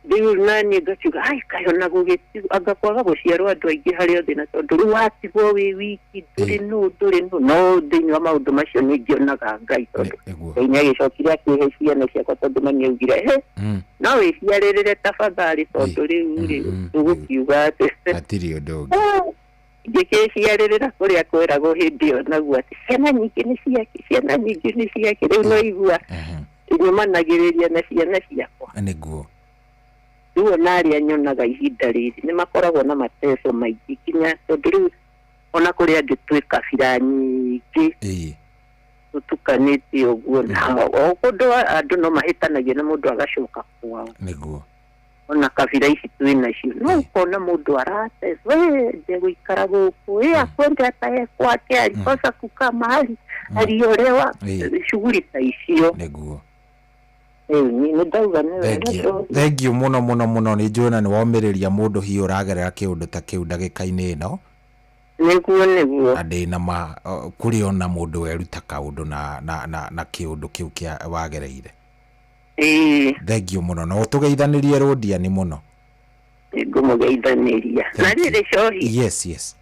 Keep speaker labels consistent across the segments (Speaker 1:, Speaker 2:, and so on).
Speaker 1: Rĩu naniĩ ngakiuga ai kaĩ ona gũgĩtigwo anga kwaga gũciarwo andũ aingĩ harĩ o thĩna, tondũ rĩu watigwo wĩ wiki, ndũrĩ nũ, ndũrĩ nũ. No thĩinĩ wa maũndũ macio nĩ ngĩonaga Ngai, tondũ Ngai nĩ agĩcokire akĩhe ciana ciakwa, tondũ mami augire he no wĩciarĩrĩre tafadhali, tondũ rĩu rĩ tũgũkiuga atĩ
Speaker 2: hatirĩ ũndũ ũngĩ.
Speaker 1: Ngĩkĩciarĩrĩra kũrĩa kweragwo hĩndĩ ĩyo naguo atĩ ciana nyingĩ nĩ ciake, ciana nyingĩ nĩ ciake. Rĩu no igua nyũmanagĩrĩria na ciana ciakwa. Rĩu ona arĩa nyonaga ihinda rĩrĩ nĩ makoragwo na mateso maingĩ, kinya tondũ rĩu ona kũrĩ angĩ twĩ kabira nyingĩ tũtukanĩte ũguo, na o kũndũ andũ no mahĩtanagia na mũndũ agacoka kwao. Ona kabira ici twĩ nacio no ũkona mũndũ arateswo, ndegũikara gũkũ, akwende atae kwake, alikosa kukaa mahali aliolewa, shughuli ta icio. Rĩu nĩ ndauga nĩ wega.
Speaker 2: Thengiũ mũno mũno mũno. Nĩ njũĩ na nĩ womĩrĩria mũndũ hihi ũragerera kĩũndũ ta kĩu ndagĩka-inĩ ĩno.
Speaker 1: Nĩguo.
Speaker 2: Na ndĩna ma kũrĩ ona mũndũ weruta kaũndũ na kĩũndũ kĩu kĩa wagereire. Thengiũ mũno na ũtũgeithanĩrie rũndiani mũno.
Speaker 1: Nĩngũmũgeithanĩria na
Speaker 2: Thank you.
Speaker 1: rĩrĩ cohi.
Speaker 2: Yes.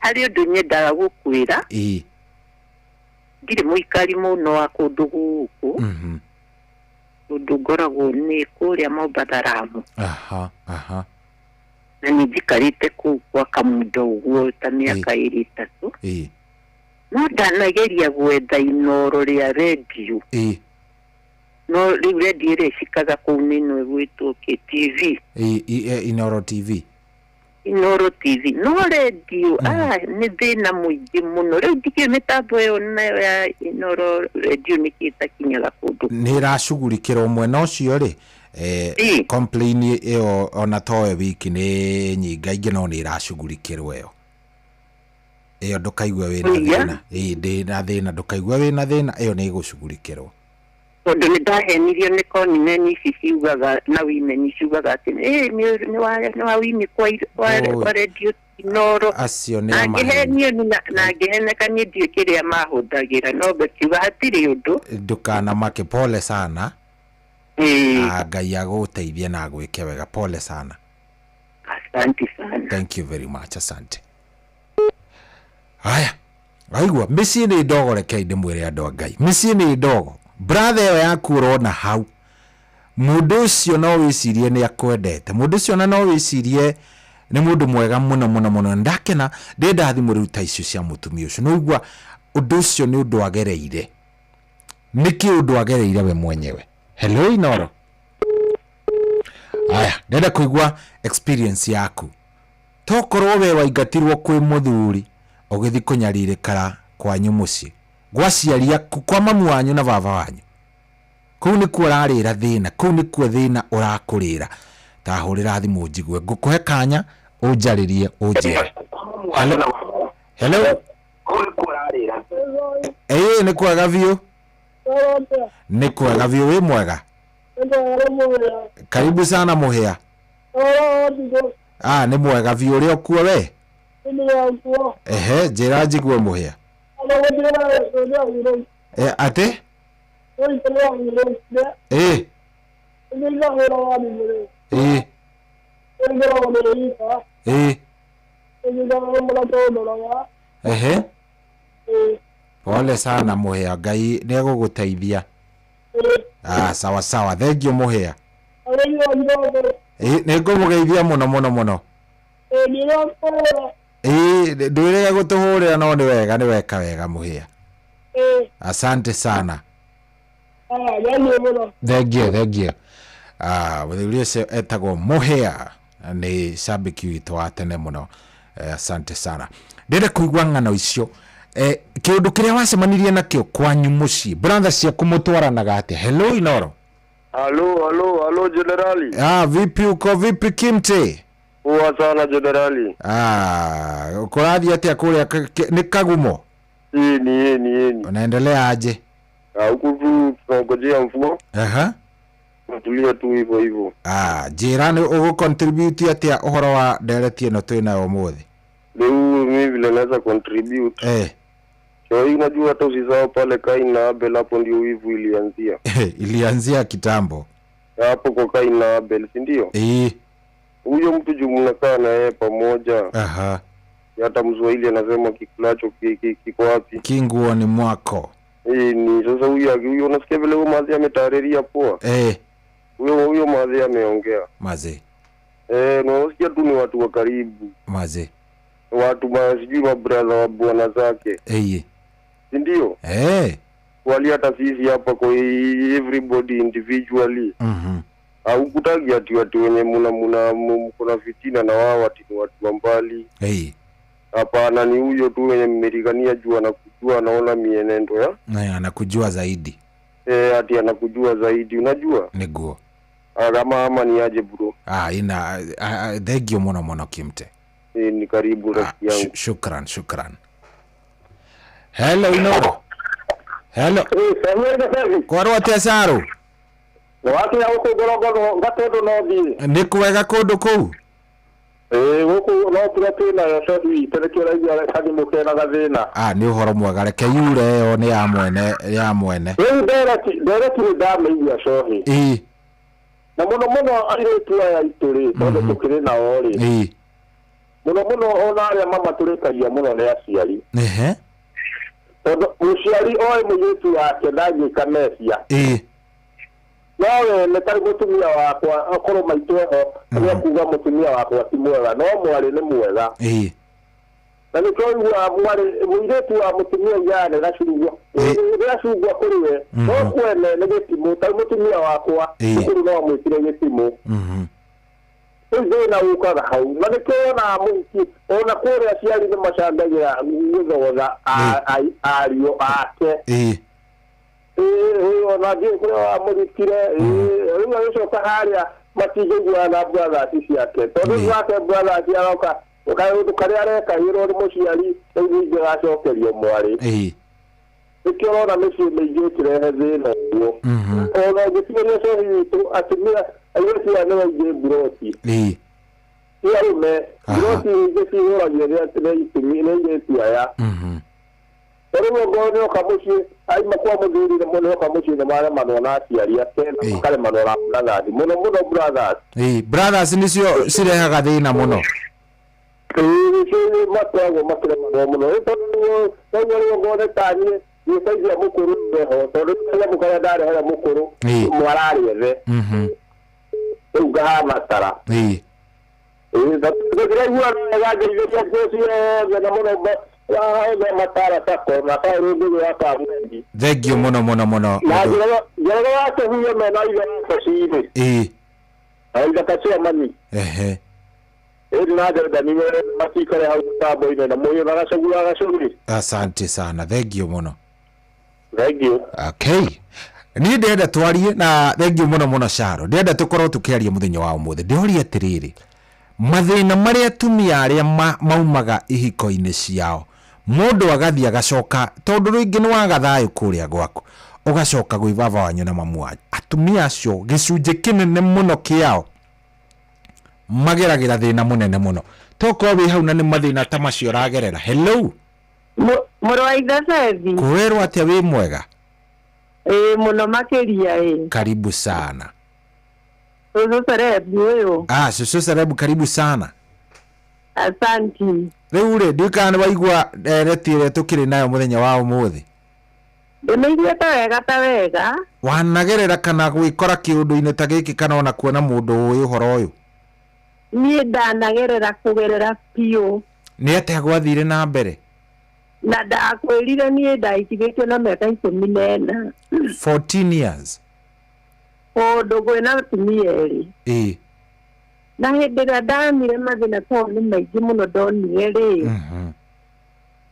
Speaker 1: Harĩ ũndũ nyendaga gũkwĩra. Ndirĩ mũikari mũno wa kũndũ gũkũ, tondũ ngoragwo nĩ kũrĩa Mombatha Ramu.
Speaker 2: aha aha
Speaker 1: Na nĩ njikarĩte kũu kwa kamuda ũguo ta mĩaka 2 3. No ndanageria gwetha Inoro rĩa rendio. No rĩu rendio ĩrĩa ĩcikaga kũu nĩ ĩno ĩgwĩtwo kĩ TV.
Speaker 2: Inoro TV.
Speaker 1: Inoro TV, no rendio nĩ thĩna mũingĩ mũno. Rĩu ndikĩũĩ mĩtambo ĩyo nayo ya Inoro rendio nĩkĩ ĩtakinyaga kũndũ.
Speaker 2: Nĩ ĩracugurikĩrwo mwena ũcio rĩ, complain ĩyo ona towe wiki nĩ nyingaingĩ, no nĩ ĩracugurikĩrwo ĩyo. Ĩyo ndũkaigue wĩna thĩna. Ndĩna thĩna, ndũkaigue wĩna thĩna, ĩyo nĩ ĩgũcugurikĩrwo.
Speaker 1: Tondũ nĩ ndahenirio nĩ conmen ici ciugaga na women ciugaga atĩ nĩ wa wini kwa rendio Inoro.
Speaker 2: Acio nĩ
Speaker 1: Na
Speaker 2: amaheni.
Speaker 1: ngĩhenio na ngĩheneka, niĩ ndiũĩ kĩrĩa mahũthagĩra, no ngakiuga hatirĩ ũndũ.
Speaker 2: Ndũkanamake, pole sana. Ngai agũteithie na agwĩke wega, pole sana.
Speaker 1: Asante sana.
Speaker 2: Thank you very much, asante. Haya, waigua mĩciĩ nĩ ndogo, rekei ndĩmwĩre andũ a Ngai, mĩciĩ nĩ ndogo. Brother ĩyo yaku ũrona hau, mũndũ ũcio no wĩcirie nĩ akwendete, mũndũ ũcio ona no wĩcirie nĩ mũndũ mwega mũno mũno mũno. Ndakena ndĩenda thimũ rĩu ta icio cia mũtumia ũcio, nĩ ũigua ũndũ ũcio nĩ ũndũ agereire, nĩ kĩũndũ agereire we mwenyewe. Hello Inoro. Aya, ndenda kũigua experience yaku. Tokorwo we waingatirwo kwĩ mũthuri ũgĩthi kũnyarirĩkara kwanyu mũciĩ, gwa aciari aku, kwa mamu wanyu na baba wanyu. Kũu nĩkuo ũrarĩra thĩna, kũu nĩkuo thĩna ũrakũrĩra. Ta hũrĩra thimũ njigue, ngũkũhe kanya ũnjarĩrie ũnjĩre. Hello. Hello. Ĩĩ nĩ kwega biũ. Nĩ kwega biũ, wĩ mwega. Karibu sana Mũhĩa. Ah, nĩ mwega biũ, ũrĩa ũkuo we? Ehe, njĩra njigue Mũhĩa. Atĩ? Ehe. Pole sana Mũhĩa, Ngai nĩ egũgũteithia. Ah, sawa sawa, thengiũ Mũhĩa. Nĩ ngũmũgeithia mũno mũno mũno. Ndwĩrĩga gũtũhũrĩra, no nĩ wega, nĩ weka wega Mũhĩa. Asante sana. Thengiũ, thengiũ. Ah, mũthuri ũcio etagwo Mũhĩa, nĩ shabiki witũ wa tene mũno. Asante sana. Ndĩrenda kũigua ng'ano icio, kĩũndũ kĩrĩa wacemanirie nakĩo kwanyu mũciĩ, brother ciaku mũtwaranaga atĩa? Hello Inoro.
Speaker 3: Halo, halo, halo jenerali.
Speaker 2: Ah, vipi, uko vipi Kimte?
Speaker 3: Poa sana jenerali.
Speaker 2: Ah, kũrathiĩ atĩa kũrĩa nĩ Kagumo?
Speaker 3: Eni, eni, eni.
Speaker 2: Unaendelea aje?
Speaker 3: Ah, huku tu tunangojea mvua. Tulia tu hivyo hivyo.
Speaker 2: Ah, njĩra nĩ ũgũ-contribute atĩa ũhoro wa ndereti ĩno twĩ nayo ũmũthĩ?
Speaker 3: Leo mimi vile naweza contribute. So hii unajua hata usisahau pale Kain na Abel, hapo ndio wivu ilianzia.
Speaker 2: Ilianzia kitambo.
Speaker 3: Hapo kwa Kain na Abel, si ndio?
Speaker 2: Ĩĩ.
Speaker 3: Huyo mtu juu mnakaa na yeye pamoja. Hata Mswahili anasema kikulacho kiko wapi?
Speaker 2: Kinguoni mwako.
Speaker 3: Eh, ni sasa huyo huyo unasikia vile huyo mazi ametariria poa. Huyo huyo mazi ameongea.
Speaker 2: Maze.
Speaker 3: Eh, na unasikia tu ni watu wa karibu.
Speaker 2: Maze.
Speaker 3: Watu ma sijui mabrother wa bwana zake.
Speaker 2: Ĩĩ.
Speaker 3: Si ndio? Wali hata sisi hapa kwa everybody individually. Haukutagi ati watu wenye muna muna mko na fitina na wao ati ni watu wa mbali.
Speaker 2: Ĩĩ.
Speaker 3: Hapana, ni huyo tu wenye mmerigania juu anakujua, anaona mienendo ya
Speaker 2: Na anakujua zaidi.
Speaker 3: Eh, ati anakujua zaidi, unajua?
Speaker 2: Nĩguo.
Speaker 3: Ama ama ni aje bro?
Speaker 2: Ah, ina thengio mũno mũno Kimte.
Speaker 3: Eh, ni karibu rafiki yangu.
Speaker 2: Shukran, shukran. Hello Inoro. Hello. Kwarwo atia Caro?
Speaker 3: Wakinya gũkũ Ngorongoro Gatũndũ no thiĩ.
Speaker 2: Nĩ kwega kũndũ kũu?
Speaker 3: Ĩĩ gũkũ no kũrĩa twĩnayo cobi witũ nĩkĩo ũraigua kathimũ kena gathĩna.
Speaker 2: Ah, nĩ ũhoro mwega, reke yure ĩyo nĩ ya mwene, ya mwene.
Speaker 3: Rĩu ndereti ndereti nĩ ndamĩigua cohi.
Speaker 2: Ĩĩ.
Speaker 3: Na mũno mũno airĩtu aya aitũ rĩ, tondũ tũkĩrĩ nao rĩ.
Speaker 2: Ĩĩ.
Speaker 3: Mũno mũno ona arĩa mamatũrĩkagia mũno nĩ aciari.
Speaker 2: Ehe.
Speaker 3: Tondũ mũciari oĩ mũirĩtu wake ndangĩka mehia.
Speaker 2: Ĩĩ.
Speaker 3: No we nĩ tarĩ mũtumia wakwa akorwo maitũ eho nĩ kuga mũtumia wakwa ti mwega, no mwarĩ nĩ mwega.
Speaker 2: Ĩĩ.
Speaker 3: Na nĩkĩo ũiguaga mwarĩ mũirĩtu wa mũtumia augaga nĩ gacungwa. Nĩ gacungwa kũrĩ we, no kwene nĩ gĩtimũ. Tarĩ mũtumia wakwa cukuru no amwĩkire gĩtimũ. Rĩu thĩna ũkaga hau, na nĩkĩo wonaga mũhiki ona kũrĩa aciari nĩ macangagĩra gũthogotha ariũ ake.
Speaker 2: Ĩĩ.
Speaker 3: Ĩĩ, ona ndiũĩ kũrĩa wamũrutire. Rĩu agĩcoka harĩa matingĩiguana na brothers ciake, tondũ wake brothers aroka kaũndũ karĩa arekagĩrwo nĩ mũciari rĩu ningĩ agacokerio mwarĩ.
Speaker 2: Ĩĩ.
Speaker 3: Nĩkĩo ũrona mĩciĩ mĩingĩ ĩkĩrehe thĩna ũguo. Ona ũngĩtigĩria cohi witũ atumia airĩtu aya nĩ aingĩ mburoti.
Speaker 2: Ĩĩ.
Speaker 3: Ti arũme, mburoti nyingĩ cihũragio nĩ nĩ airĩtu aya. Rĩu ongorwo nĩoka mũciĩ aima kwa mũthuri nĩ nĩoka mũciĩ nĩ maremanwo na aciari ake na makaremanwo na brothers mũno mũno brothers.
Speaker 2: Ĩĩ, brothers nĩcio cirehaga thĩna mũno.
Speaker 3: Ĩĩ, nĩcio makoragwo makĩremanwo mũno. Rĩu tondũ nĩguo rĩu ongorwo nĩ ta niĩ ngĩteithia mũkũrũ eho, tondũ kanyamũ karĩa ndarehera mũkũrũ mwararĩ ethe. Rĩu ngahana tara.
Speaker 2: Ĩĩ.
Speaker 3: Ĩĩ, ndĩraigua wega ngeithĩria nguo ciothe na mũno othe matara sako na kaũrũ ngũgĩ wa Kamwendi.
Speaker 2: Thengio mũno mũno mũno.
Speaker 3: Na njĩra ya kũhuhia mena ithe wa Kacini.
Speaker 2: Ĩĩ.
Speaker 3: Na ithaka cia mami.
Speaker 2: Ehe.
Speaker 3: Ĩĩ, na Jordan nĩ matikare hau mũtambo-inĩ na mũyũ na gacũgũ wa gacũgĩ.
Speaker 2: Asante sana, thengio mũno.
Speaker 3: Thengio.
Speaker 2: Okay. Niĩ ndĩrenda twarie na thengio mũno mũno Caro. Ndĩrenda tũkorwo tũkĩaria mũthenya wa ũmũthĩ. Ndĩroria atĩrĩrĩ, mathĩna marĩa atumia arĩa maumaga ihiko-inĩ ciao, mũndũ agathiĩ agacoka, tondũ rĩngĩ nĩ waga thayũ kũrĩa gwaku, ũgacoka gwĩ baba wanyu na mamu wanyu. Atumia acio gĩcunjĩ kĩnene mũno kĩao mageragĩra thĩna mũnene mũno. Tokorwo wĩ hau na nĩ mathĩna ta macio ũragerera. Hello.
Speaker 1: Mũrũ wa ithe Bethi.
Speaker 2: Kwĩrwo atĩa wĩ mwega?
Speaker 1: Ĩĩ, mũno makĩria ĩĩ.
Speaker 2: Karibu sana.
Speaker 1: Cũcũ Cerebu ũyũ.
Speaker 2: Ah, cũcũ Cerebu, karibu sana.
Speaker 1: Asanti.
Speaker 2: Rĩu rĩ, ndiũĩ kana nĩ waigua ndereti ĩrĩa tũkĩrĩ nayo mũthenya wa ũmũthĩ.
Speaker 1: Ndĩmĩiguĩte wega ta wega.
Speaker 2: Wanagerera kana gwĩkora kĩũndũ-inĩ ta gĩkĩ kana ona kuona mũndũ ũĩ ũhoro ũyũ?
Speaker 1: Niĩ ndanagerera kũgerera biũ.
Speaker 2: Nĩ atĩa gwathire na mbere?
Speaker 1: Na ndakwĩrire niĩ ndahikithĩtio na mĩaka 14.
Speaker 2: 14 years.
Speaker 1: Kũndũ kwĩna atumia erĩ.
Speaker 2: Ĩĩ.
Speaker 1: Na hĩndĩ ĩrĩa ndamire mathĩna tondũ nĩ maingĩ mũno ndonire rĩ.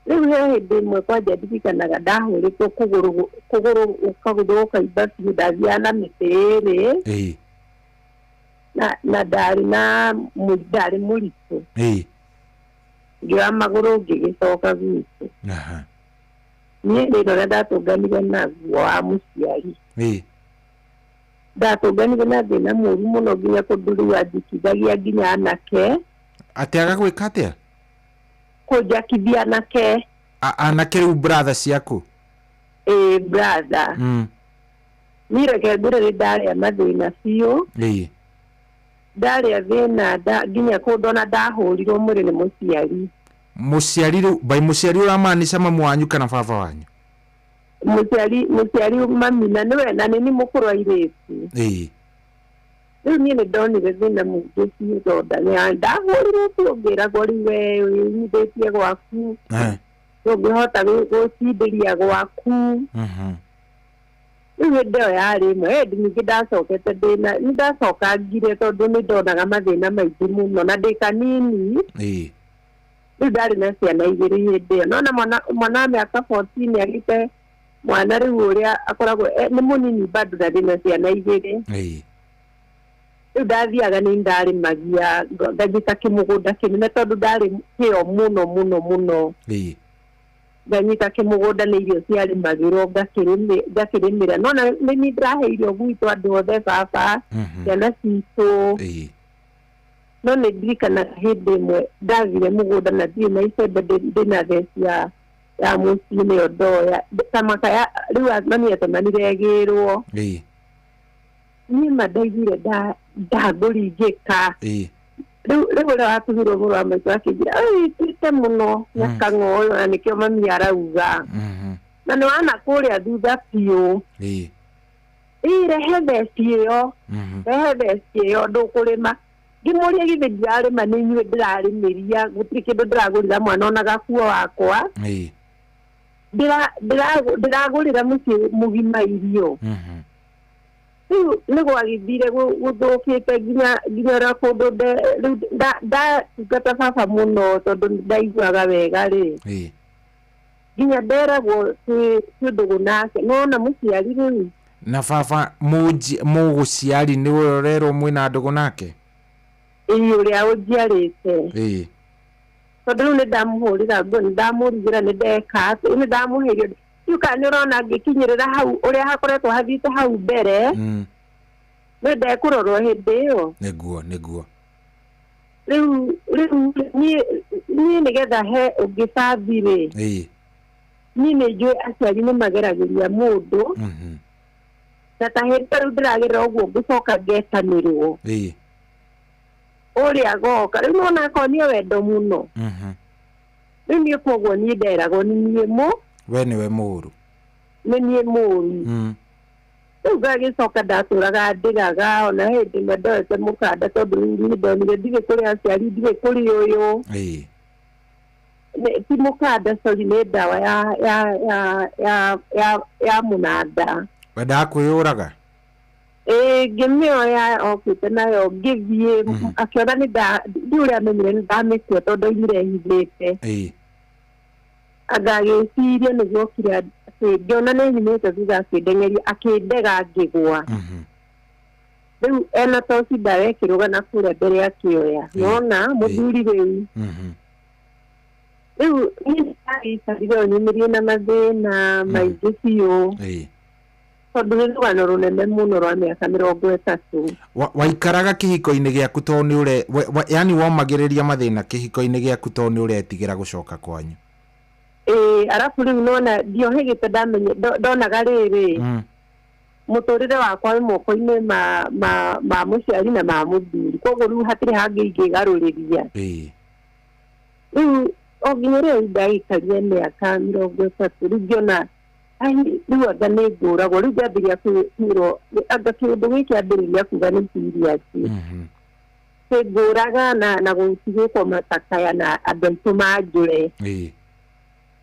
Speaker 1: Rĩu he hĩndĩ ĩmwe kwanja ndirikanaga ndahũrĩtwo kũgũrũ, kũgũrũ kũgũrũ gũkaimba biũ, ndathiaga na mĩtĩ ĩrĩ.
Speaker 2: Ĩĩ.
Speaker 1: Na ndarĩ na ndarĩ mũritũ.
Speaker 2: Ĩĩ.
Speaker 1: Ngĩoya magũrũ ngĩgĩcoka gwitũ. Niĩ thĩna ũrĩa ndatũnganire naguo wa mũciari.
Speaker 2: Ĩĩ.
Speaker 1: Ndatũnganire na thĩna mũũru mũno nginya kũndũ rĩu anjikithagia nginya anake.
Speaker 2: Atĩ agagwĩka atĩa?
Speaker 1: Kũnjakithia anake.
Speaker 2: Anake rĩu brother ciaku?
Speaker 1: Ĩĩ, brother. Niĩ reke ngwĩre nĩ ndarĩa mathĩna biũ. Ndarĩa thĩna nginya kũndũ ona ndahũrirwo mwĩrĩ nĩ mũciari.
Speaker 2: Mũciari rĩu by mũciari ũramaanisha mamu wanyu kana baba wanyu?
Speaker 1: Mũciari mami, na nĩwe na nĩ niĩ mũkũrũ wa airĩtu. Rĩu niĩ nĩ ndonire thĩna mũingĩ biũ tondũ ndahũrirwo biũ ngĩragwo rĩu we wĩnyithĩtie gwaku, ndũngĩhota gũcindĩria gwaku. Rĩu hĩndĩ ĩyo yarĩ ĩmwe hĩndĩ ningĩ ndacokete ndĩna nĩ ndacokangire tondũ nĩ ndonaga mathĩna maingĩ mũno na ndĩ kanini. Rĩu ndarĩ na ciana igĩrĩ hĩndĩ ĩyo, nona mwana wa mĩaka 14 agĩte mwana rĩu ũrĩa akoragwo nĩ mũnini bado na ndĩna ciana igĩrĩ. Rĩu ndathiaga nĩ ndarĩmagia nganyita kĩmũgũnda kĩnene tondũ ndarĩ kĩo mũno mũno mũno. Nganyita kĩmũgũnda nĩ irio ciarĩmagĩrwo ngakĩrĩmĩra, nona nĩ niĩ ndĩrahe irio gwitũ andũ othe baba, ciana citũ. No nĩ ndirikanaga hĩndĩ ĩmwe ndathire mũgũnda na ndirĩ na icembe, ndĩna theci ya mũciĩ nĩyo ndoya tamaka rĩu mami atemanire ĩgĩrwo. Niĩ ma ndaiguire ndangũringĩka. Rĩu ũrĩa watugirwo mũrũ wa maitũ akĩnjĩra ĩtuĩte mũno nyakang'o ũyũ na nĩkĩo mami arauga. Na nĩ wana kũrĩa thutha biũ. Ĩ rehe theci ĩyo. Rehe theci ĩyo ndũkũrĩma. Ngĩmũria githĩ ndirarĩma nĩ inyuĩ ndĩrarĩmĩria, gũtirĩ kĩndũ ndĩragũrĩra mwana ona gakuo wakwa. Ndĩragũrĩra mũciĩ mũgima irio. Rĩu nĩ gwagĩthire gũthũkĩte nginya ũrĩa kũndũ rĩu ndatungata baba mũno tondũ ndaiguaga wega rĩ. Nginya nderagwo twĩ ndũgũ nake, nĩwona mũciari rĩu.
Speaker 2: Na baba mũgũciari nĩwe ũrerwo mwĩna ndũgũ nake?
Speaker 1: Ĩĩ, ũrĩa ũnjiarĩte. Tondũ rĩu nĩ ndamũhũrĩra nguo, nĩ ndamũrugĩra, nĩ ndeka atĩ, nĩ ndamũhe irio. Rĩu kana nĩ ũrona ngĩkinyĩrĩra hau ũrĩa hakoretwo hathiĩte hau mbere, nĩ ndekũrorwo hĩndĩ ĩyo.
Speaker 2: Nĩguo nĩguo.
Speaker 1: Rĩu niĩ nĩgetha he ũngĩ bathi rĩ, niĩ nĩ njũĩ aciari nĩ mageragĩria mũndũ. Na ta hĩndĩ rĩu ndĩragerera ũguo ngũcoka ngetanĩrwo. Ũrĩa agoka rĩu nĩwona akonio wendo mũno. Rĩu niĩ koguo niĩ nderagwo nĩ niĩ mũ
Speaker 2: we nĩwe mũũru.
Speaker 1: Nĩ niĩ mũũru. Rĩu ngagĩcoka ndatũraga ndĩraga ona hĩndĩ ĩmwe ndoete mũkanda tondũ rĩu niĩ ndonire ndirĩ kũrĩ aciari, ndirĩ kũrĩ ũyũ. Ti mũkanda, sorry, nĩ ndawa ya mũnanda.
Speaker 2: Wendaga kwĩyũraga?
Speaker 1: Ĩĩ, ngĩmĩoya okĩte nayo ngĩthiĩ, akĩona nĩ ndi ũrĩa amenyire nĩ ndamĩkua tondũ oimire hithĩte. Anga agĩciria nĩguo okire atĩ ngĩona nĩ nyumĩte thutha akĩndengeria akĩndega ngĩgwa. Rĩu ena toci ndawa ĩkĩrũga na kũrĩa mbere akĩoya. Nona mũthuri rĩu. Rĩu niĩ ndagĩikarire o nyumĩrie na mathĩna maingĩ biũ. Tondũ nĩ rũgano rũnene mũno rwa mĩaka 30.
Speaker 2: Waikaraga kĩhiko-inĩ gĩaku tondũ nĩ ũre, yani womagĩrĩria mathĩna kĩhiko-inĩ gĩaku tondũ nĩ ũretigĩra gũcoka kwanyu.
Speaker 1: Ĩĩ, arabu rĩu nona ndiohĩgĩte ndamenye ndonaga rĩrĩ. Mũtũrĩre wakwa wĩ moko-inĩ ma mũciari na ma mũthuri. Koguo rĩu hatirĩ hangĩ ingĩgarũrĩria. Rĩu o nginya rĩu ndagĩikarie mĩaka 30 rĩu ngĩona ai rĩu anga nĩ ngũragwo, rĩu ngĩambĩrĩria kwĩrwo anga kĩũndũ gĩkĩ ambĩrĩria kuga nĩ serious. Ngũraga na gũtigĩkwo matakaya na andũ aitũ manjũre.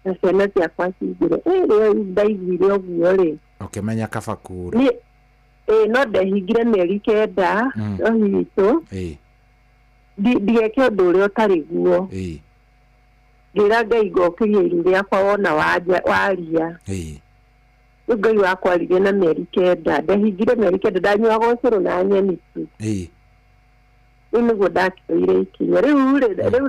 Speaker 1: Na ciana ciakwa cingĩre. Rĩu ndaiguire ũguo rĩ.
Speaker 2: Ũkĩmenya kaba kũũra.
Speaker 1: No ndehingire mĩeri 9 no witũ. Ndigeke ũndũ ũrĩa ũtarĩ guo. Ngĩra Ngai ngokĩria iru rĩakwa wona waria. Rĩu Ngai wakwa aririe na mĩeri 9. Ndehingire mĩeri 9 ndanyuaga ũcũrũ na nyeni tu. Rĩu nĩguo ndakĩoire ikinya. Rĩu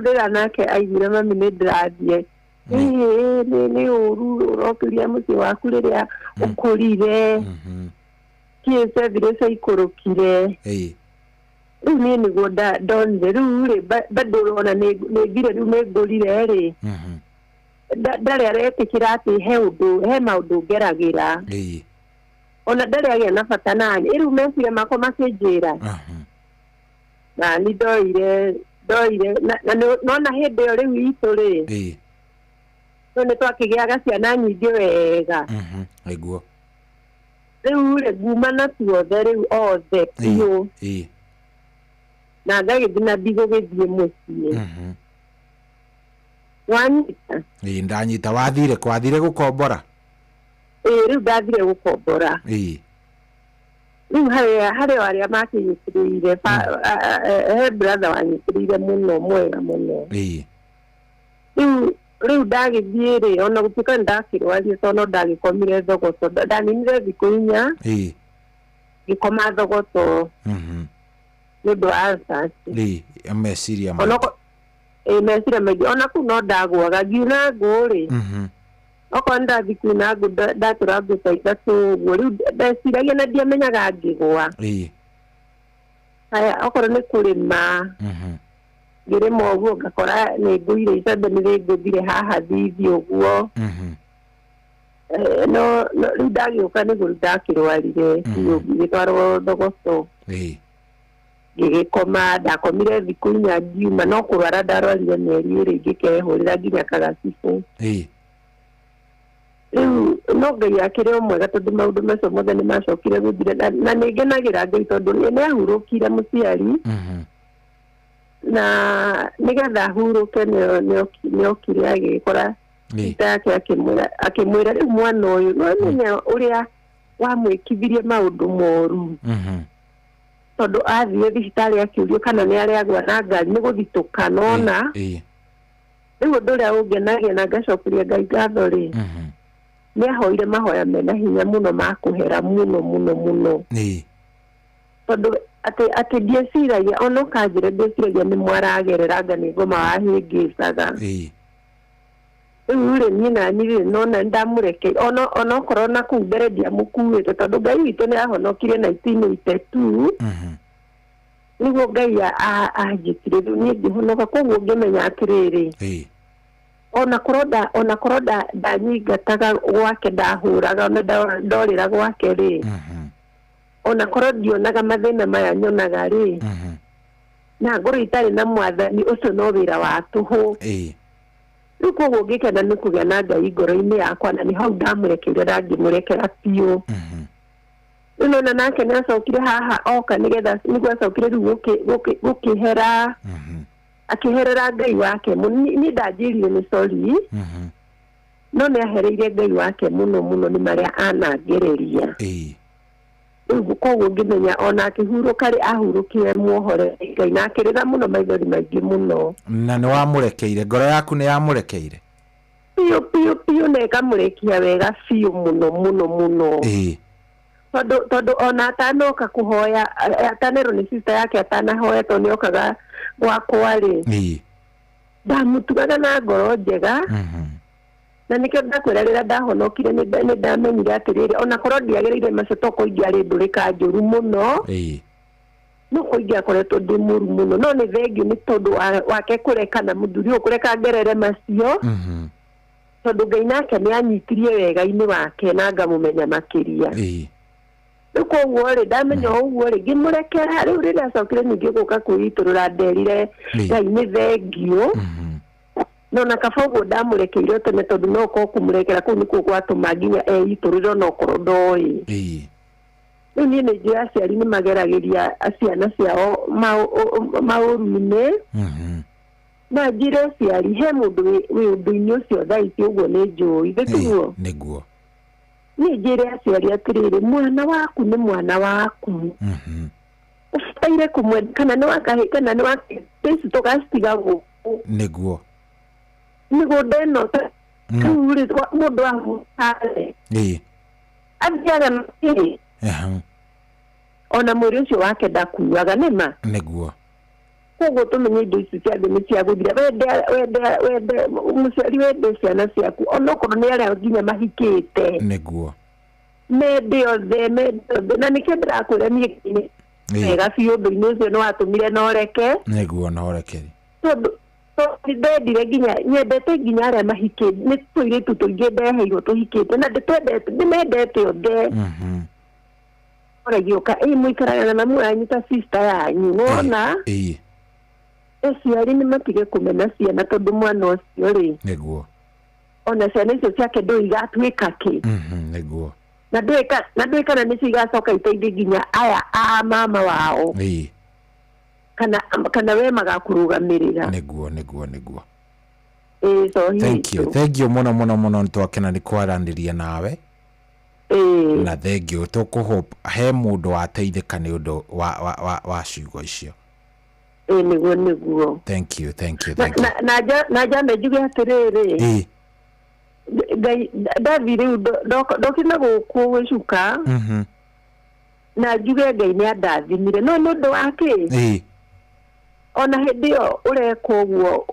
Speaker 1: rĩrĩa nake aiguire mami nĩ ndĩrathiĩ. Nĩ ũru ũrokĩria mũciĩ waku rĩrĩa ũkũrire. Kĩ cethire caikũrũkire. Rĩu niĩ nĩguo ndonire rĩu rĩ bado ũrona nĩ thire rĩu nĩ ngũrire rĩ. Ndarĩ aretĩkĩra atĩ he ũndũ, he maũndũ ngeragĩra. Ona ndarĩ agĩa na bata nani. Rĩu meciria makwa makĩnjĩra. Na ni ndoire ndoire na nona hĩndĩ ĩyo rĩu itũ rĩ. Rĩu nĩ twakĩgĩaga ciana nyingĩ wega.
Speaker 2: Nĩguo.
Speaker 1: Rĩu rĩ nguma na tuothe rĩu othe biũ. Na ngagĩthiĩ na ndigũgĩthiĩ mũciĩ. Wanyita?
Speaker 2: Ĩĩ, ndanyita. Wathire kũ? Wathire gũkombora?
Speaker 1: Ĩĩ, rĩu ndathire gũkombora. Rĩu harĩ o arĩa makĩnyitĩrĩire, he brother wanyitĩrĩire mũno, mwega mũno. Rĩu ndagĩthiĩ rĩ, ona gũtuĩka nĩ ndakĩrwarire, tondũ no ndagĩkomire Thogoto. Ndaninire thikũ 4 ngĩkoma Thogoto nĩ ũndũ wa ulcers.
Speaker 2: Ĩĩ, meciria maingĩ.
Speaker 1: Ĩĩ, meciria maingĩ. Ona kũu no ndagũaga ngiuna ngũ rĩ. Okorwo nĩ ndathiĩ kuuna ngũ, ndatũra ngũ ta 3 ũguo, rĩu ndeciragia na ndiamenyaga ngĩgũa. Haya, okorwo nĩ kũrĩma, ngĩrĩma ũguo ngakora nĩ ngũire icembe, nĩ rĩngũthire haha thithi ũguo. No rĩu ndagĩũka nĩguo rĩu ndakĩrwarire biũ, ngĩgĩtwarwo Thogoto. Ngĩgĩkoma, ndakomire thikũ 4 ngiuma, no kũrwara ndarwarire mĩeri 2 ngĩkehũrĩra nginya kagacibũ. Rĩu no Ngai akĩrĩ o mwega, tondũ maũndũ macio mothe nĩ macokire gũthira, na nĩ ngenagĩra Ngai tondũ nĩ ahurũkire mũciari. Na nĩgetha ahurũke nĩokire agĩkora sister yake, akĩmwĩra rĩu mwana ũyũ no menya ũrĩa wamwĩkithirie maũndũ moru. Tondũ athiĩ thibitarĩ akĩũrio kana nĩ arĩagwa na ngari nĩ gũthitũka nona. Rĩu ũndũ ũrĩa ũngenagia na ngacokeria Ngai ngatho rĩ, nĩ ahoire mahoya mena hinya mũno ma kũhera mũno mũno mũno. Tondũ atĩ ndieciragia, ona ũkanjĩra ndieciragia nĩ mwaragerera anga nĩ ngoma wahĩngĩcaga. Rĩu rĩ, niĩ nani rĩ, nona ndamũrekeire, ona okorwo na kũu mbere ndiamũkuĩte, tondũ Ngai witũ nĩ ahonokirie 1982. Nĩguo Ngai anjĩtire, rĩu niĩ ngĩhonoka, koguo ngĩmenya atĩrĩrĩ, ona korwo ndanyingataga gwake, ndahũraga, ona ndorĩra gwake rĩ, ona korwo ndionaga mathĩna maya nyonaga rĩ, na ngorwo itarĩ na mwathani ũcio, no wĩra wa tũhũ. Rĩu koguo ngĩkena nĩ kũgĩa na Ngai ngoro-inĩ yakwa, na nĩ hau ndamũrekeire na ngĩmũrekera biũ. Rĩu nona nake nĩ acokire haha oka nĩgetha nĩguo acokire rĩu gũkĩhera, akĩherera Ngai wake. Niĩ ndanjĩrire nĩ sorry, no nĩ ahereire Ngai wake mũno mũno nĩ marĩa anangereria. Rĩu koguo ngĩmenya ona akĩhurũka rĩ, ahurũkire muohore Ngai na akĩrĩra mũno, maithori maingĩ mũno.
Speaker 2: Na nĩ wamũrekeire? Ngoro yaku nĩ yamũrekeire?
Speaker 1: Biũ biũ biũ, na ĩkamũrekia wega biũ mũno mũno mũno. Tondũ ona atanoka kũhoya, atanerwo nĩ sister yake, atanahoya, tondũ nĩ okaga gwakwa rĩ, ndamũtugaga na ngoro njega. Na nĩkĩo ndakwĩra rĩrĩa ndahonokire nĩ ndamenyire atĩrĩrĩ, ona korwo ndiagĩrĩire macio, tokorwo ingĩarĩ ndũrĩka njũru mũno, no ko ingĩakoretwo ndĩ mũru mũno, no nĩ thengiũ nĩ tondũ wake kũreka na mũthuri ũyũ kũreka ngerere macio, tondũ Ngai nake nĩ anyitirie wega-inĩ wake na ngamũmenya makĩria. Rĩu koguo rĩ, ndamenya o ũguo rĩ, ngĩmũrekera. Rĩu rĩrĩa acokire ningĩ gũka kwĩitũrũra, nderire Ngai nĩ thengiũ, no na kaba ũguo ndamũrekeire o tene, tondũ no korwo kũmũrekera kũu nĩkuo gwatũma nginya eitũrũre ona okorwo ndoĩ. Rĩu niĩ nĩ njũĩ aciari nĩ mageragĩria ciana ciao maũru-inĩ. Na njĩre aciari he mũndũ wĩ ũndũ-inĩ ũcio thaa ici ũguo nĩ njũĩ ithe tiguo.
Speaker 2: Nĩguo.
Speaker 1: Niĩ njĩre aciari atĩrĩrĩ, mwana waku nĩ mwana waku. Ũbataire kũmwenda kana nĩ wakahĩ kana nĩ wa ici tũgacitiga gũkũ. Mĩgũnda ĩno ta rĩu rĩ, mũndũ ahurũka-rĩ, athiaga na kĩ? Ona mwĩrĩ ũcio wake ndakuaga nĩma. Koguo tũmenye indo ici cia thĩ nĩ cia gũthira. Wende wende wende mũciari, wende ciana ciaku, onokorwo nĩ arĩa nginya mahikĩte. Mende othe, mende othe, na nĩkĩo ndĩrakwĩra niĩ nĩ wega biũ ũndũ-inĩ ũcio nĩ watũmire na ũreke.
Speaker 2: Nĩguo, na ũrekeri.
Speaker 1: Tondũ ndendire nginya nyendete nginya arĩa mahikĩte, nĩ tũirĩtu tũingĩ ndeheirwo tũhikĩte, na ndĩtwendete, ndĩmendete othe. Ũragĩũka ĩ mũikaraga na mamu wanyu ta sister yanyu wona. Aciari nĩ matige kũmena ciana tondũ mwana ũcio rĩ,
Speaker 2: Nĩguo.
Speaker 1: Ona ciana icio ciake ndũĩ igatuĩka kĩ.
Speaker 2: Nĩguo.
Speaker 1: Na ndũĩ kana nĩcio igacoka iteithie nginya aya a mama wao. Kana we magakũrũgamĩrĩra.
Speaker 2: Nĩguo, nĩguo, nĩguo.
Speaker 1: Ĩĩ, so
Speaker 2: Thank you. Thank you mũno mũno mũno, nĩtwakena nĩ kwaranĩria nawe. Na thank you, tũkũhope he mũndũ wateithĩka nĩ ũndũ wa ciugo icio.
Speaker 1: Ĩĩ, nĩguo, nĩguo.
Speaker 2: Thank you, thank you, thank you.
Speaker 1: Na njambe njuge atĩrĩrĩ, Ngai ndathi rĩu ndokire na gũkũ gwĩcuka, na njuge Ngai nĩ andathimire, no nĩ ũndũ wa kĩ? Ona hĩndĩ ĩyo ũreka ũguo,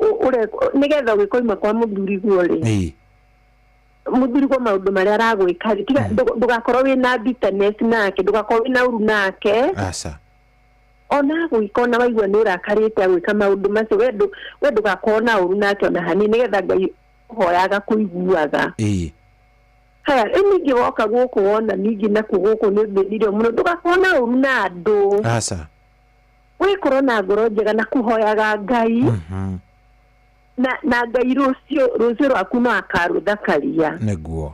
Speaker 1: nĩgetha ũgĩkoima kwa mũthuriguo rĩ, mũthuriguo maũndũ marĩa aragwĩka rĩ, tiga ndũgakorwo wĩna bitterness nake, ndũgakorwo wĩna ũru nake.
Speaker 2: Aca.
Speaker 1: Ona agwĩka, ona waigua nĩ ũrakarĩte agwĩka maũndũ macio, we ndũgakorwo na ũru nake ona hanini, nĩgetha Ngai ũhoyaga kũiguaga. Haya, rĩu ningĩ woka gũkũ wona ningĩ nakuo gũkũ nĩ ũthĩnirio mũno, ndũgakorwo na ũru na andũ.
Speaker 2: Aca.
Speaker 1: Wĩkorwo na ngoro njega na kũhoyaga Ngai. Na Ngai rũciũ rwaku no akarũthakaria.
Speaker 2: Nĩguo.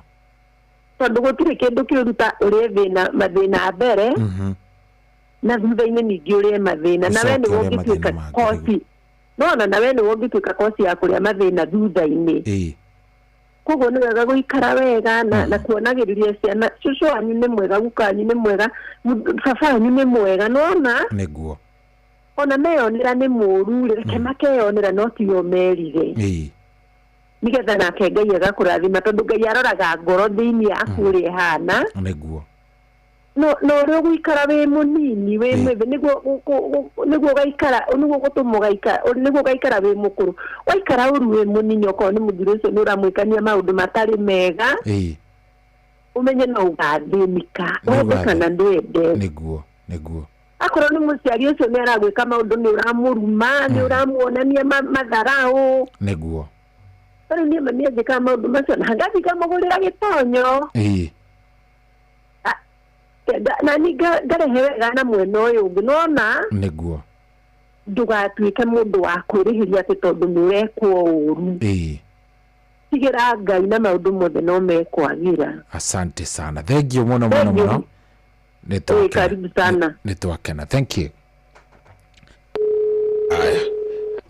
Speaker 1: Tondũ gũtirĩ kĩndũ kĩũru ta ũrĩe thĩna, mathĩna mbere, na thutha-inĩ ningĩ ũrĩe mathĩna. Na we
Speaker 2: Ũcoke
Speaker 1: nĩwe
Speaker 2: ũrĩe
Speaker 1: ũngĩtuĩka
Speaker 2: mathĩna mangĩ.
Speaker 1: kosi. No, na we nĩwe ũngĩtuĩka kosi ya kũrĩa mathĩna thutha-inĩ. Koguo nĩ wega gũikara wega na kuonagĩrĩria ciana, cũcũ wanyu nĩ mwega, guka wanyu nĩ mwega, baba wanyu nĩ mwega, nĩwona?
Speaker 2: Nĩguo.
Speaker 1: Ona meyonera nĩ mũũru rĩ, reke makeyonera no tiwe ũmerire. Nĩgetha nake Ngai agakũrathima, tondũ Ngai aroraga ngoro thĩinĩ yaku ũrĩa ĩhana.
Speaker 2: Nĩguo.
Speaker 1: No, no ũrĩa ũgũikara wĩ mũnini, wĩ mwĩthĩ, nĩguo ũgaikara, nĩguo gũtũma ũgaikara, nĩguo ũgaikara wĩ mũkũrũ. Waikara ũru wĩ mũnini, okorwo nĩ mũthuri ũcio nĩ ũramwĩkania maũndũ matarĩ mega, ũmenye no ũgathĩnĩka,
Speaker 2: Nĩ
Speaker 1: wende
Speaker 2: ũgathĩ-
Speaker 1: kana ndwende.
Speaker 2: Nĩguo, nĩguo.
Speaker 1: Akorwo nĩ mũciari ũcio nĩ aragwĩka maũndũ, nĩ ũramũruma, nĩ ũramuonania matharaũ.
Speaker 2: Nĩguo.
Speaker 1: Rĩu niĩ mami anjĩkaga maũndũ macio, na ngathiĩ ngamũgũrĩra gĩtonyo. Na ni ngarehe wega na mwena ũyũ ũngĩ, nĩwona?
Speaker 2: Nĩguo.
Speaker 1: Ndũgatuĩke mũndũ wa kwĩrĩhĩria atĩ tondũ nĩ ũrekwo ũru. Tigĩra Ngai na maũndũ mothe no mekwagĩra.
Speaker 2: Asante sana. Thank you mũno, mũno,
Speaker 1: Thank you.
Speaker 2: mũno. Nĩ
Speaker 1: Ĩĩ,
Speaker 2: twakena.
Speaker 1: karibu sana.
Speaker 2: Nĩ twakena. Thank you. Aya.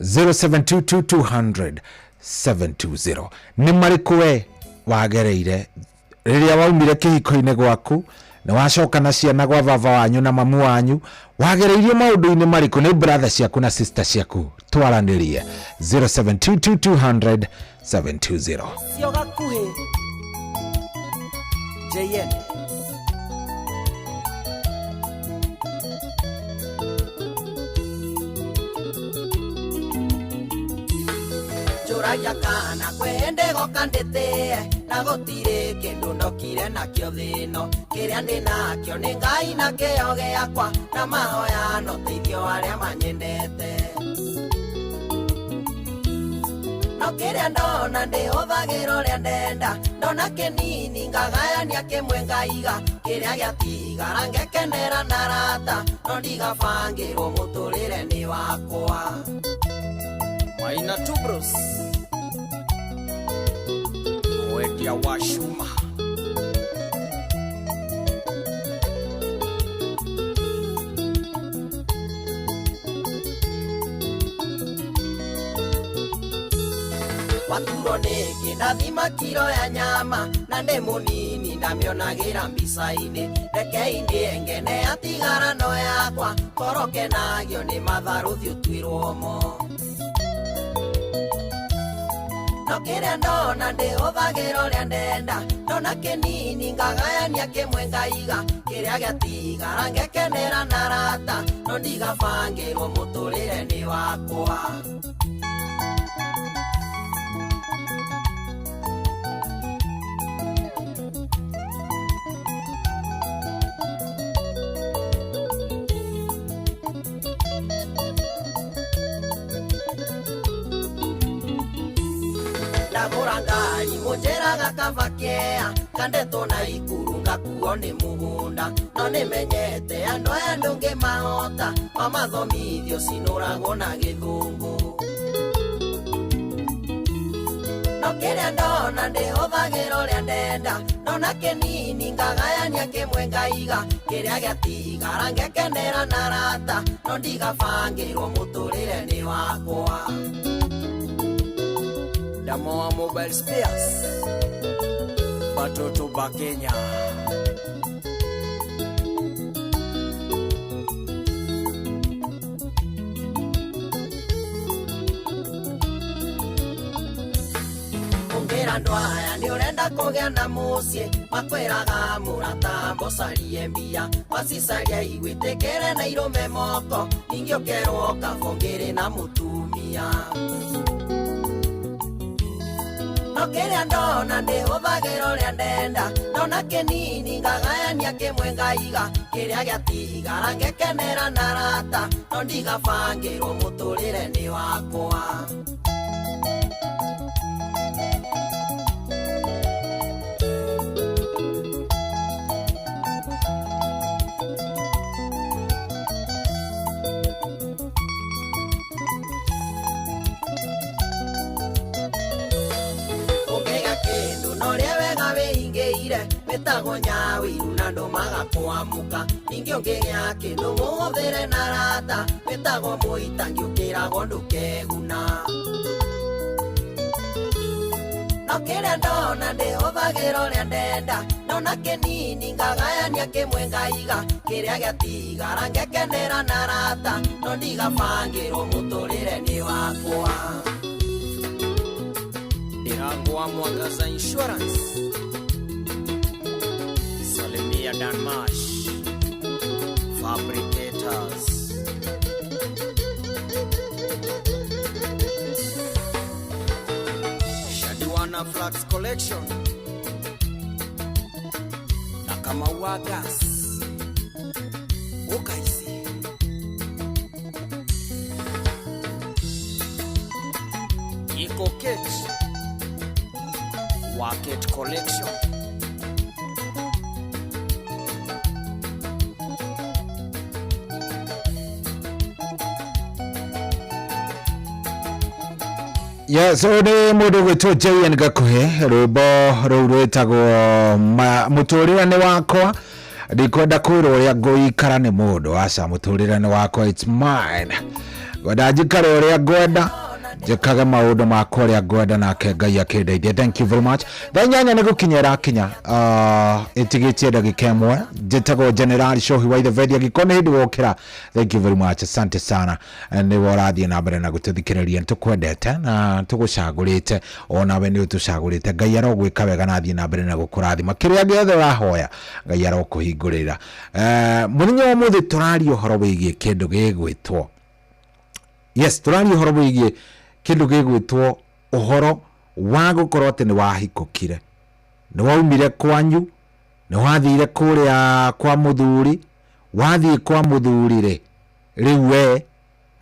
Speaker 2: 0722 200 720. Nĩ marĩkũ we wagereire rĩrĩa waumire kĩhiko-inĩ gwaku na wacoka na ciana gwa baba wanyu na mamu wanyu, wagereirio maũndũ-inĩ marĩkũ nĩ brother ciaku na sister ciaku? Twaranĩrie 0722 200 720.
Speaker 4: Cio gakuhĩ JN. Njũragia kana kwĩ hĩndĩ goka ndĩtĩe, na gũtirĩ kĩndũ ndokire nakĩo thĩ ĩno. Kĩrĩa ndĩ nakĩo nĩ Ngai na kĩo gĩakwa, na mahoya na ũteithio wa arĩa manyendete. No kĩrĩa ndona ndĩhũthagĩra ũrĩa ndenda, ndona kĩnini ngagayania kĩmwe ngaiga, kĩrĩa gĩatigara ngekenera na arata, no ndigabangĩrwo mũtũrĩre nĩ wakwa. Maina Tubros, mwendia wa cuma. Waturwo nĩkĩ ndathima kiro ya nyama, na ndĩ mũnini ndamĩonagĩra mbica-inĩ. Rekei ndĩe ngene atigara no yakwa, ngoro kenagio nĩ matharũthi ũtuĩrwo mo. No kĩrĩa ndona ndĩhũthagĩra ũrĩa ndenda, ndona kĩnini ngagayania kĩmwe ngaiga, kĩrĩa gĩatigara ngekenera na arata, no ndigabangĩrwo mũtũrĩre nĩ wakwa. Ndagũra ngari mũnjĩraga kaba kea kandetwo na ikuru ngakuo nĩ mũgũnda no nĩmenyete andũ aya ndũngĩmahota wamathomithio cinũragwo na gĩthũngũ no kĩrĩa ndona ndĩhũthagĩra ũrĩa ndenda ndona kĩnini ngagayania kĩmwe ngaiga kĩrĩa gĩatigara ngekenera na rata no ndigabangĩrwo mũtũrĩre nĩ wakwa.
Speaker 5: Damoa Mobile Spares, Batoto ba Kenya.
Speaker 4: Ũngĩra andũ aya nĩ ũrenda kũgĩa na mũciĩ makwĩraga mũrata mbocarie mbia wacicaria igwĩtĩkĩre na irũme moko ningĩ ũkerwo kabũngĩrĩ na mũtumia no kĩrĩa ndona ndĩhũthagĩra ũrĩa ndenda ndona kĩnini ngagayania kĩmwe ngaiga kĩrĩa gĩatigara ngekenera na rata no ndigabangĩrwo mũtũrĩre nĩ wakwa. Ũngĩga kĩndũ na ũrĩa wega wĩhingĩire wĩtagwo nyawiru na ndũmaga kwamũka ningĩ ũngĩgĩa kĩndũ mũhũthĩre na rata wĩtagwo mũitangi ũkĩragwo ndũkeguna no kĩrĩa ndona ndĩhũthagĩra ũrĩa ndenda ndona kĩnini ngagayania kĩmwe ngaiga kĩrĩa gĩatigara ngekenera na rata no ndigabangĩrwo mũtũrĩre nĩ wakwa.
Speaker 5: Irangwa Mwangaza Insurance, Salimia Danmarsh Fabricators, Shadiwana Flax Collection na Kamaua Gas Ukaisi Iko Kate Waket Collection.
Speaker 2: Yes, ũyũ nĩ mũndũ ũgwĩtwo JN Gakuhĩ, rwĩmbo rũu rwĩtagwo mũtũrĩre nĩ wakwa, ndikwenda kwĩrwo ũrĩa ngũikara nĩ mũndũ, aca, mũtũrĩre nĩ wakwa, it's mine, ngwenda njikare ũrĩa ngwenda, njĩkage maũndũ makwa ũrĩa ngwenda, nake Ngai akĩndeithie. Thank you very much. Thaa 8 nĩ gũkinya ĩrakinya, ĩtigĩtie ndagĩka 1. Njĩtagwo General Shohi wa Ithebedia, angĩkorwo nĩ hĩndĩ wokĩra, thank you very much, asante sana, nĩwe ũrathiĩ na mbere na gũtũthikĩrĩria, nĩtũkwendete na tũgũcagũrĩte, onawe nĩ ũtũcagũrĩte. Ngai arogwĩka wega na athiĩ na mbere na gũkũrathima, kĩrĩa gĩothe ũrahoya Ngai arokũhingũrĩra. Mũthenya wa ũmũthĩ tũraria ũhoro wĩgiĩ kĩndũ gĩgwĩtwo, yes, tũraria ũhoro wĩgiĩ kĩndũ gĩgwĩtwo ũhoro wa gũkorwo atĩ nĩ wahikũkire, nĩ waumire kwanyu, nĩ wathire kũrĩa kwa mũthuri, wathiĩ kwa mũthuri rĩ, rĩu we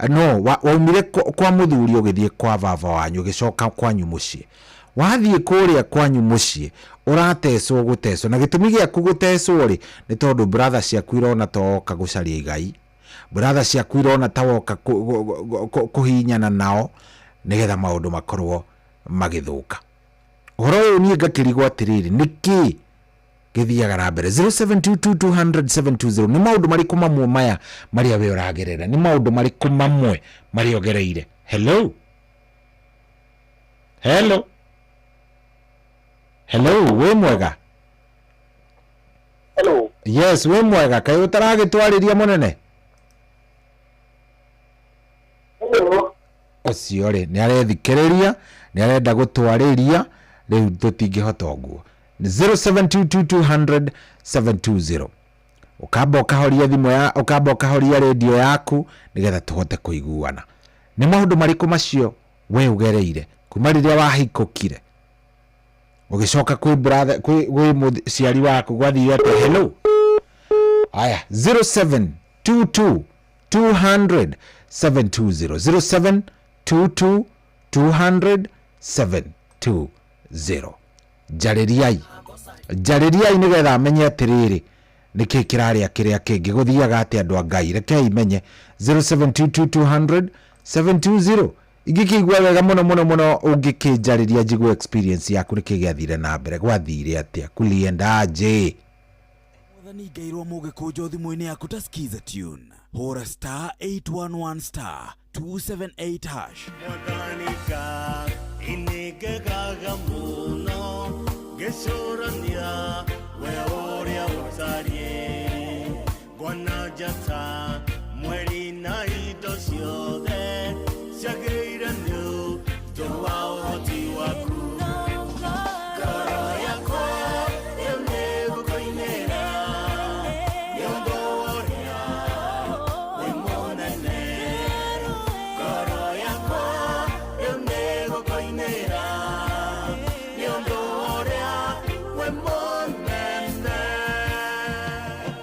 Speaker 2: no waumire kwa mũthuri ũgĩthiĩ kwa baba wanyu, ũgĩcoka kwanyu mũciĩ, wathiĩ kũrĩa kwanyu mũciĩ ũratecwo gũtecwo, na gĩtũmi gĩaku gũtecwo rĩ nĩ tondũ brother ciaku irona ta woka gũcaria igai, brother ciaku irona ta woka kũhinyana nao nĩgetha maũndũ makorwo magĩthũka. Ũhoro ũyũ niĩ ngakĩrigwo atĩrĩrĩ, nĩkĩ gĩthiaga na mbere? 0722200720. Nĩ maũndũ marĩkũ mamwe maya marĩa we ũragerera? Nĩ maũndũ marĩkũ mamwe marĩa ũgereire? Hello, hello, hello, wĩ mwega?
Speaker 3: Hello.
Speaker 2: Yes, wĩ mwega? Kaĩ ũtaragĩtwarĩria mũnene?
Speaker 3: Hello.
Speaker 2: Ũcio rĩ nĩ arethikĩrĩria, nĩ arenda gũtwarĩria, rĩu tũtingĩhota ũguo. 0722200720, ũkamba ũkahoria thimũ ya, ũkamba ũkahoria rĩndiũ yaku nĩgetha tũhote kũiguana. Nĩ maũndũ marĩkũ macio we ũgereire kuma rĩrĩa wahikũkire ũgĩcoka kwĩ brother, kwĩ mũciari waku, gwathire atĩa? Hello, aya, 0722 200 720, 0722 200. 720. Njarĩriai, njarĩriai nĩgetha menye atĩrĩrĩ nĩkĩ kĩrarĩa kĩrĩa kĩngĩ, gũthiaga atĩa andũ a Ngai. Rekei menye 0722 200 720. Ingĩkĩigua wega mũno mũno mũno ũngĩkĩnjarĩria njigue experience yaku, nĩkĩ gĩathire na mbere, gwathire atĩa, kuliendaje.
Speaker 6: Mwathani Ngai rwa mũgĩkũnjo thimũ-inĩ yaku ta skiza tune, hũra star 811 star 278 hash.
Speaker 7: Mwathani inĩngegaga mũno ngĩcũrania we ũrĩa ũtariĩ, ngona njata, mweri na indo ciothe ciagĩrĩire nĩ ũndũ wa ũhoti waku. Ngoro yakwa rĩu nĩgũkũinĩra nĩ ũndũ wa ũrĩa wĩ mũnene. Ngoro yakwa rĩu nĩgũkũinĩra nĩ ũndũ wa ũrĩa wĩ mũnene.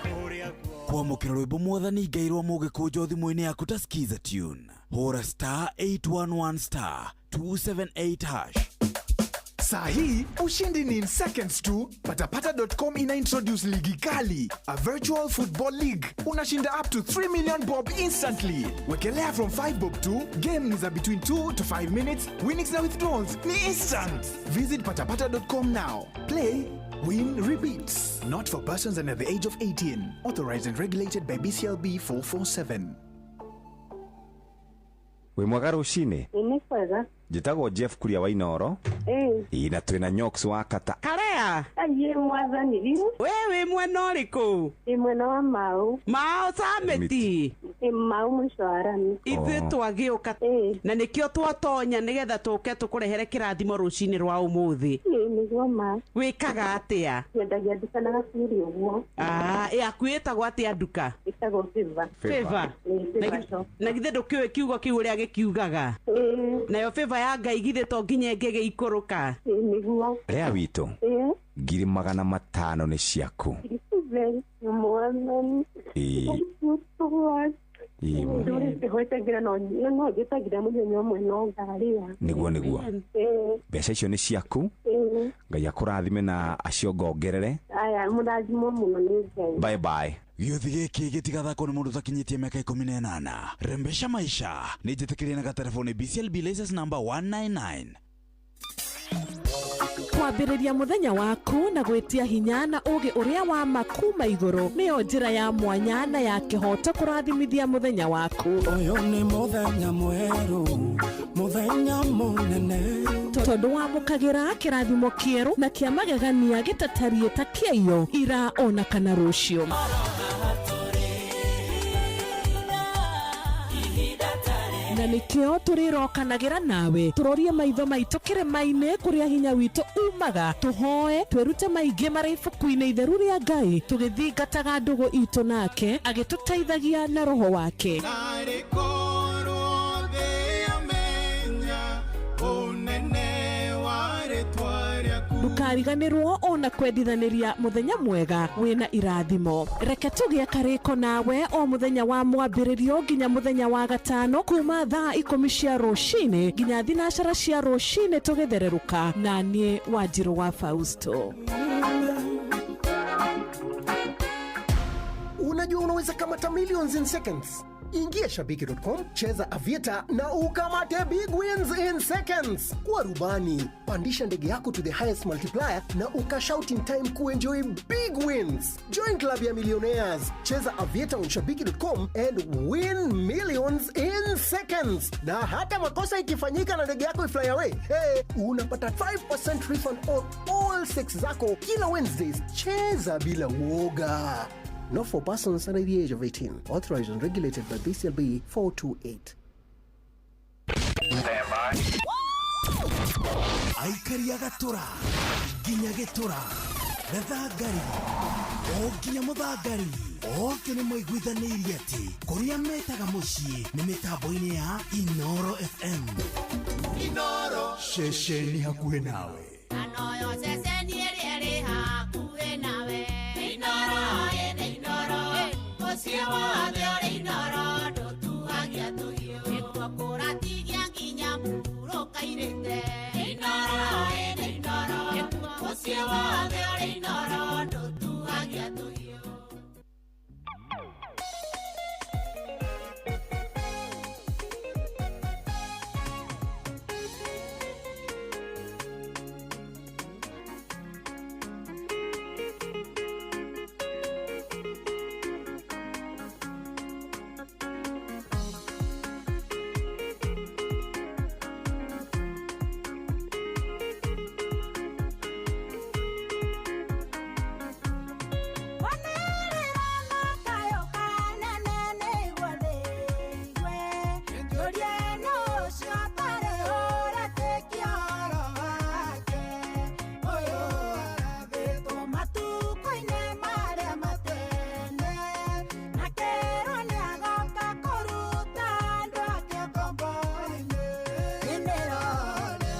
Speaker 7: Kũrĩa
Speaker 6: Kwamũkĩra rwĩmbo Mwathani Ngai rwa mũgĩkũnjo thimũ-inĩ yaku ta skiza tune, hũra star 811 star 278 hash.
Speaker 8: Saa hii ushindi ni in seconds tu. Patapata.com ina introduce ligi kali, a virtual football league. Unashinda up to 3 million bob instantly. Wekelea from 5 bob tu. Game ni za between 2 to 5 minutes. Winnings na withdrawals ni instant. Visit patapata.com now. Play, win, repeat. Not for persons under the age of 18. Authorized and regulated by BCLB 447.
Speaker 9: Wĩ mwega rũcinĩ.
Speaker 1: Nĩ kwega.
Speaker 9: Njĩtagwo Jeff Kuria wa Inoro. Ĩ na twĩna Nyox wa Kata.
Speaker 10: Karea.
Speaker 1: Aiye Mwathani riu.
Speaker 10: We wĩ mwena ũrĩkũ?
Speaker 1: Ĩ mwena wa Mau.
Speaker 10: Mao Sameti.
Speaker 1: Ĩ Mau mũico wa rami.
Speaker 10: Ithuĩ twagĩũka na nĩkĩo twatonya nĩgetha tũke tũkũrehere kĩrathimo rũcinĩ rwa ũmũthĩ.
Speaker 1: Ĩ nĩguo ma.
Speaker 10: Wĩkaga atĩa?
Speaker 1: Nyendagia nduka na gacuri ũguo.
Speaker 10: Ah, yaku ĩtagwo atĩa nduka?
Speaker 1: Ĩtagwo Favor.
Speaker 10: Favor.
Speaker 1: Ĩ Favor shop.
Speaker 10: Na githĩ ndũkĩũĩ kiugo kĩu ũrĩa gĩkiugaga? Nayo favor ya Ngai githĩ to nginya ĩngĩgĩikũrũka?
Speaker 1: Ĩ nĩguo.
Speaker 9: Rea witũ. 500,000 nĩ ciaku.
Speaker 1: Thank you Mwathani.
Speaker 9: Ĩ.
Speaker 1: Thank you so much.
Speaker 9: Ĩ.
Speaker 1: Ndũrĩte ngira no no njĩtagĩra mũthenya ũmwe no ngarĩa.
Speaker 9: Nĩguo nĩguo. Mbeca icio nĩ ciaku. Ngai akũrathime na aciongongerere.
Speaker 1: Aya mũrathimwo mũno nĩ Ngai.
Speaker 9: Bye bye.
Speaker 6: Gĩũthi gĩkĩ gĩtigathakwo nĩ mũndũ ũtakinyĩtie mĩaka 18. Rembesha maisha nĩ njĩtĩkĩrie na gatelefoni BCLB license number 199.
Speaker 11: Kwambĩrĩria mũthenya waku na gwĩtia hinya na ũgĩ ũrĩa wa ma kuma igũrũ nĩyo njĩra ya mwanya na ya kĩhoto kũrathimithia mũthenya waku.
Speaker 12: Ũyũ nĩ mũthenya mwerũ, mũthenya mũnene.
Speaker 11: Tondũ wamũkagĩra kĩrathimo kĩerũ na kĩa magegania gĩtatariĩ ta kĩaiyo ira ona kana rũciũ. Na nĩkĩo tũrĩrokanagĩra nawe tũrorie maitho maitũ kĩrĩma-inĩ kũrĩa hinya witũ umaga, tũhoe twĩrute maingĩ marĩ ibuku-inĩ itheru rĩa Ngai tũgĩthingataga ndũgũ itũ nake agĩtũteithagia na roho wake.
Speaker 12: Narĩ korwo thĩ yamenya ũnene wa rĩtwa rĩaku.
Speaker 11: Ndũkariganĩrwo ona kwendithanĩria mũthenya mwega wĩna irathimo. Reke tũgĩe karĩko nawe o mũthenya wa mwambĩrĩrio nginya mũthenya wa gatano kuma thaa 10 cia rũcinĩ nginya 12 cia rũcinĩ tũgĩthererũka na niĩ Wanjirũ wa Fausto.
Speaker 13: Unajua unaweza kamata millions in seconds. Ingia shabiki.com, cheza Aviator na ukamate big wins in seconds. Kuwa rubani, pandisha ndege yako to the highest multiplier na ukashout in time kuenjoy big wins. Join club ya millionaires, cheza Aviator on shabiki.com and win millions in seconds. Na hata makosa ikifanyika na ndege yako ifly away, hey, unapata 5% refund on all 6 zako kila Wednesdays. Cheza bila uoga. Not for persons under the age of 18. Authorized and regulated by BCLB 428.
Speaker 6: Aikari a Gatura nginya Gĩtũra, Gathangari o nginya Mũthangari, othe nĩ maiguithanĩirie atĩ kũrĩa metaga mũciĩ nĩ mĩtambo-inĩ ya Inoro FM.
Speaker 12: Inoro.
Speaker 8: Ceceni hakuhĩ nawe.
Speaker 14: Anoyo ceceni ĩrĩa ĩrĩ hakuhĩ nawe. Inoro, ĩnĩ Inoro, mũciĩ wothe ũrĩ Inoro, ndũtuagia tũhiũ. Nĩkuo kũratigia nginya mũhurũka irĩte. Inoro,
Speaker 15: Njũrie nũ ũcio ũtarĩ ũretĩkia ũhoro wake. Ũyũ warathĩtwo matukũ-inĩ marĩa matene, na kĩrwo nĩagoka kũruta andũ ake ngombo-inĩ. Nĩndĩrona,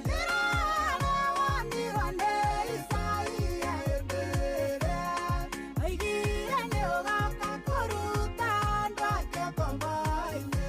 Speaker 15: ndĩrona wonirwo nĩ Isaia hĩndĩ ĩrĩa oigire nĩũgoka kũruta andũ ake ngombo-inĩ.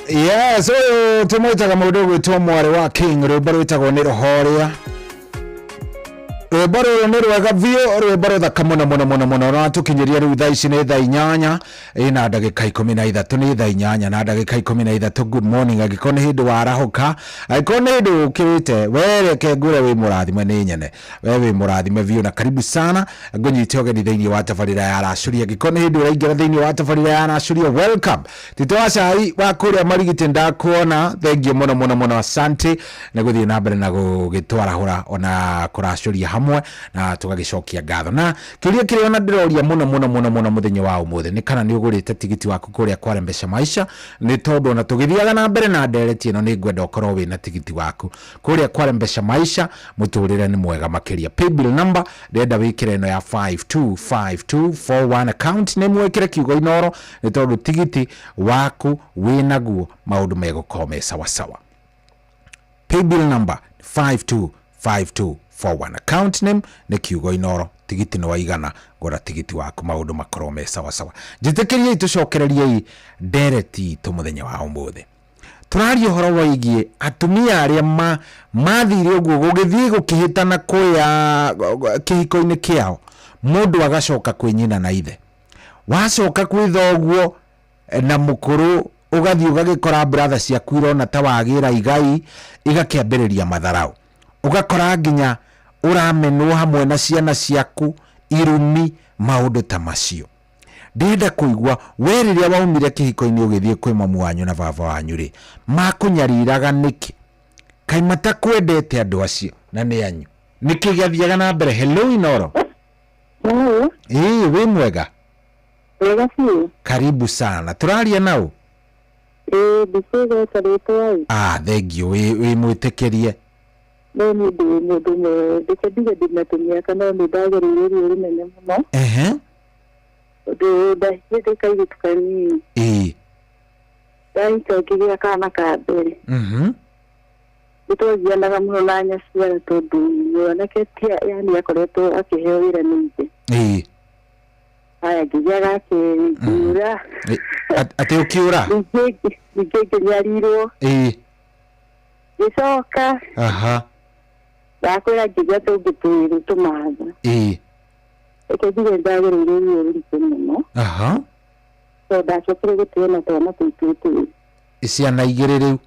Speaker 2: Yes, ũyũ tũmwĩtaga mũndũ ũgwĩtwo mwarĩ wa King, rwĩmbo rwĩtagwo nĩ roho ũrĩa. Rwĩmbo rũrũ nĩ rwega biũ, rwĩmbo rũthaka mũno mũno mũno mũno. Rwatũkinyĩria rĩu thaa ici nĩ thaa 8 ĩna ndagĩka 13, nĩ thaa 8 na ndagĩka 13. Good morning, angĩkorwo nĩ hĩndĩ warahũka, angĩkorwo nĩ hĩndĩ ũkĩrĩte, we reke ngwĩre wĩ mũrathime nĩ nyene, we wĩ mũrathime biũ, na karibu sana, ngũnyite ũgeni thĩinĩ wa tabarĩra ya Racũria. Angĩkorwo nĩ hĩndĩ ũraingĩra thĩinĩ wa tabarĩra ya Racũria, welcome. Tito wa cai wa kũrĩa Marigiti, ndakuona, thengiũ mũno mũno mũno, asante nĩ gũthiĩ na mbere na gũgĩtwarahũra ona kũracũria hamwe, na tũgagĩcokia ngatho. Na kĩũria kĩrĩa ona ndĩroria mũno mũno mũno mũno mũthenya wa ũmũthĩ nĩ kana nĩ ũgũrĩte tigiti waku kũrĩa kwa Rembesha Maisha, nĩ tondũ ona tũgĩthiaga na mbere na ndereti ĩno nĩ ngwenda ũkorwo wĩna tigiti waku kũrĩa kwa Rembesha Maisha. Mũtũrĩre nĩ mwega makĩria. Paybill number ndĩrenda wĩkĩre ĩno ya 525241, account name wĩkĩre kiugo Inoro, nĩ tondũ tigiti waku wĩnaguo maũndũ megũkorwo me sawasawa. Paybill number 525241, account name nĩ kiugo Inoro, tigiti nĩ waigana. Gũra tigiti waku, maũndũ makorwo me sawasawa. Njĩtĩkĩriei tũcokereriei ndereti itũ mũthenya wa ũmũthĩ. Tũraria ũhoro wĩgiĩ atumia arĩa mathire ũguo gũgĩthiĩ gũkĩhĩtana kũya kĩhiko-inĩ kĩao, mũndũ agacoka kwĩ nyina na ithe, wacoka kwĩ thoguo na mũkũrũ, ũgathiĩ ũgagĩkora brother ciaku irona ta wagĩra igai, igakĩambĩrĩria matharau, ũgakora nginya ũramenwo hamwe na ciana ciaku, irumi, maũndũ ta macio. Ndĩrenda kũigua we rĩrĩa waumire kĩhiko-inĩ ũgĩthiĩ kwĩ mamu wanyu na baba wanyu rĩ, makũnyariraga nĩkĩ? Kaĩ matakwendete andũ acio na nĩ anyu? Nĩkĩ gĩathiaga na mbere? Hello, Inoro.
Speaker 1: Hello.
Speaker 2: Ĩĩ, wĩ mwega?
Speaker 1: Wega biũ.
Speaker 2: Karibu sana. Tũraria nau?
Speaker 1: Ĩĩ, ndikũgweta rĩtwa ĩ.
Speaker 2: Ah, thengiũ, wĩ mwĩtĩkĩrie.
Speaker 1: No niĩ ndĩ mũndũ ndeke ndige ndĩna tũmĩaka, no nĩ ndagereire ruo rũnene mũno. Tondũ ndahikĩte kairĩtu kanini. Ndahika ngĩgĩa kana ka mbere. Nĩ twagianaga mũno na nyaciara, tondũ mwanake tia yani akoretwo akĩheo wĩra nĩ ithe. Haya, ngĩgĩa ga kerĩ, ngĩũra.
Speaker 2: Atĩ ũkĩũra?
Speaker 1: Ningĩ ngĩnyarirwo. Ngĩcoka. Ndakwĩra ngĩgĩa tũngĩ twĩrĩ tũmatha. Reke njuge ndagereire ruo rũritũ mũno. Tondũ ndacokire gũteo na twana tũu twĩ twĩrĩ.
Speaker 2: Ciana igĩrĩ rĩu?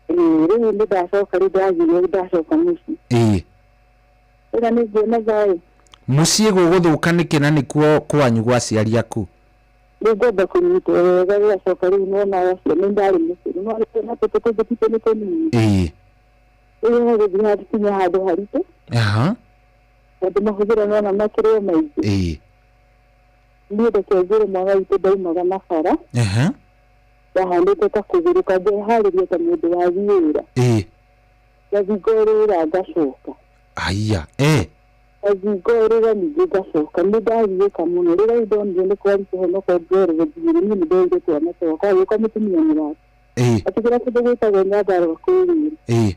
Speaker 1: Ĩĩ, rĩu nĩ ndacoka, rĩu ndathire, ndacoka mũciĩ. Ĩra nĩ nguona thayũ.
Speaker 2: Mũciĩ gũgũthũka nĩkĩ na nĩkuo kwanyu gwa aciari aku?
Speaker 1: Nĩ ngwamba kũnyitwo wega, gũgacoka rĩu nona acio nĩ ndarĩ mũciĩ. No na tũtũ tũngĩ titũ nĩ tũnini. Rĩu gũgũthiĩ hakinya handũ haritũ. Tondũ mahũthĩro nona makĩrĩ o maingĩ. Niĩ reke njĩre, mwana witũ ndaumaga na bara. Ndahanĩte ta kũgũrũka, ngeharĩria ta mũndũ wathiĩ wĩra. Ngathiĩ ngorĩra, ngacoka.
Speaker 2: Aya.
Speaker 1: Ngathiĩ ngorĩra, ningĩ ngacoka. Nĩ ndagiĩka mũno. Rĩrĩa rĩu ndonire nĩ kwaritũha no kwongerere thiirĩ, niĩ nĩ ndoire twana twakwa, agĩũka mũtumia mũrata. Akĩgĩra kĩndũ gĩtagwo Nyandarũa kwĩ wĩra.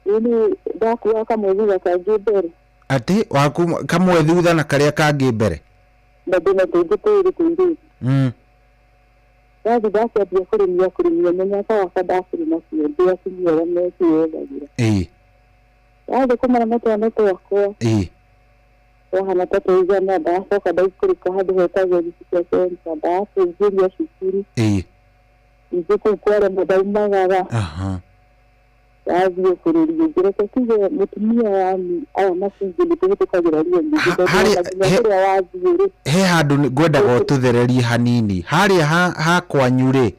Speaker 1: Rĩu nĩ ndakuaga kamwe thutha kangĩ mbere.
Speaker 2: Atĩ waku kamwe thutha na karĩa kangĩ mbere?
Speaker 1: Na ndĩna tũngĩ twĩrĩ tũirĩtu. Ndathi ndakĩambia kũrĩmia mũnyaka wakwa, ndakĩrĩ nacio ndĩ atumia arĩa mekĩyethagĩra. Ndathiĩ kũmarama twana twakwa, twahana ta twaigana, ndacoka ndaikũrũka handũ hetagwo Gĩcicio Center, ndakĩingĩria cukuru. Ningĩ kũu kwarema ndaumagara. Ndathiĩ bũrũri ũngĩ. Reke tuge mũtumia yani aya macingi nĩ tũhĩtũkagĩra ruo nyingĩ, tondũ ona nginya kũrĩa wathiĩ rĩ.
Speaker 2: He handũ ngwendaga ũtũthererie hanini harĩa ha kwanyu rĩ,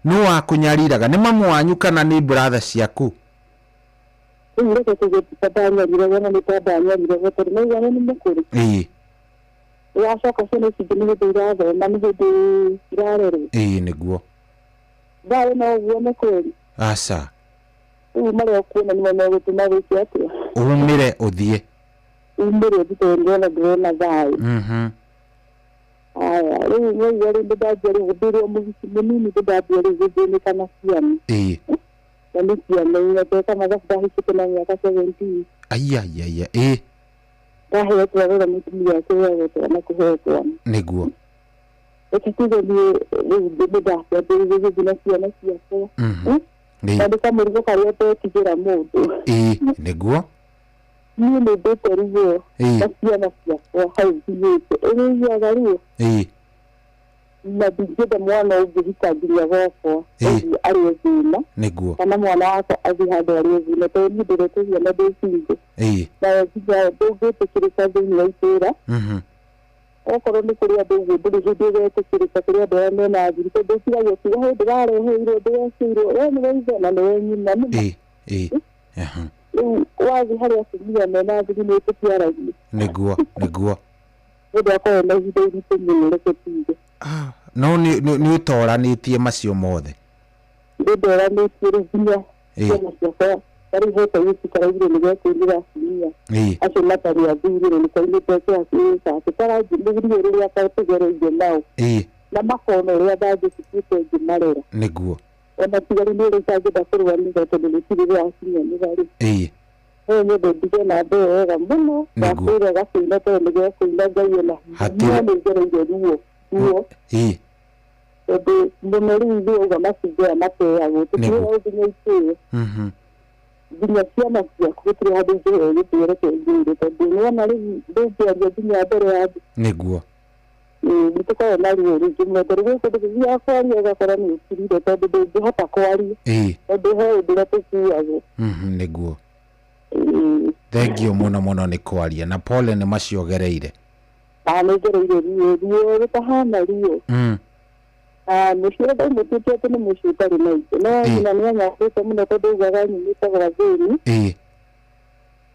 Speaker 2: nũ wakũnyariraga? Nĩ mamu wanyu kana nĩ brother ciaku?
Speaker 1: Rĩu reke tuge ta ndanyariraga, na nĩ ta ndanyariraga tondũ naigua nĩ mũkũrũ. Wacoka ciana ici ingĩ nĩ hĩndĩ irathoma, nĩ hĩndĩ irarerwo.
Speaker 2: Ĩĩ, nĩguo.
Speaker 1: Thayũ no ũguo nĩ kweri?
Speaker 2: Aca.
Speaker 1: Rĩu marĩa ũkuona nĩmo megũtũma wĩke atĩa?
Speaker 2: Umĩre ũthiĩ.
Speaker 1: Umĩre ũthiĩ, tondũ ndĩrona thayũ. Aya, rĩu nĩwaigua, rĩu ndĩndambia rĩu ndĩrĩ o mũhiki mũnini, ndĩndambia rĩu gũthĩnĩka na ciana. Na nĩ ciana inya, ndeka mathabu, ndahikĩte na mĩaka 17.
Speaker 2: Aya aya aya, ĩĩ.
Speaker 1: Ndaheo twarora mũtumia akĩheagwo twana, kũheo twana.
Speaker 2: Nĩguo.
Speaker 1: Reke tuge niĩ rĩu nĩndakĩambĩrĩirie gũthiĩ na ciana ciakwa. Na nĩ kamũrigo karĩa ndetigĩra mũndũ.
Speaker 2: Ĩĩ, nĩguo.
Speaker 1: Niĩ nĩ ndĩte ruo na ciana ciakwa hau nginyĩte. Ĩrĩiguaga ruo. Na ndingĩenda mwana ũngĩhika nginya gwakwa ũthiĩ arĩe thĩna.
Speaker 2: Nĩguo.
Speaker 1: Kana mwana wakwa athiĩ handũ arĩe thĩna tondũ niĩ ndĩrete ciana ndĩ single. Na nginya ndũngĩtĩkĩrĩka thĩinĩ wa itũũra. Okorwo nĩ kũrĩ andũ ũguo ndũrĩ hĩndĩ ũgetĩkĩrĩka kũrĩ andũ arĩa mena athuri tondũ ũkiragia ũkiuga hĩ ndĩrareheirwo ndĩrekĩirwo we nĩwe ithe na nĩwe nyina nĩma.
Speaker 2: Ĩĩ. Aha.
Speaker 1: Rĩu wathiĩ harĩ atumia mena athuri nĩ tũtiaragia.
Speaker 2: Nĩguo, nĩguo.
Speaker 1: Mũndũ akoragwo na ihinda iritũ mũno reke tuge.
Speaker 2: No nĩ ũtoranĩtie macio mothe.
Speaker 1: Nĩ ndoranĩtie rĩu nginya ciana ciakwa ta rĩu he kairĩtu karaugire nĩ gekũinĩra atumia acio matarĩ athuri na nĩ kainĩte kĩhakĩte karanjĩrĩria rĩrĩa tũgereire nao. Na makona ũrĩa ndangĩtukĩte ngĩmarera.
Speaker 2: Nĩguo.
Speaker 1: Ona tiga rĩu nĩ ũrĩa itangĩenda kũrũanĩra tondũ gũtirĩ rĩrakinyanĩra rĩ. No nyende ndige na mbere wega mũno. Ndakwĩra gakũina tondũ nĩ gekũina Ngai ona hinya. No nĩ ngereire ruo ruo. Tondũ mũno rĩu ithuĩ auga macumbĩ aya mateagwo tũtirĩ nginya itĩo. Nginya ciana ciaku gũtirĩ handũ ingĩheo gĩtĩo reke ngwĩre tondũ nĩwona rĩu ndũngĩaria nginya mbere ya andũ.
Speaker 2: Nĩguo.
Speaker 1: Nĩ tũkoragwo na ruo rũingĩ mũno tondũ gwĩ kũndũ gũthiaga kwaria ũgakora nĩ ũkirire tondũ ndũngĩhota kwaria. Tondũ he ũndũ ũrĩa tũkuagwo.
Speaker 2: Nĩguo. Thengio mũno mũno nĩ kwaria na pole nĩ macio ũgereire.
Speaker 1: Nĩ ngereire ruo ruo rũtahana ruo. Mũciĩ ũrĩa ndaumĩtĩte atĩ nĩ mũciĩ ũtarĩ na indo. No nyina nĩ anyarĩte mũno tondũ augaga nyumĩte gwa thĩni.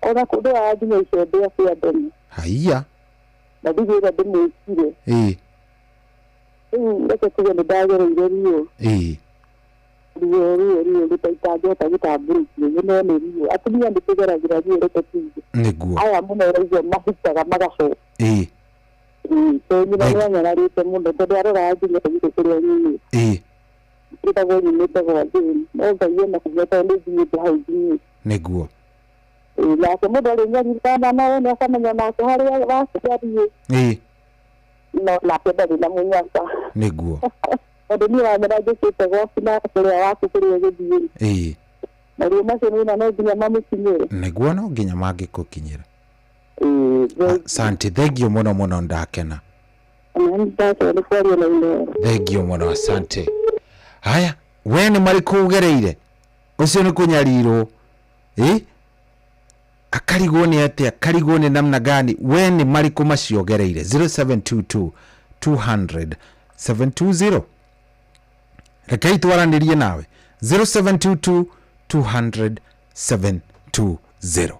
Speaker 1: Ona kũndũ nginya icembe akĩandema.
Speaker 2: Haiya.
Speaker 1: Na ndigwĩra ndĩmwĩkire. Rĩu reke tuge nĩ ndagereire ruo. Ruo ruo ruo rũtaitangĩhota gũtambũrũkia no nĩ ruo. Atumia nĩ tũgeragĩra ruo reke tuge.
Speaker 2: Nĩguo.
Speaker 1: Aya mũno ũraigua mahikaga magacoka. Tondũ nyina nĩ anyararĩte mũno tondũ aroraga nginya gwitũ kũrĩa nyumĩte. Ĩtagwo nyumĩte gwa thĩni. No Ngai ena hinya tondũ nĩ nginyĩte hau nginyĩte.
Speaker 2: Nĩguo.
Speaker 1: Nake mũndũ arĩnyarirana nawe nĩ akamenya nake harĩa wake athiĩ. No nake ndarĩ na mũnyaka.
Speaker 2: Nĩguo.
Speaker 1: Tondũ niĩ wamenya njũkĩte gwaku na kũrĩa waku kũrĩa ũgũthiĩ. Maruo macio nĩwona no nginya mamũkinyĩre.
Speaker 2: Nĩguo no nginya mangĩkũkinyĩra. Asante, thengio mũno mũno ndakena. Thengio mũno, asante. Haya, we nĩ marĩkũ ũgereire? Ũcio nĩ kũnyarirwo. Akarigwo nĩ atĩa? Akarigwo nĩ namna gani? We nĩ marĩkũ macio ũgereire? 0722 200 720. Rekei twaranĩrie nawe. 0722 200 720.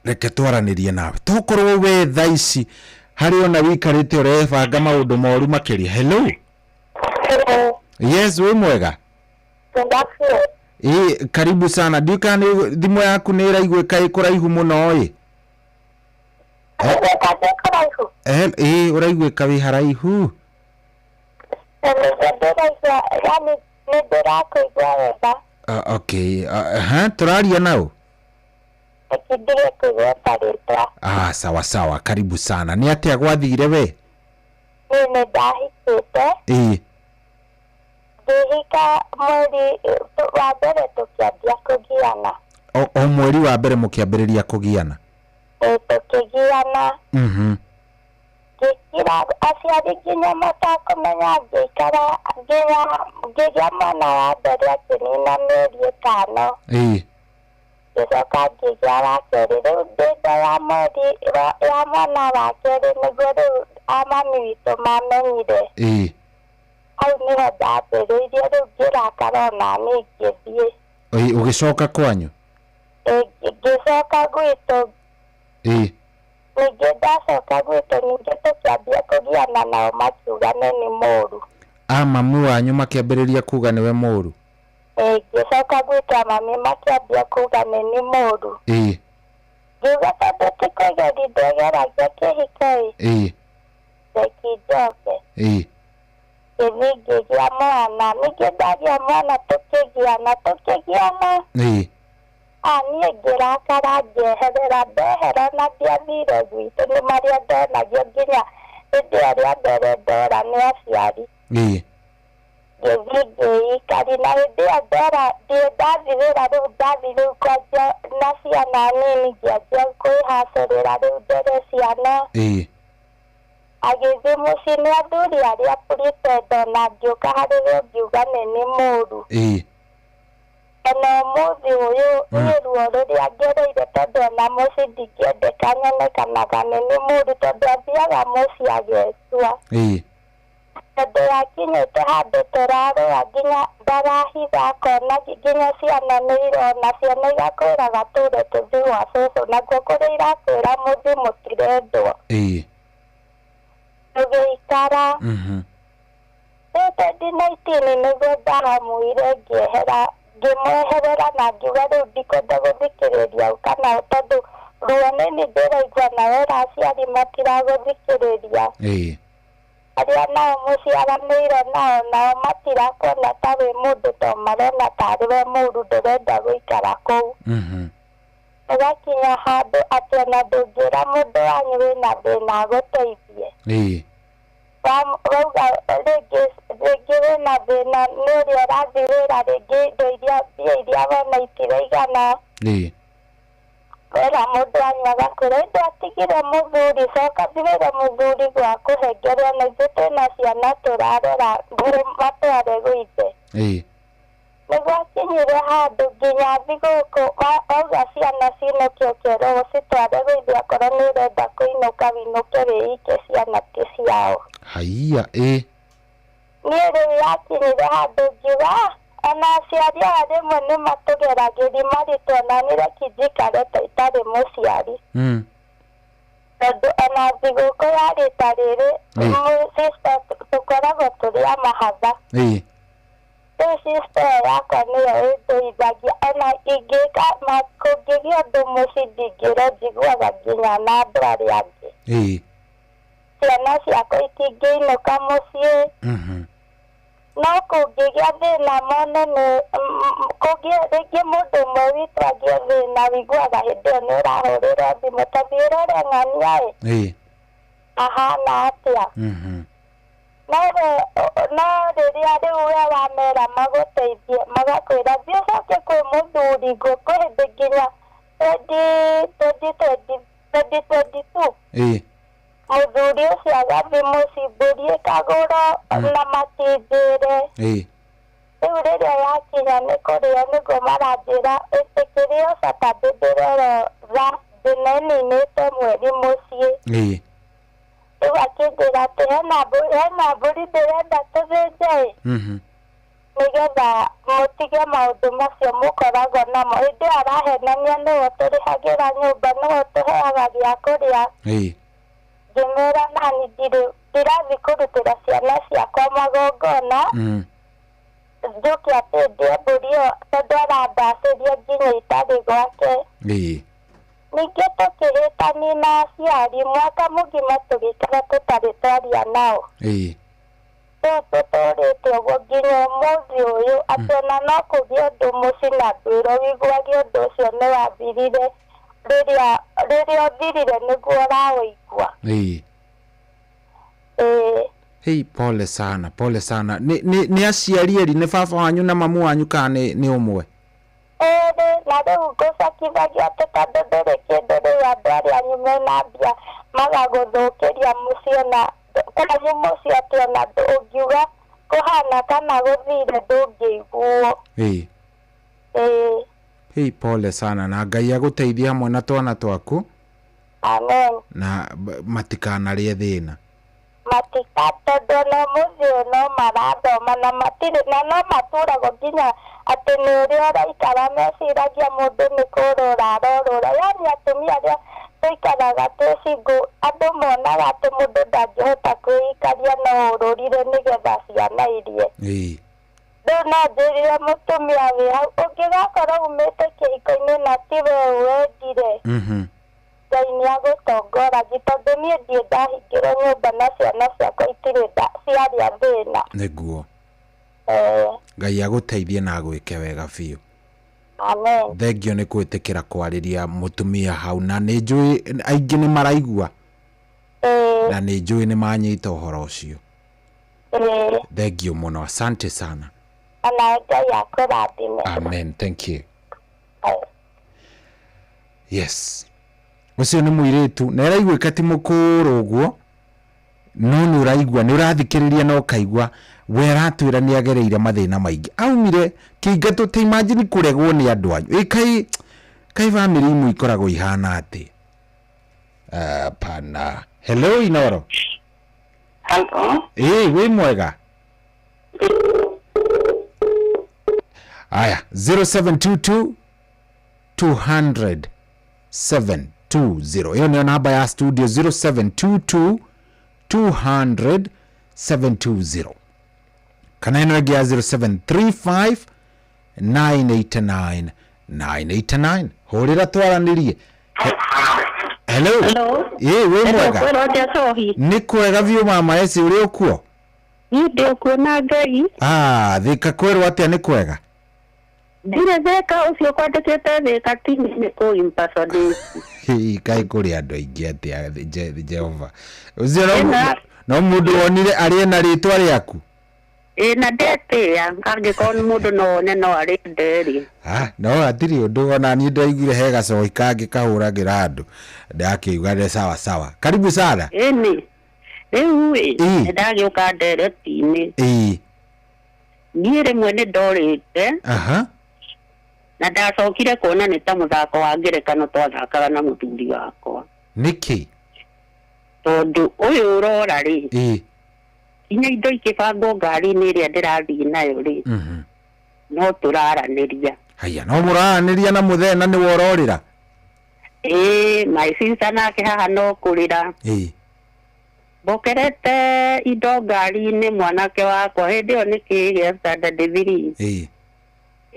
Speaker 2: Reke twaranĩrie nawe. Tokorwo we thaa ici harĩ ona wĩikarĩte ũrebanga maũndũ moru makĩria. Hello.
Speaker 16: Hello.
Speaker 2: Yes, wĩ mwega? Karibu sana. Ndiũĩ kana thimũ yaku nĩ ĩraiguĩka ĩ kũraihu mũno ĩ? Ũraiguĩka wĩ haraihu?
Speaker 16: Nĩ ndĩrakũigua wega.
Speaker 2: Okay. Tũraria nao? Sawa sawa, karibu sana. Nĩ atĩa gwathire we?
Speaker 16: Niĩ nĩ ndahikĩte. Ngĩhika mweri wa mbere tũkĩambia kũgiana.
Speaker 2: O mweri wa mbere mũkĩambĩrĩria kũgiana?
Speaker 16: Tũkĩgiana. Ngĩkira aciari nginya matakũmenya ngĩikara nginya ngĩgĩa mwana wa mbere akĩnina mĩeri ĩtano. Ngĩcoka ngĩgĩa wa kerĩ. Rĩu ndĩ nda ya mweri ya mwana wa kerĩ nĩguo rĩu amami witũ mamenyire. Hau nĩho ndambĩrĩirie rĩu ngĩrakara ona niĩ ngĩthiĩ.
Speaker 2: Ũgĩcoka kwanyu?
Speaker 16: Ngĩcoka gwitũ. Ningĩ ndacoka gwitũ ningĩ tũkĩambia kũgiana nao makiuga nĩ nĩ mũũru.
Speaker 2: Mami wanyu makĩambĩrĩria kuga nĩwe mũũru?
Speaker 16: Ngĩcoka gwitũ mami makĩambia kuga nĩ nĩ mũũru. Ngiuga tondũ ti kũgeria ndegeragia kĩhiko ĩ. Reke njoke. Ngĩthiĩ ngĩgĩa mwana. Ningĩ ndagĩa mwana tũkĩgiana tũkĩgiana. Niĩ ngĩrakara ngĩeherera ndehera na ndiathire gwitũ nĩ marĩa ndonagio nginya Hĩndĩ ĩyo rĩa mbere ndora nĩ aciari. Ngĩthiĩ ngĩikari na hĩndĩ ĩyo ndora ndiĩ ndathiĩ wĩra rĩu ndathiĩ rĩu kwanjia na ciana nini ngĩanjia kwĩhacĩrĩra rĩu ndere ciana. Agĩthiĩ mũciĩ nĩ athuri arĩa pretend ona ngĩũka harĩ we ngiuga nĩ nĩ mũru. Ona ũmũthĩ ũyũ niĩ ruo rũrĩa ngereire tondũ ona mũciĩ ndingĩendeka nyonekanaga nĩ nĩ mũru tondũ athiaga mũciĩ agetua. Tondũ yakinyĩte handũ tũrarũa nginya ndarahitha akona nginya ciana nĩ irona ciana igakwĩraga tũre tũthiĩ gwa cũcũ nakuo kũrĩa irakwĩra mũthiĩ mũtirendwo. Tũgĩikara. Rĩu 2019 nĩguo ndahamuire ngĩehera ngĩmweherera na ngiuga rĩu ndikwenda gũthikĩrĩria kana tondũ ruo nĩni ndĩraigua na wera aciari matiragũthikĩrĩria. Arĩa nao mũciaranĩire nao nao matirakuona ta wĩ mũndũ to marona tarĩ we mũru ndũrenda gũikara kũu. Ũgakinya handũ atĩ ona ndũngĩra mũndũ wanyu wĩna thĩna agũteithie. Wauga rĩngĩ rĩngĩ wĩna thĩna nĩ ũrĩa ũrathiĩ wĩra rĩngĩ indo iria mbia iria wona itiraigana. Wera mũndũ wanyu agakwĩra indo atigire mũthuri coka thirĩre mũthuri gwakũhengerwo na ithuĩ twĩna ciana tũrarera matware gwithe. Nĩguo akinyire handũ nginya thigũkũ wauga ciana cinũke ũkerwo ũcitware gwithe akorwo nĩ ũrenda kũinũka winũke wĩike ciana ti ciao.
Speaker 2: Haiya.
Speaker 16: Niĩ rĩu yakinyire handũ ngiuga ona aciari aya rĩmwe nĩ matũgeragĩria maritũ ona niĩ reke njikare ta itarĩ mũciari. Tondũ ona thigũkũ ya rita rĩrĩ sister tũkoragwo tũrĩ a mahatha. Rĩu sister ĩyo yakwa nĩyo ĩndeithagia ona ingĩka kũngĩgĩa ũndũ mũciĩ ndingĩrwo njiguaga nginya na andũ arĩa angĩ. Ciana ciakwa itingĩinũka mũciĩ. No kũngĩgĩa thĩna mone nĩ kũngĩ rĩngĩ mũndũ ũmwe witũ agĩe thĩna wĩiguaga hĩndĩ ĩyo nĩ ũrahũrĩrwo thimũ ta thiĩ ũrore ng'ania ĩ ahana atĩa. No rĩrĩa rĩu we wamera magũteithie magakwĩra thiĩ ũcoke kwĩ mũthuri ngũkũ hĩndĩ nginya 2022. Mũthuri ũcio agathiĩ mũciĩ mbũri ĩkagũrwo na matinjĩre. Rĩu rĩrĩa yakinya nĩ kũrĩo nĩguo maranjĩra ĩtĩkĩrio Saturday ndĩrerwo Thursday na ĩninĩte mweri mũciĩ. Rĩu akĩnjĩra atĩ hena mbũri ndĩrenda tũthĩnje ĩ nĩgetha mũtige maũndũ macio mũkoragwo namo. Hĩndĩ ĩyo arahenania nĩwe ũtũrĩhagĩra nyũmba nĩwe ũtũheaga gĩa kũrĩa. Ngĩmwĩra nani ndirathiĩ kũrutĩra ciana ciakwa magongona njuke atĩ ndĩe mbũri ĩyo tondũ arandacĩria nginya itarĩ gwake. Ningĩ tũkĩhĩtania na aciari mwaka mũgima tũgĩikara tũtarĩ twaria nao. Rĩu tũtũrĩte ũguo nginya ũmũthĩ ũyũ atĩ ona no kũgĩe ũndũ mũciĩ na ndwĩrwo wĩiguage ũndũ ũcio nĩ wathirire rĩrĩa ũthirire nĩguo ũraũigua.
Speaker 2: Hei, pole sana, pole sana. Nĩ aciari erĩ nĩ baba wanyu na mamu wanyu kana nĩ ũmwe?
Speaker 16: Erĩ na rĩu ngũcakithagia atĩ tondũ ndũrĩ kĩndũ rĩu andũ arĩa anyu mena mbia magagũthũkĩria mũciĩ na kwanyu mũciĩ atĩ ona ũngiuga kũhana kana gũthire ndũngĩiguo.
Speaker 2: Hei, pole sana na Ngai agũteithie hamwe na twana twaku.
Speaker 16: Amen.
Speaker 2: Na matikanarĩe thĩna.
Speaker 16: Matika tondũ ona ũmũthĩ ũyũ no marathoma na matirĩ na no maturagwo nginya atĩ nĩ ũrĩa ũraikara meciragia mũndũ nĩ kũrũra arorũra. Yaani atumia arĩa tũikaraga twĩ single andũ monaga atĩ mũndũ ndangĩhota kwĩikaria no ũrũrire nĩgetha ciana irie. Rĩu no njĩrire mũtumia wĩ hau ũngĩgakorwo umĩte kĩhiko-inĩ na tiwe wendire Ngai nĩ agũtongoragia tondũ niĩ ndirĩ ndahingĩrwo nyũmba na ciana ciakwa itirĩ ciarĩa thĩna.
Speaker 2: Nĩguo. Ngai agũteithie na agwĩke wega biũ.
Speaker 16: Amen.
Speaker 2: Thengio nĩ gwĩtĩkĩra kwarĩria mũtumia hau na nĩ njũĩ aingĩ nĩ maraigua. Na nĩ njũĩ nĩ manyita ũhoro ũcio. Thank you mũno, asante sana.
Speaker 16: Ona Ngai akũrathime.
Speaker 2: Amen, thank you. Yes, ũcio nĩ mũirĩtu na ĩraiguĩka ti mũkũrũ ũguo, no nĩ ũraigua, nĩ ũrathikĩrĩria na ũkaigua we aratwĩra nĩ agereire mathĩna maingĩ, aumire kĩingatũ. Ta imagine kũregwo nĩ andũ anyu. Ĩ kai kai bamĩrĩ imwe ikoragwo ihana atĩ hapana. Hello, Inoro.
Speaker 1: Hello.
Speaker 2: Ĩ wĩ mwega? Aya, 0722 200 720, ĩyo nĩyo namba ya studio, 0722 200 720, kana ĩno ĩngĩ ya 0735 989 989. Hũrĩra twaranĩrie. Hello.
Speaker 1: Hello.
Speaker 2: Ĩ wĩ mwega?
Speaker 1: Kwĩrwo atĩa, Cohi?
Speaker 2: Nĩ kwega biũ, mama eci, ũrĩ ũkuo?
Speaker 1: Niĩ ndĩ ũkuo na Ngai.
Speaker 2: Ah, Thĩka kwĩrwo atĩa, nĩ kwega?
Speaker 1: Ndirĩ Thĩka, ũcio kwandĩkĩte Thĩka ti nĩ kũ impersonate.
Speaker 2: Hĩ, kaĩ kũrĩ andũ aingĩ atĩa, Jehova ũcio no mũndũ wonire arĩ na rĩtwa rĩaku.
Speaker 1: Ĩ na ndetĩĩa, angĩkorwo nĩ mũndũ no one no arĩ nderĩ.
Speaker 2: Ah, no hatirĩ ũndũ, ona niĩ ndaiguire he gacohi kangĩ kahũragĩra andũ, ndakĩuga nĩ sawa sawa. Karibu sana.
Speaker 1: Ĩni rĩu ĩ nĩ ndagĩũka ndereti-inĩ. Niĩ rĩmwe nĩ ndorĩte na ndacokire kuona nĩ ta mũthako wa ngerekano twathakaga na mũthuri wakwa.
Speaker 2: Nĩkĩ?
Speaker 1: Tondũ ũyũ ũrora rĩ, nginya indo ikĩbangwo ngari-inĩ ĩrĩa ndĩrathiĩ nayo rĩ, no tũraranĩria.
Speaker 2: Haya, no mũraranĩria na mũthee na nĩwe ũrorĩra?
Speaker 1: Ĩĩ, my sister nake haha no kũrĩra. Mbokerete indo ngari-inĩ, mwanake wakwa hĩndĩ ĩyo nĩ kĩĩ gĩa standard 3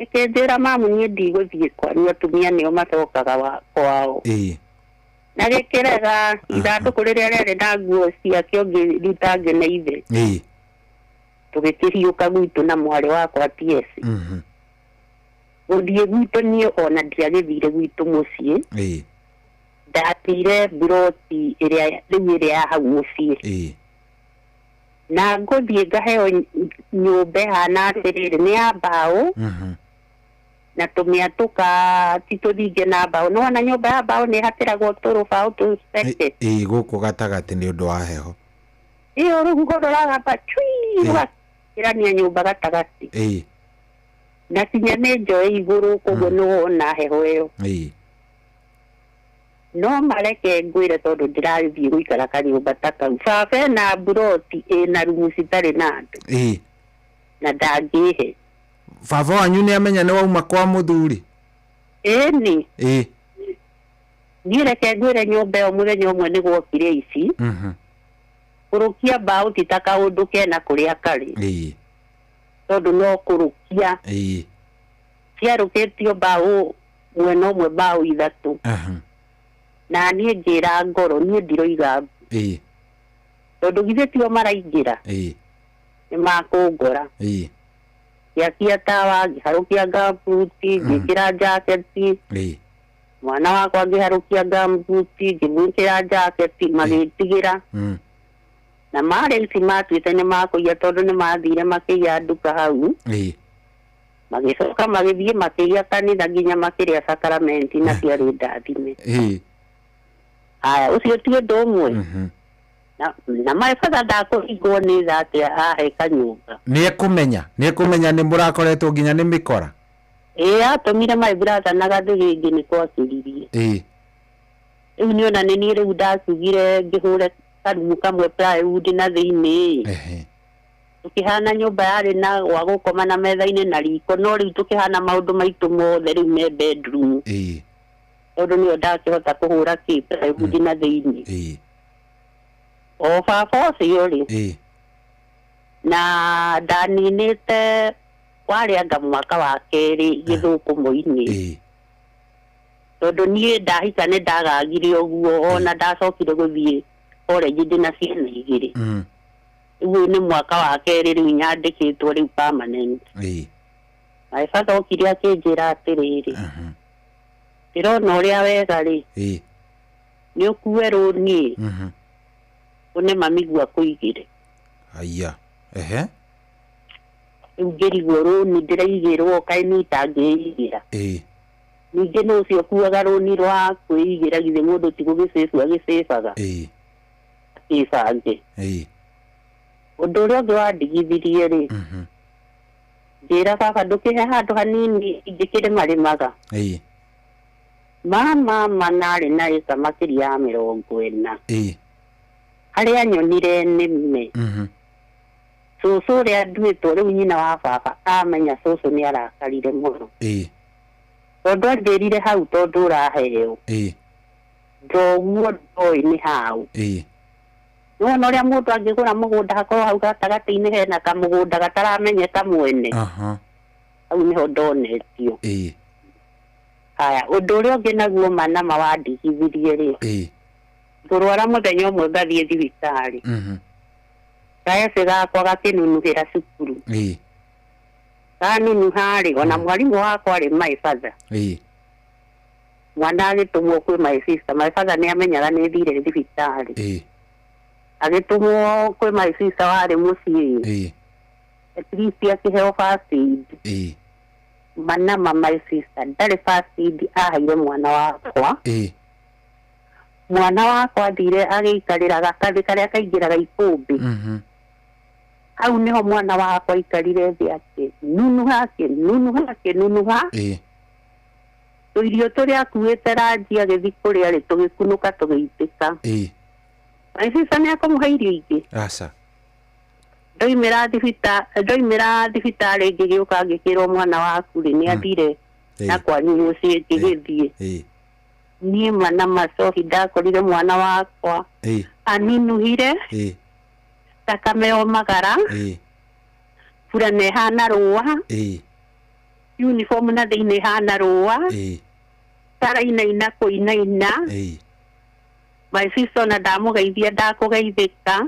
Speaker 1: ĩkĩnjĩra, "Mamu, niĩ ndigũthiĩ kwanyu, atumia nĩo macokaga kwao." Na gĩkĩrega ithandũkũ rĩrĩa rĩarĩ na nguo ciakĩo, ngĩruta ngĩne ithe. Tũgĩkĩhiũka gwitũ na mwarĩ wakwa TS. Gũthiĩ gwitũ, niĩ ona ndiagĩthire gwitũ mũciĩ. Ndathire mburoti ĩrĩa rĩu ĩrĩa ya hau mũciĩ. Na ngũthiĩ ngaheo nyũmba ĩhana atĩrĩrĩ, nĩ ya mbaũ na tũmĩatũka ti tũthinge na mbaũ. Nĩwona nyũmba ya mbaũ nĩ ĩhatĩragwo tũrũbaũ tũceke.
Speaker 2: Ĩĩ, gũkũ gatagatĩ nĩ ũndũ wa heho.
Speaker 1: Ĩyo rũhuho rũragamba cui rũgakĩrania nyũmba gatagatĩ. Na kinya nĩ njoe igũrũ, koguo nĩ wona heho ĩyo. No mareke ngwĩre, tondũ ndĩrathiĩ gũikara kanyũmba ta kau, baba ena mburoti ĩna rumu citarĩ na andũ na ndangĩhe.
Speaker 2: Baba wanyu nĩ amenya nĩ wauma kwa mũthuri?
Speaker 1: Ĩni. Niĩ reke ngwĩre, nyũmba ĩyo mũthenya ũmwe nĩ gwokire ici kũrũkia mbaũ ti ta kaũndũ kena kũrĩa karĩ, tondũ no kũrũkia. Ciarũkĩtio mbaũ mwena ũmwe, mbaũ ithatũ. Na niĩ ngĩra ngoro, niĩ ndiroiga mbu, tondũ githĩ tio maraingĩra, nĩ makũngora. Ngĩakia tawa, ngĩharũkia gambuti, ngĩkĩra jaketi. Mwana wakwa ngĩharũkia gambuti, ngĩmwĩkĩra jaketi, magĩtigĩra. Na marĩ ici matuĩte nĩ makũiya, tondũ nĩ mathire makĩiya nduka hau. Magĩcoka magĩthiĩ makĩiya kanitha nginya makĩrĩa sakramenti na ciarĩ ndathime. Haya, ũcio ti ũndũ ũmwe. Na my father ndakũringwo nĩ tha atĩ ahe kanyũmba.
Speaker 2: Nĩ ekũmenya nĩ mũrakoretwo nginya nĩ mĩkora.
Speaker 1: Ĩĩ, atũmire my brother na gathĩgĩngĩ nĩ twakĩririe. Rĩu nĩ ona nĩ niĩ rĩu ndakiugire ngĩhũre karumu kamwe plywood na thĩinĩ. Tũkĩhana nyũmba yarĩ na gwa gũkoma na metha-inĩ na riko, no rĩu tũkĩhana maũndũ maitũ mothe rĩu me bedroom, tondũ nĩyo ndakĩhota kũhũra kĩ plywood na thĩinĩ. O baba ũcio rĩ, na ndaninĩte warĩ anga mwaka wa kerĩ gĩthũkũmo-inĩ, tondũ niĩ ndahika nĩ ndagagire ũguo, ona ndacokire gũthiĩ college ndĩna ciana igĩrĩ. Rĩu ũyũ nĩ mwaka wa kerĩ rĩu nyandĩkĩtwo rĩu permanent. My father okire akĩnjĩra atĩrĩrĩ, "Ndĩrona ũrĩa wega rĩ, nĩ ũkue rũni." Ũne mamiguo akũigĩre.
Speaker 2: Aya. Ehe.
Speaker 1: Rĩu ngĩrigwo rũni ndĩraigĩrwo kaĩ niĩ itangĩigĩra. Ningĩ nũ ũcio ũkuaga rũni rwa kwĩigĩra githĩ mũndũ ti gũgĩcĩbu agĩcĩbaga? Akĩbange. Ũndũ ũrĩa ũngĩ wandigithirie rĩ, njĩra baba ndũkĩhe handũ hanini ingĩkĩrĩmarĩmaga. Mama ma narĩ na ĩka makĩria ya 40. Harĩa nyonire nĩme. Cũcũ ũrĩa nduĩtwo rĩu nyina wa baba amenya cũcũ nĩ arakarire mũno. Tondũ anjĩrire hau tondũ ũraheo. Ndoguo ndoĩ nĩ hau. Nĩwona ũrĩa mũndũ angĩgũra mũgũnda hakorwo hau gatagatĩ-inĩ hena kamũgũnda gataramenyeka mwene. Hau nĩho ndonetio. Haya, ũndũ ũrĩa ũngĩ naguo ma na ma wandigithirie rĩ. Ngũrwara mũthenya ũmwe ngathiĩ thibitarĩ. Gaecĩ gakwa gakĩnunuhĩra cukuru. Kanunuha rĩ, ona mwarimũ wakwa arĩ my father. Mwana agĩtũmwo kwĩ my sister. My father nĩ amenyaga nĩ thire thibitarĩ. Agĩtũmwo kwĩ my sister warĩ mũciĩ. At least akĩheo first aid. Manama my sister ndarĩ first aid aheire mwana wakwa. Mwana wakwa athire agĩikarĩra gakathĩ karĩa kaingĩraga ikũmbĩ. Hau nĩho mwana wakwa aikarire thĩ akĩnunuha akĩnunuha akĩnunuha. Tũirio tũrĩa akuĩte ranji agĩthiĩ kũrĩa rĩ tũgĩkunũka tũgĩitĩka. My sister nĩ akũmũhe irio ingĩ.
Speaker 2: Aca.
Speaker 1: Ndoimĩra thibitarĩ ngĩgĩũka ngĩkĩrwo mwana waku rĩ nĩ athire na kwanyu mũciĩ ngĩgĩthiĩ. Niĩ mana macohi ndakorire mwana wakwa anunuhire thakame yomagara burana ĩhana rũa uniform na thĩinĩ ĩhana rũa tarainaina kũinaina. My sister ona ndamũgeithia ndakũgeithĩka.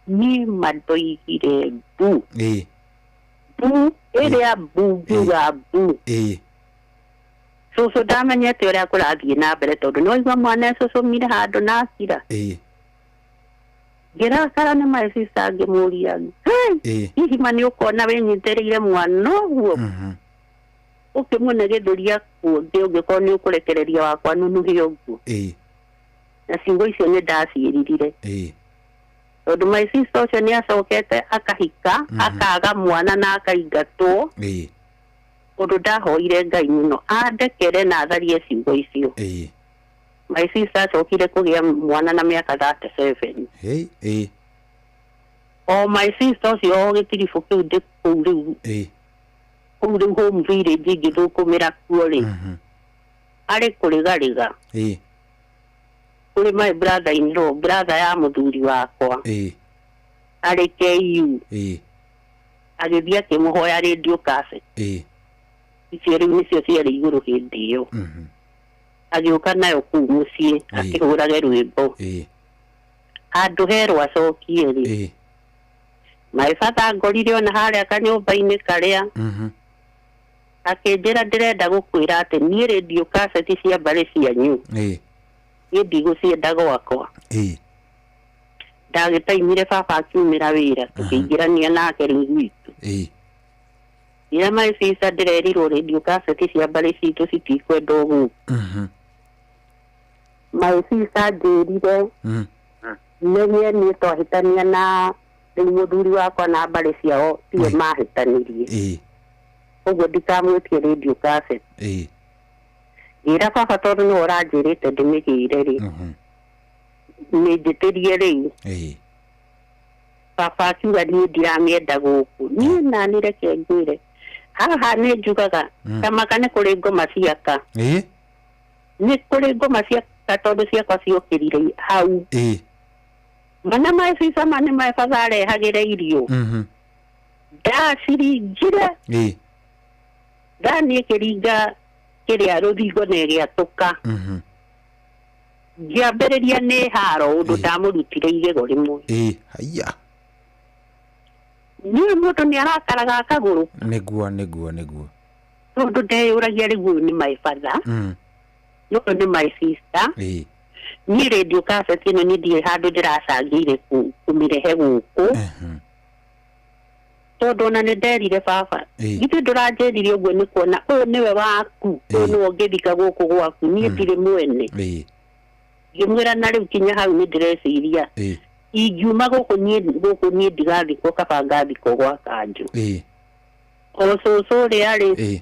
Speaker 1: Niĩ ma ndoigire mbu. Mbu ĩrĩa mbu ngiuga mbu. Cũcũ ndamenyete ũrĩa kũrathiĩ na mbere tondũ nĩ waigua mwana ecũcũmire handũ na akira. Ngĩrakara nĩ my sister ngĩmũria, hihi ma nĩ ũkona wĩnyitĩrĩire mwana ũguo? Ũkĩmũne gĩthũri akuo ũngĩkorwo nĩ ũkũrekereria wakwa nunuhe ũguo. Na ciugo icio nĩ ndaciĩririre. Tondũ my sister ũcio nĩ acokete akahika, akaga mwana na akaingatwo. Ũndũ ndahoire Ngai mũno andekere na atharie ciugo icio. My sister acokire kũgĩa mwana na mĩaka 37. O my sister ũcio o gĩtiribũ kĩu ndĩ kũu rĩu. Kũu rĩu home village ngĩthũkũmĩra kuo rĩ. Arĩ kũrĩgarĩga. Kũrĩ my brother in law, brother ya mũthuri wakwa. Arĩ KU. Agĩthiĩ akĩmũhoya radio cassette. Icio rĩu nĩcio ciarĩ igũrũ hĩndĩ ĩyo. Agĩũka nayo kũu mũciĩ akĩhũrage rwĩmbo. Handũ herwo acokie rĩ. My father ngorire ona harĩa kanyũmba-inĩ karĩa. Akĩnjĩra ndĩrenda gũkwĩra atĩ niĩ radio cassette cia mbarĩ cianyu. Niĩ ndigũcienda gwakwa. Ndagĩtaimire baba akiumĩra wĩra tũkĩingĩrania nake rĩu gwitũ. Ira my sister ndĩrerirwo radio cassette cia mbarĩ citũ citikwendwo gũkũ. My sister anjĩrire menye niĩ twahĩtania na rĩu mũthuri wakwa na mbarĩ ciao tiwe mahĩtanirie. Ũguo ndikamwĩtie radio cassette. Ngĩra baba tondũ nĩwe ũranjĩrĩte ndĩmĩgĩre rĩ. Nĩnjĩtĩrie rĩu. Baba akiuga niĩ ndiramĩenda gũkũ. Niĩ nani reke ngwĩre. Haha nĩ njugaga tamaka nĩ kũrĩ ngoma ciaka. Nĩ kũrĩ ngoma ciaka tondũ ciakwa ciokĩrire hau. Mana my sister ma nĩ my father arehagĩra irio. Ndaciringire. Thani ĩkĩringa kĩrĩa rũthingo na ĩgĩatũka. Ngĩambĩrĩria nĩ haro ũndũ ndamũrutire igego rĩmwe.
Speaker 2: Haiya.
Speaker 1: Niĩ mũndũ nĩ arakaraga akagũrũ.
Speaker 2: Nĩguo nĩguo nĩguo.
Speaker 1: Tondũ ndeyũragia rĩu ũyũ nĩ my father. Ũyũ nĩ my sister. Niĩ radio cassette ĩno niĩ ndirĩ handũ ndĩracangĩire kũmĩrehe gũkũ, tondũ ona nĩ nderire baba, githĩ ndũranjĩrire ũguo nĩ kuona ũyũ nĩwe waku, ũyũ nĩwe ũngĩthika gũkũ gwaku, niĩ ndirĩ mwene. Ngĩmwĩra na rĩu kinya hau nĩ ndĩreciria ingiuma gũkũ niĩ, gũkũ niĩ ndigathikwo, kaba ngathikwo gwa kanjũ. O cũcũ ũrĩa rĩ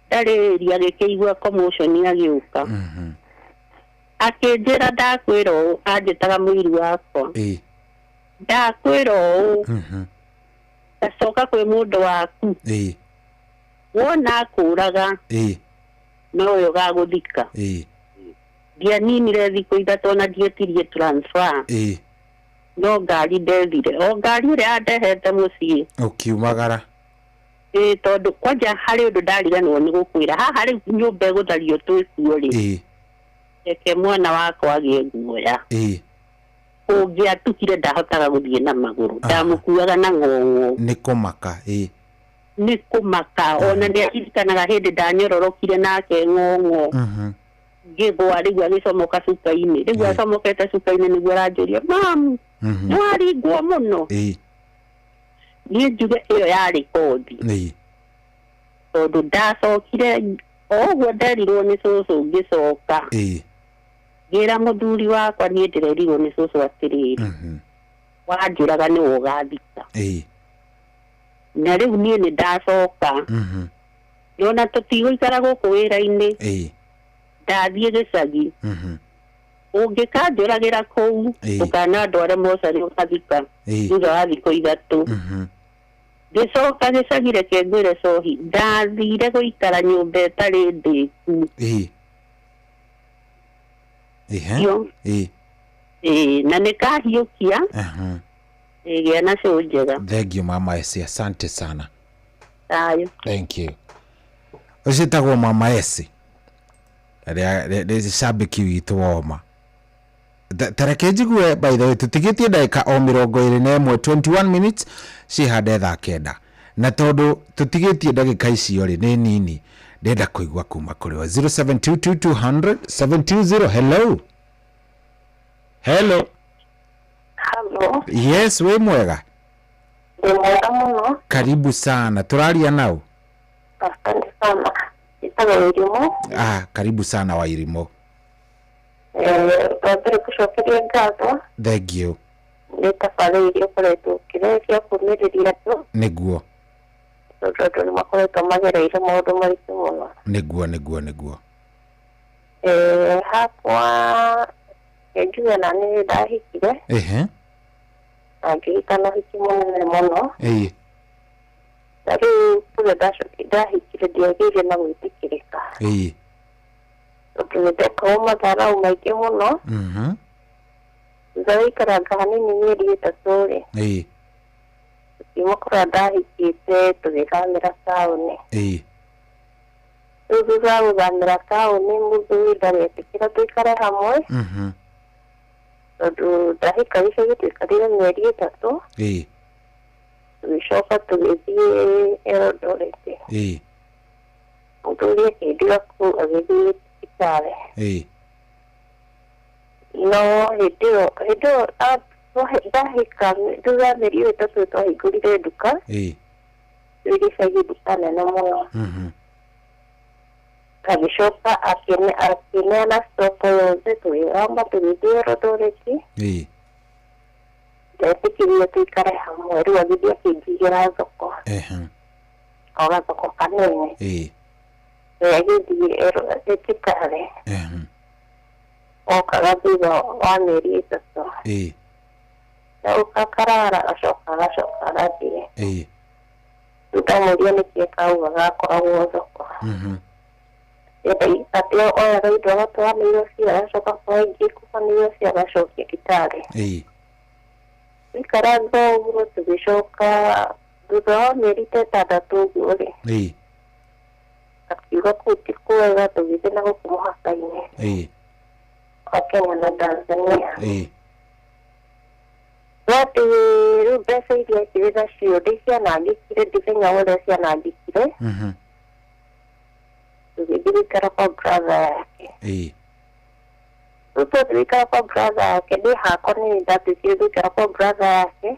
Speaker 1: ndarĩ agĩkĩigua commotion agĩũka akĩnjĩra ndakwĩra ũũ, anjĩtaga mũiru wakwa, ndakwĩra ũũ, ngacoka kwĩ mũndũ waku, wona akũraga nowe ũgagũthika. Ndianinire thikũ 3 ona ndietirie transfer, no ngari ndethire, o ngari ĩrĩa yandehete mũciĩ
Speaker 2: ũkiumagara.
Speaker 1: Ĩĩ, tondũ kwanja harĩ ũndũ ndariganĩrwo nĩ gũkwĩra haha, rĩu nyũmba ĩgũthario twĩkuo rĩ, reke mwana wakwa agĩe guoya. Ũngĩatukire ndahotaga gũthiĩ na magũrũ, ndamũkuaga na ng'ong'o.
Speaker 2: Nĩ kũmaka.
Speaker 1: Nĩ kũmaka. Ona nĩ aririkanaga hĩndĩ ndanyororokire nake ng'ong'o ngĩgwa, rĩu agĩcomoka cuka-inĩ, rĩu acomokete cuka-inĩ nĩguo aranjũria, mamu, nĩ waringwo mũno. Niĩ njuge ĩyo yarĩ kothi, tondũ ndacokire o ũguo nderirwo nĩ cũcũ, ngĩcoka ngĩra mũthuri wakwa, niĩ ndĩrerirwo nĩ cũcũ atĩrĩrĩ, wanjũraga nĩwe ũgathika. Na rĩu niĩ nĩ ndacoka, nona tũtigũikara gũkũ wĩra-inĩ, ndathiĩ gĩcagi, ũngĩkanjũragĩra kũu ndũkanandware mocarĩ ũgathika thutha wa thikũ 3. Ngĩcoka gĩcagi, reke ngwĩre cohi, ndathire gũikara nyũmba ĩtarĩ ndĩku. Na nĩ kahiũkia ĩgĩa na cũ njega.
Speaker 2: Thank you Mama Esi, asante sana.
Speaker 1: Thayo.
Speaker 2: Thank you. Ũcio ĩtagwo Mama Esi, rĩ shabiki witũ woma. Tareke njigue, by the way, tũtigĩtie ndagĩka o 21, 21 minutes cihande thaa 9, na tondũ tũtigĩtie ndagĩka icio rĩ nĩ nini, ndĩrenda kũigua kuma kũrĩ we. 0722 200 720. Hello, hello.
Speaker 17: Hello.
Speaker 2: Yes, wĩ mwega?
Speaker 17: Ndĩ mwega mũno.
Speaker 2: Karibu sana, tũraria nau?
Speaker 17: Asante sana. Njĩtagwo Irimũ.
Speaker 2: Ah, karibu sana wa Irimũ.
Speaker 17: Wambere gũcokeria ngatho
Speaker 2: Thank you.
Speaker 17: nĩ tabarĩra iria ũkoretwo ũkĩrehe cia kũũmĩrĩria andũ,
Speaker 2: Nĩguo.
Speaker 17: tondũ andũ nĩ makoretwo magereire maũndũ maritũ mũno.
Speaker 2: Nĩguo, nĩguo, nĩguo.
Speaker 17: Hakwa njuge na nĩ ndahikire na ngĩhika na ũhiki mũnene mũno. Na rĩu kũrĩa ndahikire ndiagĩire na gwĩtĩkĩrĩka, tondũ nĩ ndekagwo matharau maingĩ mũno. Thutha wa gũikaranga hanini mĩeri 3 rĩ, tũkiuma kũrĩa ndahikĩte tũgĩthamĩra taũni. Rĩu thutha wa gũthamĩra taũni, mũthuri ndaretĩkĩra tũikare hamwe, tondũ ndahika gĩcagi tũikarire mĩeri 3, tũgĩcoka tũgĩthiĩ Eldoret. Mũthuri akĩndiga kũu agĩthiĩ thibitarĩ. No hĩndĩ ĩyo ndahika, thutha wa mĩeri ĩyo 3 twahingũrire nduka rĩu gĩcagi, nduka nene mũno. Agĩcoka akĩneana stock yothe, tũgĩthama tũgĩthiĩ Eldoret. Ndetĩkĩrire tũikare hamwe, rĩu agĩthiĩ akĩnjigĩra thoko, o gathoko kanene. We agĩthiĩ Kitale, okaga thutha wa mĩeri 3, na akarara, agacoka agathiĩ. Rĩu ndamũria nĩkĩ kaugaga akoragwo thoko, atĩ oyaga indo agatwara Nairobi, agacoka kuoya ingĩ kuma Nairobi agacokia Kitale. Tũikaranga ũguo, tũgĩcoka thutha wa mĩeri ta 6 ũguo rĩ, akiuga kũu ti kwega, tũgĩthiĩ na gũkũ mũhaka-inĩ wa Kenya na Tanzania. No atĩ rĩu mbeca iria akĩrĩ nacio ndĩcianangĩkire, ndimenya ũrĩa cianangĩkire. Tũgĩthiĩ gũikara kwa brother yake.
Speaker 16: Rĩu twathiĩ gũikara kwa brother yake ndĩ hakwa nĩ ndatuĩkire gũikara kwa brother yake.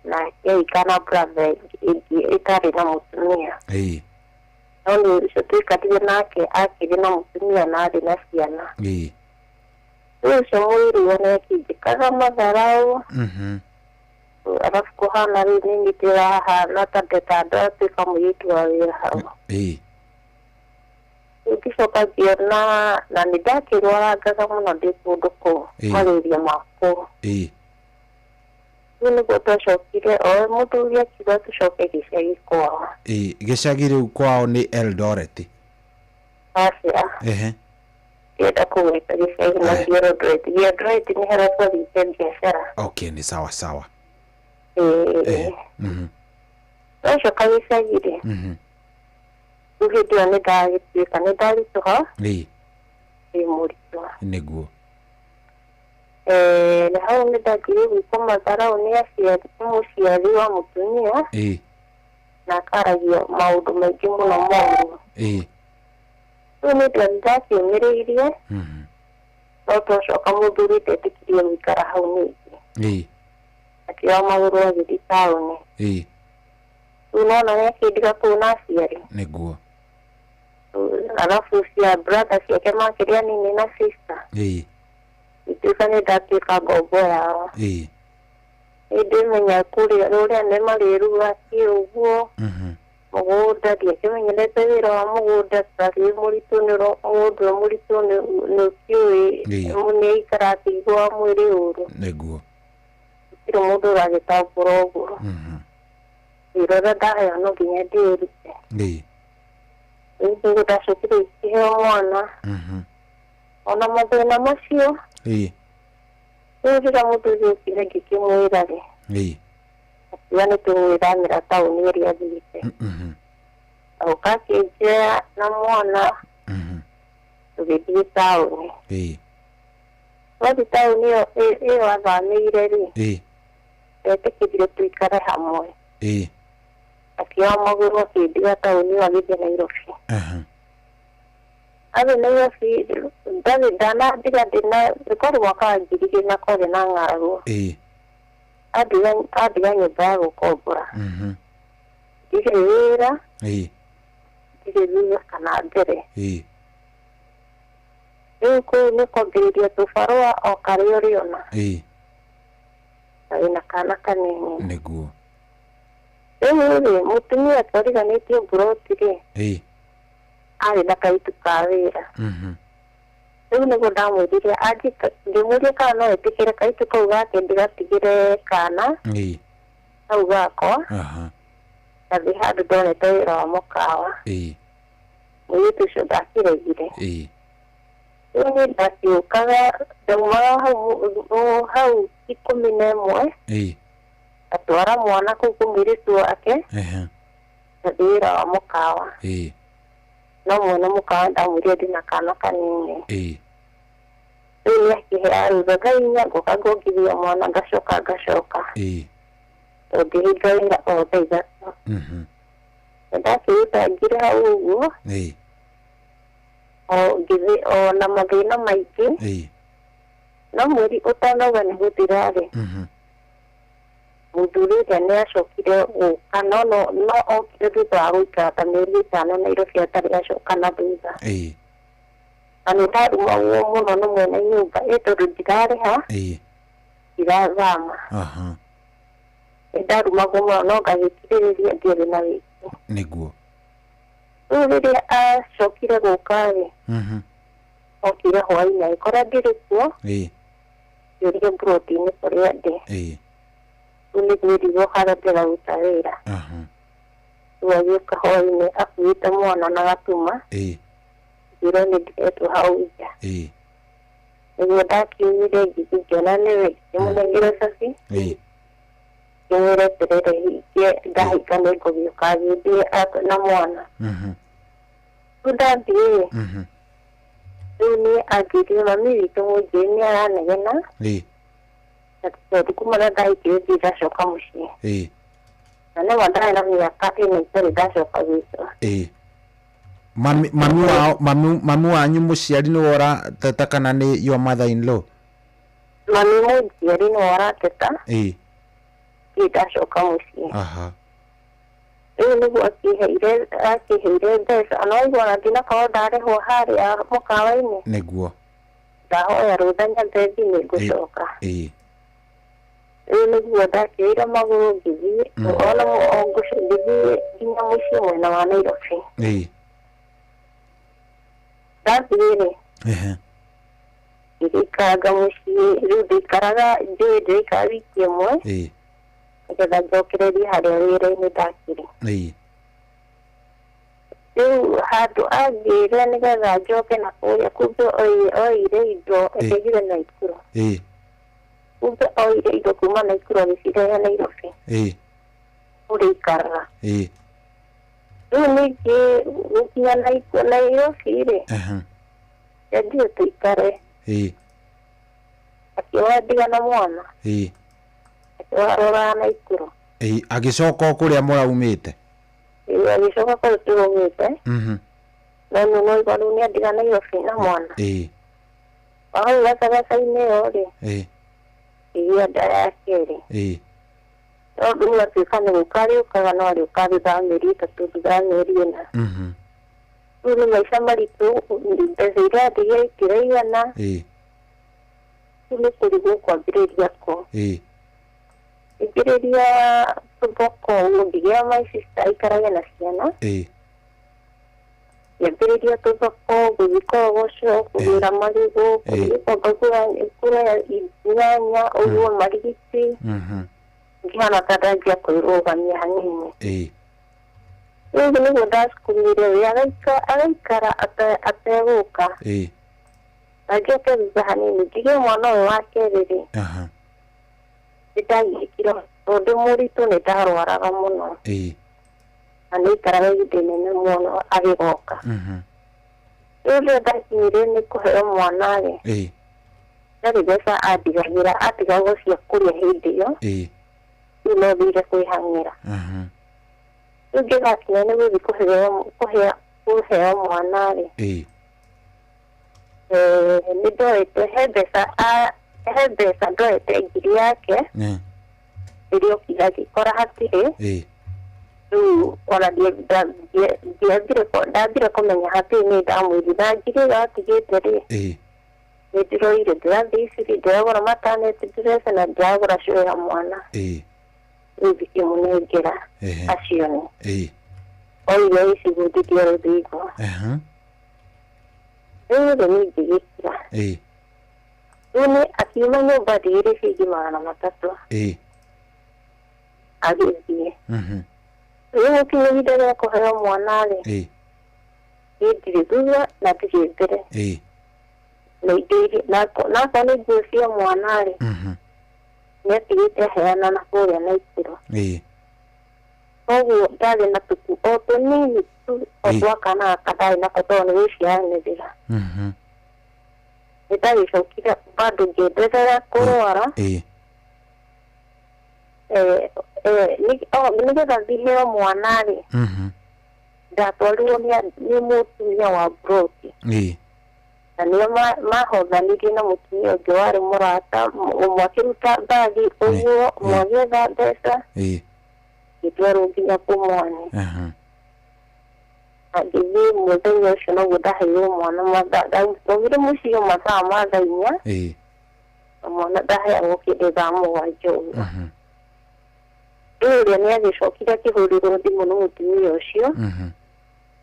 Speaker 16: Nake aikara na brother ĩngĩ ĩtarĩ na mũtumia. No nĩ ũcio tũikarire nake akĩrĩ na mũtumia na arĩ na ciana. Rĩu ũcio mũirũ nĩ akĩnjĩkaga matharau. Arabu kũhana rĩu nĩ ndĩrahana ta ndatuĩka mũirĩtu wa wĩra hau. Rĩu ngĩcoka ngĩona na nĩ ndakĩrwarangaga mũno ndĩ kũndũ kũu malaria ma kũu. Rĩu nĩguo twacokire o mũthuri akiuga tũcoke gĩcagi kwao.
Speaker 2: Gĩcagi rĩu kwao nĩ Eldoret.
Speaker 16: Aca. Ndienda kũgweta gĩcagi na ti Eldoret. Eldoret nĩ harĩa twathiĩte biacara.
Speaker 2: Okay, nĩ sawa sawa.
Speaker 16: Twacoka gĩcagi rĩ, rĩu hĩndĩ ĩyo nĩ ndagĩtuĩka nĩ ndaritũha ndĩ mũritũ.
Speaker 2: Nĩguo.
Speaker 16: Na hau nĩ ndanjirie gwĩkwo matharau nĩ aciari nĩ mũciari wa mũtumia na akaragia maũndũ maingĩ mũno moru. Rĩu nĩ ndakĩũmĩrĩirie no twacoka mũthuri ndetĩkirie gũikara hau ningĩ. Akĩoya magũrũ agĩthiĩ taũni. Rĩu nona nĩ akĩndiga kũu na aciari.
Speaker 2: Nĩguo.
Speaker 16: Alafu cia brother ciake makĩrĩ anini na sister. Ituĩka nĩ ndatuĩka ngombo yao. Nĩ ndĩmenya kũrĩa rũrĩa nĩ marĩruga kĩ ũguo. Mũgũnda ndiakĩmenyerete wĩra wa mũgũnda tondũ mũritũ nĩ mũndũ ũrĩa mũritũ nĩ ũkĩũĩ nĩ aikara akĩiguaga mwĩrĩ ũru.
Speaker 2: Nĩguo.
Speaker 16: Gũtirĩ mũndũ ũragĩtambũra ũguo. Wĩra ũrĩa ndaheo no nginya ndĩũrute. Rĩu nĩguo ndacokire ngĩheo mwana. Ona mathĩna macio. Rĩu rĩrĩa mũthuri okire ngĩkĩmwĩra rĩ, akiuga nĩ tũgwĩthamĩra taũni ĩrĩa athiĩte. Agoka akĩnjoya na mwana tũgĩthiĩ taũni. Twathiĩ taũni ĩyo athamĩire rĩ, ndetĩkĩrire tũikare hamwe. Akĩoya magũrũ akĩndiga taũni ĩyo agĩthiĩ Nairobi. Athiĩ Nairobi ndarĩ ndanandiga ndĩna kwarĩ mwaka wa 2000 na kwarĩ na ng'aragu. Andiga nyũmba ya gũkombora. Ndirĩ wĩra, ndirĩ thutha kana mbere. Rĩu kũu nĩ kwambĩrĩria tũbarũa o karĩa ũrĩona. Na wĩna kana kanini.
Speaker 2: Nĩguo.
Speaker 16: Rĩu rĩ, mũtumia twariganĩtie mburoti rĩ, arĩ na kairĩtu ka wĩra. Rĩu nĩguo ndamwĩrire ngĩmũria kana no etĩkĩre kairĩtu kau gake ndigatigĩre kana kau gakwa. Gathiĩ handũ ndonete wĩra wa mũkawa. Mũirĩtu ũcio ndakĩregire. Rĩu niĩ ndakĩũkaga ndaumaga hau 11 ngatwara mwana kũu kwĩ mũirĩtu wake ngathiĩ wĩra wa mũkawa. No mwene mũkawa ndamwĩrire ndĩna kana kanini. Rĩu nĩ akĩheaga rũtha thaa 4 ngoka ngongithia mwana ngacoka ngacoka. Tondũ ngĩhinga wĩra o thaa 3. Nĩ ndakĩrutangire hau ũguo. O ngĩthiĩ o na mathĩna maingĩ. No mweri ũtanauga nĩ gũthira rĩ, mũthuri ũrĩa nĩ acokire gũka no okire thutha wa gũikara ta mĩeri 5 Nairobi atarĩ acoka na thutha. Na nĩ ndarumagwo mũno nĩ mwene nyũmba ĩ tondũ ndirarĩha ndirathama. Nĩ ndarumagwo mũno no ngagĩkirĩrĩria ndiarĩ na wĩki.
Speaker 2: Nĩguo.
Speaker 16: Rĩu rĩrĩa acokire gũka rĩ, okire hwaĩ-inĩ agĩkora ndĩrĩ kuo, ngĩũria mburoti-inĩ kũrĩa ndĩ. Rĩu nĩ ngwĩrirwo harĩa ndĩraruta wĩra. Rĩu agĩũka hwaĩ-inĩ akuĩte mwana na gatuma. Ngĩrwo nĩ ndiretwo hau nja. Nĩguo ndakiumire ngĩthiĩ ngĩona nĩwe, ngĩmũnengera cabi. Ngĩmwĩra eterere hinge ndahinga nĩ ngũgĩũka agĩthiĩ na mwana. Rĩu ndathiĩ rĩu niĩ anjĩrire mami witũ mũnjĩĩ nĩ aranegena. Na tondũ kuma rĩrĩa ndahikire ndirĩ ndacoka mũciĩ. Na nĩma ndarĩ na mĩaka 4 itarĩ ndacoka gwitũ.
Speaker 2: Mami mami wao mami mami wanyu mũciari nĩwe ũrateta kana nĩ your mother in law?
Speaker 17: Mami mũnjiari nĩwe ũrateta.
Speaker 2: Ĩĩ.
Speaker 17: Niĩ ndacoka mũciĩ.
Speaker 2: Aha.
Speaker 17: Rĩu nĩguo akĩheire mbeca, na waigua ona ndinakorwo ndarĩhwo harĩa mũkawa-inĩ.
Speaker 2: Nĩguo.
Speaker 17: Ndahoya rũtha nyambe thiĩ nĩ ngũcoka.
Speaker 2: Ĩĩ.
Speaker 17: Rĩu nĩguo ndakĩoire magũrũ ngĩthiĩ, ona ngĩthiĩ nginya mũciĩ mwena wa Nairobi.
Speaker 2: Ĩĩ.
Speaker 17: Ndathiĩ rĩ,
Speaker 2: Ehe.
Speaker 17: ngĩgĩikaranga mũciĩ, rĩu ndĩikaraga njũĩ ndĩikara wiki ĩmwe.
Speaker 2: Ĩĩ.
Speaker 17: Nĩgetha njokererie harĩa wĩra-inĩ ndakĩrĩ.
Speaker 2: Ĩĩ.
Speaker 17: Rĩu handũ angĩra nĩgetha njoke na kũrĩa, kumbe oire indo ndĩgire Naikuru.
Speaker 2: Ĩĩ.
Speaker 17: Kumbe oire indo kuma Naikuru agĩcirehe Nairobi.
Speaker 2: Ĩĩ.
Speaker 17: Kũrĩa aikaraga.
Speaker 2: Ĩĩ.
Speaker 17: Rĩu ningĩ gũkinya Nairobi rĩ,
Speaker 2: Ehe.
Speaker 17: endire tũikare.
Speaker 2: Ĩĩ.
Speaker 17: Akĩoya ndiga na mwana.
Speaker 2: Ĩĩ.
Speaker 17: Akĩoya aroraga Naikuru.
Speaker 2: Ĩĩ, agĩcoka o kũrĩa mũraumĩte.
Speaker 17: Ĩĩ, agĩcoka kũrĩa tũraumĩte. No nĩ no igua rĩu nĩ andiga Nairobi na mwana.
Speaker 2: Ĩĩ.
Speaker 17: Hau gacagaca-inĩ ĩyo rĩ,
Speaker 2: Ĩĩ.
Speaker 17: ĩgĩa nda ya kerĩ.
Speaker 2: Ĩĩ.
Speaker 17: Tondũ rĩu atuĩka nĩ gũka arĩũkaga no arĩũka thutha wa mĩeri 3, thutha wa mĩeri 4. Rĩu nĩ maica maritũ, mbeca iria andigire itiraigana.
Speaker 2: Ĩĩ.
Speaker 17: Rĩu nĩ kũrigwo kwambĩrĩria kũ.
Speaker 2: Ĩĩ.
Speaker 17: Ngĩambĩrĩria tũthoko ũguo, ngĩgĩa my sister aikarage na ciana.
Speaker 2: Ĩĩ.
Speaker 17: Ngĩambĩrĩria tũthoko, gũthiĩ korogoco, kũgĩra marigũ, gũthiĩ kwamba kũrĩa nyanya, ũguo marigiti. Ngĩhana ta ndanjia kwĩrũgamia hanini.
Speaker 2: Ĩĩ.
Speaker 17: Rĩu nĩguo ndacukumire we agaikara ategũka.
Speaker 2: Ĩĩ.
Speaker 17: Na njoke thutha hanini, ngĩgĩa mwana ũyũ wa kerĩ rĩ.
Speaker 2: Aha.
Speaker 17: Nĩndagiĩkire tondũ mũritũ nĩ ndarwaraga mũno.
Speaker 2: Ĩĩ.
Speaker 17: Na nĩaikaraga ihinda inene mũno agĩgoka. Rĩu rĩrĩa ndakinyire nĩ kũheo mwana rĩ,
Speaker 2: Ĩĩ.
Speaker 17: ndarĩ mbeca andigagĩra, atigagwo cia kũrĩa hĩndĩ ĩyo.
Speaker 2: Ĩĩ.
Speaker 17: Rĩu no thire kwĩhang'ĩra. Rĩu ngĩgakinya nĩ gũthiĩ kũheo mwana rĩ.
Speaker 2: Ĩĩ.
Speaker 17: Nĩ ndoete he mbeca ndoete ngiri yake. Rĩrĩa okire agĩkora hatirĩ.
Speaker 2: Ĩĩ.
Speaker 17: Rĩu ona ndambire kũmenya hatirĩ nĩ ndamwĩrire na ngiri ĩyo atigĩte rĩ.
Speaker 2: Ĩĩ.
Speaker 17: Nĩ ndĩroire ndĩrathiĩ iciri, ndĩragũra maternity dress na ndĩragũra shoe ya mwana.
Speaker 2: Ĩĩ.
Speaker 17: Rĩu ngĩkĩmũnengera acione.
Speaker 2: Ĩĩ.
Speaker 17: Oire icigundithia rũthingo. Rĩu rĩ niĩ ngĩgĩkira.
Speaker 2: Ĩĩ.
Speaker 17: Rĩu nĩ akiuma nyũmba ndigĩrĩ ciringi 300.
Speaker 2: Ĩĩ.
Speaker 17: Agĩthiĩ. Rĩu gũkinya ihinda rĩa kũheo mwana rĩ.
Speaker 2: Ĩĩ.
Speaker 17: Niĩ ndirĩ thutha na ndirĩ mbere.
Speaker 2: Ĩĩ.
Speaker 17: Na indo iria nakorwo nĩ nguo cia mwana rĩ. Nĩ atigĩte aheana na kũrĩa Naikuru.
Speaker 2: Ĩĩ.
Speaker 17: Koguo ndarĩ na tũkuo o tũnini tu o twa kana gaka ndarĩ nako tondũ nĩ gũciaranĩrĩra. Nĩ ndagĩcokire bado ngĩenderera kũrwara.
Speaker 2: Ĩĩ.
Speaker 17: Nĩgetha thiheo mwana rĩ, ndatwarirwo nĩ mũtumia wa mburoti.
Speaker 2: Ĩĩ.
Speaker 17: Na nĩo mahothanirie na mũtumia ũngĩ warĩ mũrata, ũmwe akĩruta mbagi ũguo, ũmwe agĩetha mbeca.
Speaker 2: Ĩĩ.
Speaker 17: Ngĩtwarwo nginya Pumwani. Na ngĩthiĩ mũthenya ũcio noguo ndaheirwo mwana ndaumire mũciĩ mathaa ma thaa 4.
Speaker 2: Ĩĩ.
Speaker 17: Na mwana ndaheagwo kĩndũ thaa 7 ũguo. Rĩu ũrĩa nĩ agĩcokire akĩhũrĩrwo thimũ nĩ mũtumia ũcio.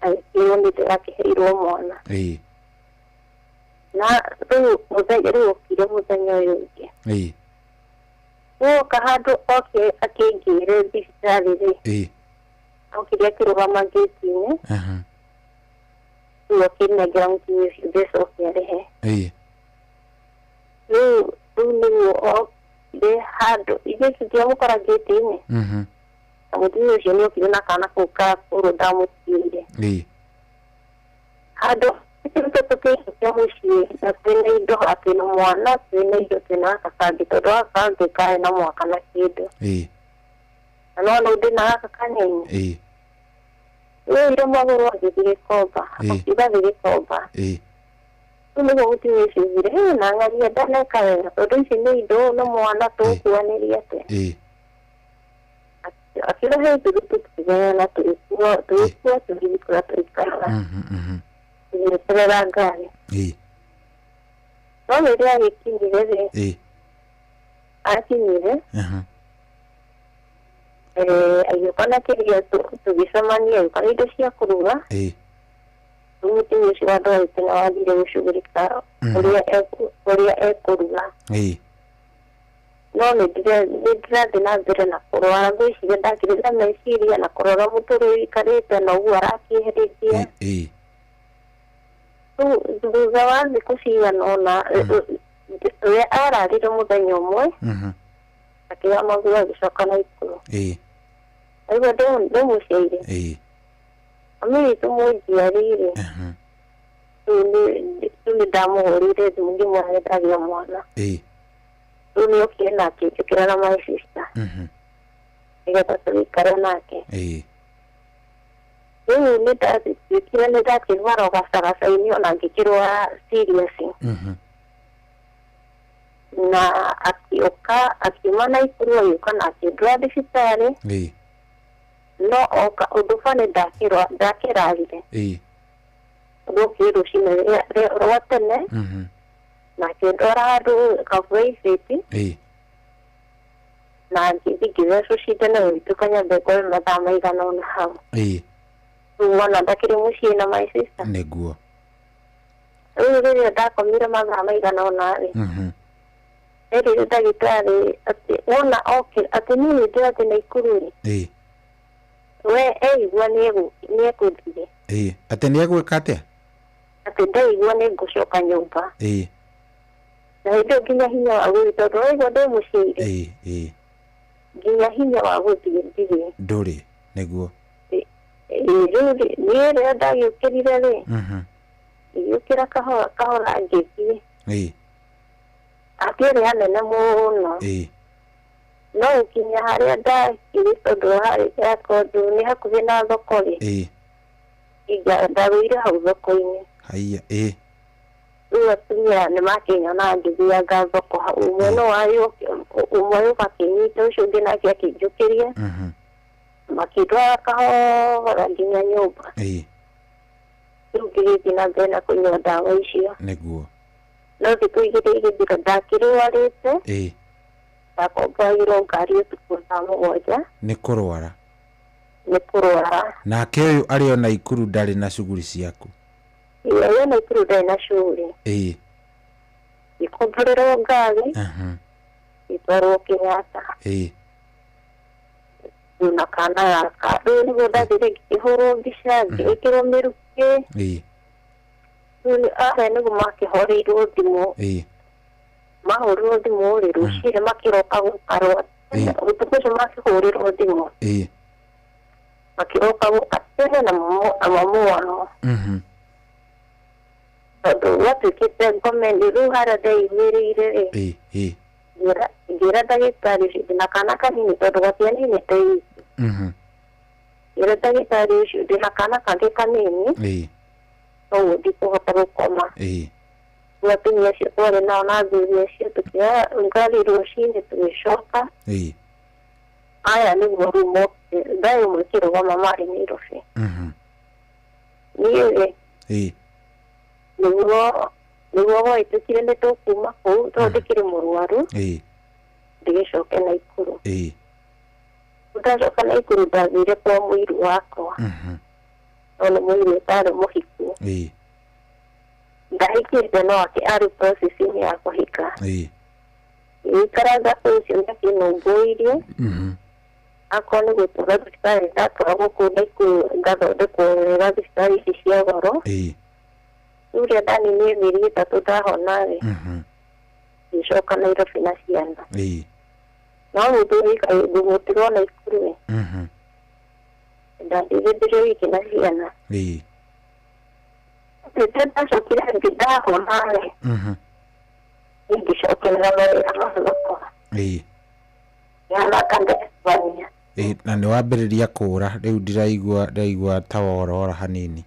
Speaker 17: Agĩkĩrwo nĩ ndĩrakĩheirwo mwana.
Speaker 2: Ĩĩ.
Speaker 17: Na rĩu mũthenya rĩu okire mũthenya ũyũ ũngĩ.
Speaker 2: Ĩĩ.
Speaker 17: Woka handũ oke akĩingĩre thibitarĩ rĩ.
Speaker 2: Ĩĩ.
Speaker 17: Okire akĩrũgama ngĩti-inĩ. Rĩu akĩnengera mũtumia ũcio mbeca oke arĩhe.
Speaker 2: Ĩĩ.
Speaker 17: Rĩu nĩguo okire handũ ithuĩ tũtiamũkora ngĩti-inĩ. Na mũtumia ũcio nĩ okire na kana kau ka kũrũ ndamũtigĩire.
Speaker 2: Ĩĩ.
Speaker 17: Handũ tũkĩinũkia mũciĩ na twĩna indo, twĩna mwana, twĩna indo, twĩna gaka kangĩ tondũ gaka kangĩ karĩ na mwaka na kĩndũ.
Speaker 2: Ĩĩ.
Speaker 17: Na no ndĩ na gaka kanini.
Speaker 2: Ĩĩ.
Speaker 16: Oire magũrũ agĩthiĩ Gĩkomba. Akiuga thiĩ Gĩkomba. Rĩu nĩguo mũtumia ũcio augire, "Hĩ, na ng'aria ndaneka wega tondũ ici nĩ indo na mwana tũgũkuanĩria atĩa?" Akiuga he ithuĩ tũkĩgayana tũgĩkua tũgĩkua tũgĩthiĩ kũrĩa tũikaraga. Tũgĩeterera ngari. No rĩrĩa agĩkinyire rĩ, akinyire agĩũka na kĩrĩa tũgĩcemania agĩũka na indo cia kũruga. Rĩu mũtumia ũcio wandwarĩte na wathire gũcugurika ũrĩa ekũruga. No nĩ ndĩrathiĩ na mbere na kũrwara ngwĩciria ndakĩrĩ na meciria na kũrora mũtũrĩre ũikarĩte na ũguo arakĩhĩrĩria. Rĩu thutha wa thikũ cigana ũna ũrĩa ararire mũthenya ũmwe akĩoya maguo agĩcoka Naikuru. Aigua ndĩmũciaire. Mami witũ mũnjiari rĩ, rĩu nĩ ndamũhũrĩire thimũ ngĩmwĩra nĩ ndagĩa mwana. Rĩu nĩ okire na akĩnjũkĩra na my sister nĩgetha tũgĩikare nake. Rĩu nĩ ndatuĩkire nĩ ndakĩrwara o gacagaca-inĩ ona ngĩkĩrwara serious. Na akĩũka akiuma Naikuru agĩũka na akĩndwara thibitarĩ. No oka ũndũ bani ndakĩrarire. Ũndũ okire rũcinĩ rwa tene na akĩndwara handũ kaburaibuti na ngĩthiĩ ngĩthecwo cindano gũgĩtuĩka nyambe ngore mathaa maigana ũna hau. Rĩu mwana ndakĩrĩ mũciĩ na my sister.
Speaker 2: Nĩguo.
Speaker 16: Rĩu rĩrĩa ndakomire mathaa maigana ũna rĩ, erire ndagĩtarĩ atĩ wona okĩra atĩ niĩ nĩ ndĩrathiĩ Naikuru rĩ, we eigua nĩekũthiĩ.
Speaker 2: Atĩ nĩegwĩka atĩa?
Speaker 16: Atĩ ndeigua nĩ ngũcoka nyũmba. Na hĩndĩ ĩyo nginya hinya wa gũthiĩ tondũ waigua ndĩ mũciĩ rĩ, nginya hinya wa gũthiĩ ndirĩ.
Speaker 2: Ndũrĩ, nĩguo.
Speaker 16: Rĩu rĩ, niĩ rĩrĩa ndagĩũkĩrire rĩ, ngĩũkĩra kahora kahora ngĩthiĩ. Akĩrĩ hanene mũno. No gũkinya harĩa ndakĩrĩ tondũ harĩ tondũ nĩ hakuhĩ na thoko rĩ, ndagũire hau thoko-inĩ.
Speaker 2: Haiya.
Speaker 16: Rĩu atumia nĩ makĩnyona ngĩthianga thoko hau. Ũmwe no ũmwe ũka akĩnyita ũcio ũngĩ nake akĩnjũkĩria. Makĩndwara kahora nginya nyũmba. Rĩu ngĩgĩthiĩ na mbere na kũnyua ndawa icio.
Speaker 2: Nĩguo.
Speaker 16: No thikũ igĩrĩ igĩthira ndakĩrwarĩte. Ndakomboragĩrwo ngari ũtukũ thaa 7.
Speaker 2: Nĩ kũrwara.
Speaker 16: Nĩ kũrwara.
Speaker 2: Nake ũyũ arĩ o Naikuru ndarĩ na cuguri ciaku.
Speaker 16: Ĩĩ, arĩ o Naikuru ndarĩ na cuguri. Ngĩkomborerwo ngari. Ngĩtwarwo Kenyatta. Rĩu na kana gaka. Rĩu nĩguo ndathire ngĩkĩhũrwo mbica, ngĩgĩkĩrwo mĩrukĩ. Rĩu arĩa nĩguo makĩhũrĩirwo thimũ. Mahũrĩrwo thimũ rĩ, rũcinĩ makĩroka gũkarwo. Ũtukũ ũcio makĩhũrĩrwo thimũ. Makĩroka gũka tene na mamu wao. Tondũ gwatuĩkĩte ngomeni rĩu harĩa ndeimĩrĩire rĩ, ngĩra ndagĩtarĩ ũcio ndĩna kana kanini tondũ gatianinĩte wiki. Ngĩra ndagĩtarĩ ũcio ndĩna kana kangĩ kanini, noguo ndikũhota gũkoma. Rĩu atumia acio twarĩ nao na athuri acio tũkĩoya ngari rũcinĩ tũgĩcoka. Aya nĩguo rĩu mokire, thaa ĩmwe ĩkĩrũgama marĩ Nairobi. Niĩ rĩ, nĩguo gwahĩtũkire nĩ tũkuma kũu tondũ ndĩkĩrĩ mũrwaru, ndĩgĩcoke Naikuru. Ndacoka Naikuru ndathire kwa mũiru wakwa. No nĩ mũiru ũtarĩ mũhiku. Ndahikĩte no arĩ process-inĩ ya kũhika. Ngĩikaranga kũu ũcio nĩakĩnũmbũirie. Akorwo nĩ gũtwarwo thibitarĩ ndatwarwo kũu Naikuru ngathondekwo wega thibitarĩ ici cia goro. Rĩu rĩrĩa ndaninire mĩeri 3 ndahona rĩ, ngĩcoka Nairobi na ciana. No mũthuri ngũmũtigwo Naikuru rĩ, ndathire ndĩrĩ wiki na ciana. Rĩrĩa ndacokire ndahona rĩ, ngĩcokerera mawĩra ma thoko. Ngĩhana ta ndecwania.
Speaker 2: Ĩ, na nĩ wambĩrĩria kũra rĩu ndiraigua ndiraigua ta worora hanini.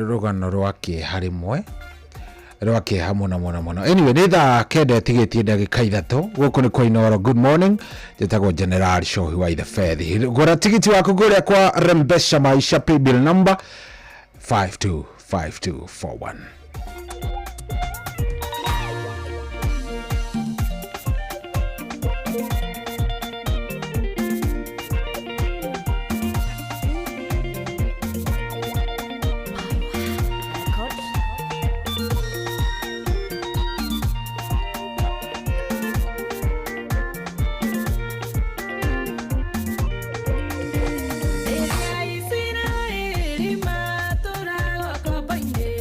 Speaker 2: Rũgano rwa kĩeha rĩmwe rwa kĩeha mũno mũno mũno. Anyway, nĩ thaa 9 ĩtigĩtie ndagĩka 3. Gũkũ nĩ kwa Inooro. Good morning, njĩtagwo General Shohi wa Ithe Fethi. Gũra tigiti waku kũrĩa kwa Rembesha Maisha, paybill number 525241.
Speaker 18: Isiraeli matũraga ngombo-inĩ.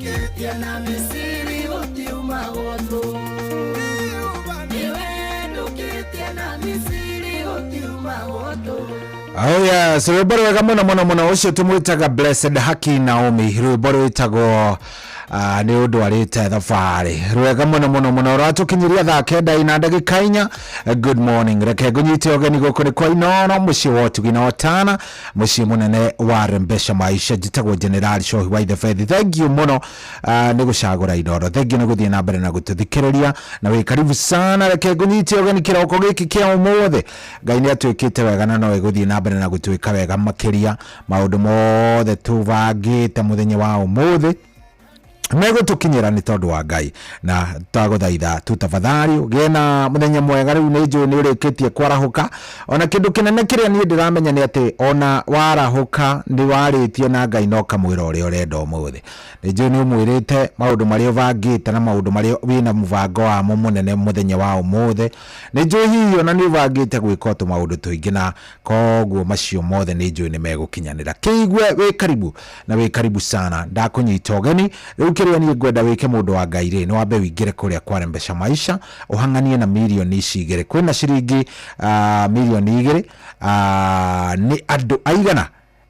Speaker 12: Ndũkĩtie na Misiri gũtiumagwo thũ. Nĩwe ndũkĩtie na Misiri gũtiumagwo thũ.
Speaker 2: Oh yes, rwĩmbo rwega mũno mũno mũno ũcio tũmwĩtaga Blessed Haki Naomi, rwĩmbo rwĩtagwo nĩ ũndũ arĩte thabarĩ. Rwega mũno mũno mũno rwatũkinyĩria thaa 9:04. Good morning, reke ngũnyite ũgeni gũkũ nĩ kwa Inooro, mũciĩ wa ũtugi na ũtana, mũciĩ mũnene wa Rembesha Maisha. Njĩtagwo General Shohi wa Ithebethi. Thank you mũno nĩ gũcagũra Inooro, thank you nĩ gũthiĩ na mbere na gũtũthikĩrĩria, na wĩ karibu sana. Reke ngũnyite ũgeni kĩroko gĩkĩ kĩa ũmũthĩ. Ngai nĩ atuĩkĩte wega na no ĩgũthiĩ na mbere na gũtuĩka wega makĩria. Maũndũ mothe tũbangĩte mũthenya wa ũmũthĩ megũtũkinyĩra nĩ tondũ wa Ngai, na twagũthaitha tu tafadhali ũgĩe na mũthenya mwega. Rĩu nĩ njũĩ nĩ ũrĩkĩtie kwarahũka, ona kĩndũ kĩnene kĩrĩa niĩ ndĩramenya nĩ atĩ ona warahũka nĩ warĩtie na Ngai na ũkamwĩra ũrĩa ũrenda ũmũthĩ. Nĩ njũĩ nĩ ũmwĩrĩte maũndũ marĩa ũbangĩte na maũndũ marĩa wĩna mũbango wamo mũnene mũthenya wa ũmũthĩ. Nĩ njũĩ hihi ona nĩ ũbangĩte gwĩka tũmaũndũ tũingĩ, na koguo macio mothe nĩ njũĩ nĩ megũkinyanĩra. Kĩigue wĩ karibu na wĩ karibu sana, ndakũnyita ũgeni. Rĩu kĩrĩa niĩ ngwenda wĩke mũndũ wa Ngai rĩ, nĩ wambe wĩingĩre kũrĩa kwa Rembesha Maisha ũhang'anie na mirioni ici igĩrĩ. Kwĩna ciringi mirioni igĩrĩ, nĩ andũ aigana?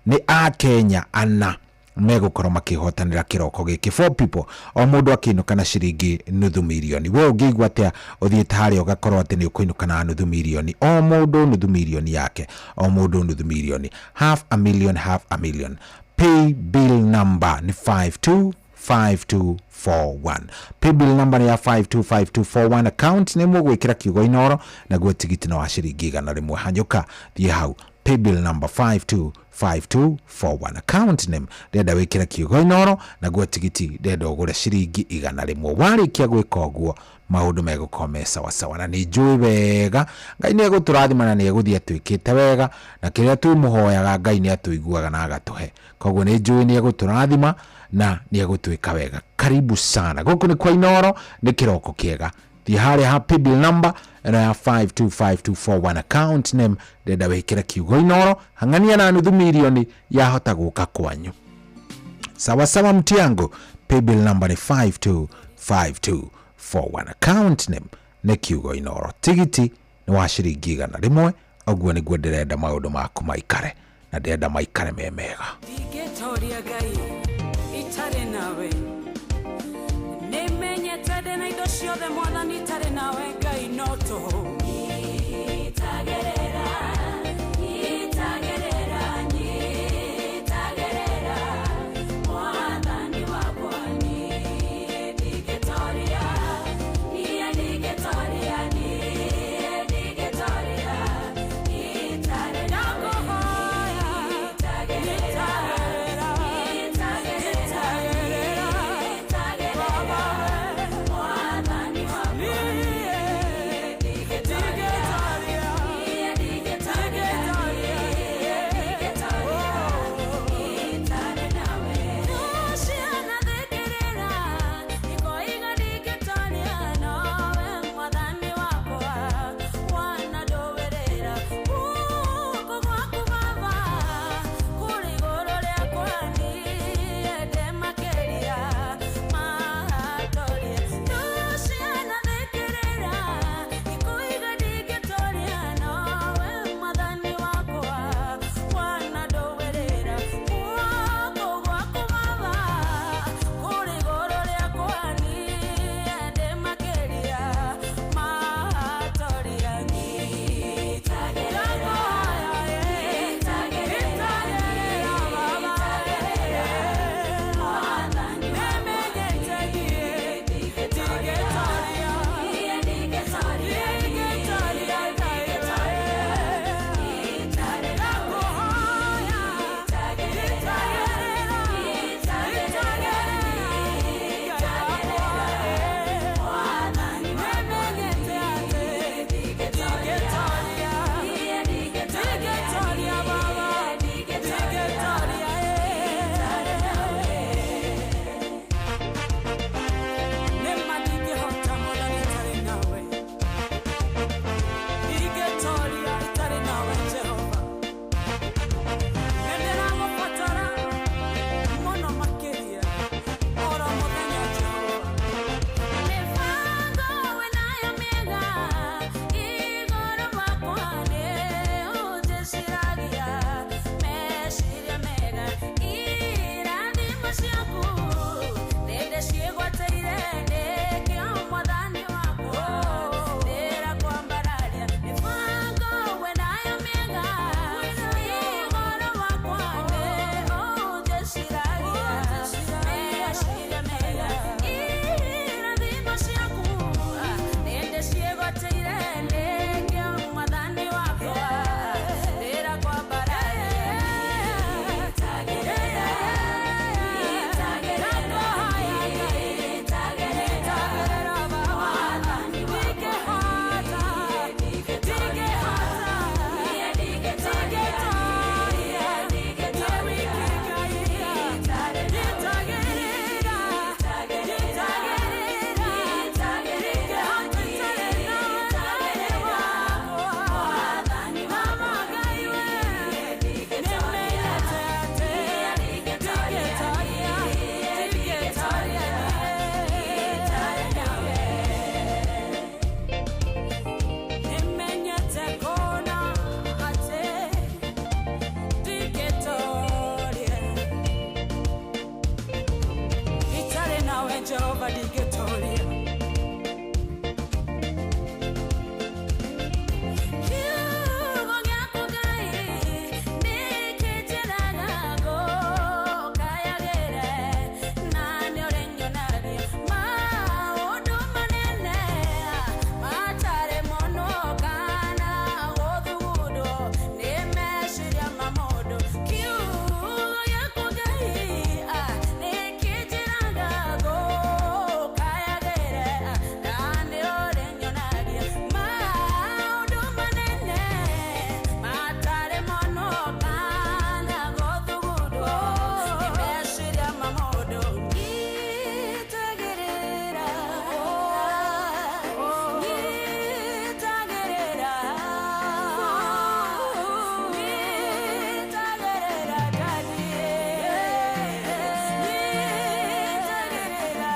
Speaker 2: Nĩ Akenya ana megũkorwo makĩhotanĩra kĩroko gĩkĩ, four people, o mũndũ akĩinũka na ciringi nuthu mirioni. We ũngĩigua atĩa ũthiĩte harĩa ũgakorwo atĩ nĩ ũkũinũka na nuthu mirioni, o mũndũ nuthu mirioni yake, o mũndũ nuthu mirioni, half a million, half a million. Pay bill number nĩ 525241. Pay bill number nĩ ya 525241. Account nĩ mũgwĩkĩra kiugo Inooro, naguo tigiti no wa ciringi 100. Hanyũka thiĩ hau, pay bill number 525241, account name ndĩrenda wĩkĩre kiugo Inooro, naguo tigiti ndĩrenda ũgũre ciringi 100. Warĩkia gwĩka ũguo maũndũ megũkorwo me sawasawa, na nĩ njũĩ wega Ngai nĩ egũtũrathima na nĩ egũthiĩ atwĩkĩte wega, na kĩrĩa twĩmũhoyaga Ngai nĩ atũiguaga na agatũhe. Koguo nĩ njũĩ nĩ egũtũrathima na nĩ egũtwĩka wega. Karibu sana, gũkũ nĩ kwa Inooro, nĩ kĩroko kĩega. Thiĩ harĩa ha pay bill number ĩno ya 525241, account name ndĩrenda wĩkĩre kiugo Inooro, hang'ania na nuthu mirioni yahota gũka kwanyu. Sawa sawa mtiango, pay bill number nĩ 525241, account name nĩ kiugo Inooro, tigiti nĩ wa ciringi 100. Ũguo nĩguo ndĩrenda maũndũ maku maikare, na ndĩrenda maikare me mega.
Speaker 18: Ndingĩtoria Ngai itarĩ nawe, nĩmenyete ndĩ na indo ciothe Mwathani itarĩ nawe Ngai no tũhũ. Nyitagĩrĩra, nyitagĩrĩra, nyitagĩrĩra, Mwathani wakwa, niĩ ndingĩtoria, niĩ ndingĩtoria, niĩ ndingĩtoria itarĩ nawe. Nyitagĩrĩra, nyitagĩrĩra, nyitagĩrĩra, Mwathani wakwa, niĩ ndingĩtoria. Jehova ndingĩtoria. Kiugo gĩaku Ngai nĩkĩnjĩraga ngũkayagĩre, na nĩũrĩnyonagia maũndũ manene matarĩ mũno kana gũthugundwo nĩ meciria ma mũndũ. Kiugo gĩaku Ngai nĩkĩnjĩraga ngũkayagĩre, na nĩũrĩnyonagia maũndũ manene matarĩ mũno kana gũthugundwo nĩ meciria ma mũndũ. Nyitagĩrĩra, nyitagĩrĩra, nyitagĩrĩra Daddy, nyitagĩrĩra,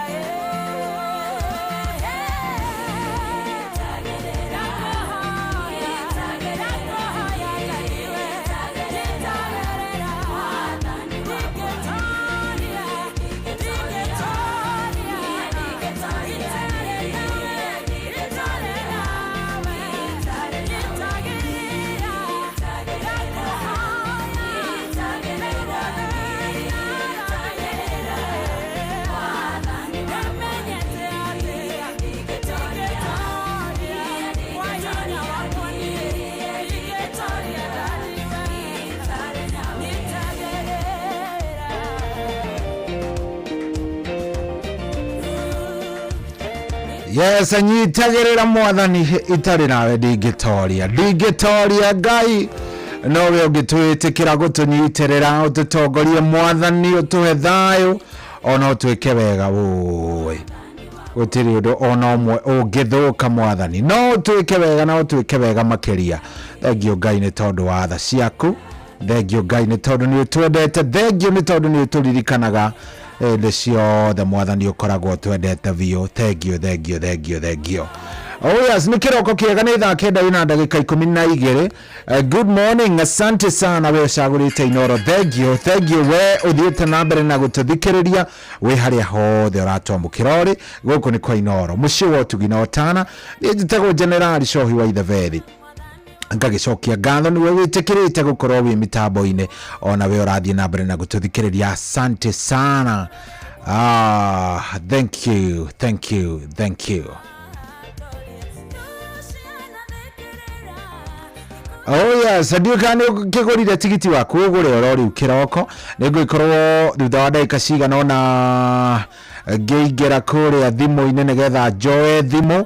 Speaker 2: Yes, nyitagĩrĩra mwathani, itarĩ nawe ndingĩtoria, ndingĩtoria. Ngai nowe ũngĩtwĩtĩkĩra gũtũnyitĩrĩra, ũtũtongorie mwathani, ũtũhe thayũ ona ũtwĩke wega. Wũĩ, gũtirĩ ũndũ ona ũmwe ũngĩthũka mwathani, no ũtwĩke wega na ũtwĩke wega makĩria. Thengio Ngai nĩ tondũ wa tha ciaku, thengio Ngai nĩ tondũ nĩ ũtwendete, thengio nĩ tondũ nĩ ũtũririkanaga hĩndĩ ciothe. Mwathani, ũkoragwo twendete biũ. Thengio, thengio, thengio, thengio. Oh yes, nĩ kĩroko kĩega, nĩ thaa 9 ina ndagĩka 12. Good morning, asante sana we ũcagũrĩte Inoro. Thengio, thengio we ũthiĩte na mbere na gũtũthikĩrĩria wĩ harĩa hothe ũratwamũkĩra ũrĩ. Gũkũ nĩ kwa Inoro, mũciĩ wa ũtugi na ũtana. Niĩ njĩtagwo Generali Cohi wa Itheberi, ngagĩcokia ngatho nĩwe wĩtĩkĩrĩte gũkorwo wĩ mĩtambo-inĩ, ona we ũrathiĩ na mbere na gũtũthikĩrĩria. Asante sana. Ah, thank you, thank you, thank you. Oh yes, ndiũĩ kana nĩ ũkĩgũrire tigiti waku, ũgũre oro rĩu kĩroko. Nĩ ngũgĩkorwo thutha wa ndagĩka cigana ũna ngĩingĩra kũrĩa thimũ-inĩ nĩgetha njoe thimũ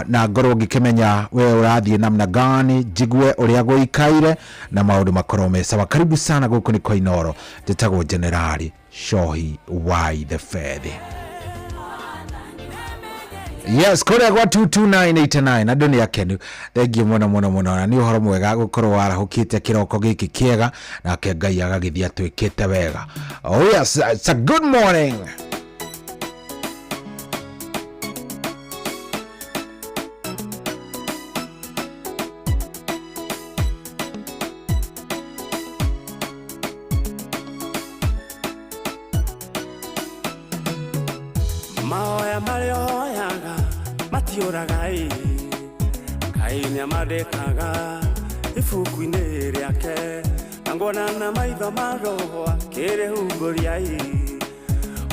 Speaker 2: na ngorwo ngĩkĩmenya we ũrathiĩ namna gani, njigue ũrĩa gũikaire na maũndũ makorwo me sawa. Karibu sana, gũkũ nĩ kwa Inoro, njĩtagwo Generali Cohi wa Ithebethi. Yes, kũrĩa gwa 22989 andũ nĩ akenu. Thengio mũno mũno mũno, na nĩ ũhoro mwega gũkorwo warahũkĩte kĩroko gĩkĩ kĩega, nake Ngai agagĩthiĩ atwĩkĩte wega. Oh yes, it's a good morning.
Speaker 7: Mahoya marĩa ũhoyaga matiũraga ĩ, Ngai nĩamandĩkaga ibuku-inĩ rĩake, na nguona na maitho ma roho akĩrĩhumbũria ĩ.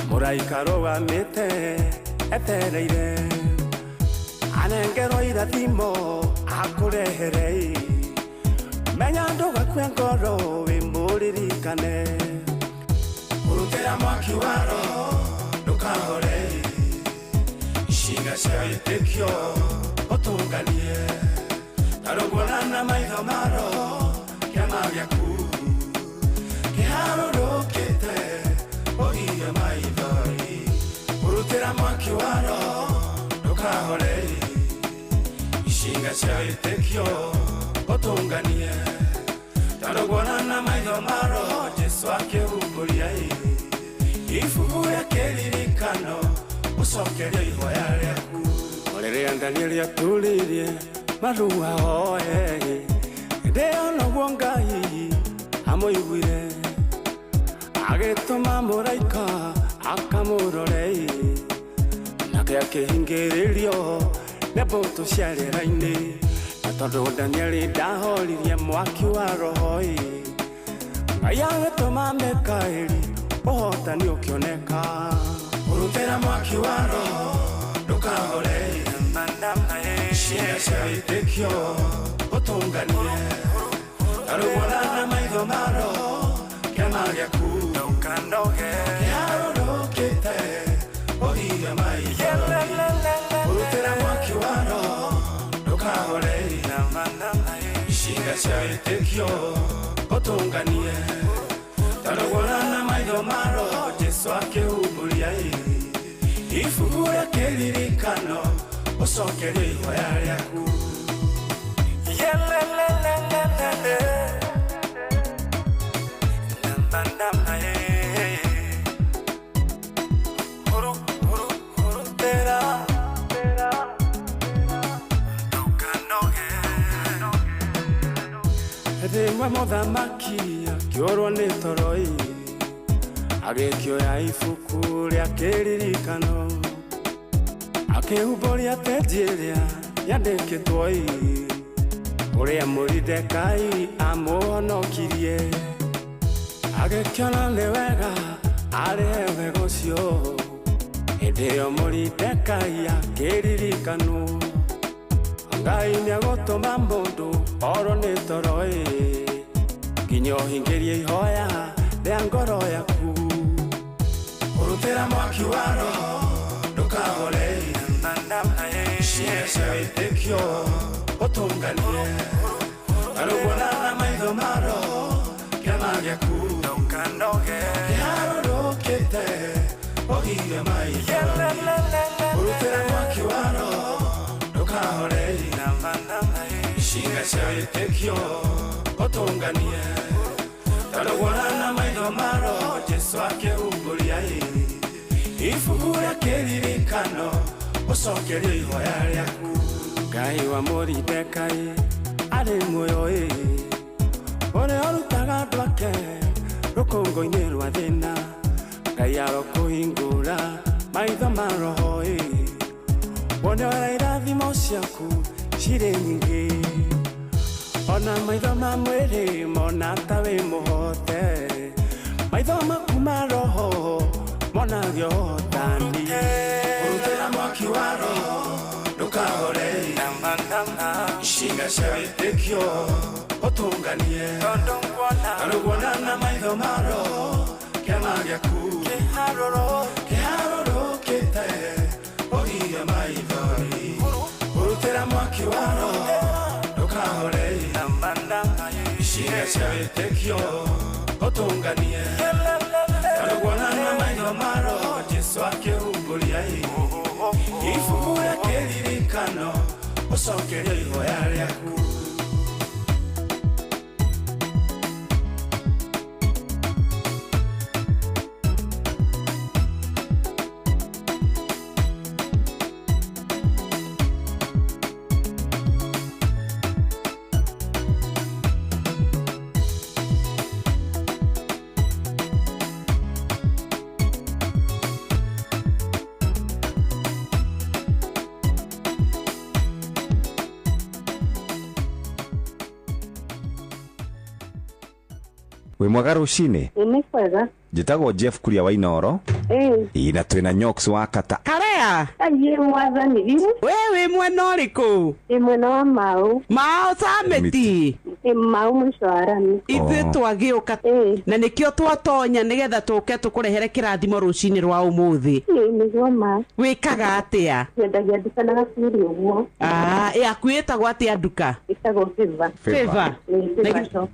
Speaker 7: Mũraika rũgamĩte etereire anengerwo irathimo akũrehere ĩ. Menya ndũgakue ngoro wĩ mũririkane, ũrutĩra mwaki wa roho ndũkahore, icinga cia wĩtĩkio ũtũnganie, tondũ nguona na maitho ma roho kĩama gĩaku kĩharũrũkĩte ũgirie maithori. Ũrutĩra mwaki wa roho ndũkahore, icinga cia wĩtĩkio ũtũnganie, tondũ nguona na maitho ma roho Jesu akĩhumbũria ibuku rĩa kĩririkano ũcokerio ihoya rĩaku. Rĩrĩa Danieli atũrĩirie marua hoe, hĩndĩ ĩyo noguo Ngai amũiguire, agĩtũma mũraika akamũrore. Nake akĩhingĩrĩrio nĩ mbũtũ cia rĩera-inĩ. Na tondũ Danieli ndahoririe mwaki wa roho ĩ, Ngai agĩtũma Mikaeli ũhotani ũkĩoneka. Ũrutĩra mwaki wa roho ndũkahore, ciĩga cia wĩtĩkio ũtũnganie. Tarũgona na maitho ma roho kĩama gĩaku ndũkanoge, kĩharũrũkĩte ũhirie maitho. Ũrutĩra mwaki wa roho ndũkahore, ciĩga cia wĩtĩkio ũtũnganie. Tarũgona na maitho ma roho Jesu akĩhumbũria ibuku rĩa kĩririkano ũcokerie ihoya rĩaku. Yelelelelelele. Namba, namba, eh. Huru, huru, hurutĩra. Ndũkanoge. Rĩmwe mũthamaki akĩũrwo nĩ toro ĩ, agĩkĩoya ibuku rĩa kĩririkano, akĩhumbũria penji ĩrĩa yandĩkĩtwo ĩ, ũrĩa Moridekai amũhonokirie. Agĩkĩona nĩ wega arĩhe wega ũcio, hĩndĩ ĩyo Moridekai akĩririkanwo. Ngai nĩagũtũma mũndũ orwo nĩ toro ĩ, nginya ũhingĩrie ihoya rĩa ngoro yaku. Ũrutĩra mwaki wa roho ndũkahore, ciĩga cia wĩtĩkio ũtũnganie. Tarũgona na maitho ma roho kĩama gĩaku ndũkanoge, kĩharũrũkĩte ũhirie maitho. Ũrutĩra mwaki wa roho ndũkahore, ciĩga cia wĩtĩkio ũtũnganie. Tarũgona na maitho ma roho Jesu akĩhumbũria ibuku rĩa kĩririkano ũcokerie ihoya rĩaku. Ngai wa Moridekai arĩ muoyo ĩ, ũrĩa ũrutaga andũ ake rũkũngũ-inĩ rwa thĩna. Ngai arokũhingũra maitho ma roho ĩ, wone ũrĩa irathimo ciaku cirĩ nyingĩ. Ona maitho ma mwĩrĩ mona ta wĩ mũhote, maitho maku ma roho monagio ũhotani. Ũrutĩra mwaki wa roho ndũkahore, ciĩga cia wĩtĩkio ũtũnganie. Tarũguona na maitho ma roho kĩama gĩaku kĩharũrũkĩte ũhirie maithori. Ũrutĩra mwaki wa roho ndũkahore, ciĩga cia wĩtĩkio ũtũnganie. Tarũguona na maitho ma roho Jesu akĩhumbũria ibuku rĩa kĩririkano ũcokerie ihoya rĩaku.
Speaker 9: Wĩ mwega rũcinĩ?
Speaker 17: Nĩ kwega.
Speaker 9: Njĩtagwo Jeff Kuria wa Inooro. Ĩĩ na twĩna Nyox wa Kata.
Speaker 10: Karea.
Speaker 17: Aiye mwathani.
Speaker 10: We wĩ mwena ũrĩkũ?
Speaker 17: Ndĩ mwena wa Mau.
Speaker 10: Mau Samiti.
Speaker 17: Ndĩ Mau mũico wa rami.
Speaker 10: Ithuĩ twagĩũka na nĩkĩo twatonya nĩgetha tũke tũkũrehere kĩrathimo rũcinĩ rwa ũmũthĩ.
Speaker 17: Ĩĩ nĩguo ma.
Speaker 10: Wĩkaga atĩa?
Speaker 17: Nyendagia nduka na gacuri ũguo.
Speaker 10: Ah, yaku ĩtagwo atĩa nduka?
Speaker 17: Ĩtagwo Favor.
Speaker 10: Favor.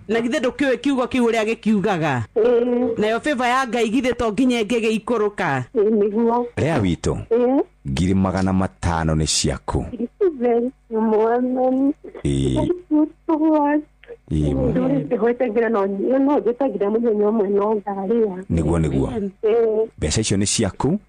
Speaker 10: Na githĩ ndũkĩũĩ kiugo kĩu ũrĩa gĩkiugaga? Nayo favor ya Ngai githĩ to nginya ĩngĩgĩikũrũka?
Speaker 17: Nĩguo.
Speaker 9: Rĩa witũ. 500,000 nĩ ciaku.
Speaker 17: Thank you, mwathani.
Speaker 9: Ĩĩ.
Speaker 17: Thank you so much. Ndũrĩte gwĩtagĩra no no njĩtagĩra mũthenya ũmwe no ngarĩa.
Speaker 9: Nĩguo nĩguo. Mbeca icio nĩ ciaku.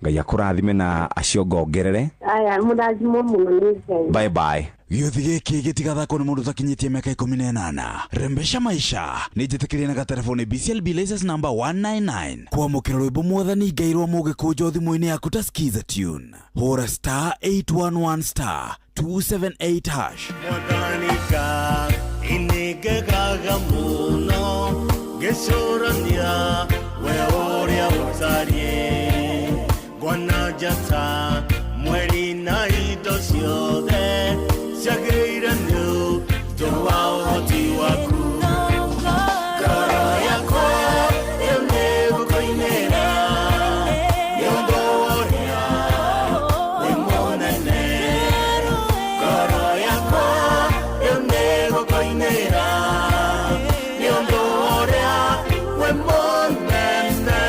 Speaker 9: Ngai akũrathime na aciongongerere.
Speaker 17: Aya, mũrathimwo mũno nĩ Ngai.
Speaker 9: Bye bye.
Speaker 6: Gĩũthi gĩkĩ gĩtigathakwo nĩ mũndũ ũtakinyĩtie mĩaka 18. Rembesha maisha nĩ njĩtĩkĩrie na gatelefoni BCLB license number 199. Kwamũkĩra rwĩmbo Mwathani Ngai rwa Mũgĩkũnjo thimũ-inĩ yaku ta Skiza tune. Hũra star 811 star 278 hash.
Speaker 7: Mwathani Ngai nĩngegaga mũno ngĩcũrania we ũrĩa ũtariĩ ngona njata mweri na indo ciothe ciagĩrĩire nĩ ũndũ wa ũhoti waku. Ngoro yakwa rĩu nĩngũkũinĩra nĩ ũndũ wa ũrĩa wĩ mũnene. Ngoro yakwa rĩu nĩngũkũinĩra nĩ ũndũ wa ũrĩa wĩ mũnene.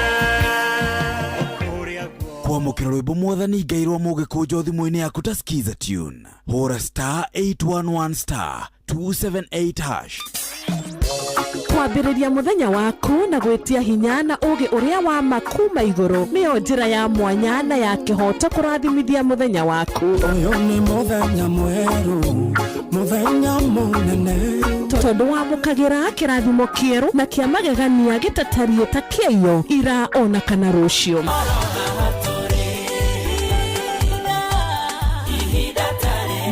Speaker 6: Kwamũkĩra rwĩmbo Mwathani Ngai rwa Mũgĩkũnjo thimũ-inĩ yaku ta Skiza tune. Hũra star 811 star 278 hash.
Speaker 11: Kwambĩrĩria mũthenya waku na gwĩtia hinya na ũũgĩ ũrĩa wa ma kuma igũrũ nĩyo njĩra ya mwanya na ya kĩhooto kũrathimithia mũthenya waku.
Speaker 7: Ũyũ nĩ mũthenya mwerũ, mũthenya mũnene.
Speaker 11: Tondũ wamũkagĩra kĩrathimo kĩerũ na kĩa magegania gĩtatariĩ ta kĩaiyo ira ona kana rũciũ.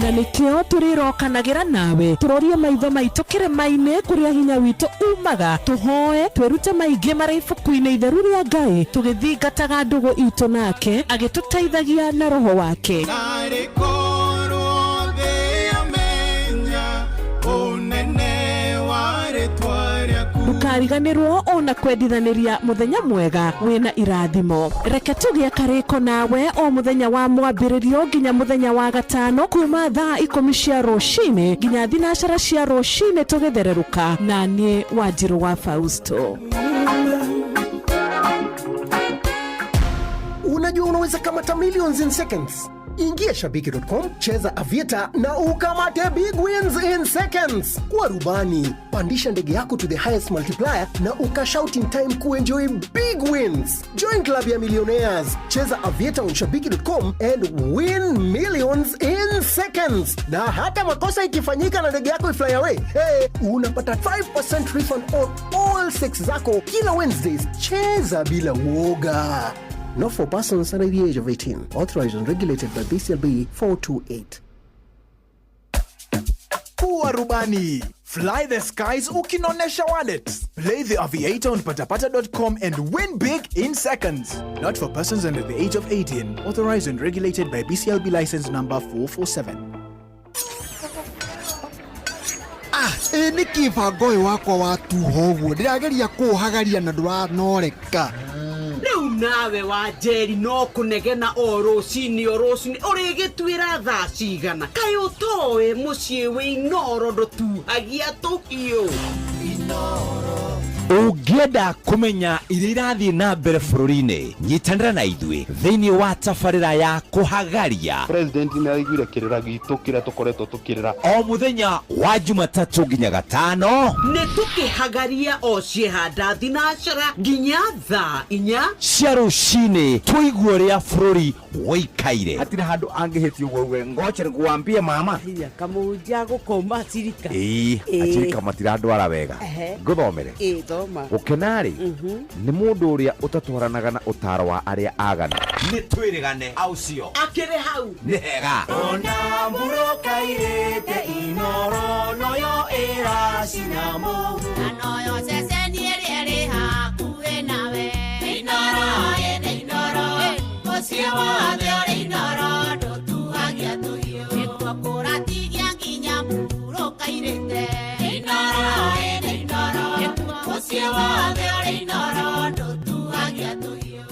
Speaker 11: Na nĩkĩo tũrĩrokanagĩra nawe tũrorie maitho maitũ kĩrĩma-inĩ kũrĩa hinya witũ umaga, tũhoe twĩrute maingĩ marĩ ibuku-inĩ itheru rĩa Ngai tũgĩthingataga ndũgũ itũ nake agĩtũteithagia na roho wake.
Speaker 7: Narĩ korwo thĩ yamenya ũnene wa rĩtwa rĩaku.
Speaker 11: Ndũkariganĩrwo ona kwendithanĩria mũthenya mwega wĩna irathimo. Reke tũgĩe karĩko nawe o mũthenya wa mwambĩrĩrio nginya mũthenya wa gatano kuma thaa 10 cia rũcinĩ nginya 12 cia rũcinĩ tũgĩthererũka na niĩ Wanjirũ wa Fausto.
Speaker 13: Unajua unaweza kamata millions in seconds. Ingia shabiki.com, cheza Aviator na ukamate big wins in seconds. Kuwa rubani, pandisha ndege yako to the highest multiplier na ukashout in time kuenjoy big wins. Join club ya millionaires, cheza Aviator on shabiki.com and win millions in seconds. Na hata makosa ikifanyika na ndege yako ifly away, hey, unapata 5% refund on all 6 zako kila Wednesdays. Cheza bila uoga. Not for persons under the age of 18. Authorized and regulated by BCLB 428.
Speaker 8: Kuwa rubani. Fly the skies ukinonesha wallet. Play the Aviator on patapata.com and win big in seconds. Not for persons under the age of 18. Authorized and regulated by BCLB license number 447.
Speaker 19: Ĩ nĩkĩ bango ũyũ wakwa watuha ũguo ndĩrageria kũũhagaria na ndũranoreka.
Speaker 10: Rĩu nawe wa Njeri no kũnegena o rũcinĩ o rũcinĩ ũrĩgĩtuĩra thaa cigana kaĩ ũtoĩ mũciĩ wĩ Inooro ndũtuhagia tũhiũ.
Speaker 9: Ũngĩenda kũmenya iria irathiĩ na mbere bũrũri-inĩ, nyitanĩra na ithuĩ thĩinĩ wa tabarĩra ya kũhagaria.
Speaker 20: President nĩ araiguire kĩrĩra gitũ kĩrĩa tũkoretwo tũkĩrĩra.
Speaker 9: O mũthenya wa Jumatatũ nginya gatano
Speaker 10: nĩ tũkĩhagaria o ciehanda thinacara nginya thaa 4
Speaker 9: cia rũcinĩ tũigue ũrĩa bũrũri ũikaire. Hatirĩ handũ angĩhĩtia ũguo uge ngoche nĩkuambie mama.
Speaker 10: Hinya kamũhunjia gũkoma acirika.
Speaker 9: Ĩĩ, acirika matirandwara wega. Ngũthomere.
Speaker 10: Ĩĩ, thoma.
Speaker 9: Gũkena-rĩ, nĩ mũndũ ũrĩa ũtatwaranaga na ũtaro wa arĩa aganu. Nĩ twĩrĩgane au cio.
Speaker 10: Akĩrĩ hau.
Speaker 9: Nĩ hega.
Speaker 4: Ona mũrũkairĩte Inooro noyo ĩracina mũhu.
Speaker 14: Na noyo ceceni ĩrĩa ĩrĩ hakuhĩ nawe. Inooro ĩnĩ Inooro, mũciĩ wothe ũrĩ Inooro ndũtuhagia tũhiũ. Nĩkuo kũratigia nginya mũrũkairĩte. Inooro ĩnĩ Inooro, mũciĩ wothe ũrĩ Inooro ndũtuhagia tũhiũ.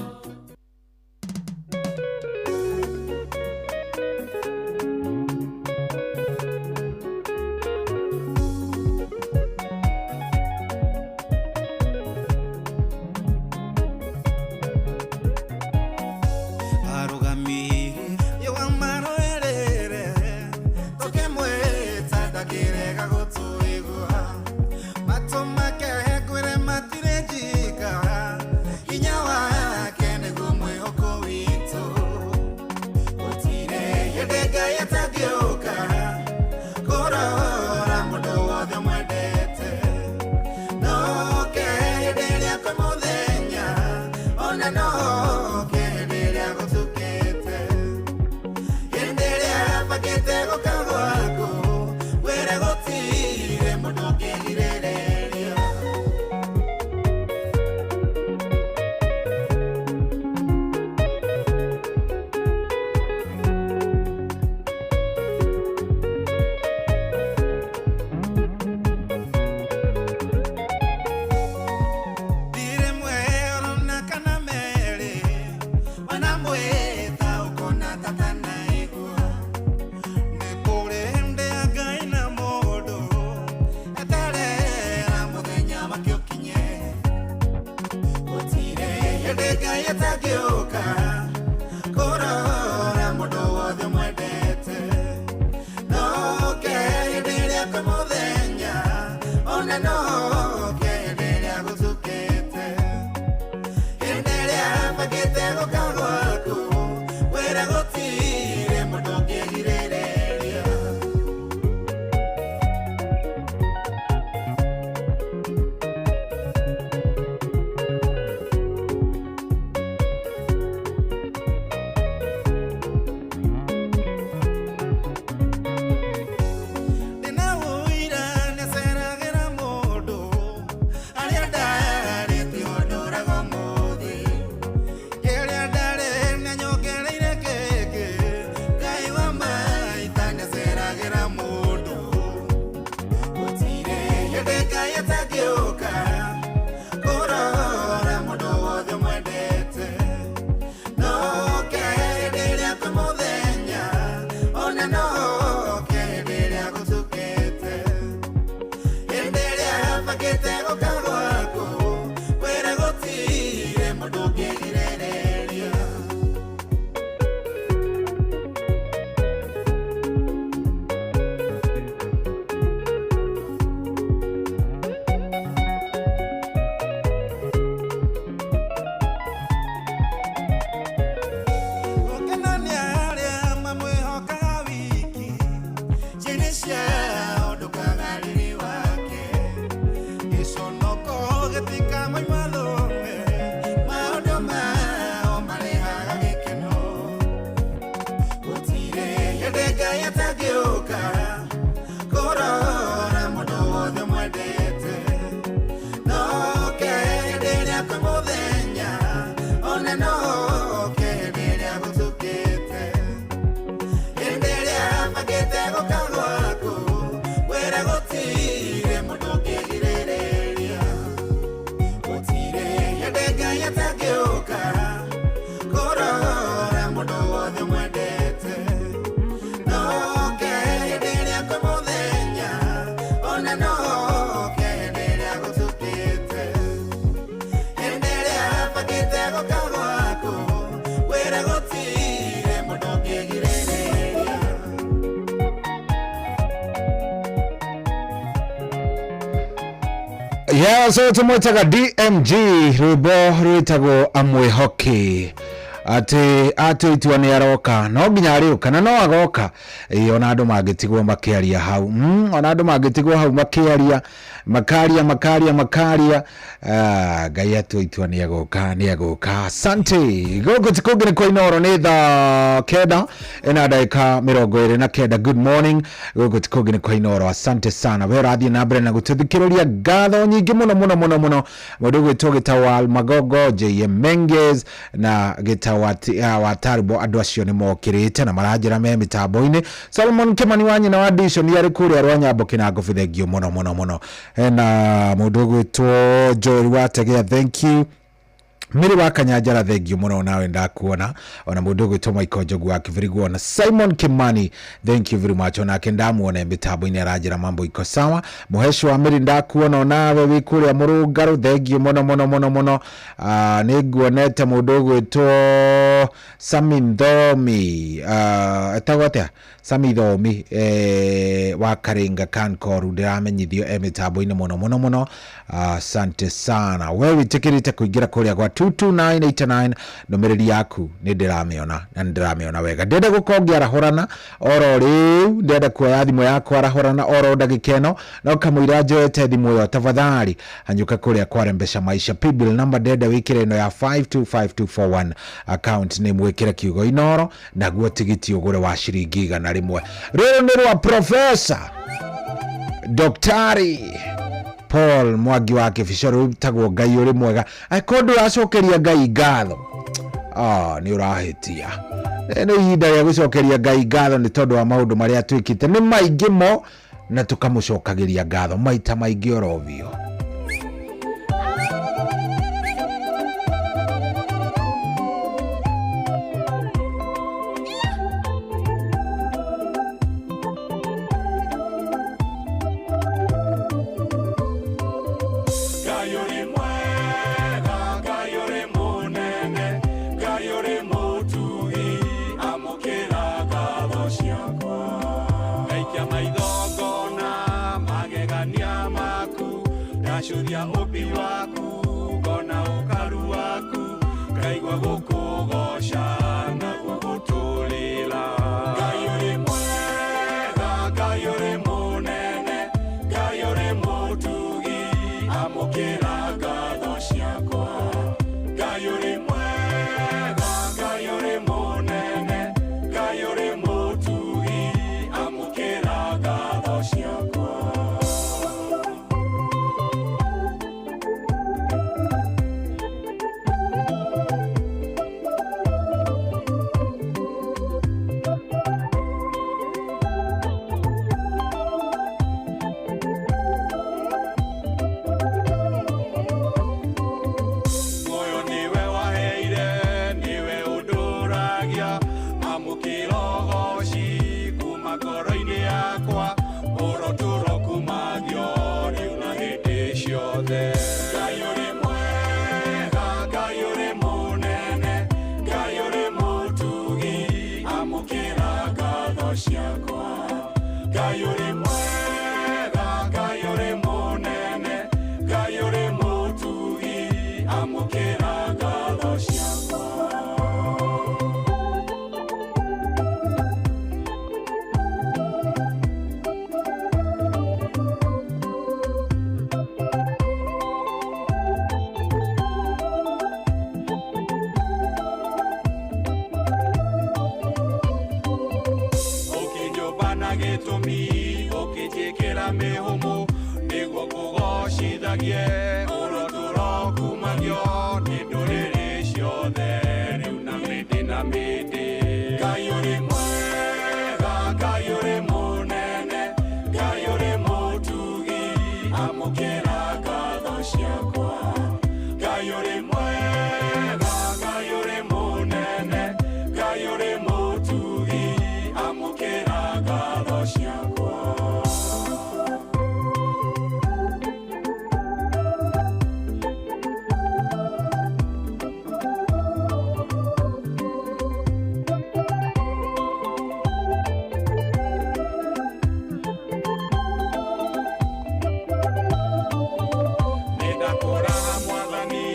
Speaker 7: bangĩte gũka gwaku wĩre gũtirĩ mũndũ ũngĩgirĩrĩria. Ndirĩ mwero na kana merĩ wanamwĩta ũkona tatanaigua. Nĩ kũrĩ hĩndĩ ya Ngai na mũndũ eterera mũthenya wake ũkinye. Gũtirĩ hĩndĩ Ngai atangĩũka kũrora mũndũ wothe mwendete. No oke hĩndĩ ĩrĩa kwĩ mũthenya ona no oke hĩndĩ ĩrĩa gũtukĩte. Hĩndĩ ĩrĩa bangĩte gũka gwaku wĩra gũtirĩ mũndũ ũngĩgirĩrĩria. Ndĩna ũira nĩaceragĩra mũndũ arĩa ndarĩ tiho ndũraga ũmũthĩ. Kĩrĩa ndarĩ nĩanyongereire kĩngĩ. Ngai wa maita nĩaceragĩra mũndũ. Gũtirĩ hĩndĩ Ngai atangĩũka kũrora mũndũ wothe mwendete. No oke hĩndĩ ĩrĩa kwĩ mũthenya ona no oke hĩndĩ ĩrĩa gũtukĩte. Hĩndĩ ĩrĩa bangĩte gũka gwaku wĩra gũtirĩ mũndũ ũngĩgirĩrĩria. Gũkena nĩ arĩa mamwĩhokaga wiki njĩra ciao ndũkaga riri wake. Gĩconoko gĩtikamoima thome maũndũ mao marehaga gĩkeno. Gũtirĩ hĩndĩ Ngai atangĩũka kũrora mũndũ wothe mwendete. No oke hĩndĩ ĩrĩa kwĩ mũthenya ona no oke hĩndĩ ĩrĩa gũtukĩte. Hĩndĩ ĩrĩa bangĩte gũka gwaku wĩra gũtirĩ mũndũ ũngĩgirĩrĩria. Gũtirĩ hĩndĩ Ngai atangĩũka kũrora mũndũ wothe mwendete. No oke hĩndĩ ĩrĩa kwĩ mũthenya ona no oke hĩndĩ ĩrĩa gũtukĩte. Hĩndĩ ĩrĩa bangĩte gũka gwaku wĩra gũtirĩ mũndũ ũngĩgirĩrĩria.
Speaker 2: Yeah, so tumwĩtaga DMG rwĩmbo rwĩtagwo amwĩhoki atĩ atua itua nĩ aroka no nginya arĩũka na no agoka. Ĩĩ, ona andũ mangĩtigwo makĩaria hau, ona andũ mangĩtigwo hau makĩaria makaria makaria makaria. Ngai atua itua nĩ agoka nĩ agoka. Asante. Gũkũ ti kũngĩ nĩ kwa Inooro nĩ thaa 9 ĩna ndagĩka 29. Good morning. Gũkũ ti kũngĩ nĩ kwa Inooro. Asante sana we ũrathiĩ na mbere na gũtũthikĩrĩria. Ngatho nyingĩ mũno mũno mũno mũno mũndũ ũgwĩtwo Gĩtawa Magogo, JM Menges na Gĩtawa wa Tarbo. Andũ acio nĩ mokĩrĩte na maranjĩra me mĩtambo-inĩ. Solomon Kimani wa nyina wa Dishon arĩ kũrĩa Rwanyambo Kĩnango, thengio mũno mũno mũno. Hena mũndũ ũgwĩtwo Joel wa Tegea, thank you. Mĩrĩ wa Kanyanjara, thengio mũno nawe ndakuona. Ona mũndũ ũgwĩtwo Michael Njogu wa Kĩbiriguo na Simon Kimani, thank you very much. Onake ndamuona mĩtambo-inĩ aranjĩra mambo iko sawa. Mũheci wa Mĩrĩ ndakuona onawe wĩ kũrĩa Mũrũngarũ, thengio mũno mũno mũno mũno. Nĩ nguonete mũndũ ũgwĩtwo Sami Nthomi, etagwo atĩa? Sami Thomi wa Karinga Kankoru, ndĩramenyithio e mĩtambo-inĩ mũno mũno mũno. Asante sana we wĩtĩkĩrĩte kũingĩra kũrĩa gwa 22989. Ndũmĩrĩri yaku nĩ ndĩramĩona na nĩ ndĩramĩona wega. Ndĩrenda gũkorwo ngĩarahũrana oro rĩu, ndĩrenda kuoya thimũ yakwa arahũrana oro ndagĩka ĩno, no kamũira njoete thimũ ĩyo, tafadhali hanyũka kũrĩa kwa Rembesha Maisha. Paybill number ndĩrenda wĩkĩre ĩno ya 525241, account name wĩkĩre kiugo Inoro, naguo tigiti ũgũre wa ciringi 100. Rũrũ nĩ rwa Professor Daktari Paul Mwangi wa Kĩbico, rwĩtagwo Ngai ũrĩ mwega. Angĩkorwo ndũracokeria Ngai ngatho, nĩ ũrahĩtia. Nĩ ihinda rĩa gũcokeria Ngai ngatho nĩ tondũ wa maũndũ marĩa twĩkĩte, nĩ maingĩ mo, na tũkamũcokagĩria ngatho maita maingĩ oro biũ.
Speaker 7: Ngai ũrĩ mwega, Ngai ũrĩ mũnene, Ngai ũrĩ mũtugi, amũkĩra ngatho ciakwa. Ngaikia maitho ngona magegania maku, ndacuria ũmbi waku, ngona ũkaru waku, ngaigua gũkũgoca na gũgũtũrĩra. Ngai ũrĩ mwega, Ngai ũrĩ mũnene, Ngai ũrĩ mũtugi, amũkĩra ngatho ciakwa. Ngai ũrĩ mwega, Ngai ũrĩ mũnene, Ngai ũrĩ mũtugi, amũkĩra ngatho ciakwa. Muoyo nĩwe waheire, nĩwe ũndũragia, amũkĩra ũgoci kuma ngoro-inĩ yakwa, ũrotũro kumagio rĩu na hĩndĩ ciothe. Ngai ũrĩ mwega, Ngai ũrĩ mũnene, Ngai ũrĩ mũtugi, amũkĩra ngatho ciakwa. Ngai ũrĩ mwega, Ngai ũrĩ mũnene, Ngai ũrĩ mũtugi, amũkĩra ngatho ciakwa. Ũkĩnyũmba na gĩtũmi, ũkĩnjĩkĩra mĩhũmũ, nĩguo ngũgocithagie, ũrotũro kumagio nĩ ndũrĩrĩ ciothe, rĩu na mĩndĩ na mĩndĩ. Ngai ũrĩ mwega, Ngai ũrĩ mũnene, Ngai ũrĩ mũtugi, amũkĩra ngatho ciakwa. Ngai ũrĩ mwega, Ngai ũrĩ mũnene, Ngai ũrĩ mũtugi, amũkĩra ngatho ciakwa. Nĩndakũraha Mwathani,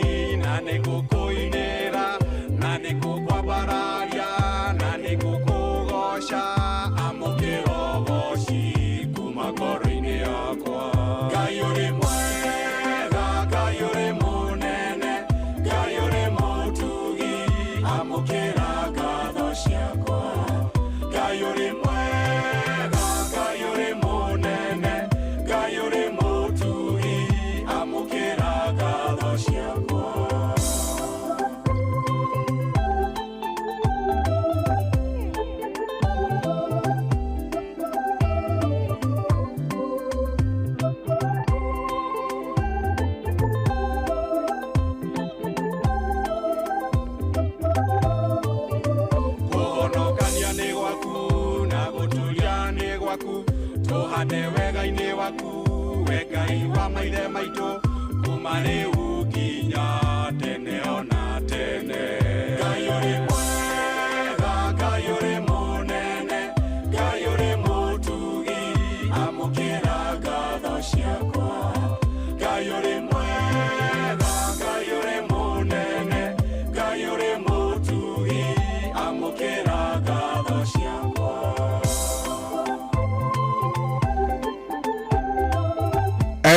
Speaker 7: na nĩngũkũinĩra, na nĩngũkwambararia, na nĩngũkũgoca, amũkĩra ũgoci kuma ngoro-inĩ yakwa. Ngai ũrĩ mwega, Ngai ũrĩ mũnene, Ngai ũrĩ mũtugi, amũkĩra ngatho ciakwa. Ngai ũrĩ mwega, Ngai ũrĩ mũnene, Ngai ũrĩ mũtugi, amũkĩra ngatho ciakwa. Kũhonokania nĩ gwaku na gũtũria nĩ gwaku, tũhande wega-inĩ waku, we Ngai wa maithe maitũ, kuma rĩu nginya tene ona tene. Ngai ũrĩ mwega, Ngai ũrĩ mũnene, Ngai ũrĩ mũtugi, amũkĩra ngatho ciakwa. Ngai ũrĩ mwega, Ngai ũrĩ mũnene,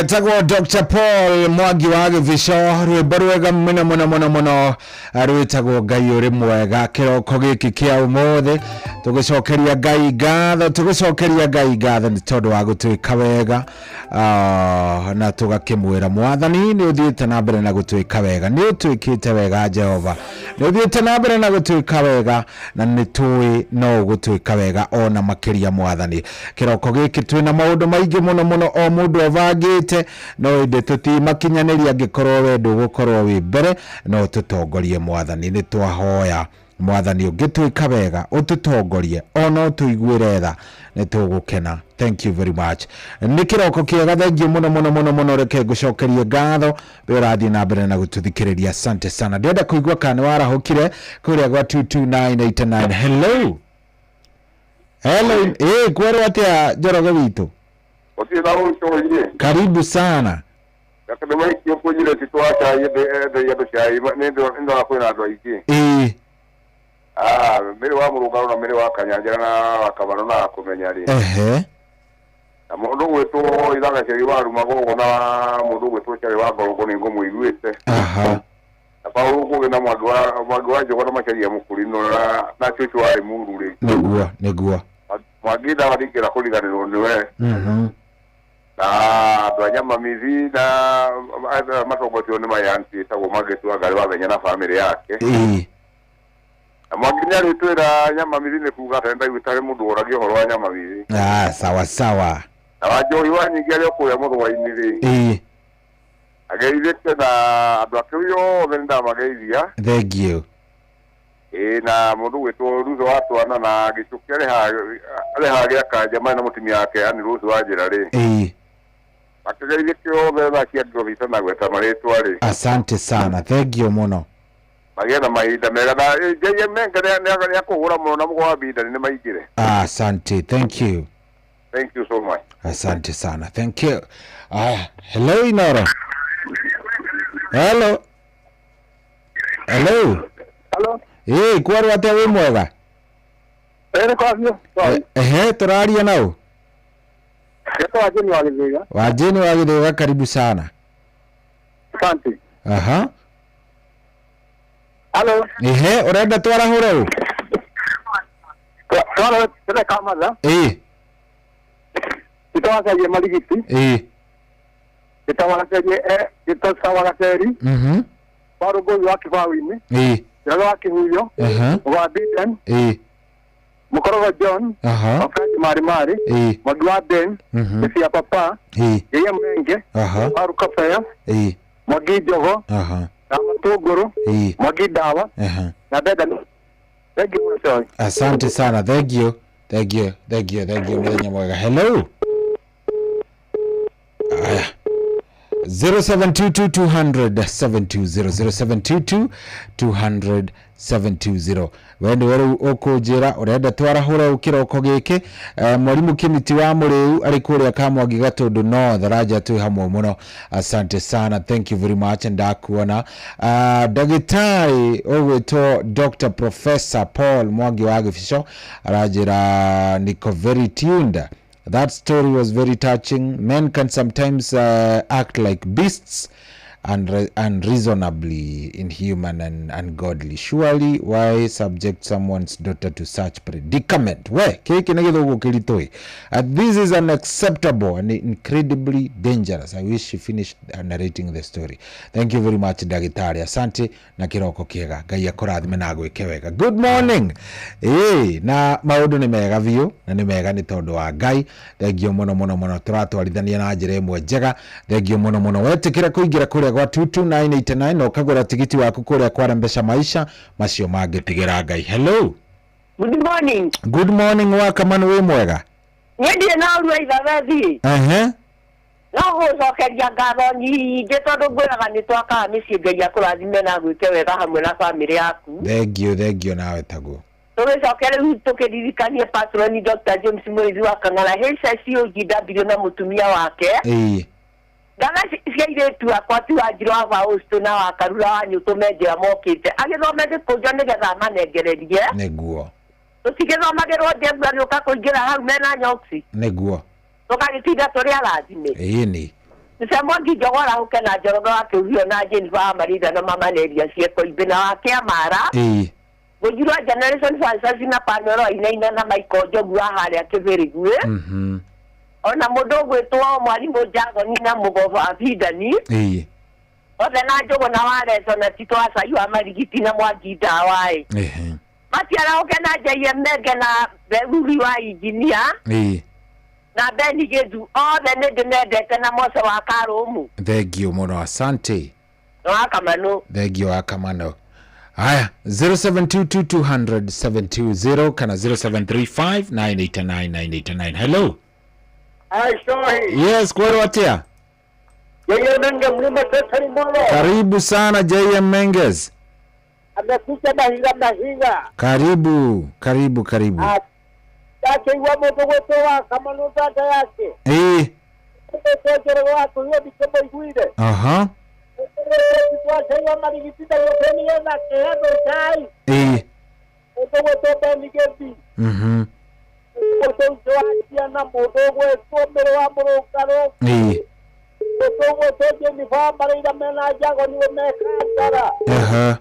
Speaker 2: Etagwo Dr Paul Mwangi wa Gĩbico, rwĩmbo rwega mũno mũno mũno mũno, rwĩtagwo Ngai ũrĩ mwega. Kĩroko gĩkĩ kĩa ũmũthĩ tũgĩcokeria Ngai ngatho, tũgĩcokeria Ngai ngatho nĩ tondũ wa gũtwĩka wega. Na tũgakĩmwĩra Mwathani nĩ ũthiĩte na mbere na gũtwĩka wega, nĩ ũtwĩkĩte wega Jehova, nĩ ũthiĩte na mbere na gũtwĩka wega, na nĩ tũĩ no ũgũtwĩka wega ona makĩria Mwathani. Kĩroko gĩkĩ twĩna maũndũ maingĩ mũno mũno o mũndũ abangĩte, no ĩndĩ tũtimakinyanĩria angĩkorwo we ndũgũkorwo wĩ mbere no ũtũtongorie Mwathani. Nĩ twahoya Mwathani ũngĩtwĩka wega ũtũtongorie ona ũtũiguĩre tha, nĩ tũgũkena. Thank you very much. Nĩ kĩroko kĩega, thengiũ mũno mũno mũno mũno. Reke ngũcokerie ngatho we ũrathiĩ na mbere na gũtũthikĩrĩria, asante sana. Ndĩrenda kũigua kana nĩ warahũkire kũrĩa gwa 22989. Hello, hello. Kwerwo atĩa Njoroge witũ?
Speaker 3: Gũtirĩ na ũcũĩ.
Speaker 2: Karibu sana.
Speaker 3: Gakĩndũ maikio kũnyire ti twa cai enderia andũ cai nĩ ndona kwĩna andũ aingĩ. Ah, mĩrĩ wa mũrũngaro na mĩrĩ wa kanyanjara na wa kabano na kũmenya rĩ. Na mũndũ gwĩtwo ithagaceri wa rumagogo na mũndũ gwĩtwo cari wa ngorogo nĩ ngũmũiguĩte. Na Paũlũ Ngũgĩ na Mwangi wa Mwangi wa Njũgũ na Macharia Mũkũrinũ na na cũcũ wa Limuru rĩ.
Speaker 2: Nĩguo, nĩguo.
Speaker 3: Mwangi ndawa ndingĩenda kũriganĩrwo nĩwe. Na andũ a Nyamamithi na arĩa matongotio nĩ Mayanti ĩtagwo Margaret Wangari wa Thenya na bamĩrĩ yake. Na Mwangi nĩ arĩtwĩra Nyamamithi nĩ kuga atĩ ndaiguĩte harĩ mũndũ woragia ũhoro wa Nyamamithi.
Speaker 2: Ah, sawa sawa.
Speaker 3: Na Wanjohi wa nyingĩ arĩ o kũrĩa Mũthũa-inĩ rĩ. Ageithĩte na andũ ake othe nĩ ndamageithia.
Speaker 2: Thank you.
Speaker 3: Ĩĩ, na mũndũ gwĩtwo Rutho wa Twana na Gĩcũkĩ arĩ haha gĩa Kanja marĩ na mũtumia wake Ann Rose wa Njĩra rĩ. Makĩgeithĩke othe na acio angĩ othe itanagweta marĩtwa rĩ.
Speaker 2: Asante sana, thank you mũno.
Speaker 3: Magĩe na mahinda mega na JM Menga nĩ akũhũra mũno na mũgwa wa Bindani nĩ maingĩre.
Speaker 2: Asante, thank you.
Speaker 3: Thank you so much.
Speaker 2: Asante sana, thank you. Aya, hello Inoro. Hello. Hello.
Speaker 3: Hello.
Speaker 2: Kwerwo atĩa wĩ mwega?
Speaker 3: Ĩĩ kwavio.
Speaker 2: Ehe, tũraria nau.
Speaker 3: Ngetwo Wajeni wa Gĩthĩga.
Speaker 2: Wajeni wa Gĩthĩga, karibu sana.
Speaker 3: Asante.
Speaker 2: Aha.
Speaker 3: Hello.
Speaker 2: Ehe, ũrenda twarahũre ũ?
Speaker 3: Twara tene kamatha. Tutawacarie marigiti. Tutawacarie tutawacarie. Warũngũi wa Kĩbaũ-inĩ. Njoroge wa Kĩhuyo. Wa Biden. Mũkorogo John. Wa Fred Mari Mari. Mwangi wa Ben. Mĩciĩ ya Papa. Ĩya Menge. Wa Rukabaya. Mwangi Njogo. Na Matũngũrũ. Mwangi Ndawa. Na Benda. Thank you mũno.
Speaker 2: Asante sana. Thank you. Thank you. Thank you. Thank you. Mũthenya mwega. Hello. Aya. 0722 200 720, 0722 200 720. We nĩwe rĩu ũkũnjĩra ũrenda twarahũre kĩroko gĩkĩ. Mwarimũ Kĩmiti wa Mũrĩu arĩ kũrĩa Kamwangi Gatũndũ North aranja twĩ hamwe mũno. Asante sana, thank you very much, ndakuona. Ndagĩtarĩ ũgwĩtwo Dr. Professor Paul Mwangi wa Gĩbico aranjĩra niko very tuned. That story was very touching. Men can sometimes act like beasts and unreasonably inhuman and ungodly. Surely, why subject someone's daughter to such predicament? We, kiki nĩ gĩthũngũ kĩritũ ĩ. This is unacceptable and incredibly dangerous. I wish she finished narrating the story. Thank you very much, Ndagĩtarĩ. Asante na kĩroko kĩega. Ngai akũrathime na agwĩke wega. Good morning. Na maũndũ nĩ mega biũ, na nĩ mega nĩ tondũ wa Ngai. Thank you mũno mũno mũno. Tũratwarithania na njĩra ĩmwe njega. Thank you mũno mũno. Wetĩkĩra kũingĩra kũrĩa gwa 22989 na ũkagũra tigiti waku kũrĩa kwa Rembesha Maisha, macio mangĩtigĩra Ngai. Hello.
Speaker 1: Good morning.
Speaker 2: Good morning wa Kamanu, wĩ mwega?
Speaker 1: Niĩ ndirĩ na ũru ithabethi. No gũcokeria ngatho nyingĩ tondũ ngwĩraga nĩ twakaga mĩciĩ, Ngai akũrathime na agwĩke wega hamwe na bamĩrĩ yaku.
Speaker 2: Thank you, thank you nawe taguo.
Speaker 1: Tũgĩcoke rĩu tũkĩririkanie patroni Dr. James Mũrĩithi wa Kang'ara HSCOGW na mũtumia wake. Ngana cia airĩtu akwa ti wa Njirũ wa Fausto na wa Karura wa Nyũtũ me njĩra mokĩte agĩthome gĩkũnjo nĩgetha amanengererie.
Speaker 2: Nĩguo.
Speaker 1: Tũtigĩthomagĩrwo Jesu agĩũka kũingĩra hau mena nyoksi.
Speaker 2: Nĩguo.
Speaker 1: Tũgagĩtinda tũrĩ arathime.
Speaker 2: Ĩni.
Speaker 1: Mwangi Njogora huke na Njoroge wa Kĩhuhio na Jennifer wa Marinda na Mama Neria Cieko Imbe na wa Kĩamara. Mũnjirwa Generation Fantasy na Pamela Wainaina na Michael Njogu wa harĩa Kĩbĩrĩguĩ. Ona mũndũ ũgwĩtwo mwarimũ Njagoni na Mũgoba wa Bindani. Othe na Njũgũ na Wareco na Tito wa Cai wa Marigiti na Mwangi Ndawa ĩ. Matiarahũke na J.M. Menge na Beruri wa injinia. Na Beni Gĩthu othe nĩ ndĩmendete na Mose wa Karũmu.
Speaker 2: Thengio mũno, asante.
Speaker 1: Na wa Kamano.
Speaker 2: Thengio wa Kamano. Haya, 0722200720 kana 0735989989. Hello.
Speaker 3: Hi, sorry.
Speaker 2: Yes, kwero atia?
Speaker 3: J.M. Menge mlima Teteri Molo.
Speaker 2: Karibu sana J.M. Menges.
Speaker 3: Amekuja mahiga mahiga.
Speaker 2: Karibu, karibu, karibu.
Speaker 3: Yake iwa moto wote wa Kamano dada yake.
Speaker 2: Aha. Aha.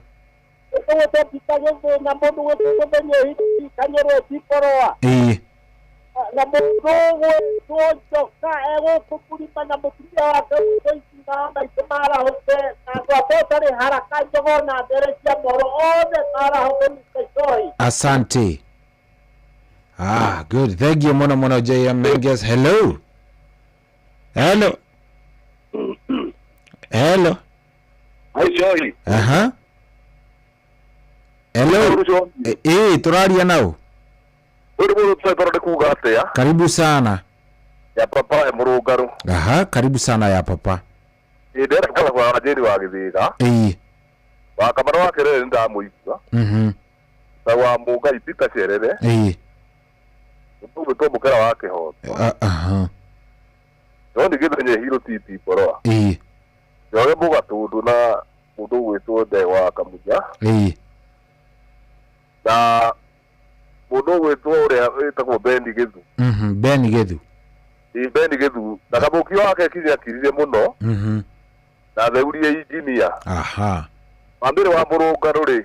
Speaker 3: Na mũndũ ũgwĩtwo Njoka egũkũ Mũrima na mũtumia wake ũgwĩtwo Icinga maitũ marahũke na andũ akwa ũtarĩ haraka Njogoo na ndere cia mohoro othe marahũke Mr. Shohi.
Speaker 2: Asante. Ah, good. Thank you mono mono J.M. Menges. Hello. Hello. Hello.
Speaker 3: Hi Shohi.
Speaker 2: Aha. Hello. Tũraria nao. Karibu sana.
Speaker 20: Ya papa ya Mũrũngarũ.
Speaker 2: Aha, karibu sana ya papa.
Speaker 20: Ndĩrenda kũra kwa Wanjĩri wa Gĩthĩga. Wa Kamano wa Kerere nĩndamũigua. Na wa Mũngai Peter Cerere. Mũndũ Mũkera wa Kĩhoto.
Speaker 2: Aha.
Speaker 20: No nĩ Gĩthenye Hiro TT Boroa. Njoge Mũgatũndũ na mũndũ ũgwĩtwo Ndegwa wa Kamunya. Na mũndũ ũgwĩtwo ũrĩa wĩtagwo Beni Gĩthu.
Speaker 2: Beni Gĩthu.
Speaker 20: Beni Gĩthu na Kamũki wake kinya akirire mũno. Na theurie injinia.
Speaker 2: Aha.
Speaker 20: Wambere wa Mũrũngarũ rĩ.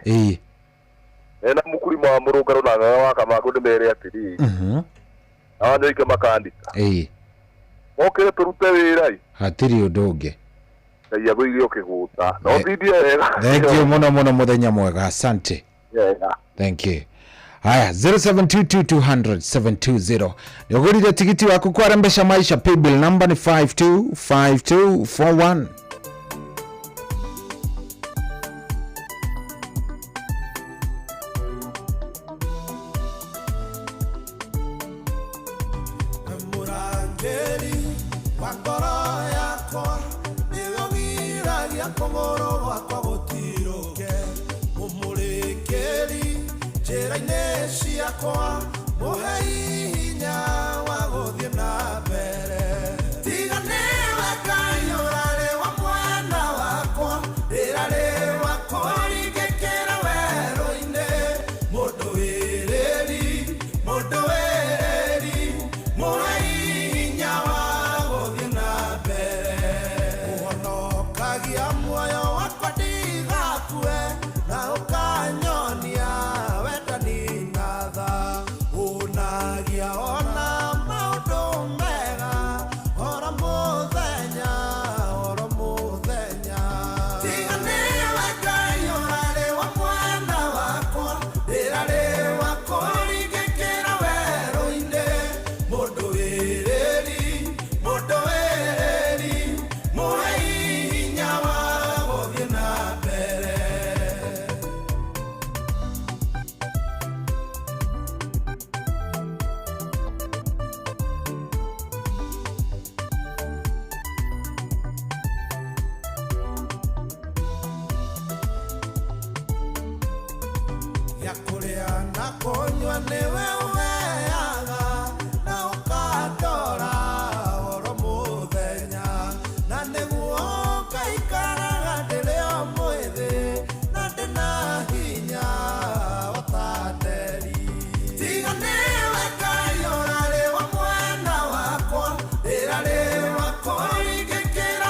Speaker 20: Ena mũkurima wa Mũrũngarũ na ng'ang'a wa Kamangũ nĩmere atĩrĩrĩ. Na Wanyoike makandĩka. Mokĩre tũrute wĩra ĩ.
Speaker 2: Hatirĩ ũndũ ũngĩ.
Speaker 20: Ngai agũige ũkĩgũta. No ũtindie wega.
Speaker 2: Thank you mũno mũno, mũthenya mwega. Asante.
Speaker 20: Yeah.
Speaker 2: Thank you. Haya, 0722200720. Nĩũgũrire tigiti waku kwa Rembesha Maisha. Paybill number ni 525241.
Speaker 12: Mũrangĩri wa ngoro yakwa nĩwe ũgiragia kũgũrũ gwakwa gũtirũke mũmũrĩkĩri njĩra-inĩ ciakwa mũhei hinya wa gũthiĩ na mbere tiga nĩwe Ngai ũrarĩ wa mwena wakwa rĩrarĩ wa kũringĩkĩra werũ-inĩ mũndũ wĩrĩri mũhei hinya wa gũthiĩ na mbere ũhonokagia muoyo wakwa ndigakue na ũkanyonia wendani na tha ũnagia ona maũndũ mega oro mũthenya oro mũthenya tiga nĩwe Ngai ũrarĩ wa mwena wakwa rĩrarĩ wa kũringĩkĩra werũ-inĩ mũndũ wĩrĩri mũhei hinya wa gũthiĩ na mbere. Ya kũrĩa na kũnyua nĩwe ũheaga na ũkandora oro mũthenya na nĩguo ngaikaraga ndĩrĩ o mwĩthĩ na ndĩna hinya o ta nderi tiga nĩwe Ngai ũrarĩ wa mwena wakwa rĩrarĩ wa kũringĩkĩra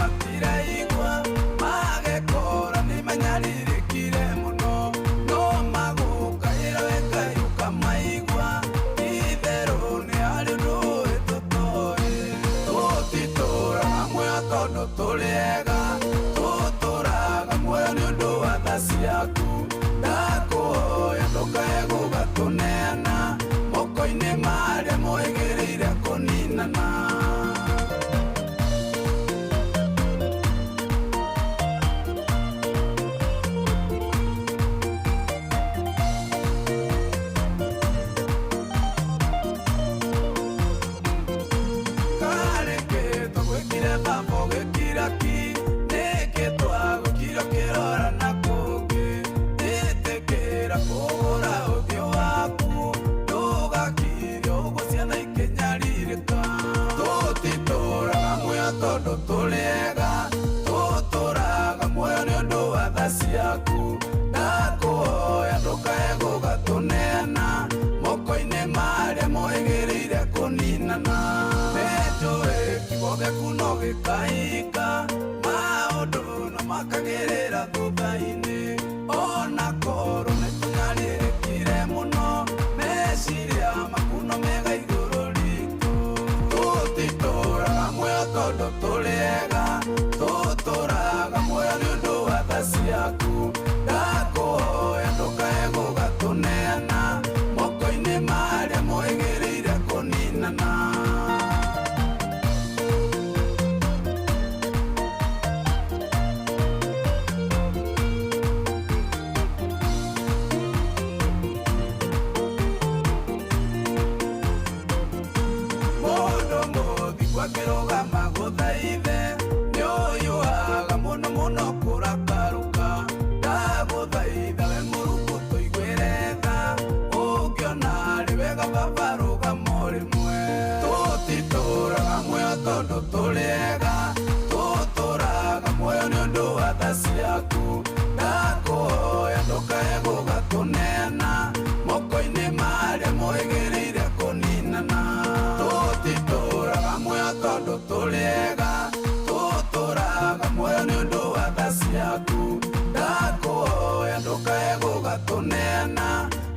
Speaker 7: matiraigua magekora nĩ manyarirĩkire mũno no magũkaĩra we Ngai ũkamaigua itherũ nĩ harĩ ũndũ ũĩ tũtoĩ tũtitũraga muoyo tondũ tũrĩ ega tũtũraga muoyo nĩ ũndũ wa tha ciaku ndakũhoya ndũkae gũgatũneana moko-inĩ marĩa moigĩrĩire kũninana. Tondũ tũrĩ ega tũtũraga muoyo nĩ ũndũ wa tha ciaku ndakũhoya ndũkae gũgatũneana moko-inĩ marĩa moigĩrĩire kũninana. Nĩnjũĩ kiugo gĩaku no gĩkahinga maũndũ no makagĩrĩra thutha-inĩ ona korwo nĩtũnyarirĩkire mũno meciria maku no mega igũrũ ritũ tũtitũraga muoyo tondũ tũrĩ ega tũtũraga muoyo nĩ ũndũ wa tha ciaku ndakũhoya ndũkae gũgatũneana moko-inĩ marĩa moigĩrĩire kũninana. Mũndũ mũthingu akĩrũgama gũthaithe nĩũhiũhaga mũno mũno kũrakarũka ndagũthaitha we Mũrungu tũiguĩre tha ũngĩona arĩ wega baba rũgama o rĩmwe. Tũtitũraga muoyo tondũ tũrĩ ega tũtũraga muoyo nĩ ũndũ wa tha ciaku ndakũhoya ndũkae gũgatũneana moko-inĩ marĩa moigĩrĩire kũninana. Tũtitũraga muoyo tondũ tũrĩ ega tũtũraga muoyo nĩ ũndũ wa tha ciaku ndakũhoya ndũkae gũgatũneana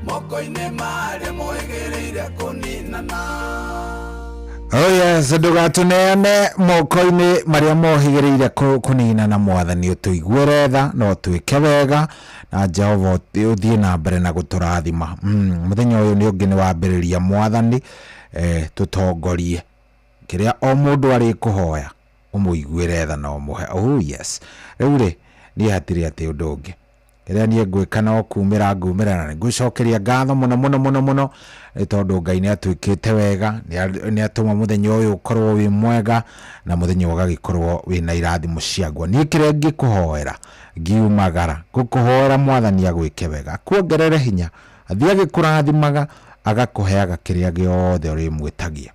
Speaker 7: moko-inĩ marĩa moigĩrĩire kũninana.
Speaker 2: Oh yes, ndũgatũneane moko-inĩ marĩa mohĩgĩrĩire kũninana. Mwathani ũtũiguĩre tha na ũtwĩke wega na Jehova ũthiĩ na mbere na gũtũrathima. Mũthenya ũyũ nĩ ũngĩ nĩ wambĩrĩria Mwathani, tũtongorie kĩrĩa o mũndũ arĩkũhoya ũmũiguĩre tha na ũmũhe. Oh yes, rĩu rĩ niĩ hatirĩ atĩ ũndũ ũngĩ kĩrĩa niĩ ngwĩka no kumĩra ngumĩra na nĩngũcokeria ngatho mũno mũno mũno mũno nĩ tondũ Ngai nĩ atuĩkĩte wega, nĩ atũma mũthenya ũyũ ũkorwo wĩ mwega na mũthenya ũgagĩkorwo wĩna irathimo ciaguo. Niĩ kĩrĩa ngĩkũhoera ngiumagara ngũkũhoera Mwathani agwĩke wega, akuongerere hinya, athiĩ agĩkũrathimaga, agakũheaga kĩrĩa gĩothe ũrĩmwĩtagia.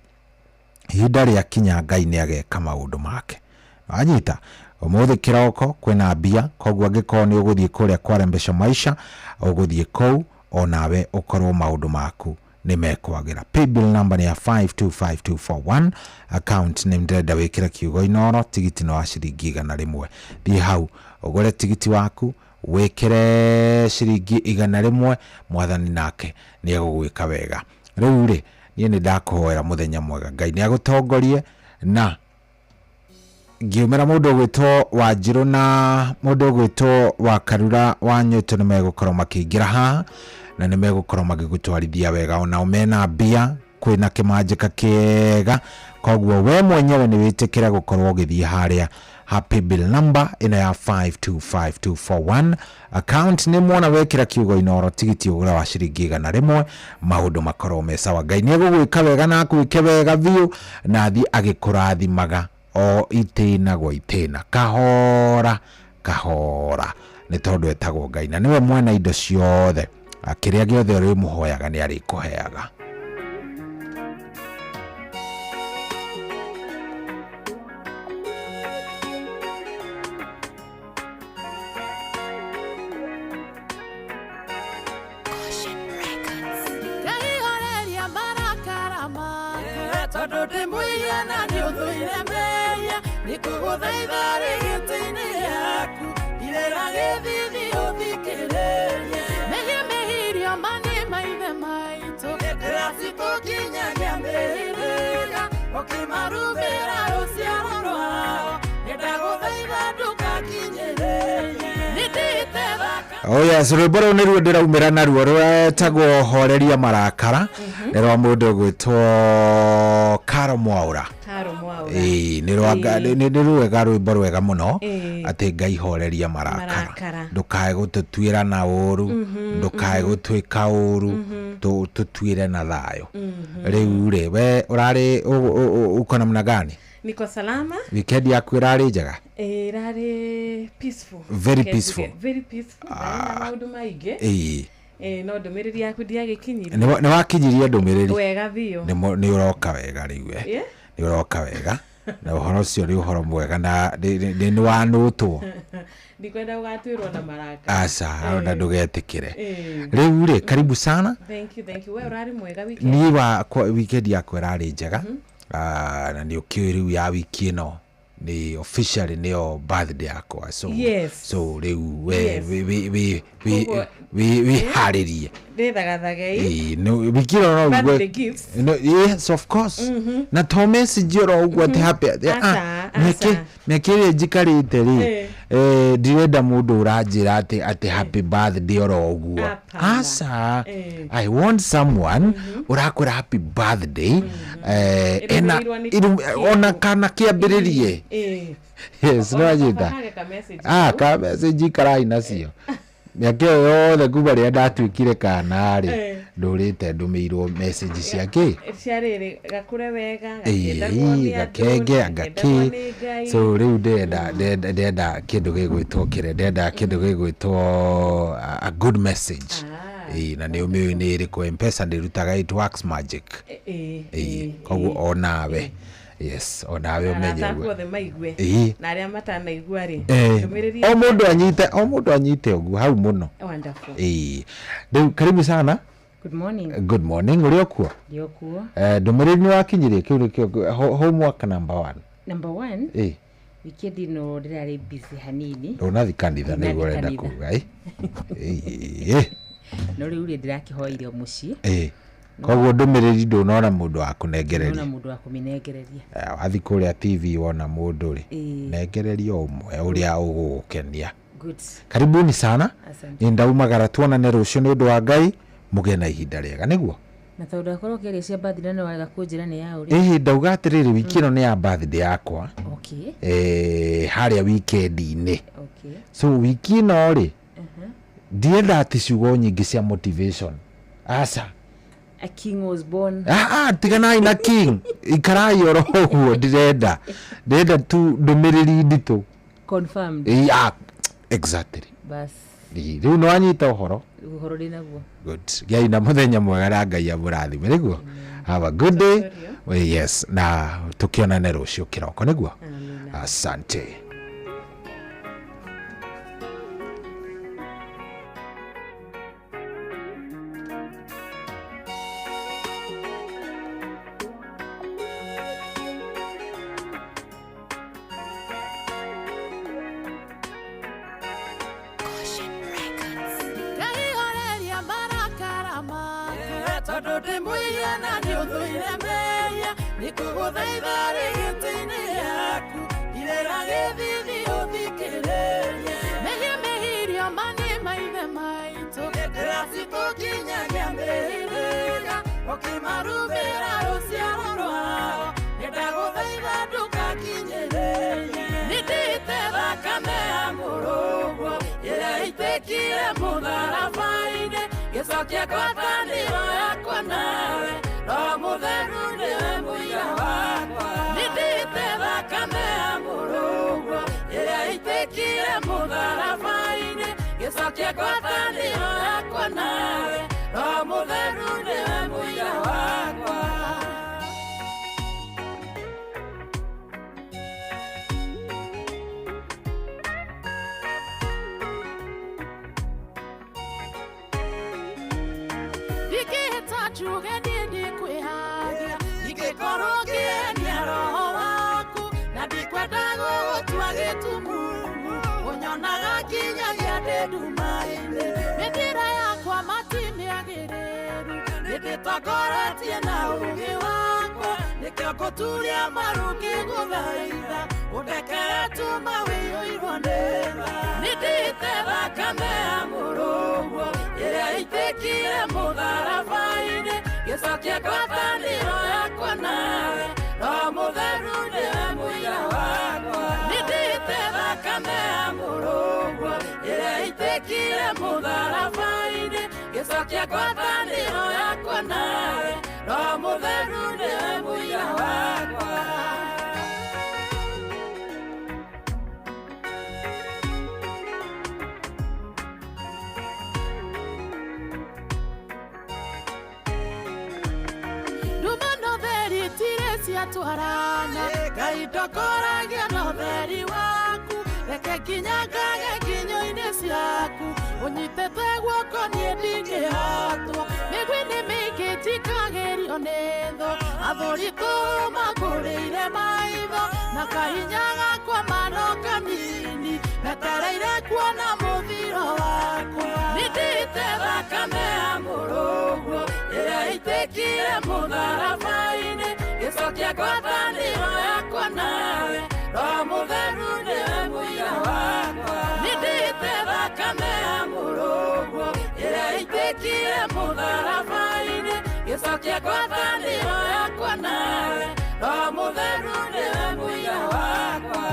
Speaker 2: Ihinda rĩakinya Ngai nĩ ageka maũndũ make. Wanyita ũmũthĩ kĩroko kwĩna mbia, koguo angĩkorwo nĩ ũgũthiĩ kũrĩa kwa Maisha ũgũthiĩ kũu onawe ũkorwo maũndũ maku nĩ mekwagĩra. Paybill number nĩ ya 525241, account name ndĩrenda wĩkĩre kiugo Inooro, tigiti nĩ wa ciringi 100. Thiĩ hau ũgũre tigiti waku wĩkĩre ciringi 100, Mwathani nake nĩ egũgwĩka wega. Rĩu rĩ niĩ nĩ ndakũhoera mũthenya mwega, Ngai nĩ agũtongorie na ngiumĩra mũndũ ũgwĩtwo Wanjirũ na mũndũ ũgwĩtwo wa Karura wa Nyũtũ nĩ megũkorwo makĩingĩra haha na nĩ megũkorwo magĩgũtwarithia wega, onao mena mbia, kwĩna kĩmanjĩka kĩega, koguo we mwenyewe nĩ wĩtĩkĩre gũkorwo ũgĩthiĩ harĩa ha paybill number ĩno ya 525241, account nĩ mwona wekĩra kiugo Inooro, tigiti ũgũra wa ciringi 100, maũndũ makorwo me sawa. Ngai nĩ egũgwĩka wega na akwĩke wega biũ na athiĩ agĩkũrathimaga o itĩna gwa itĩna, kahora kahora, nĩ tondũ etagwo Ngai na nĩwe mwene indo ciothe, kĩrĩa gĩothe ũrĩmũhoyaga nĩ arĩkũheaga.
Speaker 12: Tondũ ndĩ mũiya na nĩ ũthũire mehia nĩ Nikũgũthaitha rĩgĩtĩ-inĩ gĩaku Irera gĩthithi ũthikĩrĩrie Mehia mehirio mani maithe maitũ Ndĩracitũkinyagia mĩhĩrĩga Ũkĩmarumĩra rũciaro rwao Nĩndagũthaitha ndũkakinyĩrĩrie Nĩndĩte thaka
Speaker 2: Oh yes, rwĩmbo rũu nĩruo ndĩraumĩra naruo rwetagwo horeria marakara nĩ rwa mũndũ ũgwĩtwo Karo Mwaũra.
Speaker 11: Karo Mwaũra.
Speaker 2: Ĩĩ, nĩ rwa nĩ rwega rwĩmbo rwega mũno atĩ Ngai horeria marakara
Speaker 11: Marakara.
Speaker 2: ndũkae gũtũtuĩra na ũru ndũkae gũtwĩka ũru tũtuĩre na thayũ. Rĩu rĩ we ũrarĩ uko namna gani?
Speaker 11: Niko salama.
Speaker 2: Weekend yaku ĩrarĩ njega?
Speaker 11: Ĩrarĩ peaceful.
Speaker 2: Very
Speaker 11: Reke
Speaker 2: peaceful.
Speaker 11: njuge, very peaceful. Ndarĩ na maũndũ maingĩ. No ndũmĩrĩri yaku ndiagĩkinyirie.
Speaker 2: Nĩ wakinyirie ndũmĩrĩri?
Speaker 11: Wega biũ.
Speaker 2: Nĩ ũroka wega rĩu we. Nĩ ũroka wega na ũhoro ũcio nĩ ũhoro mwega na nĩ wanũtwo.
Speaker 11: Ndikwenda ũgatuĩrwo na marakara.
Speaker 2: Aca, ona ndũgetĩkĩre. Rĩu rĩ karibu sana.
Speaker 11: Thank you, thank you. We ũrarĩ mwega weekend?
Speaker 2: Niĩ wakwa weekend yakwa ĩrarĩ njega. Na nĩ ũkĩũĩ rĩu ya wiki ĩno nĩ officially nĩyo birthday yakwa so so rĩu we
Speaker 11: Koguo-
Speaker 2: wĩharĩrie.
Speaker 11: Ndĩthagathagei.
Speaker 2: Ĩĩ, wiki ĩno no
Speaker 11: Birthday
Speaker 2: ũigue
Speaker 11: gifts.
Speaker 2: No, yes of course. Na to message oro ũguo atĩ happy
Speaker 11: Aca, aca.
Speaker 2: mĩaka ĩrĩa njikarĩte rĩ ndirenda mũndũ ũranjĩra atĩ happy birthday oro ũguo.
Speaker 11: Hapana.
Speaker 2: Aca. I want someone ũrakwĩra happy birthday ena
Speaker 11: Ĩrũmĩrĩirwo nĩ
Speaker 2: ona kana kĩambĩrĩrie. Yes,
Speaker 11: Ona
Speaker 2: nĩ wanyita.
Speaker 11: kaba kage ka message
Speaker 2: Ah,
Speaker 11: kau.
Speaker 2: ka message karai nacio. Mĩaka ĩyo yothe kuma rĩrĩa ndatuĩkire kana rĩ ndũrĩte ndũmĩirwo message cia kĩ
Speaker 11: Cia rĩrĩ gakũre wega, gakĩendagwo nĩ andũ,
Speaker 2: gakenge anga
Speaker 11: gakĩendagwo
Speaker 2: kĩ.
Speaker 11: nĩ Ngai.
Speaker 2: So rĩu ndĩrenda kĩndũ gĩgwĩtwo kĩrĩa ndĩrenda kĩndũ gĩgwĩtwo a good message. Ĩĩ, na nĩ ũmĩũĩ nĩ ĩrĩkũ M-Pesa ndĩrutaga it works magic. Ĩĩ, koguo onawe yes onawe ũmenye
Speaker 11: Arata aku
Speaker 2: ũguo.
Speaker 11: othe maigue. Na arĩa matanaigua rĩ ndũmĩrĩri
Speaker 2: O mũndũ anyite ũguo hau mũno.
Speaker 11: Wonderful.
Speaker 2: Ĩĩ. Rĩu karibu sana.
Speaker 21: Good morning.
Speaker 2: Good morning. Ũrĩ o kuo?
Speaker 21: Ndĩ o kuo.
Speaker 2: Ndũmĩrĩri nĩ wakinyirie kĩu nĩkĩo homework number 1.
Speaker 21: Number 1. Weekend ĩno ndĩrarĩ busy hanini.
Speaker 2: Ndũnathi kanitha nĩguo
Speaker 21: Ndinathi
Speaker 2: ũrenda
Speaker 21: kanitha.
Speaker 2: kuga ĩ.
Speaker 21: No rĩu rĩ ndĩrakĩhoire o mũciĩ.
Speaker 2: Koguo ndũmĩrĩri ndũnona mũndũ wa kũnengereria.
Speaker 21: Ndũnona mũndũ wa kũmĩnengereria.
Speaker 2: Wathiĩ kũrĩa TV wona mũndũ rĩ, nengereria ũmwe ũrĩa ũgũgũkenia.
Speaker 21: Good.
Speaker 2: Karibuni sana.
Speaker 21: Asante.
Speaker 2: Nĩ ndaumagara tuonane rũciũ nĩ ũndũ wa Ngai mũgĩe na ihinda rĩega nĩguo.
Speaker 21: Na tondũ akorwo ũkĩaria cia birthday na nĩ waga kũnjĩra nĩ ya ũrĩ.
Speaker 2: Ĩhĩ ndauga atĩrĩrĩ wiki ĩno nĩ ya birthday yakwa. Harĩa weekend-inĩ. So wiki ĩno rĩ ndienda atĩ ciugo nyingĩ cia motivation. Aca.
Speaker 21: A king was born.
Speaker 2: Tiganai na king. Ikarai oro ũguo ndirenda. Ndĩrenda tu ndũmĩrĩri nditũ.
Speaker 21: Confirmed.
Speaker 2: Exactly.
Speaker 21: Bas.
Speaker 2: Rĩu nĩ wanyita ũhoro.
Speaker 21: Ũhoro ndĩ naguo.
Speaker 2: Good. Gĩai na mũthenya mwega na Ngai amũrathime nĩguo. Have a good day. Yes, na tũkĩonane rũciũ kĩroko nĩguo. Asante.
Speaker 12: Tondũ ndĩ mũiya na nĩ ũthũire mehia, nĩngũgũthaitha rĩgĩtĩ-inĩ gĩaku, irera gĩthithi ũthikĩrĩrie.
Speaker 11: Mehia mehirio mani maithe maitũ,
Speaker 12: ndĩracitũkinyagia mĩhĩrĩga, ũkĩmarumĩra rũciaro rwao, nĩndagũthaitha ndũkakinyĩrĩrie. Nĩndĩte thakame ya mũrũguo, ĩrĩa ĩitĩkire mũtharaba-inĩ, gĩcokia ngwatanĩro yakwa nawe, Roho Mũtheru nĩwe mũira wakwa. Nĩndĩte thakame ya mũrũguo, ĩrĩa ĩitĩkire mũtharaba-inĩ, gĩcokia ngwatanĩro yakwa nawe, Roho Mũtheru nĩwe mũira wakwa.
Speaker 11: Ndingĩhĩta njuge niĩ nĩngwĩhagia,
Speaker 12: ingĩkorwo ngĩenia roho waku, na ndikwenda gũthiĩ Ũtongoretie na ũũgĩ wakwa, nĩkĩo ngũturia maru ngĩgũthaitha, ũndekere tuma wĩiyũirwo nĩ tha. Nĩndĩte thakame ya mũrũguo ĩrĩa ĩitĩkire mũtharaba-inĩ, gĩcokia ngwatanĩro yakwa nawe, Roho Mũtheru nĩwe mũira wakwa. Nĩndĩte thakame ya mũrũguo ĩrĩa ĩitĩkire mũtharaba-inĩ, gĩcokia ngwatanĩro yakwa nawe, Roho Mũtheru nĩwe mũira wakwa. Nduma na ũtheri itirĩ ciatwarana, Ngai ndongoragia na ũtheri waku, reke nginyangage nginyo-inĩ ciaku, ũnyitĩte guoko niĩ ndingĩhotwo, mĩgwĩ nĩ mĩingĩ njikagĩrio nĩ thũ, athũri tũmangũrĩire maitho, na kahinya gakwa mano kanini, metereire kuona mũthiro wakwa. Nĩndĩte thakame ya mũrũguo ĩrĩa ĩitĩkire mũtharaba-inĩ, gĩcokia ngwatanĩro yakwa nawe, Roho Mũtheru nĩwe mũira wakwa. Nĩndĩte thakame ya mũrũguo ĩrĩa ĩitĩkire mũtharaba-inĩ, gĩcokia ngwatanĩro yakwa nawe, Roho Mũtheru nĩwe mũira wakwa.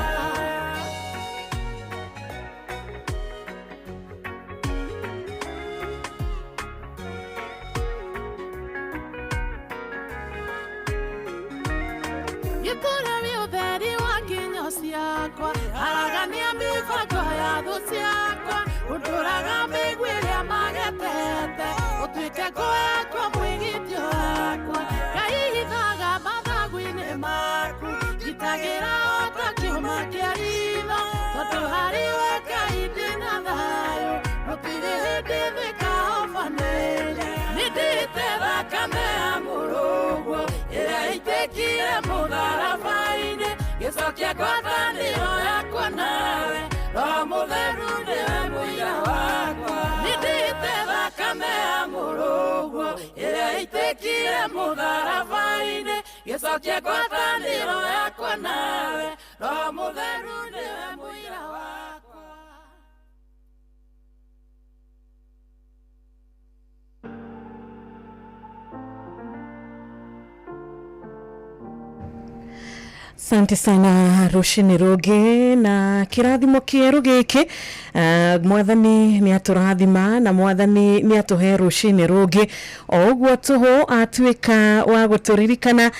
Speaker 12: Gĩtũre wĩ ũtheri wa nginyo ciakwa, aragania mĩbango ya thũ ciakwa, ũndũraga mĩigua ĩrĩa magetete, ũtuĩke ngo yakwa mwĩgitio wakwa. Ngai hithaga mathagu-inĩ maku, ngitagĩra o ta kĩũma kĩa ritho, tondũ harĩ we Ngai ndĩna thayũ, gũtirĩ hĩndĩ thĩkahobanĩria. Nĩndĩte thakame ya mũrũguo ĩrĩa ĩitĩkire mũtharaba-inĩ, gĩcokia ngwatanĩro yakwa nawe, Roho Mũtheru nĩwe mũira wakwa. Nĩndĩte thakame ya mũrũguo ĩrĩa ĩitĩkire mũtharaba-inĩ, gĩcokia ngwatanĩro yakwa nawe, Roho Mũtheru nĩwe mũira wakwa.
Speaker 11: Asante sana rũcinĩ rũngĩ na kĩrathimo kĩerũ gĩkĩ. Mwathani nĩ atũrathima na mwathani nĩ atũhe rũcinĩ rũngĩ o ũguo tũhũ atuĩka wa gũtũririkana,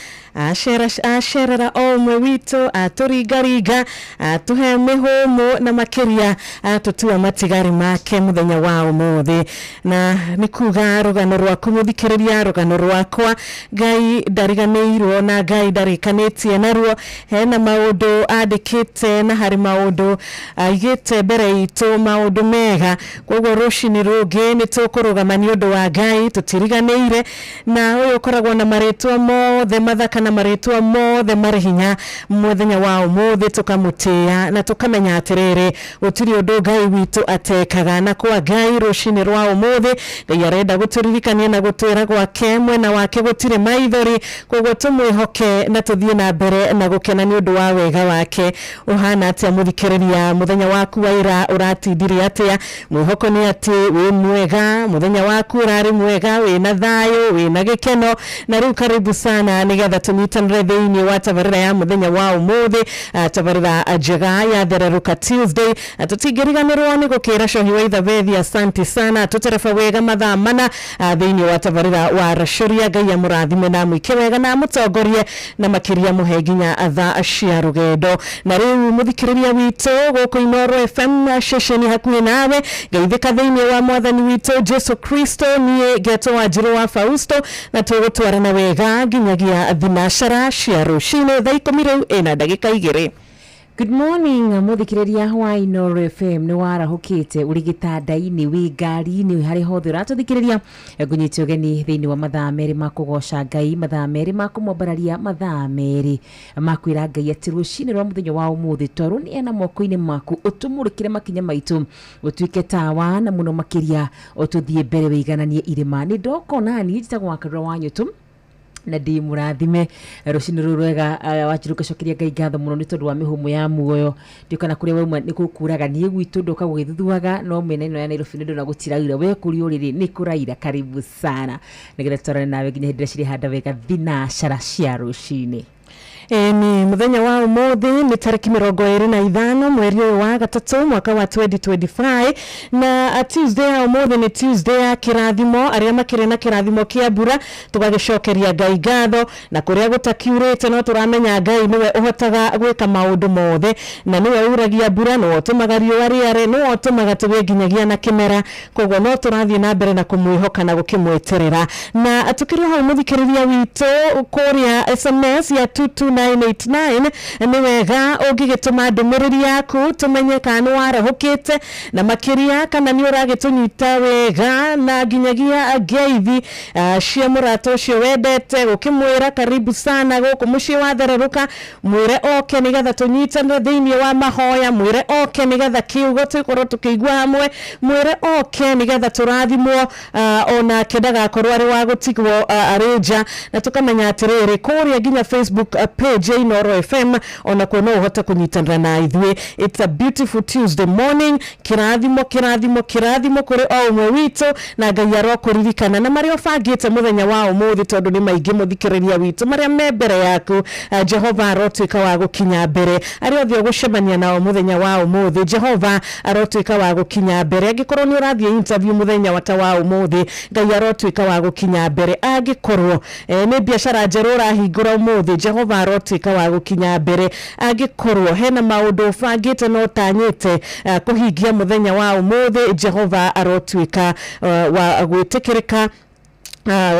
Speaker 11: acerera o ũmwe witũ, atũringaringa, atũhe mĩhũmũ na makĩria atũtua matigari make mũthenya wa ũmũthĩ. Na nĩ kuga rũgano rwaku mũthikĩrĩria, rũgano rwakwa, Ngai ndariganĩirwo na Ngai ndarĩkanĩtie naruo. Hena maũndũ andĩkĩte na harĩ maũndũ aigĩte mbere itũ, maũndũ mega. Koguo rũcinĩ rũngĩ nĩ tũkũrũgama nĩ ũndũ wa Ngai, tũtiriganĩire na ũyũ ũkoragwo na marĩtwa mothe mathaka na marĩtwa mothe marĩ hinya. Mũthenya wa ũmũthĩ tũkamũtĩĩa na tũkamenya atĩrĩrĩ, gũtirĩ ũndũ Ngai witũ atekaga. Na kwa Ngai rũcinĩ rwa ũmũthĩ Ngai arenda gũtũririkania na gũtwĩra gwake mwena wake gũtirĩ maithori, koguo tũmwĩhoke na tũthiĩ na mbere na gũkena nĩ ũndũ wa wega wake. Ũhana atĩa mũthikĩrĩria? Mũthenya waku wa ira ũratindire atĩa? Mwĩhoko nĩ atĩ wĩ mwega, mũthenya waku ũrarĩ mwega, wĩna thayũ, wĩna gĩkeno. Na rĩu karibu sana nĩgetha tũnyitanĩre thĩinĩ wa tabarĩra ya mũthenya wa ũmũthĩ, tabarĩra njega ya Thererũka Tuesday. Tũtingĩriganĩrwo nĩ gũkĩra Cohi wa Ithabethi asanti sana, tũtereba wega mathaa mana thĩinĩ wa tabarĩra wa Racũria. Ngai amũrathime na amwĩke wega na amũtongorie na makĩria mũhe nginya thaa cia rũgendo. Na rĩu mũthikĩrĩria witũ gũkũ Inooro FM ceceni hakuhĩ nawe, ngeithĩka thĩinĩ wa mwathani witũ Jesu Kristo. Niĩ ngetwo Wanjirũ wa Fausto na tũgũtwarana wega nginyagia thinacara cia rũcinĩ thaa 10 rĩu ĩna ndagĩka 2.
Speaker 21: Good morning muthikiriria wa Inooro FM. Nĩ warahũkĩte ũrĩ gĩtanda-inĩ, wĩ ngari-inĩ, harĩ hothe ũratũthikĩrĩria, ngũnyite ũgeni thĩinĩ wa mathaa 2 ma kũgoca Ngai, mathaa 2 ma kũmwambararia, mathaa 2 ma kwĩra Ngai atĩ rũcinĩ rwa mũthenya wa ũmũthĩ twarwo nĩ ena moko-inĩ maku, ũtũmũrĩkĩre makinya maitũ, ũtuĩke tawa na mũno makĩria ũtũthiĩ mbere wĩigananie irĩma. Nĩ ndoka onani njĩtagwo Wakarura wa Nyũtũ na ndĩ mũrathime rũcinĩ rũrũ rwega. Wanjiru, ngacokeria Ngai ngatho mũno nĩ tondũ wa mĩhũmũ ya muoyo. Ndiũ kana kũrĩa wauma nĩ gũkuraga, niĩ gwitũ ndoka gũgĩthuthuaga, no mĩena ĩno ya Nairobi nĩ ndona gũtiraura, we kũrĩa ũrĩ nĩ kũraira. Karibu sana nĩgetha tũtwarane nawe nginya hĩndĩ ĩrĩa cirĩhanda wega thinacara cia rũcinĩ.
Speaker 5: Ĩni mũthenya wa ũmũthĩ nĩ tarĩki 25 mweri ũyũ wa gatatũ mwaka wa 2025, na Tuesday ya ũmũthĩ nĩ Tuesday ya kĩrathimo. Arĩa makĩrĩ na kĩrathimo kĩa mbura, tũgagĩcokeria Ngai ngatho, na kũrĩa gũtakiurĩte no tũramenya Ngai nĩwe ũhotaga gwĩka maũndũ mothe, na nĩwe uragia mbura, nĩwe ũtũmaga riũa rĩare, nĩwe ũtũmaga tũgĩe nginyagia na kĩmera. Koguo no tũrathiĩ na mbere na kũmwĩhoka na gũkĩmweterera. Na tukĩrĩ hau, mũthikĩrĩria witũ, kũrĩa SMS ya 22989 nĩ wega ũngĩgĩtũma ndũmĩrĩri yaku tũmenye kana nĩ warahũkĩte, na makĩria kana nĩ ũragĩtũnyita wega, na nginyagia ngeithi cia mũrata ũcio wendete, gũkĩmwĩra karibu sana gũkũ mũciĩ wa thererũka, mwĩre oke nĩgetha tũnyitane thĩinĩ wa mahoya, mwĩre oke nĩgetha kiugo tũkorwo tũkĩigua hamwe, mwĩre oke nĩgetha tũrathimwo, onake ndagakorwo arĩ wa gũtigwo arĩ nja. Na tũkamenya atĩrĩrĩ, kũrĩa nginya Facebook page ya Inooro FM onakuo no ũhote kũnyitanĩra na ithuĩ. It's a beautiful Tuesday morning. Kĩrathimo, kĩrathimo, kĩrathimo kũrĩ o ũmwe witũ, na Ngai arokũririkana na marĩa ũbangĩte mũthenya wa ũmũthĩ, tondũ nĩ maingĩ, mũthikĩrĩria witũ, marĩa me mbere yaku. Jehova arotuĩka wa gũkinya mbere. Arĩa othe ũgũcemania nao mũthenya wa ũmũthĩ, Jehova arotuĩka wa gũkinya mbere. Angĩkorwo nĩ ũrathiĩ interview mũthenya wa ta wa ũmũthĩ, Ngai arotuĩka wa gũkinya mbere. Angĩkorwo nĩ biacara njerũ ũrahingũra ũmũthĩ, Jehova arotuĩka wa gũkinya mbere. Angĩkorwo hena maũndũ ũbangĩte na ũtanyĩte kũhingia mũthenya wa ũmũthĩ, Jehova arotuĩka wa gwĩtĩkĩrĩka,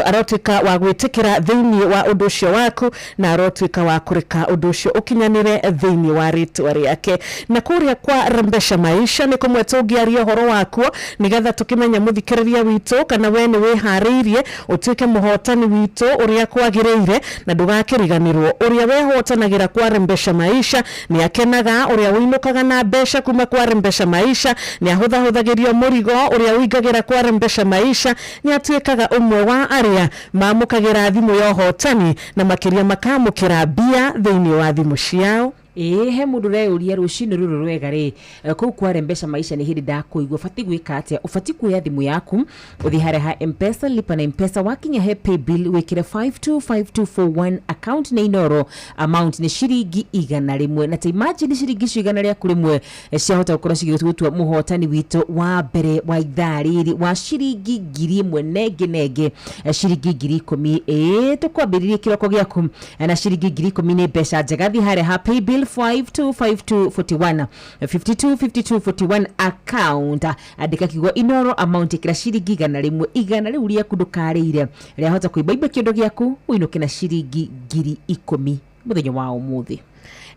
Speaker 5: arotuĩka wa gwĩtĩkĩra thĩinĩ wa ũndũ ũcio waku, na arotuĩka wa kũreka ũndũ ũcio ũkinyanĩre thĩinĩ wa rĩtwa rĩake. Na kũrĩa kwa Rembesha Maisha nĩ kũmwe tũngĩaria ũhoro wakuo, nĩgetha tũkĩmenye, mũthikĩrĩria witũ, kana we nĩ wĩharĩirie ũtuĩke mũhotani witũ ũrĩa kwagĩrĩire, na ndũgakĩriganĩrwo ũrĩa wehotanagĩra kwa Rembesha Maisha nĩ akenaga, ũrĩa ũinũkaga na mbeca kuma kwa Rembesha Maisha nĩ ahũthahũthagĩrio mũrigo, ũrĩa ũingagĩra kwa Rembesha Maisha nĩ atuĩkaga ũmwe wa arĩa mamũkagĩra thimũ ya ũhotani, na makĩria makamũkĩra mbia thĩinĩ wa thimũ ciao.
Speaker 21: Ĩĩ, he mũndũ ũreyũria rũcinĩ rũrũ rwega rĩ, kũu kwa Rembesha Maisha nĩ hĩndĩ ndakũigua, ũbatiĩ gwĩka atĩa? Ũbatiĩ kuoya thimũ yaku, ũthiĩ harĩa ha Mpesa, lipa na Mpesa. Wakinya he paybill, wĩkĩre 525241, account nĩ Inooro, amount nĩ ciringi 100. Na ta imagine ciringi icio 100 rĩaku ciahota gũkorwo cigĩgũtua mũhotani witũ wa mbere wa ithaa rĩrĩ wa ciringi 1000 nenge nenge, ciringi 10,000. Ĩĩ, tũkwambĩrĩrie kĩroko gĩaku na ciringi 10,000, nĩ mbeca njega. Thiĩ harĩa ha paybill 525241, 525241, account andĩka kiugo Inooro, amount ĩkĩra ciringi 100. 100 rĩu rĩaku ndũkarĩire, rĩahota kũimbaimba kĩondo gĩaku, ũinũke na ciringi 10,000 mũthenya wa ũmũthĩ.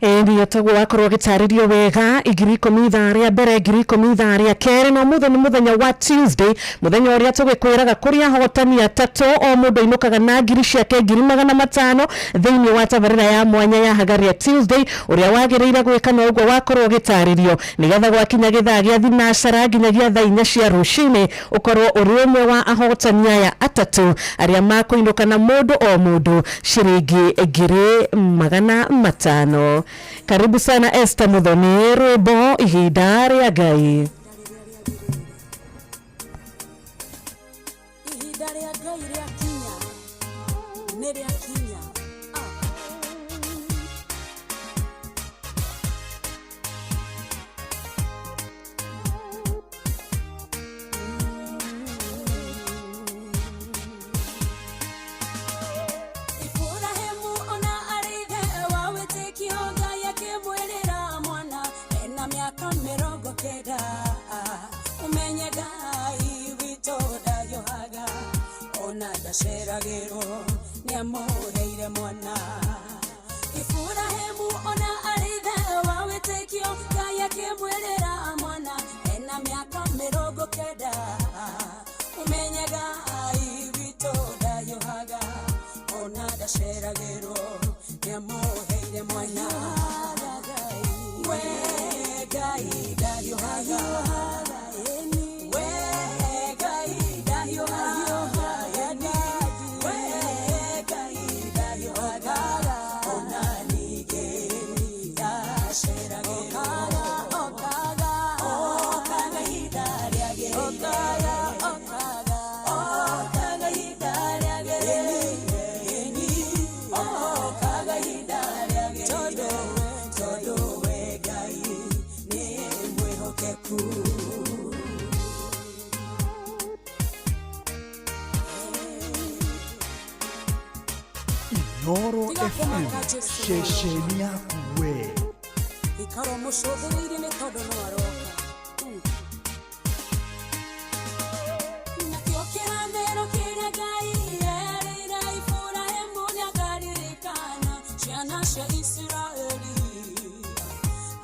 Speaker 5: Ĩĩ, taguo wakorwo ũgĩtarĩrio wega, 10,000 ithaa rĩa mbere, 10,000 ithaa rĩa kerĩ. Na ũmũthĩ nĩ mũthenya wa Tuesday, mũthenya ũrĩa tũgĩkwĩraga kũrĩ ahotani atatũ, o mũndũ ainũkaga na ngiri ciake 500,000 thĩinĩ wa tabarĩra ya mwanya ya Hagaria Tuesday. Ũrĩa wagĩrĩire gwĩka no ũguo wakorwo ũgĩtarĩrio, nĩgetha gwakinya gĩthaa gĩa thinacara nginyagia thaa 4 cia rũcinĩ, ũkorwo ũrĩ ũmwe wa ahotani aya atatũ arĩa makũinũka na mũndũ o mũndũ ciringi 500,000. Karibu sana Esther Muthoni, rwĩmbo Ihinda rĩa Ngai.
Speaker 18: Ihinda rĩa Ngai rĩakinya nĩ rĩakinya. Ah. Iburahĩmu ona arĩ ithe wa wĩtĩkio, Ngai akĩmwĩrĩra mwana ena mĩaka 90. FM, ceceni yaku we.
Speaker 15: Ikara mũcũthĩrĩirie nĩ tondũ no aroka. Nakĩo kĩrathĩro kĩrĩa Ngai erĩire Iburahĩmu nĩakaririkana ciana cia Isiraeli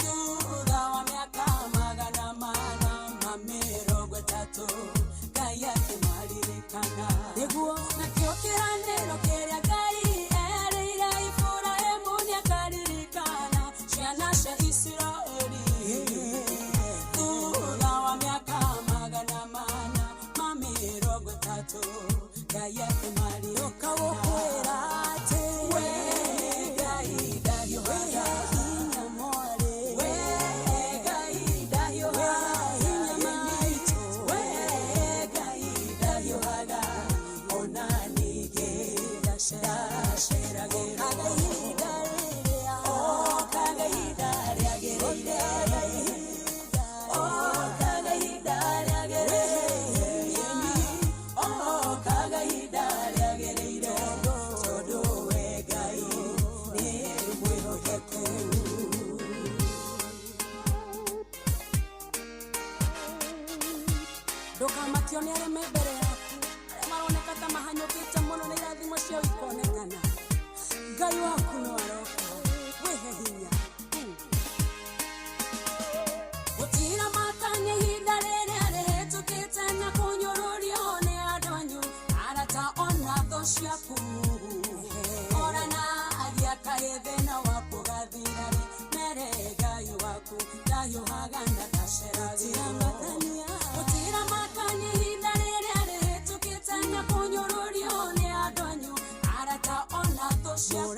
Speaker 15: thutha wa mĩaka 430 Ngai akĩmaririkana. Nĩguo nakĩo kĩrathĩro kĩrĩa Ngai erĩire Iburahĩmu nĩakaririkana ciana cia Isiraeli thutha wa mĩaka 430 Ngai akĩmaririkana. Ũkwĩra atĩ we Ngai ndahiũhaga hinya mwarĩ, we Ngai ndahiũhaga hinya maitũ, we Ngai ndahiũhaga ona ningĩ ndaceragĩrwo. Okaga ihinda rĩagĩrĩire, okaga ihinda rĩagĩrĩire, okaga ihinda rĩagĩrĩire, tondũ we Ngai nĩ mwĩhokeku. Ndũkamakio nĩ arĩa me mbere yaku, arĩa maroneka ta mahanyũkĩte mũno na irathimo ciao ikonekana. Ngai waku no aroka, wĩhe hinya. Gũtira makania ihinda rĩrĩa rĩhĩtũkĩte na kũnyũrũrio nĩ andũ anyu, arata ona thũ ciaku. Oranagia kaĩ thĩna waku ũgathira rĩ, mere Ngai waku ndahiũhaga na ndaceragĩrwo. Gũtira makania ihinda rĩrĩa rĩhĩtũkĩte na kũnyũrũrio nĩ andũ anyu, arata ona thũ ciaku.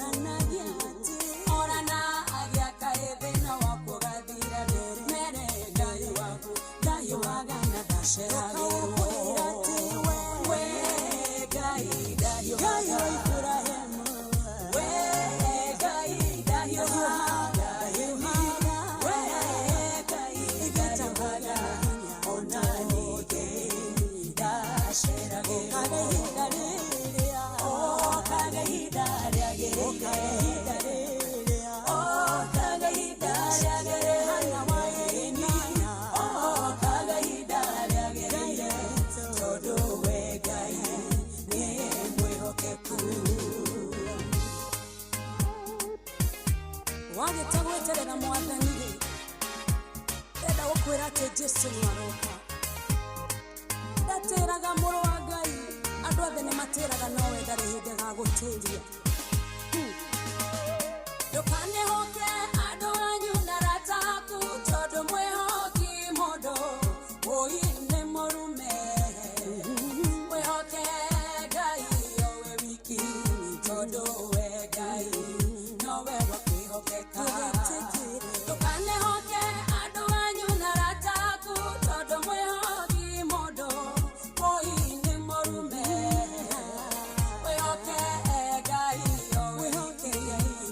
Speaker 15: Oranagia kaĩ thĩna waku ũgathira rĩ, mere Ngai waku ndahiũhaga na ndaceragĩrwo. We Ngai ndahiũhaga, we Ngai ndahiũhaga, we Ngai ndahiũhaga, ona ningĩ ndaceragĩrwo. Okaga ihinda rĩagĩrĩire, okaga ihinda rĩagĩrĩire, okaga ihinda rĩagĩrĩire, tondũ we Ngai nĩ mwĩhokeku. Wagĩte gweterera Mwathani rĩ, ndenda gũkwĩra atĩ Jesũ nĩ aroka. Ndatĩraga mũrũ wa Ngai, andũ othe nĩ matĩraga nowe ndarĩ hĩndĩ agagũtĩria. Ndũkanehoke andũ anyu na arata aku, tondũ mwĩhoki mũndũ ũi nĩ mũrume. Mwĩhoke Ngai owe wiki, tondũ we Ngai nowe wa kwĩhokeka. Ndũkanehoke andũ anyu na arata aku, tondũ mwĩhoki mũndũ ũi nĩ mũrume. Mwĩhoke Ngai owe wiki,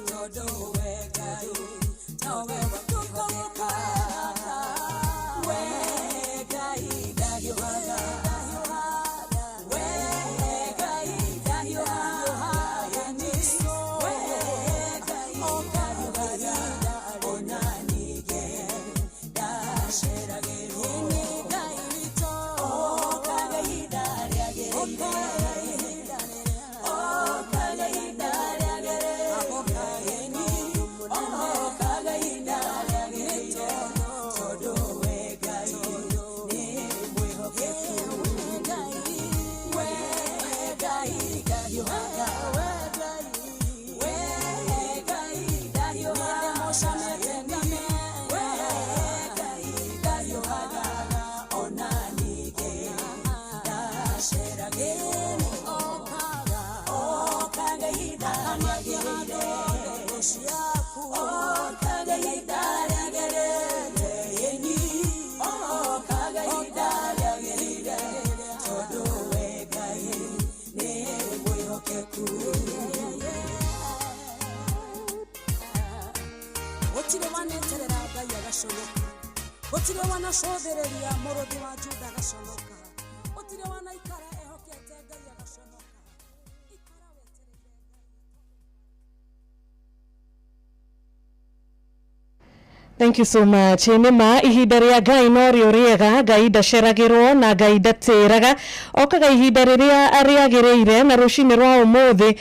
Speaker 15: tondũ we Ngai nowe wa kwĩhokeka. We Ngai ndahiũhaga, we Ngai ndahiũhaga, we Ngai ndahiũhaga, ona ningĩ ndaceragĩrwo. Ngai witũ okaga ihinda rĩagĩrĩire, okaga ihinda rĩagĩrĩire, okaga ihinda rĩagĩrĩire, tondũ we Ngai nĩ mwĩhokeku. We Ngai ndahiũhaga, we Ngai ndahiũhaga, we Ngai ndahiũhaga, ona ningĩ ndaceragĩrwo. Okaga ihinda rĩagĩrĩire, okaga ihinda rĩagĩrĩire, okaga ihinda rĩagĩrĩire, tondũ we Ngai nĩ mwĩhokeku. Gũtirĩ waneterera Ngai agaconoka, gũtirĩ wanacũthĩrĩria mũrũthi wa Juda agaconoka, gũtirĩ wanaikara ehokete Ngai agaconoka. Ikara wetereire Ngai.
Speaker 5: Thank you so much. Nĩ ma ihinda rĩa Ngai no rĩo rĩega, Ngai ndaceragĩrwo na Ngai ndatĩraga, okaga ihinda rĩrĩa rĩagĩrĩire, na rũcinĩ rwa ũmũthĩ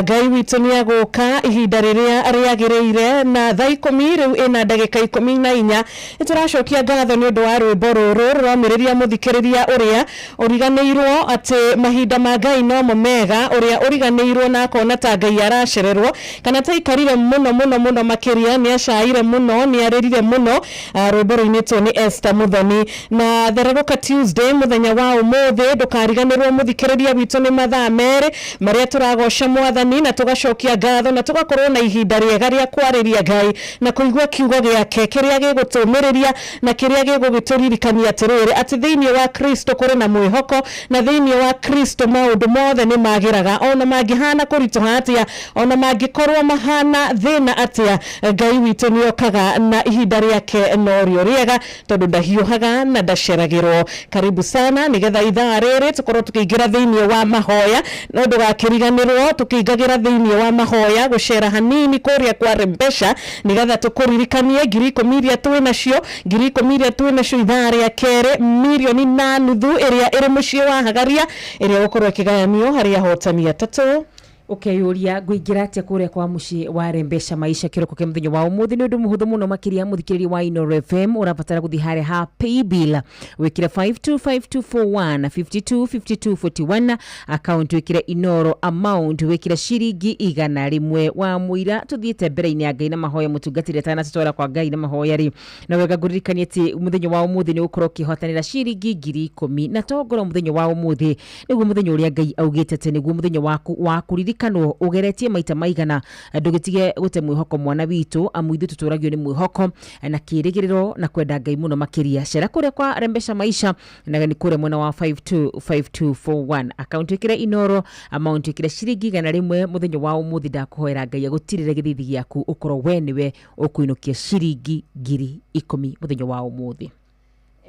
Speaker 5: Ngai witũ nĩ agũka ihinda rĩrĩa rĩagĩrĩire, na thaa ikũmi rĩu ĩna ndagĩka 14. Nĩ tũracokia ngatho nĩ ũndũ wa rwĩmbo rũrũ rũramĩrĩria mũthikĩrĩria ũrĩa ũriganĩirwo atĩ mahinda ma Ngai nomo mega, ũrĩa ũriganĩirwo na akona ta Ngai aracererwo kana ta aikarire mũno mũno mũno makĩria, nĩ acaire mũno, nĩ arĩrire mũno. Rwĩmbo rũinĩtwo nĩ Esther Muthoni. Na Thererũka Tuesday mũthenya wa ũmũthĩ, ndũkariganĩrwo mũthikĩrĩria witũ nĩ mathaa merĩ marĩa tũragoca Mwathani na tũgacokia ngatho na tũgakorwo na ihinda rĩega rĩa kwarĩria Ngai na kũigua kiugo gĩake kĩrĩa gĩgũtũmĩrĩria na kĩrĩa gĩgũgĩtũririkania atĩrĩrĩ, atĩ thĩinĩ wa Kristo kũrĩ na mwĩhoko, na thĩinĩ wa Kristo maũndũ mothe nĩ magĩraga, ona mangĩhana kũritũha atĩa, ona mangĩkorwo mahana thĩna atĩa, Ngai witũ nĩ okaga na ihinda rĩake norĩo rĩega, tondũ ndahiũhaga na ndaceragĩrwo. Karibu sana, nĩgetha ithaa rĩrĩ tũkorwo tũkĩingĩra thĩinĩ wa mahoya, no ndũgakĩriganĩrwo tũkĩingagĩra thĩinĩ wa mahoya gũcera hanini kũrĩa kwa Rembesha, nĩgetha tũkũririkanie 10,000 iria twĩ nacio, 10,000 iria twĩ nacio ithaa rĩa kerĩ, 1.5 million ĩrĩa ĩrĩ mũciĩ wa Hagaria, ĩrĩa gũkorwo ĩkĩgayanio harĩ ahotani atatũ.
Speaker 21: Ũkeyũria ngũingĩra atĩa kũrĩa kwa mũciĩ wa Rembesha Maisha kĩroko kĩa mũthenya wa ũmũthĩ. Nĩ ũndũ mũhũthũ mũno makĩria mũthikĩrĩria wa Inooro FM, ũrabatara gũthiĩ harĩa ha paybill, wĩkĩre 525241 525241, account wĩkĩre Inooro, amount wĩkĩre ciringi 100. Wa mũira tũthiĩte mbere-inĩ ya Ngai na mahoya, mũtungatĩri atanatũtwara kwa Ngai na mahoya rĩ, na wega ngũririkanie atĩ mũthenya wa ũmũthĩ nĩ ũgũkorwo ũkĩhotanĩra ciringi 10,000, na tongorwo mũthenya wa ũmũthĩ nĩguo mũthenya ũrĩa Ngai augĩte atĩ nĩguo mũthenya waku wa kũririkanwo ũgeretie maita maigana. Ndũgĩtige gũte mwĩhoko mwana witũ, amu ithuĩ tũtũragio nĩ mwĩhoko na kĩrĩgĩrĩro na kwenda Ngai mũno makĩria. Cera kũrĩa kwa Rembesha Maisha, na nĩ kũrĩa mwena wa 525241, account ĩkĩre Inooro, amount ĩkĩre ciringi 100. Mũthenya wa ũmũthĩ ndakũhoera Ngai agũtirĩre gĩthithi gĩaku, ũkorwo we nĩwe ũkũinũkia ciringi 10,000 mũthenya wa ũmũthĩ.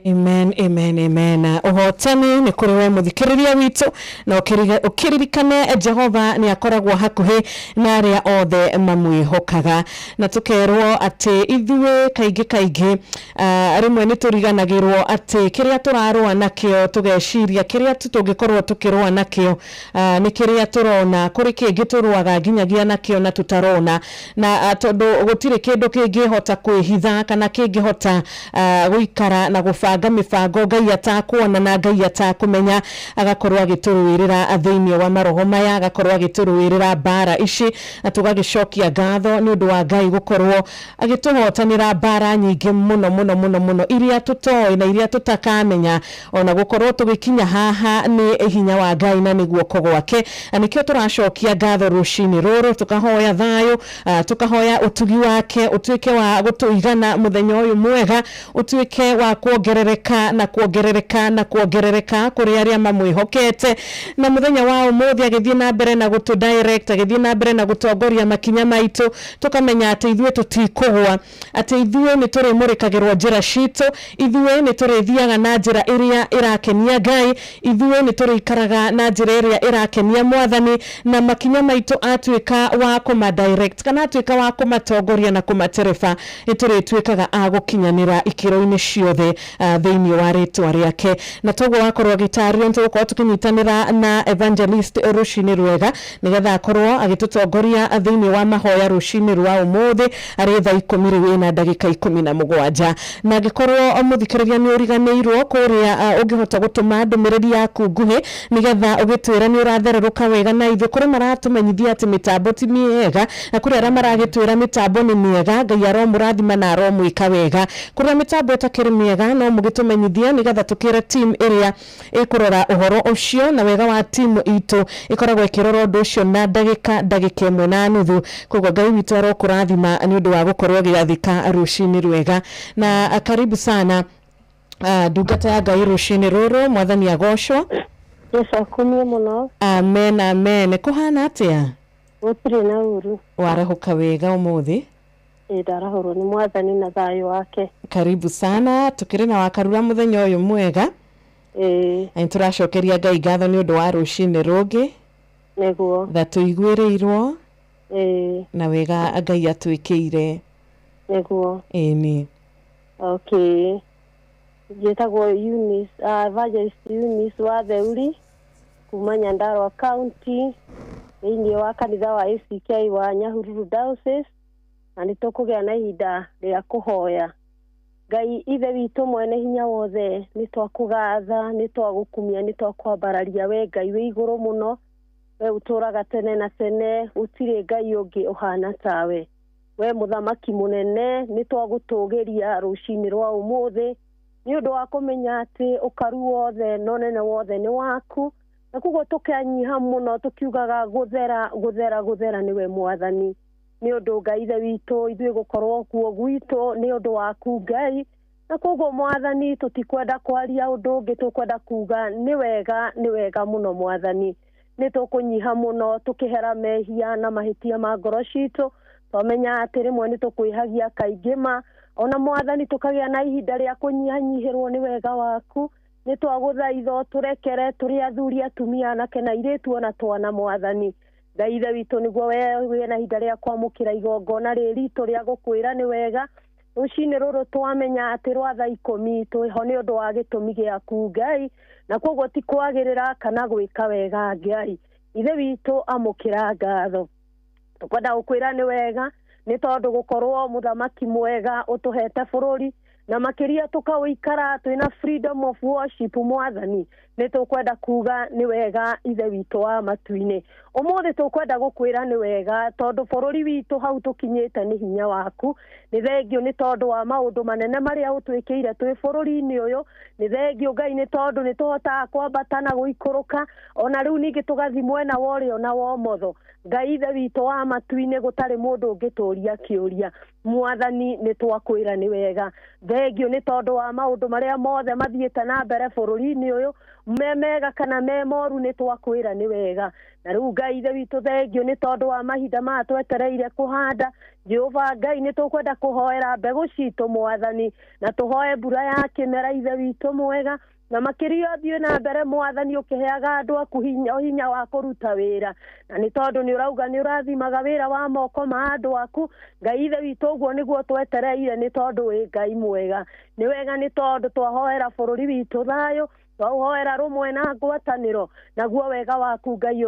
Speaker 5: Amen, amen, amen. Ũhotani nĩ kũrĩ we mũthikĩrĩria witũ, na ũkĩririkane Jehova nĩ akoragwo hakuhĩ na arĩa othe mamwĩhokaga. Na tũkerwo atĩ ithuĩ kaingĩ kaingĩ rĩmwe nĩ tũriganagĩrwo atĩ kĩrĩa tũrarũa nakĩo, tũgeciria kĩrĩa tu tũngĩkorwo tũkĩrũa nakĩo nĩ kĩrĩa tũrona, kũrĩ kĩngĩ tũrũaga nginyagia nakĩo na tũtarona, na tondũ gũtirĩ kĩndũ kĩngĩhota kwĩhitha kana kĩngĩhota gũikara na gũbanga mĩbango Ngai atakuona na Ngai atakũmenya, agakorwo agĩtũrũĩrĩra thĩinĩ wa maroho maya, agakorwo agĩtũrũĩrĩra mbara ici, na tũgagĩcokia ngatho nĩ ũndũ wa Ngai gũkorwo agĩtũhotanĩra mbara nyingĩ mũno mũno mũno mũno iria tũtoĩ na iria tũtakamenya. Ona gũkorwo tũgĩkinya haha nĩ hinya wa Ngai na nĩ guoko gwake, na nĩkĩo tũracokia ngatho rũcinĩ rũrũ, tũkahoya thayũ, tũkahoya ũtugi wake ũtuĩke wa gũtũigana mũthenya ũyũ mwega, ũtuĩke wa kuongerereka na kuongerereka na kuongerereka kũrĩ arĩa mamwĩhokete. Na mũthenya wa ũmũthĩ agĩthiĩ na mbere na gũtũ direct, agĩthiĩ na mbere na gũtongoria makinya maitũ, tũkamenya atĩ ithuĩ tũtikũgwa, atĩ ithuĩ nĩ tũrĩmũrĩkagĩrwo njĩra citũ, ithuĩ nĩ tũrĩthiaga na njĩra ĩrĩa ĩrakenia Ngai, ithuĩ nĩ tũrĩikaraga na njĩra ĩrĩa ĩrakenia Mwathani, na makinya maitũ atuĩka wa kũma direct kana atuĩka wa kũmatongoria na kũmatereba, nĩ tũrĩtuĩkaga a gũkinyanĩra ikĩro-inĩ ciothe thĩinĩ wa rĩtwa rĩake. Na toguo wakorwo agĩtarĩrio, nĩ tũgũkorwo tũkĩnyitanĩra na evangelist rũcinĩ rwega, nĩgetha akorwo agĩtũtongoria thĩinĩ wa mahoya rũcinĩ rwa ũmũthĩ arĩ thaa ikũmi rĩu ĩna ndagĩka 17. Na angĩkorwo mũthikĩrĩria nĩ ũriganĩirwo kũrĩa, ũngĩhota gũtũma ndũmĩrĩri yaku nguhĩ nĩgetha ũgĩtwĩra nĩ ũrathererũka wega na ithuĩ. Kũrĩ maratũmenyithia atĩ mĩtambo ti mĩega, na kũrĩ arĩa maragĩtwĩra mĩtambo nĩ mĩega. Ngai aromũrathima na aromwĩka wega. Kũrĩa mĩtambo ĩtakĩrĩ mĩega, no mũgĩtũmenyithie nĩgetha tũkĩre team ĩrĩa ĩkũrora ũhoro ũcio, na wega wa timu itũ ĩkoragwo ĩkĩrora ũndũ ũcio na ndagĩka 1.5. Koguo Ngai witũ arokũrathima nĩ ũndũ wa gũkorwo ũgĩathĩka rũcinĩ rwega. Na karibu sana, ndungata ya Ngai rũcinĩ rũrũ. Mwathani agocwo.
Speaker 17: Jesu akumio mũno.
Speaker 5: Amen, amen. Kũhana atĩa?
Speaker 17: Gũtirĩ na ũru.
Speaker 5: Warahũka wega ũmũthĩ?
Speaker 17: Ĩ, ndarahũrwo nĩ Mwathani na thayũ wake.
Speaker 5: Karibu sana, tũkĩrĩ na wakarura mũthenya ũyũ mwega.
Speaker 17: Ĩĩ.
Speaker 5: Na nĩtũracokeria Ngai ngatho nĩ ũndũ wa rũcinĩ rũngĩ.
Speaker 17: Nĩguo.
Speaker 5: Tha tũiguĩrĩirwo.
Speaker 17: Ĩĩ.
Speaker 5: Na wega Ngai atwĩkĩire.
Speaker 17: Nĩguo.
Speaker 5: Ĩni.
Speaker 17: Okay. Njĩtagwo Eunice, Evangelist Eunice wa Theuri kuma Nyandarua County thĩinĩ wa kanitha wa ACK wa Nyahururu Diocese, na nĩ tũkũgĩa na ihinda rĩa kũhoya. Ngai Ithe witũ mwene hinya wothe, nĩ twakũgatha, nĩ twagũkumia, nĩ twakwambararia we Ngai wĩ igũrũ mũno, we ũtũũraga tene na tene, gũtirĩ Ngai ũngĩ ũhana tawe. We mũthamaki mũnene, nĩ twagũtũgĩria rũcinĩ rwa ũmũthĩ nĩ ũndũ wa kũmenya atĩ ũkaru wothe na ũnene wothe nĩ waku, na koguo tũkanyiha mũno tũkiugaga gũthera gũthera gũthera nĩwe Mwathani. Nĩ ũndũ Ngai Ithe witũ, ithuĩ gũkorwo kuo gwitũ nĩ ũndũ waku Ngai, na koguo Mwathani tũtikwenda kwaria ũndũ ũngĩ, tũkwenda kuga nĩ wega, nĩ wega mũno Mwathani. Nĩ tũkũnyiha mũno tũkĩhera mehia na mahĩtia ma ngoro citũ, twamenya atĩ rĩmwe nĩ tũkwĩhagia kaingĩ ma, ona Mwathani tũkagĩa na ihinda rĩa kũnyihanyihĩrwo nĩ wega waku. Nĩ twagũthaitha ũtũrekere tũrĩ athuri, atumia, anake na airĩtu ona twana Mwathani. Ngai Ithe witũ, nĩguo we wĩ na ihinda rĩa kwamũkĩra igongona rĩrĩ ritũ rĩa gũkwĩra nĩ wega. Rũcinĩ rũrũ twamenya atĩ rwa thaa ikũmi twĩho nĩ ũndũ wa gĩtũmi gĩaku Ngai, na koguo ti kwagĩrĩra kana gwĩka wega Ngai. Ithe witũ, amũkĩra ngatho. Tũkwenda gũkwĩra nĩ wega nĩ tondũ gũkorwo mũthamaki mwega ũtũhete bũrũri, na makĩria tũkaũikara twĩna freedom of worship Mwathani. Nĩ tũkwenda kuga nĩ wega Ithe witũ wa matu-inĩ. Ũmũthĩ tũkwenda gũkwĩra nĩ wega tondũ bũrũri witũ hau tũkinyĩte nĩ hinya waku. Nĩ thengio nĩ tondũ wa maũndũ manene marĩa ũtwĩkĩire twĩ bũrũri-inĩ ũyũ. Nĩ thengio Ngai nĩ tondũ nĩ tũhotaga kwambata na gũikũrũka, ona rĩu ningĩ tũgathiĩ mwena wa ũrĩo na wa ũmotho. Ngai Ithe witũ wa matu-inĩ, gũtarĩ mũndũ ũngĩtũria kĩũria. Mwathani, nĩ twakwĩra nĩ wega. Thengio nĩ tondũ wa maũndũ marĩa mothe mathiĩte na mbere bũrũri-inĩ ũyũ, me mega kana me moru, nĩ twakwĩra nĩ wega. Na rĩu Ngai Ithe witũ, thengio nĩ tondũ wa mahinda maya twetereire kũhanda. Jehova Ngai, nĩ tũkwenda kũhoera mbegũ citũ Mwathani, na tũhoe mbura ya kĩmera Ithe witũ mwega, na makĩria ũthiĩ na mbere Mwathani ũkĩheaga andũ aku hinya wa kũruta wĩra, na nĩ tondũ nĩ ũrauga nĩ ũrathimaga wĩra wa moko ma andũ aku. Ngai Ithe witũ, ũguo nĩguo twetereire nĩ tondũ wĩ Ngai mwega. Nĩ wega nĩ tondũ twahoera bũrũri witũ thayũ, twaũhoera rũmwe na ngwatanĩro, naguo wega waku Ngai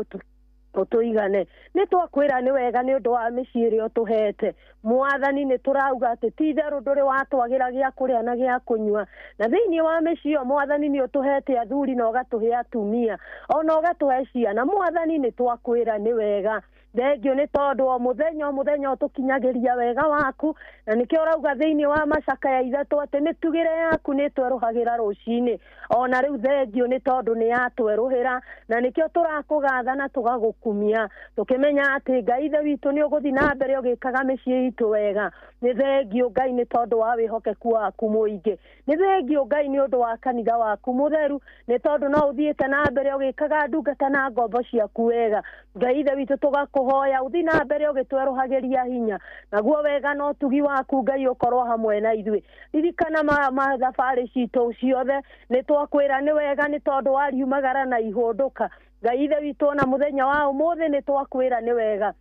Speaker 17: ũtũigane. Nĩ twakwĩra nĩ wega nĩ ũndũ wa mĩciĩ ĩrĩa ũtũhete Mwathani. Nĩ tũrauga atĩ ti itherũ ndũrĩ watwagĩra gĩa kũrĩa na gĩa kũnyua, na thĩinĩ wa mĩciĩ ĩyo Mwathani nĩ ũtũhete athuri na ũgatũhe atumia ona ũgatũhe ciana. Mwathani, nĩ twakwĩra nĩ wega. Thengio nĩ tondũ o mũthenya o mũthenya ũtũkinyagĩria wega waku, na nĩkĩo ũrauga thĩinĩ wa macakaya ithatũ atĩ mĩtugĩre yaku nĩ ĩtwerũhagĩra rũcinĩ. Ona rĩu thengio nĩ tondũ nĩ yatwerũhĩra, na nĩkĩo tũrakũgatha na tũgagũkumia, tũkĩmenya atĩ Ngai Ithe witũ nĩ ũgũthiĩ na mbere ũgĩkaga mĩciĩ itũ wega. Nĩ thengio Ngai nĩ tondũ wa wĩhokeku waku mũingĩ. Nĩ thengio Ngai nĩ ũndũ wa kanitha waku mũtheru, nĩ tondũ no ũthiĩte na mbere ũgĩkaga ndungata na ngombo ciaku wega. Ngai Ithe witũ, tũgakũhoya ũthiĩ na mbere ũgĩtwerũhagĩria hinya, naguo wega na ũtugi waku Ngai ũkorwo hamwe na ithuĩ. Ririkana mathabarĩ citũ ciothe. Nĩ twakwĩra nĩ wega nĩ tondũ wariumagara na ihũndũka. Ngai Ithe witũ, ona mũthenya wa ũmũthĩ nĩ twakwĩra nĩ wega,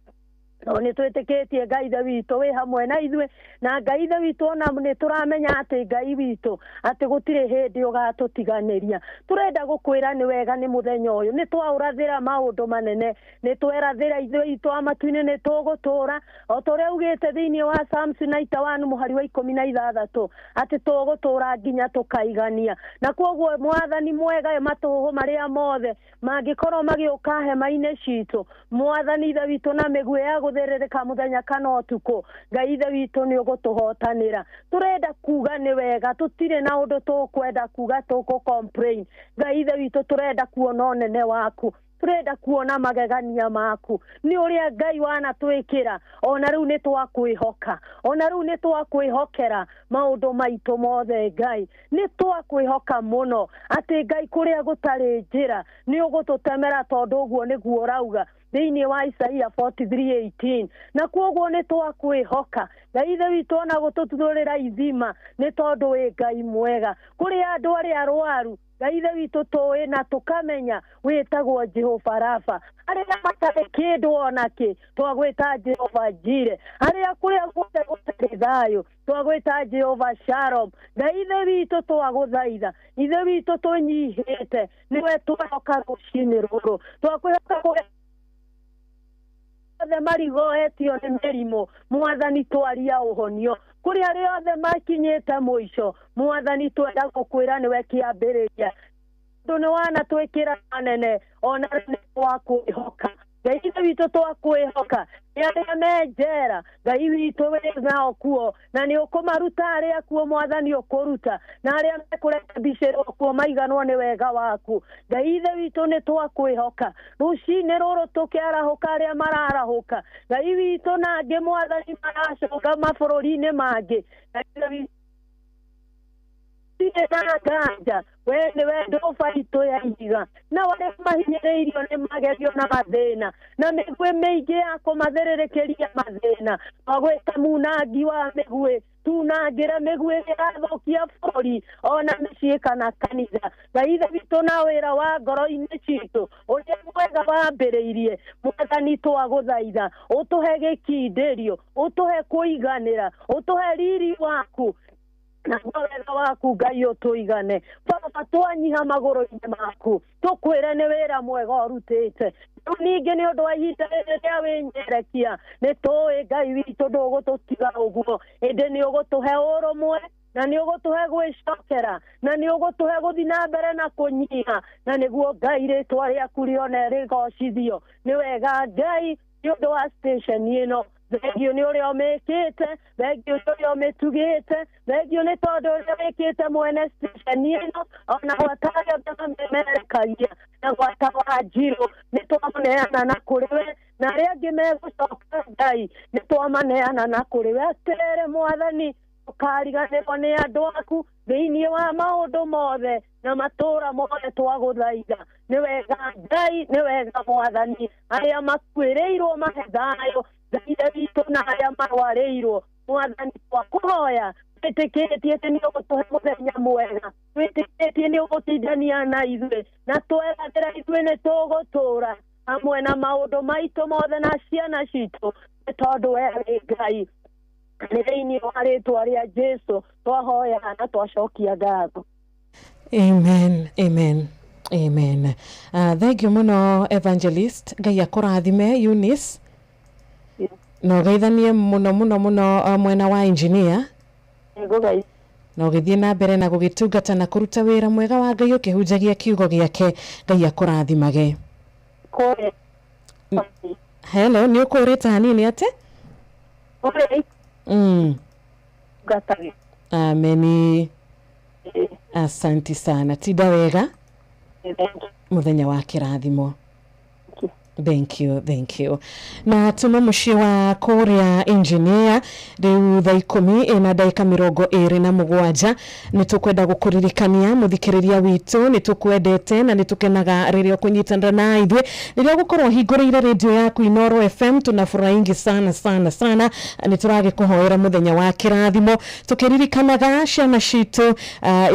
Speaker 17: no nĩ twĩtĩkĩtie Ngai Ithe witũ wĩ hamwe na ithuĩ, na Ngai Ithe witũ, ona nĩ tũramenya atĩ Ngai witũ atĩ gũtirĩ hĩndĩ ũgatũtiganĩria. Tũrenda gũkwĩra nĩ wega nĩ mũthenya ũyũ. Nĩ twaũrathĩra maũndũ manene, nĩ twerathĩra ithuĩ witũ wa matu-inĩ nĩ tũgũtũra o ta ũrĩa ugĩte thĩinĩ wa Psalms 91 mũhari wa 16 atĩ tũgũtũra nginya tũkaigania. Na koguo Mwathani mwega, matũhũhũ marĩa mothe mangĩkorwo magĩũka hema-inĩ citũ, Mwathani Ithe witũ, na mĩguĩ ya gũthĩrĩrĩka mũthenya kana ũtukũ, Ngai Ithe witũ nĩ ũgũtũhotanĩra. Tũrenda kuga nĩ wega, tũtirĩ na ũndũ tũkwenda kuga tũkũ complain. Ngai Ithe witũ, tũrenda kuona ũnene waku, tũrenda kuona magegania maku nĩ ũrĩa Ngai wanatwĩkĩra. Ona rĩu nĩ twakwĩhoka, ona rĩu nĩ twakwĩhokera maũndũ maitũ mothe. Ngai, nĩ twakwĩhoka mũno atĩ Ngai, kũrĩa gũtarĩ njĩra nĩ ũgũtũtemera, tondũ ũguo nĩguo ũrauga.
Speaker 16: Thĩinĩ wa Isaia 43:18. Na kwoguo nĩ twakwĩhoka Ngai Ithe witũ ona gũtũtuthũrĩra ithima, nĩ tondũ wĩ Ngai mwega. Kũrĩ andũ arĩa arwaru, Ngai Ithe witũ tũĩ na tũkamenya wĩtagwo Jehova Rafa. Arĩa matarĩ kĩndũ ona kĩ, twagwĩta Jehova Jire. Arĩa kũrĩa guothe gũtarĩ thayũ, twagwĩta Jehova Shalom. Ngai Ithe witũ twagũthaitha, Ithe witũ tũnyihĩte, nĩwe twehoka rũcinĩ rũrũ. Twakwĩhoka kũrĩa othe marigoetio nĩ mĩrimũ, Mwathani twaria ũhonio. Kũrĩ arĩa othe makinyĩte mũico, Mwathani twenda gũkwĩra nĩwe kĩambĩrĩria. Tondũ nĩ wanatwĩkĩra manene, ona rĩu nĩ twakwĩhoka. Ngai Ithe witũ twakwĩhoka. Nĩ arĩa me njera, Ngai witũ wĩ nao kuo, na nĩ ũkũmaruta arĩa kuo Mwathani ũkũruta, na arĩa mekũrekebicĩrwo kuo maiganwo nĩ wega waku. Ngai Ithe witũ nĩ twakwĩhoka. Rũcinĩ rũrũ tũkĩarahũka arĩa mararahũka, Ngai witũ na angĩ Mwathani maracoka mabũrũri-inĩ mangĩ. Ngai Ithe witũ Gũtirĩ na nganja we nĩwe ndũba itũ ya ihiga, nao arĩa mahinyĩrĩirio nĩ magerio na mathĩna, na mĩguĩ mĩingĩ ya kũmathĩrĩrĩkĩria mathĩna. Twagwĩta munangi wa mĩguĩ, tunangĩre mĩguĩ ĩrĩa ĩrathũkia bũrũri ona mĩciĩ kana kanitha. Ngai Ithe witũ na wĩra wa ngoro-inĩ citũ ũrĩa mwega wambĩrĩirie, Mwathani twagũthaitha ũtũhe gĩkindĩrio, ũtũhe kũiganĩra, ũtũhe riri waku, naguo wega waku Ngai ũtũigane. Baba, twanyiha magũrũ-inĩ maku, tũkwĩre nĩ wĩra mwega ũrutĩte. Rĩu ningĩ nĩ ũndũ wa ihinda rĩrĩ rĩa wĩnyerekia, nĩ tũĩ Ngai witũ ndũgũtũtiga ũguo, ĩndĩ nĩ ũgũtũhe ũrũmwe, na nĩ ũgũtũhe gwĩcokera, na nĩ ũgũtũhe gũthiĩ na mbere na kũnyiha, na nĩguo Ngai rĩtwa rĩaku rĩone rĩgocithio. Nĩ wega Ngai nĩ ũndũ wa station ĩno, thengio nĩ ũrĩa ũmĩkĩte, thengio nĩ ũrĩa ũmĩtugĩte, thengio nĩ tondũ ũrĩa wĩkĩte mwene station ĩno, ona gwata arĩa othe mamemerekagia, na gwata Wanjirũ nĩ twamũneana na kũrĩ we, na arĩa angĩ megũcoka Ngai nĩ twamaneana na kũrĩ we. Atĩrĩrĩ Mwathani, ndũkariganĩrwo nĩ andũ aku thĩinĩ wa maũndũ mothe na matũũra mothe, twagũthaitha. Nĩ wega Ngai, nĩ wega Mwathani. Arĩa makuĩrĩirwo mahe thayũ, Ngai Ithe witũ, na arĩa marwarĩirwo, Mwathani twakũhoya, twĩtĩkĩtie atĩ nĩ ũgũtũhe mũthenya mwega, twĩtĩkĩtie nĩ ũgũtindania na ithuĩ, na twerathĩra ithuĩ nĩ tũgũtũũra hamwe na maũndũ maitũ mothe na ciana citũ, nĩ tondũ we wĩ Ngai. Nĩ thĩinĩ wa rĩtwa rĩa Jesu twahoya na twacokia ngatho.
Speaker 5: Amen, amen, amen. Thank you mũno evangelist, Ngai akũrathime Eunice, na ũgeithanie mũno mũno mũno mwena wa engineer, na ũgĩthiĩ na mbere na gũgĩtungata na kũruta wĩra mwega wa Ngai ũkĩhunjagia kiugo gĩake. Ngai akũrathimage. Hello, nĩ ũkũrĩte hanini atĩ? Ameni. Asanti sana, tinda wega, muthenya wa kĩrathimo. Thank you, thank you. Na tuma mũciĩ wa kũrĩa engineer. Rĩu thaa 10 ĩna ndagĩka 27, nĩ tũkwenda gũkũririkania mũthikĩrĩria witũ, nĩ tũkwendete na nĩ tũkenaga rĩrĩa ũkũnyitanĩra na ithuĩ, rĩrĩa ũgũkorwo ũhingũrĩire rĩndiũ yaku Inooro FM. Tunafurahingi sana sana sana, nĩ tũragĩkũhoera mũthenya wa kĩrathimo, tũkĩririkanaga ciana citũ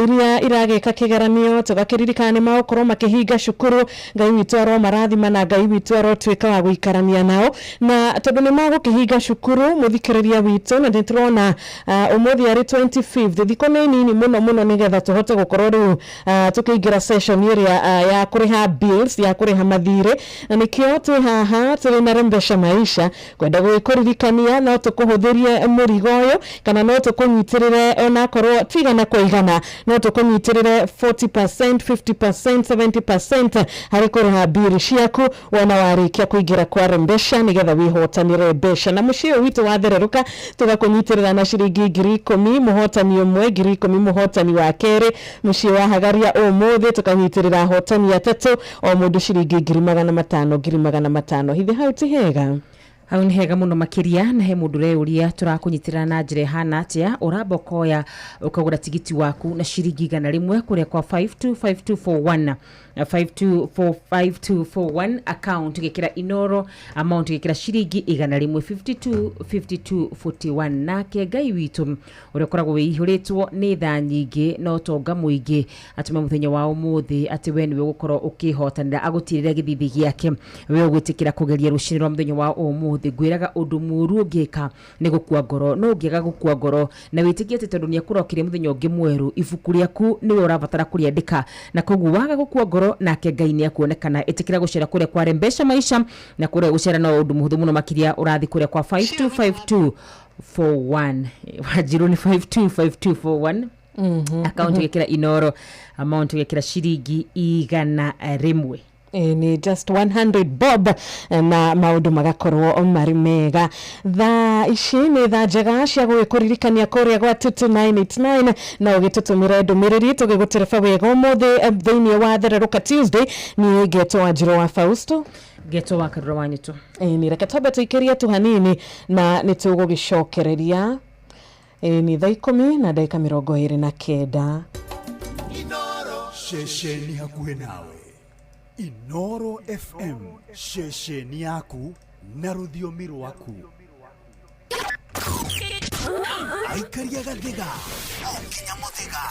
Speaker 5: iria iragĩka kĩgeranio, tũgakĩririkana nĩ magũkorwo makĩhinga cukuru. Ngai witũ aromarathima na Ngai witũ arotuĩka wa gũikarania nao, na tondũ nĩ magũkĩhinga cukuru, mũthikĩrĩria witũ, na nĩ tũrona ũmũthĩ arĩ 25th, thikũ nĩ nini mũno mũno nĩgetha tũhote gũkorwo rĩu tũkĩingĩra session ĩrĩa ya kũrĩha bills, ya kũrĩha mathirĩ, na nĩkĩo twĩ haha tũrĩ na Rembesha Maisha kwenda gũgĩkũririkania no tũkũhũthĩrie mũrigo ũyũ, kana no tũkũnyitĩrĩre onakorwo ti igana kwa igana, no tũkũnyitĩrĩre 40%, 50%, 70% harĩ kũrĩha mbirũ ciaku wona warĩkia kũingĩra kwa Rembesha nĩgetha wĩhotanĩre mbeca. Na mũciĩ ũyũ witũ wathererũka tũgakũnyitĩrĩra na ciringi 10,000 mũhotani ũmwe, 10,000 mũhotani wa kerĩ. Mũciĩ wa Hagaria ũmũthĩ tũkanyitĩrĩra ahotani atatũ, o mũndũ ciringi 500,000, 500,000. Hithe hau ti hega?
Speaker 21: Hau nĩ hega mũno makĩria na he mũndũ ũreyũria tũrakũnyitĩrĩra na njĩra ĩhana atĩa. Ũramba ũkoya ũkagũra tigiti waku na ciringi 100 kũrĩa kwa 525241 52454241 account gĩkĩra Inoro amount gĩkĩra ciringi 100 525241. Nake Ngai witũ ũrĩa ũkoragwo wĩihũrĩtwo nĩ tha nyingĩ na ũtonga mũingĩ atũme mũthenya wa ũmũthĩ atĩ we nĩwe ũgũkorwo ũkĩhotanĩra agũtirĩre gĩthithi gĩake we ũgwĩtĩkĩra kũgeria rũcinĩ rwa mũthenya wa ũmũthĩ. Ngwĩraga ũndũ mũũru ũngĩka nĩ gũkua ngoro, no ũngĩaga gũkua ngoro na wĩtĩkie atĩ tondũ nĩekũrokire mũthenya ũngĩ mwerũ ibuku rĩaku nĩwe ũrabatara kũrĩandĩka, na koguo waga gũkua ngoro nake Ngai nĩekuonekana. Ĩtĩkĩra gũcera kũrĩa kwa Rembesha Maisha, na kũrĩa gũcera no ũndũ mũhũthũ mũno makĩria ũrathiĩ kũrĩa kwa 525241 Wanjiru nĩ 525241 account gĩkĩra Inoro amount gĩkĩra ciringi 100.
Speaker 5: Ni just 100 bob na maundu magakorwo marĩ mega. Thaa ici nĩ thaa njega cia gũgĩkũririkania kũrĩa gwa 22989 na ũgĩtũtũmĩre ndũmĩrĩri tũgĩgũtereba wega ũmũthĩ thĩinĩ wa Thererũka Tuesday. Niĩ ngetwo Wanjirũ wa Fausto,
Speaker 21: ngetwo wa Karura wa Nyũtũ.
Speaker 5: Nĩ reke twambe tũikĩrie tu hanini na nĩ tũgũgĩcokereria. Nĩ thaa 10:29.
Speaker 8: Ceceni hakuhĩ nawe Inoro FM, ceceni yaku na rũthiomi rwaku.
Speaker 6: Aikaria gathiga nginya muthiga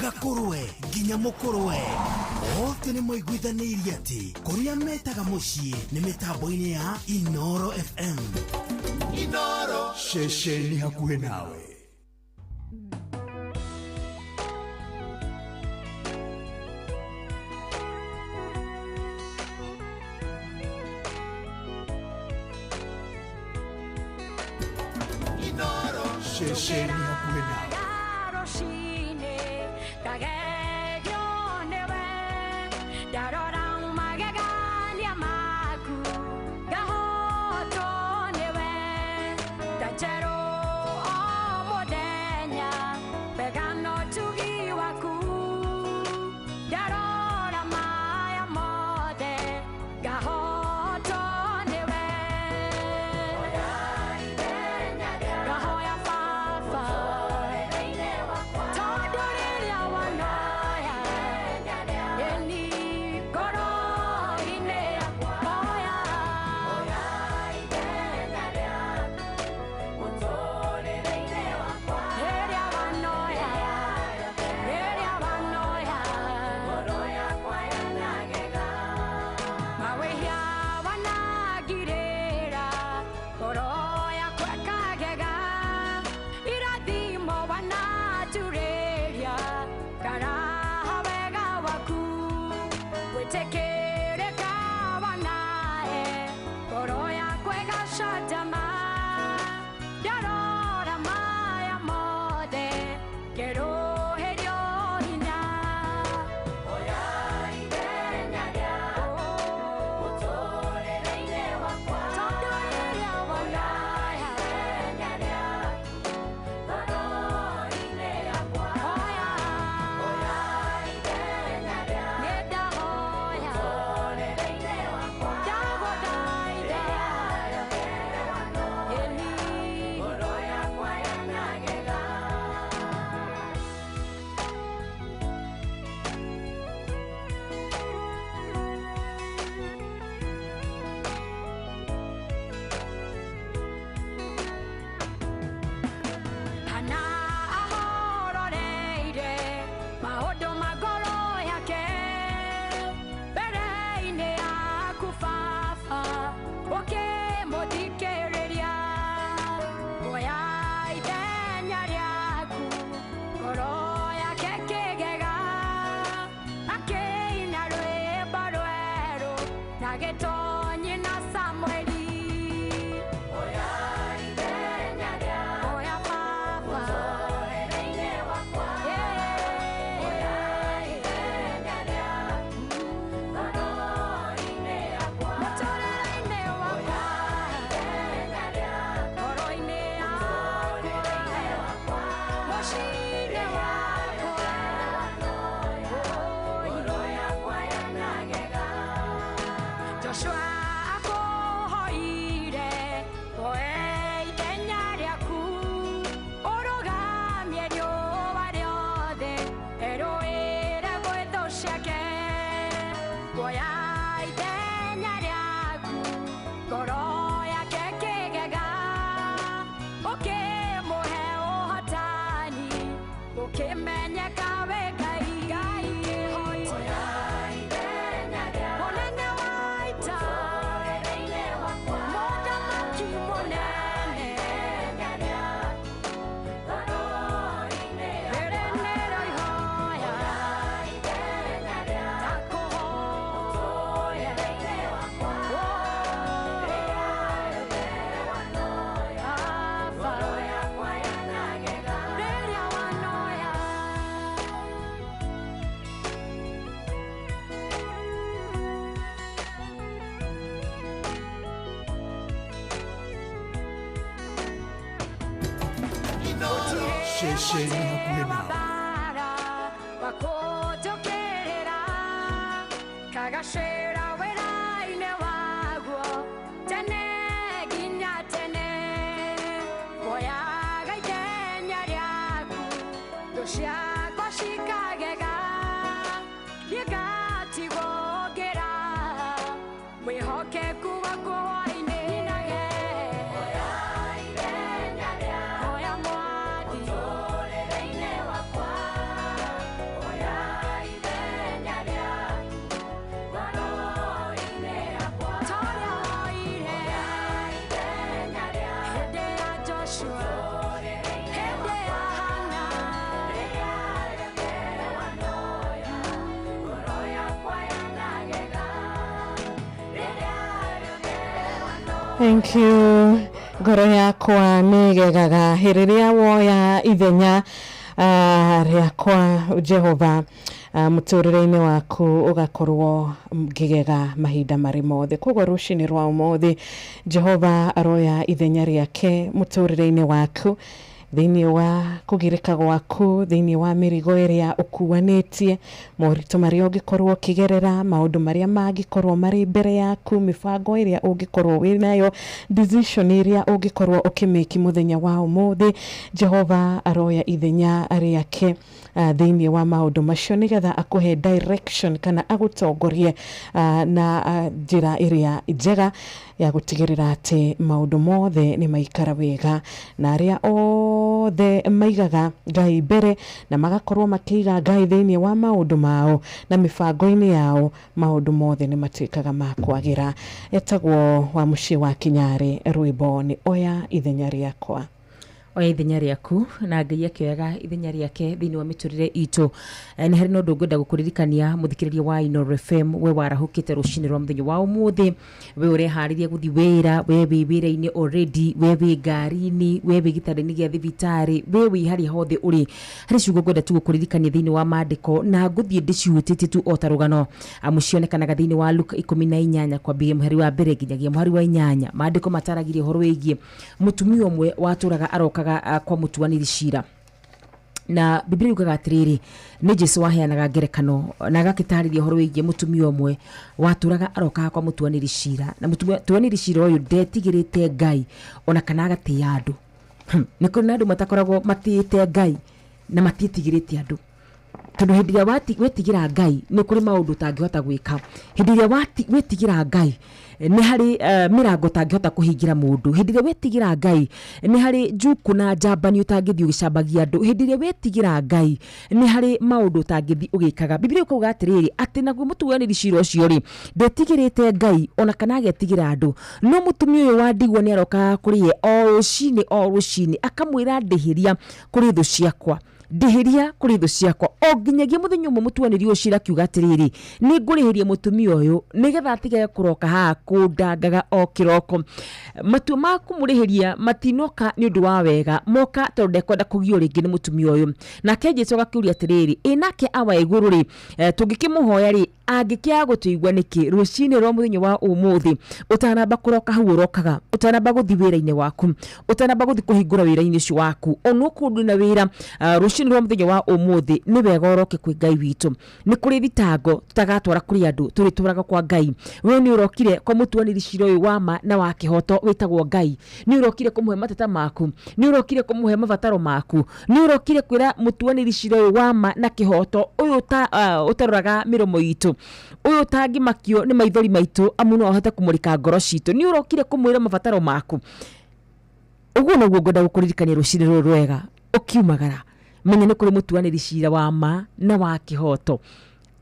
Speaker 6: gakũrwe nginya mũkũrwe othe nĩ maiguithanĩirie atĩ kũrĩa metaga mũciĩ nĩ mĩtambo-inĩ ya Inoro FM.
Speaker 8: Inoro, ceceni hakuhĩ nawe. Ceceni hakuhĩ nawe.
Speaker 15: Joshua.
Speaker 8: Ceceni hakuhĩ nawe.
Speaker 13: Wakũnjũkĩrĩra kagacĩra wĩra-inĩ waguo tene nginya tene woyaga ithenya rĩaku thũ ciakwa cikagega niĩ ngatigwo ngĩra mwĩhokeku waku hwaĩ-inĩ nyinage oya mwathi mũtũrĩre-inĩ wakwa oya ithenya rĩaku ngoro-inĩ yakwa ta ũrĩa woire ithenya rĩaku hĩndĩ ya Joshua hĩndĩ ya Hana rĩrĩa rĩthewa noya ngoro yakwa yanagega rĩrĩa rĩthewa
Speaker 5: Thank you. Ngoro yakwa nĩ ĩgegaga hĩndĩ ĩrĩa woya ithenya rĩakwa Jehova mũtũrĩre-inĩ waku ũgakorwo ngĩgega mahinda marĩ mothe. Koguo rũcinĩ rwa ũmũthĩ Jehova aroya ithenya rĩake mũtũrĩre-inĩ waku thĩinĩ wa kũgirĩka gwaku thĩinĩ wa mĩrigo ĩrĩa ũkuanĩtie moritũ marĩa ũngĩkorwo ũkĩgerera maũndũ marĩa mangĩkorwo marĩ mbere yaku mĩbango ĩrĩa ũngĩkorwo wĩ nayo decision ĩrĩa ũngĩkorwo ũkĩmĩki mũthenya wa ũmũthĩ Jehova aroya ithenya rĩake thĩinĩ wa maũndũ macio nĩgetha akũhe direction kana agũtongorie na njĩra ĩrĩa njega ya gũtigĩrĩra atĩ maũndũ mothe nĩ maikara wega na arĩa othe maigaga Ngai mbere na magakorwo makĩiga Ngai thĩinĩ wa maũndũ mao na mĩbango-inĩ yao maũndũ mothe nĩ matuĩkaga ma kwagĩra. Etagwo wa mũciĩ wa Kinyarĩ, rwĩmbo nĩ oya ithenya rĩakwa.
Speaker 21: Oya ithenya rĩaku na Ngai akĩoyaga ithenya rĩake thĩinĩ wa mĩtũrĩre itũ. Nĩ harĩ na ũndũ ngwenda gũkũririkania mũthikĩrĩria wa Inooro FM, we warahũkĩte rũcinĩ rwa mũthenya wa ũmũthĩ, we ũreharĩria gũthiĩ wĩra, we wĩ wĩra-inĩ already, we wĩ ngari-inĩ, we wĩ gĩtanda-inĩ gĩa thibitarĩ, we wĩ harĩa hothe ũrĩ. Harĩ ciugo ngwenda tu gũkũririkania thĩinĩ wa maandĩko na ngũthiĩ ndĩcihutĩtie tu o ta rũgano, amu cionekanaga thĩinĩ wa Luka 18 kwambĩrĩria mũhari wa mbere nginyagia mũhari wa 8. Maandĩko mataragĩria ũhoro wĩgiĩ mũtumia ũmwe watũraga arokaga kwa mũtuanĩri cira. Na Biblia yugaga atĩrĩrĩ, nĩ Jesu waheanaga ngerekano na agakĩtarĩria ũhoro wĩgiĩ mũtumia ũmwe watũraga arokaga kwa mũtuanĩri cira, na mũtuanĩri cira ũyũ ndetigĩrĩte Ngai ona kana agatĩĩa andũ. Nĩ kũrĩ na andũ matakoragwo matĩĩte Ngai na matiĩtigĩrĩte andũ, tondũ hĩndĩ ĩrĩa wetigĩra Ngai nĩ kũrĩ maũndũ ũtangĩhota gwĩka. Hĩndĩ ĩrĩa wetigĩra Ngai nĩ harĩ mĩrango ũtangĩhota kũhingĩra mũndũ. Hĩndĩ ĩrĩa wetigĩra Ngai nĩ harĩ njuku na njambani ũtangĩthiĩ ũgĩcambagia andũ. Hĩndĩ ĩrĩa wetigĩra Ngai nĩ harĩ maũndũ ũtangĩthiĩ ũgĩkaga. Biblia ĩkauga atĩrĩrĩ, atĩ naguo mũtuanĩri cira ũcio rĩ, ndetigĩrĩte Ngai ona kana agetigĩra andũ, no mũtumia ũyũ wa ndigwa nĩ arokaga kũrĩ ye o rũcinĩ o rũcinĩ akamwĩra, ndĩhĩria kũrĩ thũ ciakwa, ndĩhĩria kũrĩ thũ ciakwa. O nginyagia mũthenya ũmwe mũtuanĩri ũyũ cira akiuga atĩrĩrĩ, nĩ ngũrĩhĩria mũtumia ũyũ nĩgetha atigage kũroka haha kũndangaga o kĩroko. Matua ma kũmũrĩhĩria matinoka nĩ ũndũ wa wega, moka tondũ ndekwenda kũgio rĩngĩ nĩ mũtumia ũyũ. Nake Jesu agakĩũria atĩrĩrĩ, ĩ nake awa igũrũ rĩ, tũngĩkĩmũhoya rĩ, angĩkĩaga gũtũigua nĩkĩ? Rũcinĩ rwa mũthenya wa ũmũthĩ ũtanamba kũroka hau ũrokaga, ũtanamba gũthiĩ wĩra-inĩ waku, ũtanamba gũthiĩ kũhingũra wĩra-inĩ ũcio waku, onokorwo ndũrĩ na wĩra, rũcinĩ rwa mũthenya wa ũmũthĩ nĩ wega ũroke kwĩ Ngai witũ. Nĩ kũrĩ thitango tũtagatwara kũrĩ andũ, tũrĩtwaraga kwa Ngai. We nĩ ũrokire kwa mũtuanĩri cira ũyũ wa ma na wa kĩhoto wĩtagwo Ngai. Nĩ ũrokire kũmũhe mateta maku, nĩ ũrokire kũmũhe mabataro maku, nĩ ũrokire kwĩra mũtuanĩri cira ũyũ wa ma na kĩhoto ũyũ ũtaroraga mĩromo itũ, ũyũ ũtangĩmakio nĩ maithori maitũ, amu no ahote kũmũrĩka ngoro citũ. Nĩ ũrokire kũmwĩra mabataro maku. Ũguo noguo ngwenda gũkũririkania rũcinĩ rũrũ rwega ũkiumagara, menya nĩ kũrĩ mũtuanĩri cira wa ma na wa kĩhoto,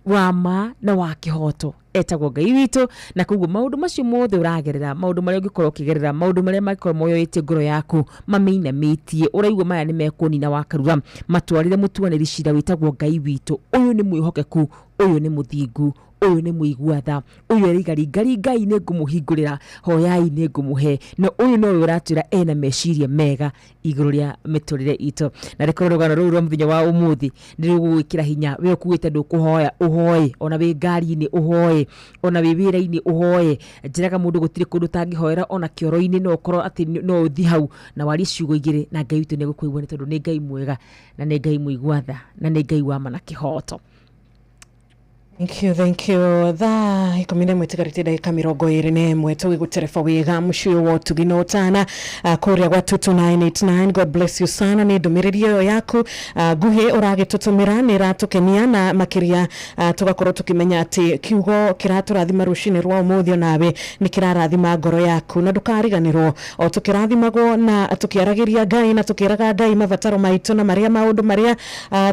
Speaker 21: wa ma na wa kĩhoto etagwo Ngai witũ. Na koguo maũndũ macio mothe ũragerera, maũndũ marĩa ũngĩkorwo ũkĩgerera, maũndũ marĩa mangĩkorwo moyoetie ngoro yaku, mamĩinamĩtie, ũraigua maya nĩ mekũnina wakarura, matwarĩre mũtuanĩri cira wĩtagwo Ngai witũ. Ũyũ nĩ mwĩhokeku, ũyũ nĩ mũthingu, ũyũ nĩ mũigua tha, ũyũ erĩiga ringaringai nĩ ngũmũhingũrĩra, hoyai nĩ ngũmũhe, na ũyũ nowe ũratwĩra ena meciria mega igũrũ rĩa mĩtũrĩre itũ. Na rĩkorwo rũgano rũu rwa mũthenya wa ũmũthĩ nĩ rũgũgwĩkĩra hinya, we ũkuĩte ndũkũhoya, ũhoe, ona wĩ ngari-inĩ ũhoe. Ona wĩ wĩra-inĩ ũhoe. Njĩraga mũndũ gũtirĩ kũndũ ũtangĩhoera, ona kĩoro-inĩ no ũkorwo atĩ no ũthiĩ hau na warie ciugo igĩrĩ, na Ngai witũ nĩ egũkũigua, nĩ tondũ nĩ Ngai mwega na nĩ Ngai mũigua tha na nĩ Ngai wa ma na kĩhoto.
Speaker 5: Thank you, thank you. Thaa 11 itigarĩtie ndagĩka 21, tũgĩgũtereba wega mũciĩ wa ũtugi na ũtana kũrĩa gwa 22989. God bless you sana nĩ ndũmĩrĩri ĩyo yaku nguhĩ ũragĩtũtũmĩra, nĩ ĩratũkenia na makĩria tũgakorwo tũkĩmenya atĩ kiugo kĩratũrathima rũcinĩ rwa ũmũthĩ onawe nĩ kĩrarathima ngoro yaku. Na ndũkariganĩrwo, o tũkĩrathimagwo na tũkĩaragĩria Ngai na tũkĩraga Ngai mabataro maitũ na marĩa maũndũ marĩa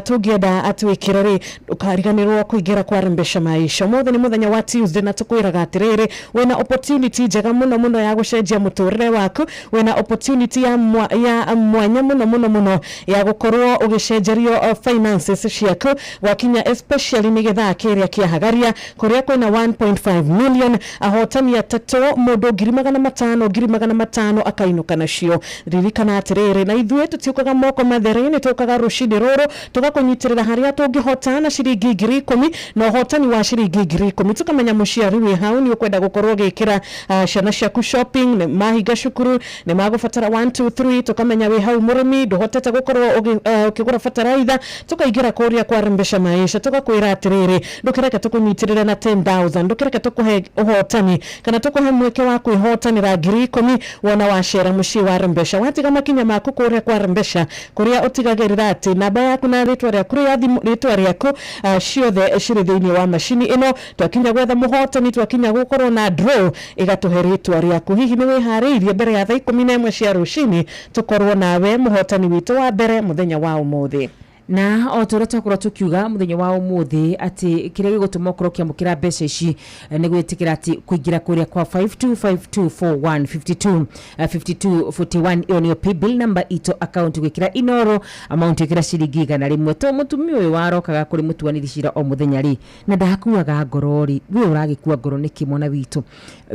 Speaker 5: tũngĩenda atwĩkĩre rĩ, ndũkariganĩrwo kũingĩra kwa Rembesha Maisha. Ũmũthĩ nĩ mũthenya wa Tuesday na tũkwĩraga atĩrĩrĩ, wĩna opportunity njega mũno mũno ya gũcenjia mũtũrĩre waku, wĩna opportunity ya, mwa, ya mwanya mũno mũno mũno ya gũkorwo ũgĩcenjerio finances ciaku gwakinya especially nĩ gĩthaa kĩrĩa kĩa Hagaria, kũrĩa kwĩna 1.5 million, ahotani atatũ, mũndũ 500,000, 500,000 akainũka nacio. Ririkana atĩrĩrĩ, na ithuĩ tũtiũkaga moko matheri, nĩ tũkaga rũcinĩ rũrũ tũgakũnyitĩrĩra harĩa tũngĩhota na ciringi 10,000 na ũhotani wa ciringi 10,000. Tũkamenya mũciari wĩ hau nĩ ũkwenda gũkorwo ũgĩkĩra ciana ciaku shopping, nĩ mahinga cukuru, nĩ magũbatara 1 2 3. Tũkamenya wĩ hau mũrĩmi, ndũhotete gũkorwo ũkĩgũra bataraitha. Tũkaingĩra kũrĩa kwa Rembesha Maisha, tũgakwĩra atĩrĩrĩ, ndũkĩreke tũkũnyitĩrĩre na 10,000, ndũkĩreke tũkũhe ũhotani kana tũkũhe mweke wa kwĩhotanĩra 10,000 wona wacera mũciĩ wa Rembesha, watiga makinya maku kũrĩa kwa Rembesha, kũrĩa ũtigagĩrĩra atĩ namba yaku na rĩtwa rĩaku rĩa thimũ, rĩtwa rĩaku ciothe cirĩ thĩinĩ wa macini ĩno. Twakinya gwetha mũhotani, twakinya gũkorwo na draw, ĩgatũhe rĩtwa rĩaku. Hihi nĩ wĩharĩirie mbere ya thaa 11 cia rũcinĩ tũkorwo nawe mũhotani witũ wa mbere mũthenya wa ũmũthĩ?
Speaker 21: Na o ta ũrĩa twakorwo tũkiuga mũthenya wa ũmũthĩ atĩ kĩrĩa gĩgũtũma ũkorwo ũkĩamũkĩra mbeca ici nĩ gwĩtĩkĩra atĩ kũingĩra kũrĩa kwa 525241, 52 52 41, ĩyo nĩyo paybill number itũ, account gwĩkĩra Inoro, amount ĩkĩra ciringi 100. To mũtumia ũyũ warokaga kũrĩ mũtuanĩri cira o mũthenya rĩ, na ndakuaga ngoro rĩ, we ũragĩkua ngoro nĩkĩ, mwana witũ?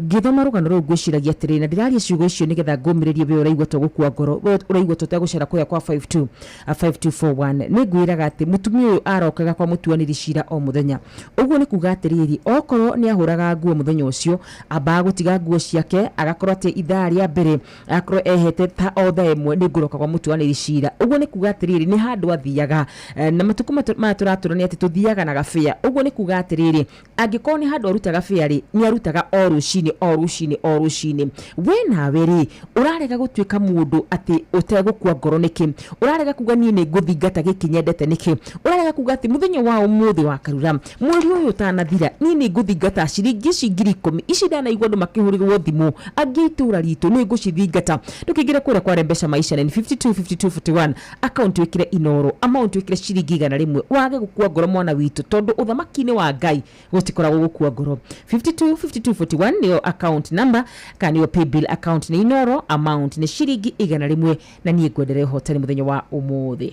Speaker 21: Ngĩthoma rũgano rũu ngwĩciragia atĩrĩrĩ, na ndĩraria ciugo icio nĩgetha ngũmĩrĩrie we ũraigua to gũkua ngoro, we ũraigua to ũtegũcera kũrĩa kwa 52 5241. Nĩ ngwĩraga atĩ mũtumia ũyũ arokaga kwa mũtuanĩri cira o mũthenya. Ũguo nĩ kuga atĩrĩrĩ, okorwo nĩ ahũraga nguo mũthenya ũcio, ambaga gũtiga nguo ciake, agakorwo atĩ ithaa rĩa mbere agakorwo ehete ta o thaa 1 nĩ ngũroka kwa mũtuanĩri cira. Ũguo nĩ kuga atĩrĩrĩ, nĩ handũ athiaga. Na matukũ maya tũratũra nĩ atĩ tũthiaga na gabĩa. Ũguo nĩ kuga atĩrĩrĩ, angĩkorwo nĩ handũ arutaga bĩa rĩ, nĩ arutaga o rũcinĩ, o rũcinĩ, o rũcinĩ. We nawe rĩ, ũrarega gũtuĩka mũndũ atĩ ũtegũkua ngoro nĩkĩ? Ũrarega kuga niĩ nĩ ngũthingata gĩkĩ nyendete nĩkĩ? Ũrarega kuga atĩ mũthenya wa ũmũthĩ wa Karura, mweri ũyũ ũtanathira, niĩ nĩ ngũthingata ciringi ici 10,000 ici ndanaigua andũ makĩhũrĩrwo thimũ angĩ itũra ritũ, nĩ ngũcithingata. Ndũkĩingĩre kũrĩa kwa Rembesha Maisha nĩ 52 52 41, account wĩkĩre Inoro, amount wĩkĩre ciringi 100, wage gũkua ngoro, mwana witũ, tondũ ũthamaki-inĩ wa Ngai gũtikoragwo gũkua ngoro. 52 52 41 nĩyo account number kana nĩyo paybill account nĩ Inoro, amount nĩ ciringi 100, na niĩ ngwendere ũhotani mũthenya wa ũmũthĩ.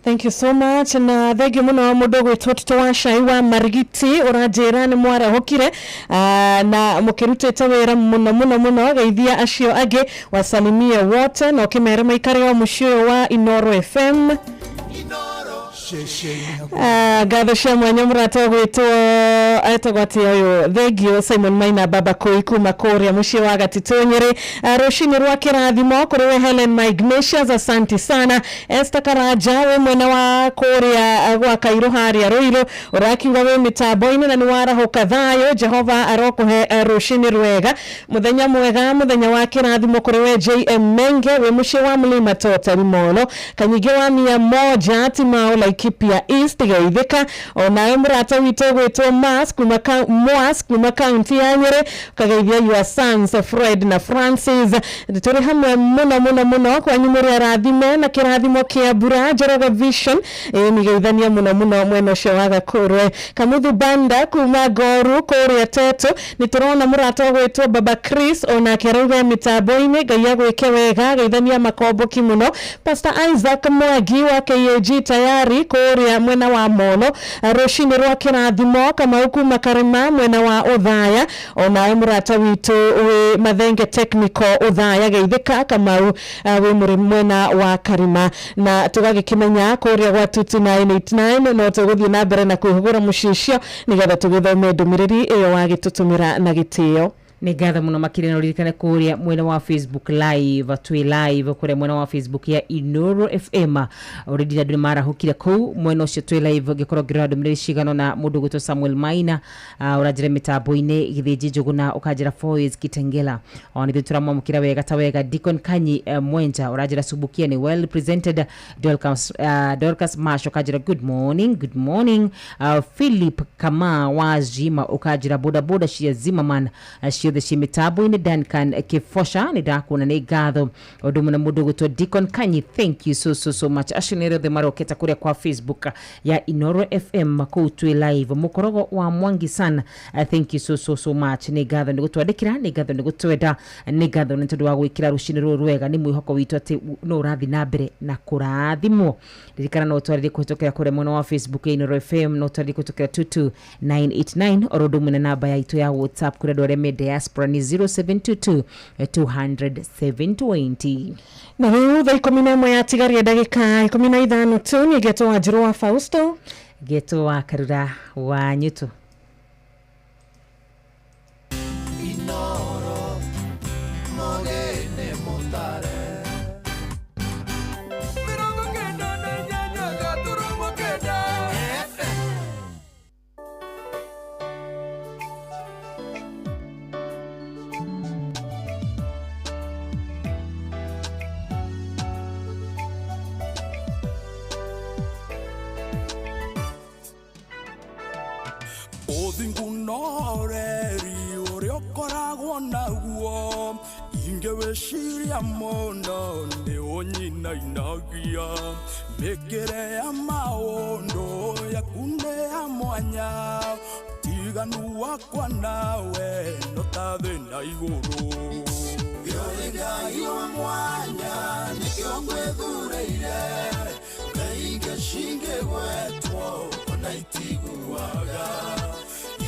Speaker 5: Thank you so much, na thengiũ mũno mũndũ ũgwĩtwo Tito wa Cai wa Marigiti, ũranjĩra nĩ mwarahũkire na mũkĩrutĩte wĩra mũno mũno mũno. Geithia acio angĩ, wasalimie wote na ũkĩmere maikare o mũciĩ ũyũ wa Inoro FM. Ngatho cia mwanya mũrata ũgwĩtwo, etagwo atĩa ũyũ? Thengiũ Simon Maina Baba Kũi kuma kũrĩa mũciĩ wa Gatitũ Nyĩrĩ. Rũcinĩ rwa kĩrathimo kũrĩ we Helen my Ignatius, asanti sana. Esther Karanja wĩ mwena wa kũrĩa gwa Kairũ harĩa Rũirũ, ũrakiuga wĩ mĩtambo-inĩ na nĩ warahũka thayũ. Jehova arokũhe rũcinĩ rwega, mũthenya mwega, mũthenya wa kĩrathimo kũrĩ we JM Menge wĩ mũciĩ wa Mlima Totari Molo Kanyingĩ wa 100 Timao Laikipia East, geithĩka. Onawe mũrata witũ ũgwĩtwo Mas kuma Mwas kuma kaunti ya Nyĩrĩ, ũkageithia your sons Fred na Francis. Tũrĩ hamwe mũno mũno mũno kwanyu, mũrĩ arathime na kĩrathimo kĩa mbura. Njoroge Vision ĩĩ nĩgeithania mũno mũno mwena ũcio wa Gakũrwe. Kamuthu Banda kuma Ngoru kũrĩa Tetu, nĩ tũrona mũrata ũgwĩtwo Baba Chris onake arauga mĩtambo-inĩ, Ngai agwĩke wega, geithania makomboki mũno. Pastor Isaac Mwangi wa KAG tayari. kũrĩa mwena wa Molo. Rũcinĩ rwa kĩrathimo Kamau kuma Karima mwena wa Othaya, onawe mũrata witũ wĩ Mathenge Technical Othaya, geithĩka Kamau wĩ mũrĩmi mwena wa Karima. Na tũgagĩkĩmenya kũrĩa gwa 22989 no tũgũthiĩ na mbere na kwĩhũgũra mũciĩ ũcio nĩgetha tũgĩthome ndũmĩrĩri ĩyo wagĩtũtũmĩra na gĩtĩo.
Speaker 21: Nĩ ngatho mũno makĩria, na ũririkane kũrĩa mwena wa Facebook live, twĩ live kũrĩa mwena wa Facebook ya Inoro FM. Already andũ nĩ marahũkire kũu mwena ũcio twĩ live, ngĩkorwo ngĩrora ndũmĩrĩri cigana na mũndũ ũgwĩtwo Samuel Maina, ũranjĩra mĩtambo-inĩ Gĩthĩnji Njũgũna, ũkanjĩra Foys Kitengela, ona ithuĩ tũramwamũkĩra wega ta wega. Deacon Kanyi Mwenja ũranjĩra Subukia ni well presented. Dorcas Mash ũkanjĩra good morning, good morning. Philip Kama wa Zima ũkanjĩra boda boda cia Zimmerman ciothe ci mĩtambo-inĩ. Duncan Kĩbosha nĩ ndakuona, nĩ ngatho ũndũ mũna mũndũ ũgwĩtwo Deacon Kanyi, thank you so so so much. Acio nĩ othe maroketa kũrĩa kwa Facebook ya Inoro FM kũu twĩ live. Mũkorogo wa Mwangi san, thank you so so so much, nĩ ngatho nĩ gũtwandĩkĩra, nĩ ngatho nĩ gũtwenda, nĩ ngatho nĩ tondũ wa gwĩkĩra rũcinĩ rũrũ rwega. Nĩ mwĩhoko witũ atĩ no ũrathiĩ na mbere na kũrathimwo. Ririkana no ũtwarĩrie kũhĩtũkĩra kũrĩa mwena wa Facebook ya Inoro FM, no ũtwarĩrie kũhĩtũkĩra 22989, oro ũndũ ũmwe na namba ya itũ ya WhatsApp kũrĩa andũ arĩa me diaspora ni 0722 200 720.
Speaker 5: Na rĩu thaa 11 yatigaria ndagĩka 15 tu, nĩ ngetwo wa Njirũ wa Fausto,
Speaker 21: ngetwo wa Karura wa Nyutu.
Speaker 19: Inoro mogene mutare 98 gaturumo kenda FM. Ũthingu na ũreri ũrĩa ũkoragwo naguo, ingĩwĩciria mũno nĩ ũnyinainagia. Mĩkĩre ya maũndũ yaku nĩ ya mwanya, ũtiganu wakwa nawe no ta thĩ na igũrũ.
Speaker 22: Ũrĩ Ngai wa mwanya nĩkĩo ngwĩthurĩire, ngai ingĩ cingĩgwetwo ona itiguaga.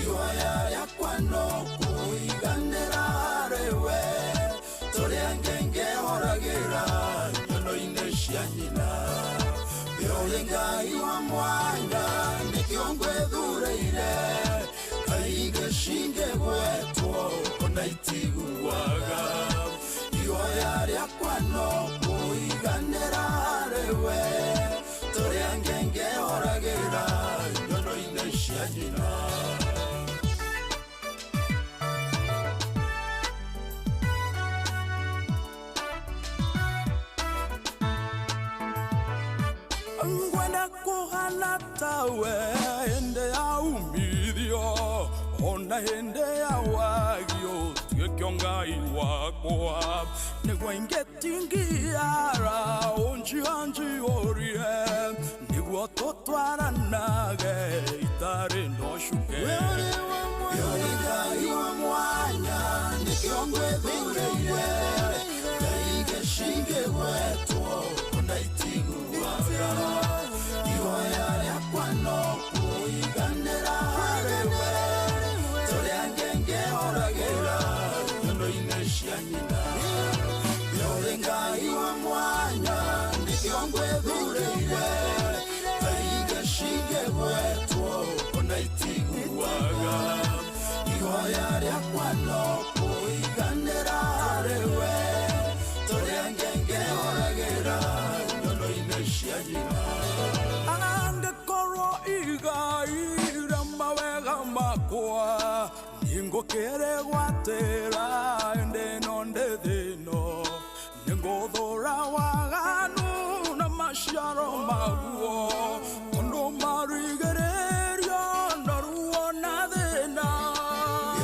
Speaker 22: Ihoya rĩakwa no kũiganĩra harĩwe, tũrĩa ngengehoragĩra nyono-inĩ cia nyina. Ũrĩ Ngai wa mwanya nĩkĩo ngwĩthurĩire, ngai ingĩ cingĩgwetwo ona itiguaga. Ihoya rĩakwa no kũiganĩra harĩwe, tũrĩa ngengehoragĩra nyono-inĩ cia nyina.
Speaker 19: Ngwenda kũhana tawe hĩndĩ ya umithio, ona hĩndĩ ya wagio tuĩke Ngai wakwa, nĩguo ingĩtingiara ũnjianjiyũrie, nĩguo tũtwaranage itarĩ na ũcuke.
Speaker 22: Ũrĩ Ngai wa mwanya nĩkĩo ngwĩthurĩire, ngai ingĩ cingĩgwetwo ona itiguaga. Ihoya rĩakwa no kũiganĩra harĩwe, tũrĩa ngengehoragĩra nyono-inĩ cia nyina. Ũrĩ Ngai wa mwanya nĩkĩo ngwĩthurĩire, ngai ingĩ cingĩgwetwo ona itiguaga. Ihoya rĩakwa no kũiganĩra harĩwe, tũrĩa ngengehoragĩra nyono-inĩ cia nyina.
Speaker 19: Angĩkorwo igai rĩa mawega makwa nĩngũkĩrĩgwatĩra hĩndĩ ĩno ndĩ thĩ ĩno, nĩngũthũra waganu na maciaro maguo, tondũ marigĩrĩrio na ruo na thĩna.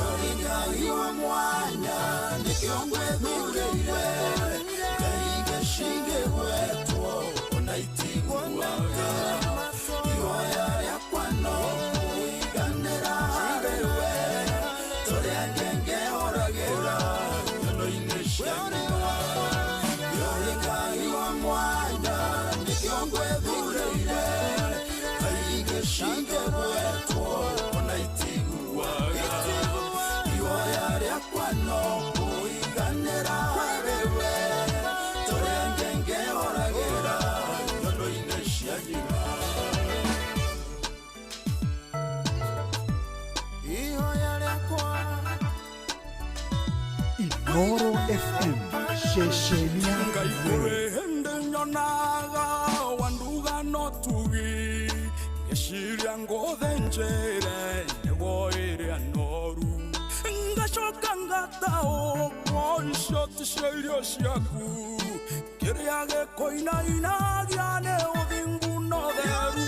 Speaker 22: Ũrĩ Ngai wa mwanya nĩkĩo ngwĩthurĩire, ngai ingĩ cingĩgwetwo ona itiguaga. Ihoya rĩakwa no kũiganĩra harĩwe, tũrĩa ngengehoragĩra nyono-inĩ cia nyina. Ũrĩ Ngai wa mwanya nĩkĩo ngwĩthurĩire,
Speaker 8: Inooro FM ceceni yaku we.
Speaker 19: Hĩndĩ nyonaga wanduga no tugi ngĩciria ngũthĩnjĩre nĩguo ĩrĩa noru ngacoka ngataũkwo icio ti cio irio ciaku kĩrĩa gĩkũinainagia nĩ ũthingu na ũtheru.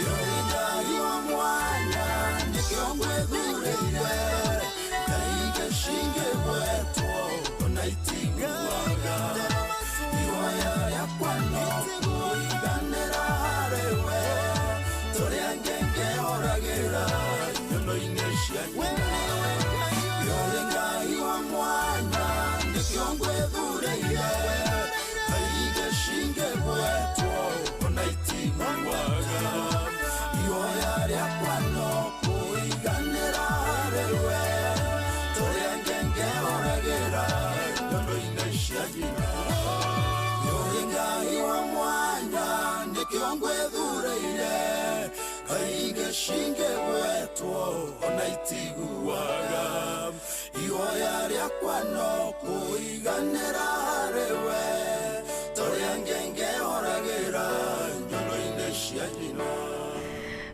Speaker 22: Nĩ Ngai wa mwanya nĩkĩo ngwĩthurĩire Ngai cingĩgwetwo ona itiguaga ihoya rĩakwa no kũiganĩra harĩ we tũrĩa ngengehoragĩra nyono-inĩ cia nyina. Nĩ Ngai wa mwanya nĩkĩo ngwĩthurĩire Ngai cingĩgwetwo ona itiguaga ihoya rĩakwa no kũiganĩra harĩ we tũrĩa ngengehoragĩra nyono-inĩ cia nyina. Nĩ Ngai wa mwanya nĩkĩo ngwĩthurĩire Ngai cingĩgwetwo ona itiguaga ihoya rĩakwa no kũiganĩra harĩ we tũrĩa ngengehoragĩra nyono-inĩ cia nyina.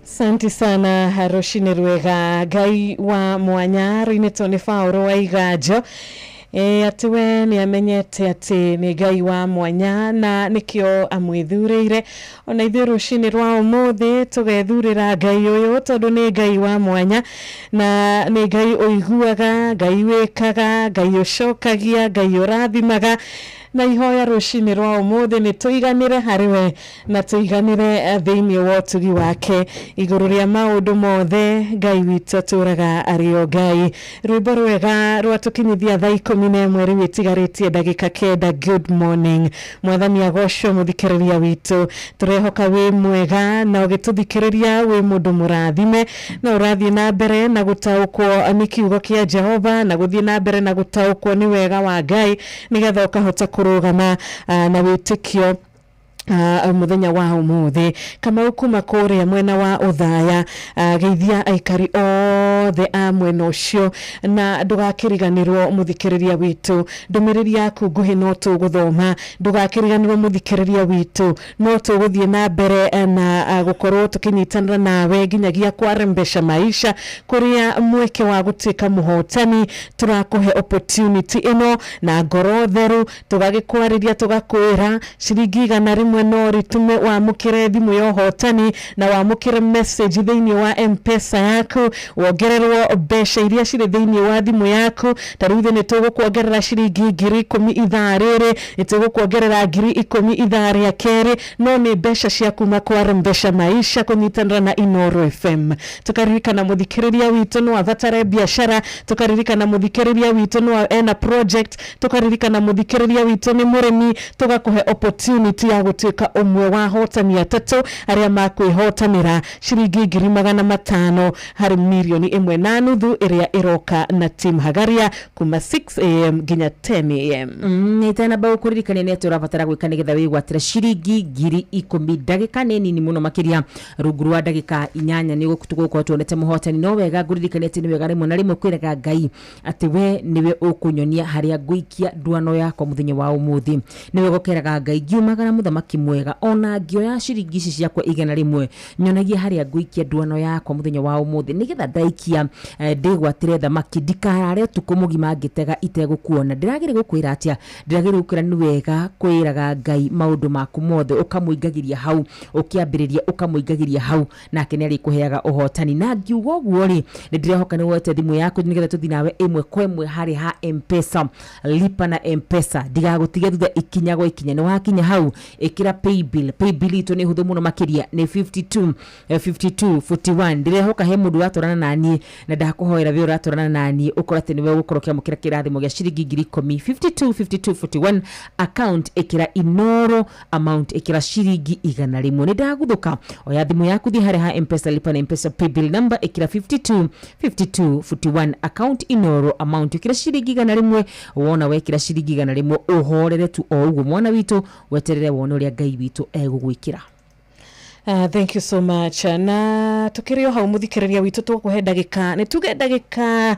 Speaker 5: Asante sana rũcinĩ rwega Ngai wa mwanya rũinĩtwo nĩ Paũlũ wa Iganjo. Atĩ we nĩ amenyete atĩ nĩ Ngai wa mwanya na nĩkĩo amwĩthurĩire. Ona ithuĩ rũcinĩ rwa ũmũthĩ tũgethurĩra Ngai ũyũ tondũ nĩ Ngai wa mwanya na nĩ Ngai ũiguaga, Ngai wĩkaga, Ngai ũcokagia, Ngai ũrathimaga. Na ihoya rũcinĩ rwa ũmũthĩ nĩ tũiganĩre harĩ we na tũiganĩre thĩinĩ wa ũtugi wake igũrũ rĩa maũndũ mothe. Ngai witũ atũraga arĩ o Ngai. Rwĩmbo rwega rwatũkinyithia thaa 11 rĩu ĩtigarĩtie ndagĩka 9. Good morning, mwathani agocwo. Mũthikĩrĩria witũ, tũrehoka wĩ mwega na ũgĩtũthikĩrĩria wĩ mũndũ mũrathime na ũrathiĩ na mbere na gũtaũkwo nĩ kiugo kĩa Jehova na gũthiĩ na mbere na gũtaũkwo nĩ wega wa Ngai nĩgetha ũkahota kũrũgama na wĩtĩkio muthenya wa umuthi. Kamau kuma kuria mwena wa Uthaya, geithia aikari othe a mwena ucio na ndugakiriganirwo muthikiriria witu ndumiriri yaku nguhi no tuguthoma. Ndugakiriganirwo muthikiriria witu no tuguthie na mbere na gukorwo tukinyitanira nawe nginyagia kwarembesha maisha kuria mweke wa gutuika muhotani. Turakuhe opportunity ino na ngoro theru tugagikwariria tugakwira ciringi 100 no ritume wamukire thimu ya ũhotani na wamukire message thiini wa M-Pesa yaku wongererwo mbeca iria cirĩ thiini wa thimu yaku. Ta rĩu ithuĩ nĩtũgũkuongerera ciringi 10,000 ithaa rĩrĩ, nĩtũgũkuongerera 10,000 ithaa rĩa kerĩ, no nĩ mbeca cia kuma kwa Mbeca Maisha kũnyitanĩra na Inooro FM. Tukaririkana mũthikĩrĩria witũ no abatare biashara, tukaririkana mũthikĩrĩria witũ no ena project, tukaririkana mũthikĩrĩria witũ nĩ mũrĩmi, tũgakũhe opportunity ya gũtuĩka ũmwe wa ahotani atatũ arĩa makwĩhotanĩra ciringi 500,000 harĩ 1.5 million ĩrĩa ĩroka na team Hagaria kuma 6 am nginya 10 am.
Speaker 21: Itanamba gũkũririkania nĩ atĩ ũrabatara gwĩka nĩgetha wĩgwatĩre ciringi 10,000 ndagĩka nĩ nini mũno makĩria rungu rwa ndagĩka 8 nĩ tũgũkorwo tuonete mũhotani. No wega ngũririkania atĩ nĩ wega rĩmwe na rĩmwe kwĩraga Ngai atĩ we nĩwe ũkũnyonia harĩa ngũikia nduano yakwa mũthenya wa ũmũthĩ. Nĩ wega ũkeraga Ngai ngiumagara mũthamaki mwega ona ngĩoya ciringi ici ciakwa 100 nyonagia harĩa ngũikia nduano yakwa mũthenya wa ũmũthĩ nĩgetha ndaikia ndĩgwatĩre thamaki ndikarare ũtukũ mũgima ngĩtega itegũkuona. Ndĩragĩrĩ gũkwĩra atĩa? Ndĩragĩrĩ gũkwĩra nĩ wega kwĩraga Ngai maũndũ maku mothe ũkamũingagĩria hau ũkĩambĩrĩria ũkamũingagĩria hau nake nĩ arĩkũheaga ũhotani. Na ngiuga ũguo rĩ nĩ ndĩrehoka nĩ woete thimũ yaku nĩgetha tũthiĩ nawe ĩmwe kwa ĩmwe harĩ ha M-Pesa lipa na M-Pesa ndigagũtige thutha ikinya gwa ikinya. Nĩ wakinya hau ĩkĩra paybill. Paybill itũ nĩ hũthũ mũno makĩria nĩ 52 52 41. Ndĩrehoka he mũndũ ũratwarana naniĩ na ndakũhoera we ũratwarana naniĩ ũkorwo atĩ nĩwe ũgũkorwo ũkĩamũkĩra kĩrathimo gĩa ciringi 10,000. 52 52 41 account ĩkĩra Inooro amount ĩkĩra ciringi 100. Nĩ ndaguthũka oya thimũ yaku thiĩ harĩa ha M-Pesa lipa na M-Pesa paybill number ĩkĩra 52 52 41 account Inooro amount ĩkĩra ciringi 100. Wona wekĩra ciringi 100 ũhorere tu o ũguo mwana witũ weterere wone ũrĩa Ngai witũ egũgwĩkĩra.
Speaker 5: Thank you so much. Na tukĩrĩ o hau, mũthikĩrĩria witũ, tũkũhe ndagĩka, nĩ tuge ndagĩka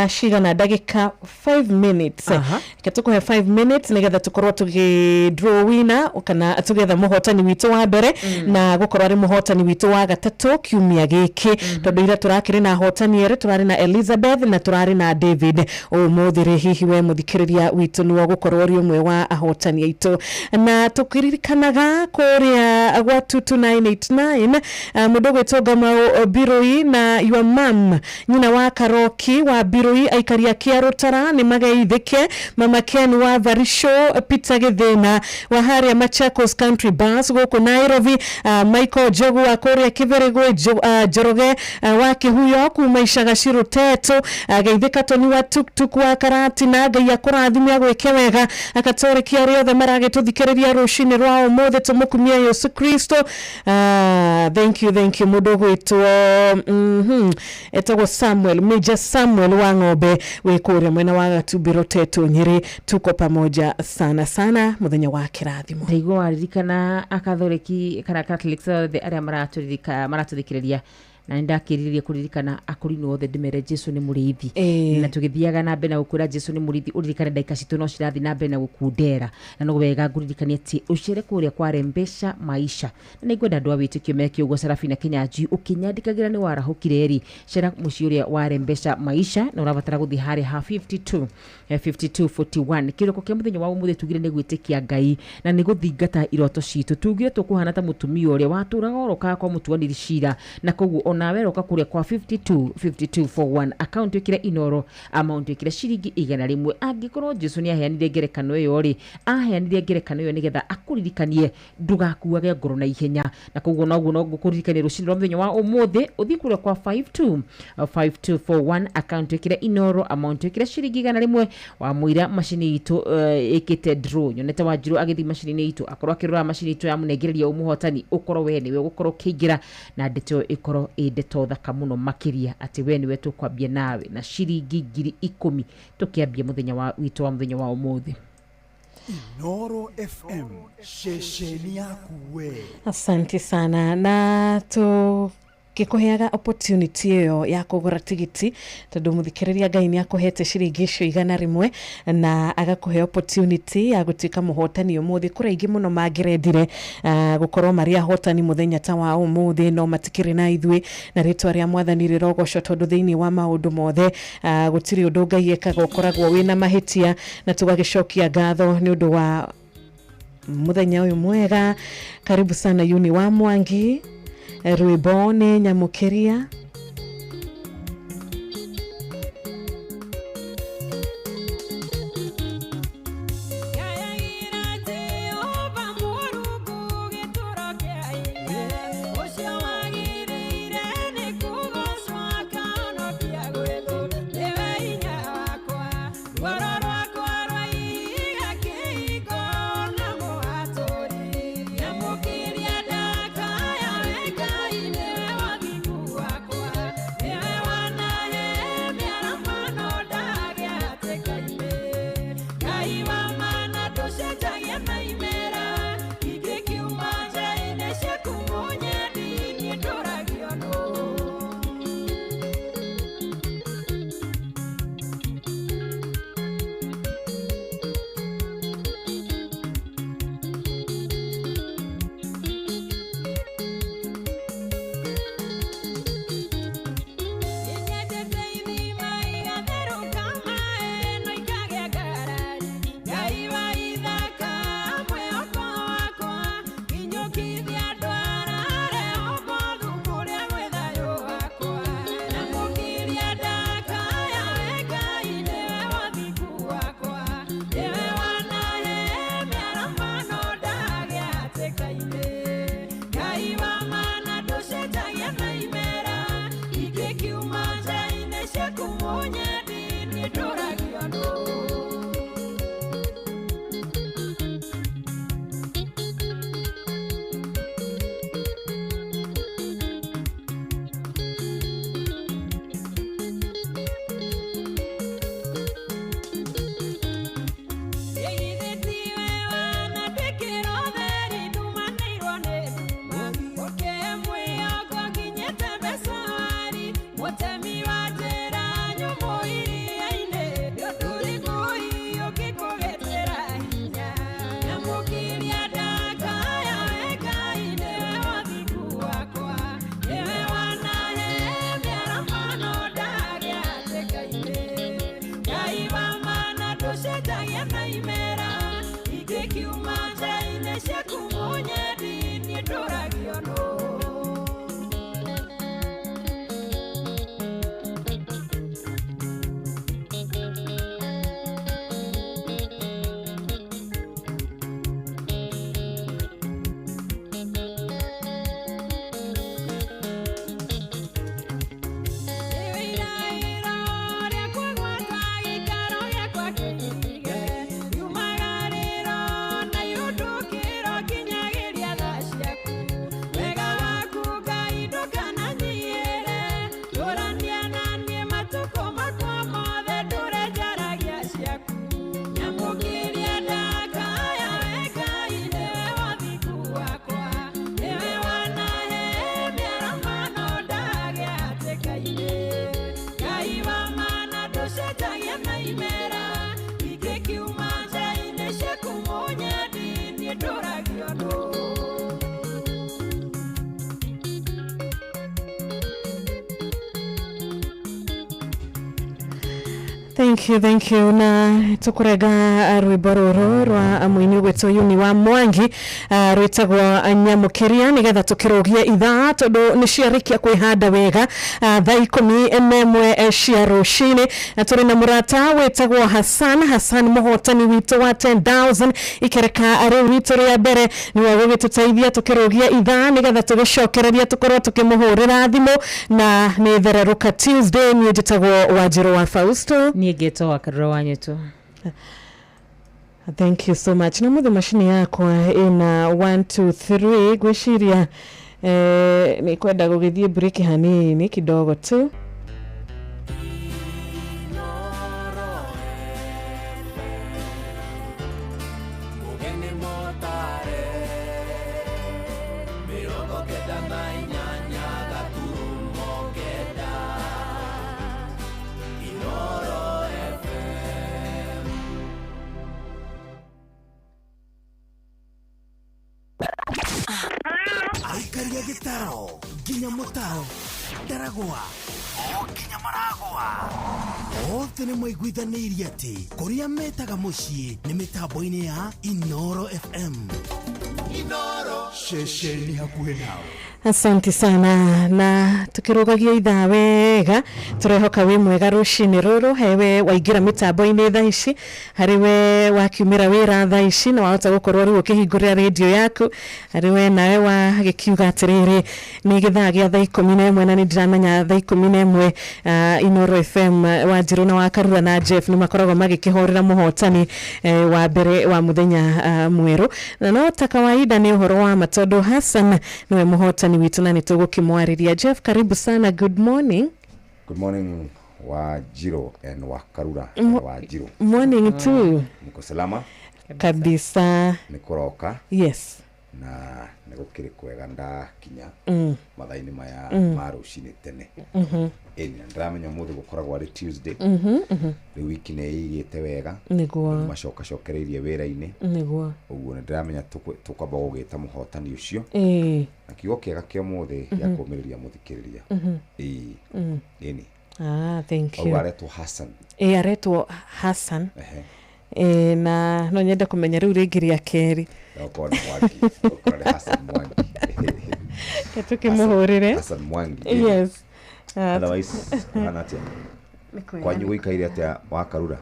Speaker 5: cigana? Ndagĩka 5 minutes. Reke tũkũhe 5 minutes nĩgetha tũkorwo tũgĩ draw winner kana tũgetha mũhotani witũ wa mbere na gũkorwo arĩ mũhotani witũ wa gatatũ kiumia gĩkĩ, tondũ ira tũrakĩrĩ na ahotani erĩ, tũrarĩ na Elizabeth na tũrarĩ na David. Ũmũthĩ rĩ, hihi we mũthikĩrĩria witũ nĩwe ũgũkorwo ũrĩ ũmwe wa ahotani aitũ? Na tũkĩririkanaga kũrĩa gwa 22989, mũndũ ũgwĩtwo Ngamau Birui na your mum, nyina wa Karoki wa Birui, aikari a Kĩarũtara nĩ mageithĩke. Mama Ken wa Varisho, Peter Gĩthĩna wa harĩa Machakos Country Bus gũkũ Nairobi, Michael Njogu wa kũrĩa Kĩbĩrĩgwe, Njoroge wa Kĩhuyo kuma Icaga Cirutetu, geithĩka Toni wa Tuktuk wa Karatina. Ngai akũrathime, agwĩke wega. Akatoreki arĩa othe maragĩtũthikĩrĩria rũcinĩ rwa ũmũthĩ, tũmũkumie Yesu Kristo. Thank you, thank you. Mũndũ ũgwĩtwo etagwo Samuel, Major Samuel wa Ng'ombe wĩ kũrĩa mwena wa Gatumbĩro Tetu Nyĩrĩ, tuko pamoja sana sana, mũthenya wa kĩrathimo.
Speaker 21: Ndaigua waririkana Akatholiki kana Catholics othe arĩa maratũthikĩrĩria, na nĩ ndakĩrirĩria kũririkana akũrinũ othe, ndĩmere Jesu nĩ mũrĩithi. Na tũgĩthiaga na mbere na gũkwĩra Jesu nĩ mũrĩithi, ũririkane ndagĩka citũ no cirathiĩ na mbere na gũkundera, na no wega ngũririkanie atĩ ũcere kũrĩa kwa Rembesha Maisha, na nĩ ngwenda andũ a wĩtĩkio meke ũguo. Sarafina Kinyanjui ũkĩnyandĩkagĩra nĩ warahũkire rĩ, cera mũciĩ ũrĩa wa Rembesha Maisha, na ũrabatara gũthiĩ harĩa ha 52 5241. Kĩroko kĩa mũthenya wa ũmũthĩ tugire nĩ gwĩtĩkia Ngai na nĩ gũthingata iroto citũ. Tugire tũkũhana ta mũtumia ũrĩa watũraga orokaga kwa mũtuanĩri cira, na koguo onawe roka kũrĩa kwa 52 5241, account ĩkĩre Inoro, amount ĩkĩre ciringi 100. Angĩkorwo Jesu nĩ aheanire ngerekano ĩyo rĩ, aheanire ngerekano ĩyo nĩgetha akũririkanie ndũgakuage ngoro na ihenya, na koguo noguo no ngũkũririkania rũcinĩ rwa mũthenya wa ũmũthĩ ũthiĩ kũrĩa kwa 52 5241, account ĩkĩre Inoro, amount ĩkĩre ciringi 100. Wa mũira macini itũ ĩkĩte draw, nyonete Wanjirũ agĩthiĩ macini-inĩ itũ, akorwo akĩrora macini itũ yamũnengereria ũmũhotani, ũkorwo we nĩwe ũgũkorwo ũkĩingĩra na ndeto ĩyo ĩkorwo ĩ ndeto thaka mũno makĩria, atĩ we nĩwe tũkwambia nawe na ciringi 10,000 tũkĩambia mũthenya wa witũ wa mũthenya wa ũmũthĩ.
Speaker 8: Inoro FM, ceceni yaku we.
Speaker 5: Asante sana, na tũgĩkũheaga opportunity ĩyo ya kũgũra tigiti, tondũ mũthikĩrĩria, Ngai nĩ akũhete ciringi icio 100 na agakũhe opportunity ya gũtuĩka mũhotani ũmũthĩ. Kũrĩ aingĩ mũno mangĩrendire gũkorwo marĩ ahotani mũthenya ta wa ũmũthĩ, no matikĩrĩ na ithuĩ, na rĩtwa rĩa Mwathani rĩrogocwo, tondũ thĩinĩ wa maũndũ mothe gũtirĩ ũndũ Ngai ekaga ũkoragwo wĩna mahĩtia, na tũgagĩcokia ngatho nĩ ũndũ wa mũthenya ũyũ mwega. Karibu sana Yuni wa Mwangi, rwĩmbo nĩ Nyamũkĩria.
Speaker 13: Jehova Mũrungu gĩtũro kĩa ithe, ũcio wagĩrĩire nĩ kũgocwo akahonokia gwĩthũ, nĩwe hinya wakwa, rwaro rwakwa rwa ihiga, kĩhingo na mũhatũri. Nyamũkĩria ndakaya, we Ngai nĩwe wathingu wakwa.
Speaker 5: Thank you, thank you. Na tukurega rwimbo ruru rwa muini ugwitwo Yuni wa Mwangi rwitagwo Nyamukiria nigetha tukirugie ithaa tondu ni ciarikia kwihanda wega thaa 11 cia rucini, na turi na murata witagwo Hassan Hassan muhotani witu wa 10000 ikereka riu ritu ria mbere niwe gugituteithia tukirugia ithaa nigetha tugicokereria tukorwo tukimuhurira thimu. Na ni Thereruka Tuesday, ni njitagwo Wanjiru wa Fausto.
Speaker 21: Niĩ ngetwo wa Karura wa Nyeto.
Speaker 5: Thank you so much. Na muthe macini yakwa ina 1 2 3 gwiciria ni kwenda gugithie break hanini kidogo tu.
Speaker 6: Aikaria gĩtaro nginya mũtaro ndaragwa o nginya maragwa othe nĩ maiguithanĩirie atĩ kũrĩa metaga mũciĩ nĩ mĩtambo-inĩ ya Inoro FM. Inoro ceceni hakuhĩ nawe.
Speaker 5: Asante sana. Na tukirugagia ithaa wega turehoka wi mwega rucini ruru hewe waingira mitambo-ini thaa ici, hari we wakiumira wira thaa ici na wahota gukorwo riu ukihingurira radio yaku, hari we nawe wagikiuga atiriri ni githaa gia thaa 11 na ni ndiramenya thaa 11 Inoro FM Wanjiru na Wakarura na Jeff ni makoragwo magikihurira muhotani wa mbere wa muthenya mweru. Na no ta kawaida ni uhoro wa ma Hassan niwe muhotani witu na nitugukimwariria. Jeff, karibu sana. Good morning.
Speaker 9: Good morning Wanjiru and Wakarura and Wanjiru.
Speaker 5: Morning too.
Speaker 9: Niko salama
Speaker 5: kabisa.
Speaker 9: Nikoroka.
Speaker 5: Yes.
Speaker 9: Na nigukiri kwega ndakinya mathaa-inĩ maya ma rũcinĩ tene. Ĩni na ndiramenya ũmũthĩ gũkoragwo arĩ Tuesday. Rĩu wiki nĩ ĩigĩte wega.
Speaker 5: Nĩguo.
Speaker 9: Macokacokereirie wĩra-inĩ.
Speaker 5: Nĩguo.
Speaker 9: Ũguo nĩ ndĩramenya tũkwamba gũgĩta mũhotani ũcio. Na kiugo kĩega kĩa ũmũthĩ gĩa kũũmĩrĩria mũthikĩrĩria. Ĩĩ. Ĩni.
Speaker 5: Ah, thank you.
Speaker 9: Ũguo aretwo Hassan.
Speaker 5: Ĩĩ, aretwo Hassan. Na no nyende kũmenya rĩu rĩngĩ rĩa kerĩ.
Speaker 9: Okorwo nĩ Mwangi. Okorwo nĩ Hassan Mwangi.
Speaker 5: Tukĩmũhũrĩre.
Speaker 9: Hassan Mwangi.
Speaker 5: Yes.
Speaker 9: Otherwise, hana atĩa? Kwanyu gũikaire atĩa Wakarura?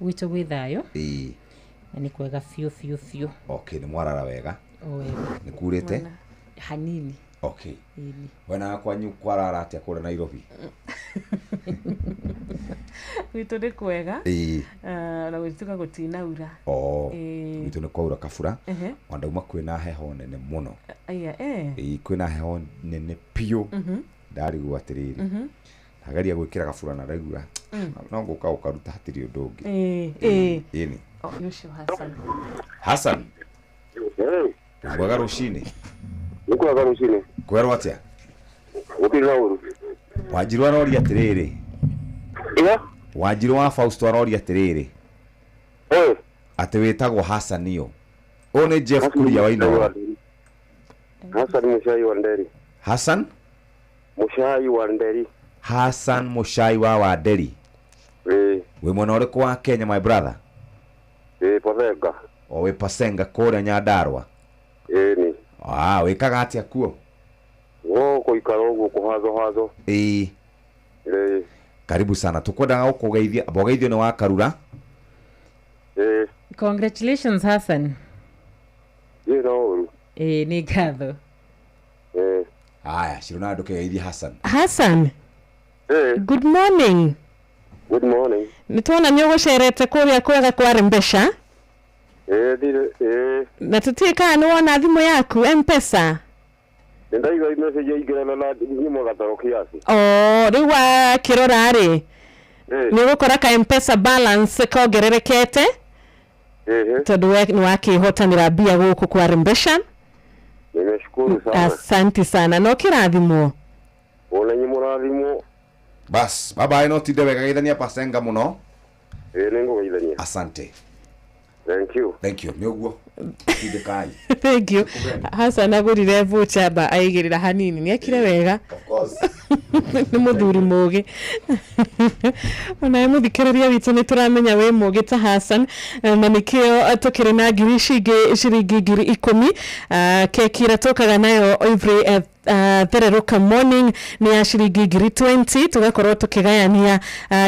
Speaker 21: Gwitũ gwĩ thayũ.
Speaker 9: Ĩĩ.
Speaker 21: Na nĩ kwega biũ biũ biũ.
Speaker 9: Okay, nĩ mwarara wega.
Speaker 21: O wega.
Speaker 9: Nĩ kurĩte?
Speaker 21: Hanini.
Speaker 9: Okay.
Speaker 21: Ĩni.
Speaker 9: Wena kwanyu kwarara atĩa kũrĩa Nairobi?
Speaker 5: Gwitũ nĩ kwega.
Speaker 9: Ĩĩ.
Speaker 5: Na gwĩtuka gũtinaura.
Speaker 9: Oh. Gwitũ nĩ kwaura kabura. Ona ndauma kwĩna heho nene mũno.
Speaker 5: Aya,
Speaker 9: Ĩĩ, kwĩna heho nene biũ. Ndarigwo atĩrĩrĩ. Ndageria gwĩkĩra gabura na ndaigua no ngũka gũkaruta hatirĩ ũndũ ũngĩ.
Speaker 5: Ĩĩ.
Speaker 9: Ĩni.
Speaker 5: Ũcio Hassan.
Speaker 9: Hassan. Kwega rũcinĩ.
Speaker 3: Nĩ kwega rũcinĩ.
Speaker 9: Kwerwo atĩa?
Speaker 3: Gũtirĩ na ũru.
Speaker 9: Wanjiru aroria atĩrĩrĩ.
Speaker 3: Ĩa?
Speaker 9: Wanjiru wa Fausto aroria atĩrĩrĩ. Atĩ wĩtagwo Hassan ũ? Ũyũ nĩ Jeff Kuria wa Inoro.
Speaker 3: Hassan Muchai wa Nderi.
Speaker 9: Hassan?
Speaker 3: Muchai wa Nderi.
Speaker 9: Hassan Muchai wa Wanderi.
Speaker 3: Ĩĩ.
Speaker 9: Wĩ mwena ũrĩkũ wa Kenya my brother?
Speaker 3: Ĩĩ, Pasenga.
Speaker 9: O wĩ Pasenga kũrĩa Nyandarua?
Speaker 3: Ĩni.
Speaker 9: Ah, wĩkaga atĩa kuo?
Speaker 3: Gũkũ ikara ũguo kũhazo hazo.
Speaker 9: Ĩĩ.
Speaker 3: Ĩĩ.
Speaker 9: Karibu sana. Tukwendaga gũkũgeithia, mbogeithio nĩ Wakarura.
Speaker 3: Ĩĩ.
Speaker 21: Congratulations Hassan.
Speaker 3: Ĩĩ no ũru.
Speaker 21: Ĩĩ, nĩ ngatho.
Speaker 3: Ĩĩ.
Speaker 9: Haya, Shiro na ndũkegeithie Hassan.
Speaker 5: Hassan.
Speaker 3: Ĩĩ.
Speaker 5: Good morning.
Speaker 3: Good morning.
Speaker 5: Nĩ tuona nĩ ũgũcerete kũrĩa kwega kwarĩ mbeca.
Speaker 3: Ĩĩ, ndirĩ, ĩĩ.
Speaker 5: Na tũtiĩ kana nĩ wona thimũ yaku M-Pesa.
Speaker 3: Nĩ ndaigua message yaingĩra na nyuma gatoro kiasi.
Speaker 5: Oh, rĩu wakĩrora rĩ. Nĩ ũgũkora ka M-Pesa balance kongererekete. Tondũ we nĩ wakĩhotanĩra mbia gũkũ kwarĩ mbeca.
Speaker 3: Nimeshukuru sana.
Speaker 5: Asante sana. No kĩrathimwo.
Speaker 3: Ona nyi mũrathimwo.
Speaker 9: Bas, bye bye, no tinde wega geithania Pasenga mũno.
Speaker 3: Ĩĩ, nĩ ngũgeithania.
Speaker 9: Asante.
Speaker 3: Thank you.
Speaker 9: Thank you. Nĩ ũguo. Tindĩkai.
Speaker 5: Thank you. Hassan agũrire voucher ba aigĩrĩra hanini. Nĩ ekire wega.
Speaker 9: Of course.
Speaker 5: Nĩ mũthuri mũgĩ. Onawe mũthikĩrĩria witũ nĩ tũramenya wĩ mũgĩ ta Hassan, na nĩkĩo tũkĩrĩ na ngiri ici ingĩ ciringi 10,000. Keki ĩrĩa tũkaga nayo every thererũka morning nĩ ya ciringi 20,000, tũgakorwo tũkĩgayania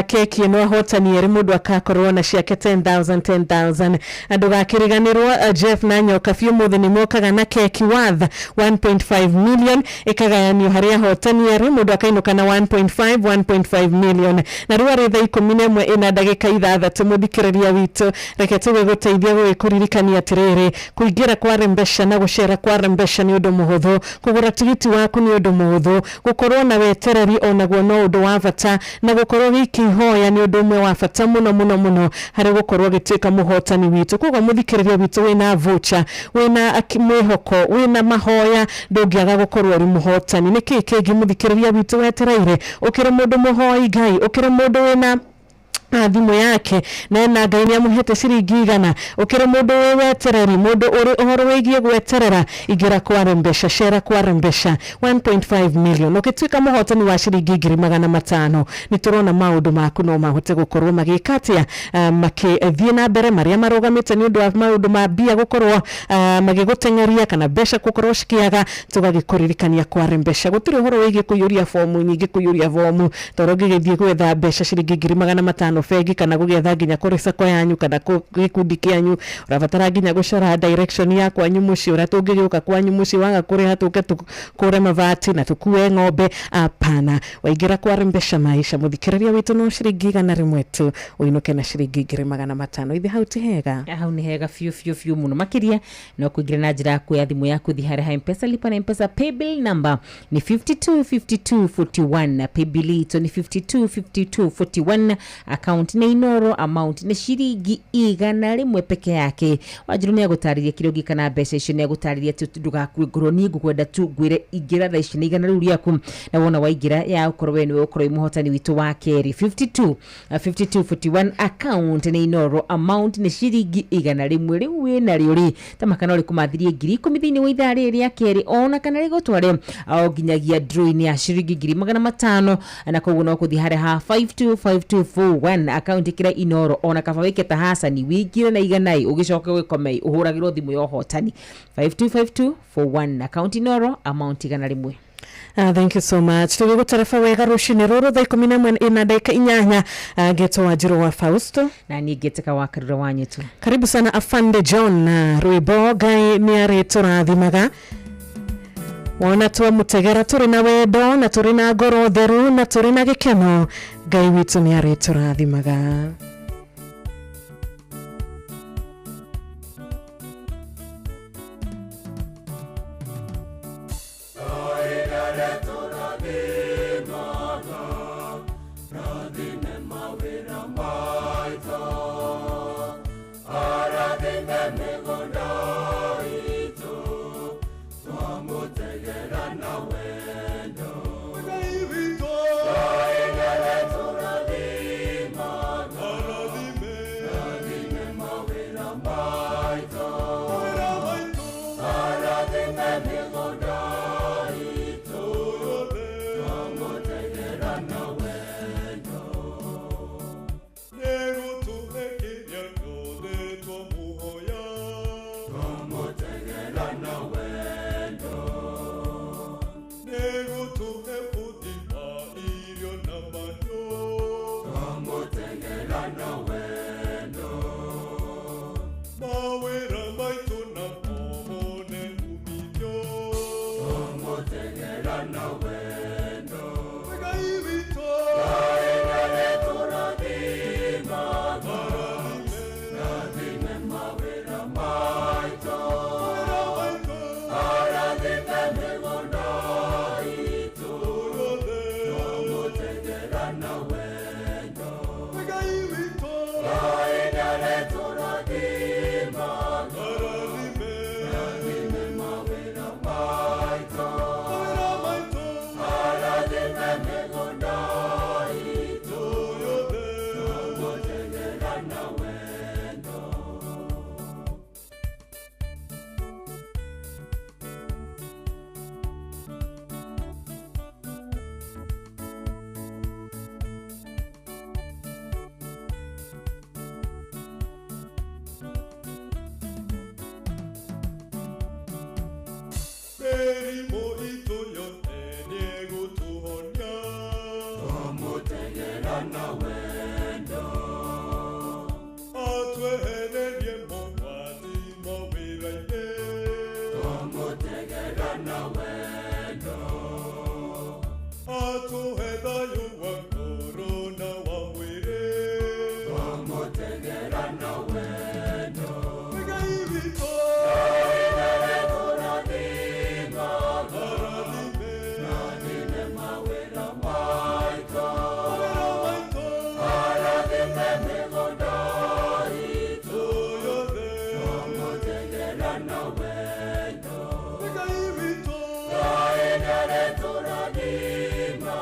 Speaker 5: keki ĩno ahotani erĩ, mũndũ akakorwo na ciake 10,000 10,000. Ndũgakĩriganĩrwo, Jeff na Nyoka biũ mũthĩ nĩ mokaga na keki worth 1.5 million, ĩkagayanio harĩ ahotani erĩ, mũndũ akainũka na 1.5 1.5 million. Na rĩu arĩ thaa 11 ĩna ndagĩka 6, mũthikĩrĩria witũ, reke tũgĩgũteithia gũgĩkũririkania atĩrĩrĩ, kũingĩra kwa Rembesha na gũcera kwa Rembesha nĩ ũndũ mũhũthũ, kũgũra tigiti waku nĩ ũndũ mũhũthũ, gũkorwo na wetereri onaguo no ũndũ wa bata, na gũkorwo gĩkĩhoya nĩ ũndũ ũmwe wa bata mũno mũno mũno harĩ gũkorwo gĩtuĩka mũhotani witũ. Koguo mũthikĩrĩria witũ, wĩna voucher, wĩna mwĩhoko, wĩna mahoya, ndũngĩaga gũkorwo ũrĩ mũhotani. Nĩkĩĩ kĩngĩ mũthikĩrĩria witũ wetereire? Ũkĩrĩ mũndũ mũhoi Ngai, ũkĩrĩ mũndũ wĩna thimũ yake na ena Ngai nĩ amũhete ciringi 100, ũkĩrĩ mũndũ wĩ wetereri, mũndũ ũrĩ ũhoro wĩgiĩ gweterera, ingĩra kwa Rembesha, cera kwa Rembesha, 1.5 million. Ũgĩtuĩka mũhotani wa ciringi 500,000, nĩ tũrona maũndũ maku no mahote gũkorwo magĩka atĩa, makĩthiĩ na mbere marĩa marũgamĩte nĩ ũndũ wa maũndũ ma mbia gũkorwo magĩgũteng'eria kana mbeca gũkorwo cikĩaga, tũgagĩkũririkania kwa Rembesha gũtirĩ ũhoro wĩgiĩ kũiyũria bomu nyingĩ, kũiyũria bomu tondũ ũngĩgĩthiĩ gwetha mbeca ciringi 500,000 bengi kana gũgĩetha nginya kũrĩ sako yanyu kana gĩkundi kĩanyu, ũrabatara nginya gũcora direction ya kwanyu mũciĩ, ũrĩa tũngĩgĩũka kwanyu mũciĩ waga kũrĩha tũke tũkũre mabati na tũkue ng'ombe. Apana, waingĩra kwa Rembesha maisha, mũthikĩrĩria witũ, no ciringi 100 tu ũinũke na ciringi 500,000. Ithe hau ti hega?
Speaker 21: Hau nĩ hega biũ biũ biũ mũno makĩria no kũingĩra na njĩra ya kuoya thimũ yaku, thiĩ harĩa ha Mpesa, lipa na Mpesa, paybill number nĩ 525241, na paybill itũ nĩ 525241, account nĩ Inoro, amount nĩ ciringi 100 peke yake. Wanjiru nĩ agũtarĩria kĩrĩa ũngĩka na mbeca icio, nĩ agũtarĩria atĩ ndũgakue ngoro, niĩ ngũkwenda tu ngwĩre ingĩra thaa ici na 100 rĩu rĩaku, na wona waingĩra ya ũkorwo we nĩwe ũkorwo wĩ mũhotani witũ wa kerĩ. 52 5241, account nĩ Inoro, amount nĩ ciringi 100. Rĩu wĩna rĩo rĩ ta makana rĩkũmathirie 10,000 thĩinĩ wa ithaa rĩrĩ rĩa kerĩ, ona kana rĩgũtware o nginyagia draw-inĩ ya ciringi 500,000, na koguo no kũthiĩ harĩa ha 525241, account ĩkĩra Inoro, ona kaba wĩke ta Hasani wĩingĩre na 100 ũgĩcoke wĩkome ũhũragĩrwo thimũ ya ũhotani. 525241, account Inoro, amount 100.
Speaker 5: Thank you so much. Tũgĩgũtareba wega rũcinĩ rũrũ thaa 11 ĩna ndagĩka 8, ngetwo Wanjirũ wa Fausto
Speaker 21: na niĩ ngĩtĩka wa Karura wa Nyetu.
Speaker 5: Karibu sana Afande John, rwĩmbo Ngai nĩ arĩtũrathimaga. Wona twamũtegera tũrĩ na wendo na tũrĩ na ngoro theru na tũrĩ na gĩkeno, Ngai witũ nĩ arĩtũrathimaga.
Speaker 4: Mĩrimũ itũ yothe nĩegũtũhonia. Twamũtegera na wendo. Atwehererie mogwati mawĩra-inĩ. Twamũtegera na wendo. Atũhe thayũ wa ngoro na wa mwĩrĩ. Twamũtegera na wendo. Ngai witũ. Arathime mawĩra maitũ. Arathime mĩgũnda itũ yothe. Twamũtegera na wendo. Ngai witũ. Ngai nĩarĩtũrathima.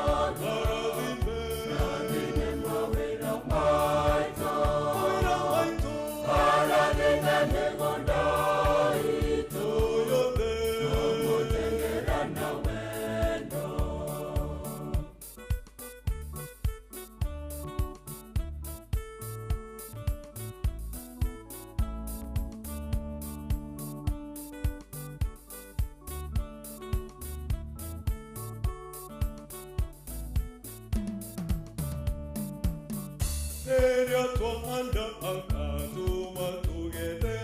Speaker 4: Arathime mawĩra maitũ. Arathime mĩgũnda itũ yothe. Twamũtegera na wendo. Rĩrĩa twahanda akatũma tũgethe.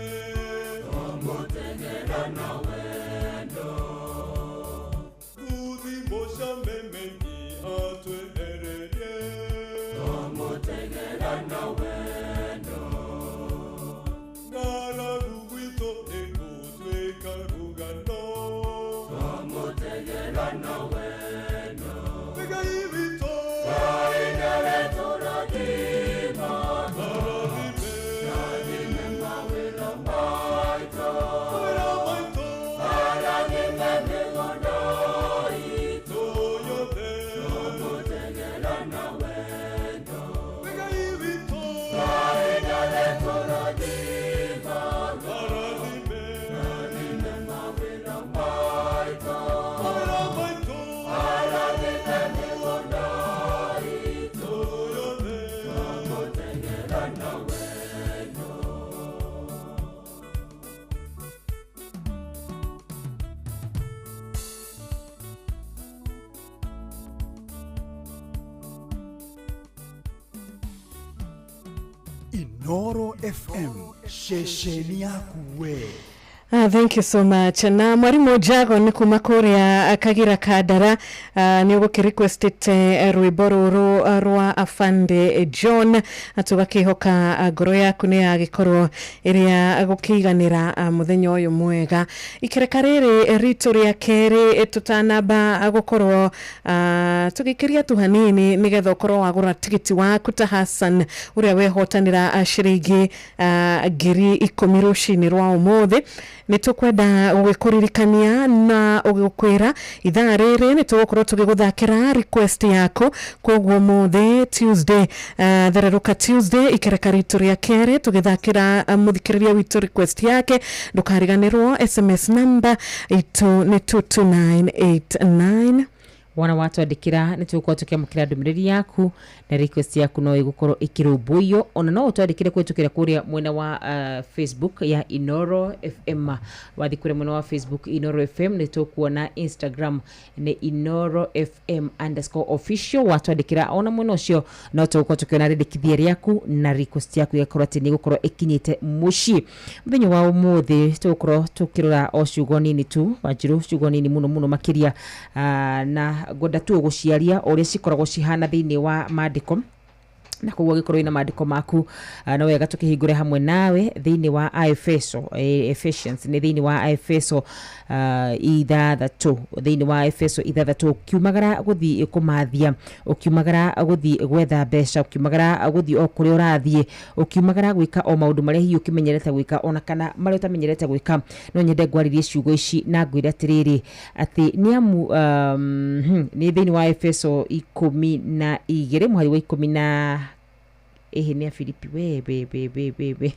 Speaker 4: Twamũtegera na wendo. Thuthi mũcamemenyi atwehererie. Twamũtegera na wendo. Ng'aragu gwitũ ĩgũtuĩka rũgano. Twamũtegera na wendo. Ngai witũ. Ngai nĩarĩtũrathima. Arathime mawĩra maitũ. Arathime mĩgũnda itũ yothe. Twamũtegera na wendo. Ngai witũ. Ngai nĩarĩtũrathima. Arathime mawĩra maitũ. Arathime mĩgũnda itũ yothe. Twamũtegera na wendo.
Speaker 8: Inoro FM, ceceni yaku we.
Speaker 5: Thank you so much. Na mwarimu Jago nĩ kuma kũrĩa Kagira Kandara, nĩ ũgũkĩrequestĩte rwĩmbo rũrũ rwa Afande John, tũgakĩhoka ngoro yaku nĩ yagĩkorwo ĩrĩa gũkĩiganĩra mũthenya ũyũ mwega. Ikereka rĩrĩ ritũ rĩa kerĩ tũtanamba gũkorwo tũgĩkĩria tu hanini nĩgetha ũkorwo wagũra tigiti waku ta Hassan ũrĩa wehotanĩra ciringi 10,000 rũcinĩ rwa ũmũthĩ. Nĩ tũkwenda gũgĩkũririkania na ũgĩkwĩra ithaa rĩrĩ nĩ tũgũkorwo tũgĩgũthakĩra request yaku. Koguo mũthĩ Tuesday, thererũka Tuesday, ikereka ritũ rĩa kerĩ tũgĩthakĩra mũthikĩrĩria witũ request yake. Ndũkariganĩrwo SMS number itũ nĩ 22989.
Speaker 21: Wona watwandĩkĩra nĩ tũgũkorwo tũkĩamũkĩra ndũmĩrĩri yaku na request yaku no ĩgũkorwo ĩkĩrũmbũiyo. Ona no ũtwandĩkĩre kũhĩtũkĩra kũrĩa mwena wa Facebook ya Inoro FM. Wathiĩ kũrĩa mwena wa Facebook Inoro FM nĩ tũkuona, Instagram nĩ Inoro FM underscore official. Watwandĩkĩra ona mwena ũcio no tũgũkorwo tũkĩona rĩndĩkithia rĩaku na request yaku ĩgakorwo atĩ nĩ ĩgũkorwo ĩkinyĩte mũciĩ. Mũthenya wa ũmũthĩ tũgũkorwo tũkĩrora o ciugo nini tu, Wanjirũ, ciugo nini mũno mũno makĩria, na ngwenda tu gũciaria ũrĩa cikoragwo cihana thĩinĩ wa maandĩko, na koguo angĩkorwo wĩna maandĩko maku, no wega tũkĩhingũre hamwe nawe thĩinĩ wa Aefeso, Ephesians nĩ thĩinĩ wa Aefeso 6, thĩinĩ wa Aefeso 6. Ũkiumagara gũthiĩ kũmathia, ũkiumagara gũthiĩ gwetha mbeca, ũkiumagara gũthiĩ o kũrĩa ũrathiĩ, ũkiumagara gwĩka o maũndũ marĩa hihi ũkĩmenyerete gwĩka ona kana marĩa ũtamenyerete gwĩka, no nyende ngwarĩrie ciugo ici na ngwĩre atĩrĩrĩ atĩ nĩ amu nĩ thĩinĩ wa Efeso 12 mũhari wa 10 na ehe nĩ a Filipi we we we we we we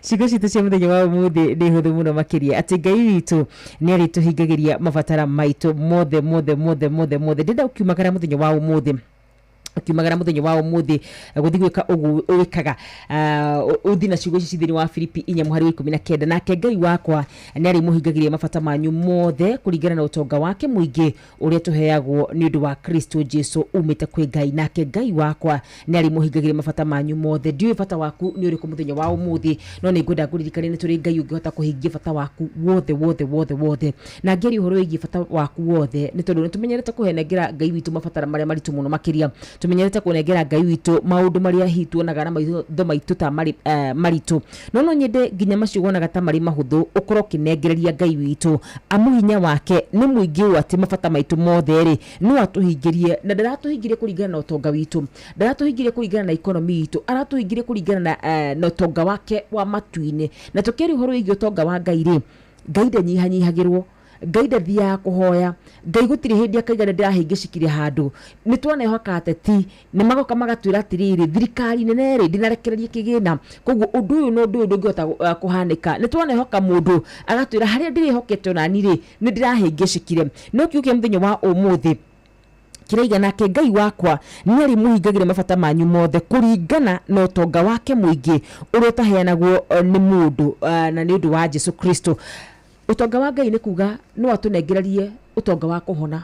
Speaker 21: ciugo citũ cia mũthenya wa ũmũthĩ nĩ hũthũ mũno makĩria atĩ Ngai witũ nĩ arĩtũhingagĩria mabatara maitũ mothe mothe mothe mothe mothe. Ndĩrenda ũkiumagara mũthenya wa ũmũthĩ Ukiumagara muthenya wa umuthi guthi gwika uguo wikaga uthi na ciugo ici thini wa Filipi 4 mũhari wa 19 nake Ngai wakwa nĩ arĩmũhingagĩria mabata manyu mothe kũringana na ũtonga wake mũingĩ ũrĩa tũheagwo nĩ ũndũ wa Kristo Jesu umĩte kwĩ Ngai. Nake Ngai wakwa nĩ arĩmũhingagĩria mabata manyu mothe. Ndiũĩ bata waku nĩ ũrĩkũ mũthenya wa ũmũthĩ, no nĩ ngwenda ngũririkanie nĩ tũrĩ Ngai ũngĩhota kũhingia bata waku wothe wothe wothe wothe. Na ngĩaria ũhoro wĩgiĩ bata waku wothe nĩ tondũ nĩ tũmenyerete kũhenengera Ngai witũ mabatara marĩa maritũ mũno makĩria, tumenyerete kunengera Ngai witũ maundu maria hihi tuonaga na maitho maitũ ta mari maritũ, no no nyende nginya macio wonaga ta mari mahũthũ ũkorwo ũkĩnengereria Ngai witũ, amu hinya wake nĩ mũingĩ ũũ atĩ mabata maitũ mothe rĩ no atũhingĩrie. Na ndaratũhingĩrie kũringana na ũtonga witũ, ndaratũhingĩrie kũringana na economy itũ, aratũhingĩrie kũringana na ũtonga wake wa matu-inĩ. Na tũkĩaria ũhoro wĩgiĩ ũtonga wa Ngai rĩ, Ngai ndanyihanyihagĩrwo, Ngai ndathiaga kũhoya, Ngai gũtirĩ hĩndĩ akaiga nĩndĩrahĩngĩcikire handũ. Nĩ twanehoka ateti nĩ magoka magatwĩra atĩrĩrĩ, thirikari nene rĩ ndĩnarekereria kĩgĩna, koguo ũndũ ũyũ na ũndũ ũyũ ndũngĩhota kũhanĩka. Nĩ twanehoka mũndũ agatwĩra harĩa ndĩrĩhokete onani rĩ nĩ ndĩrahĩngĩcikire. No kiugo kĩa mũthenya wa ũmũthĩ kĩraiga nake Ngai wakwa nĩ arĩmũhingagĩria mabata manyu mothe kũringana na ũtonga wake mũingĩ ũrĩa ũtaheanagwo nĩ mũndũ, na nĩ ũndũ wa Jesu Kristo. Ũtonga wa Ngai nĩ kuga no atũnengererie ũtonga wa kũhona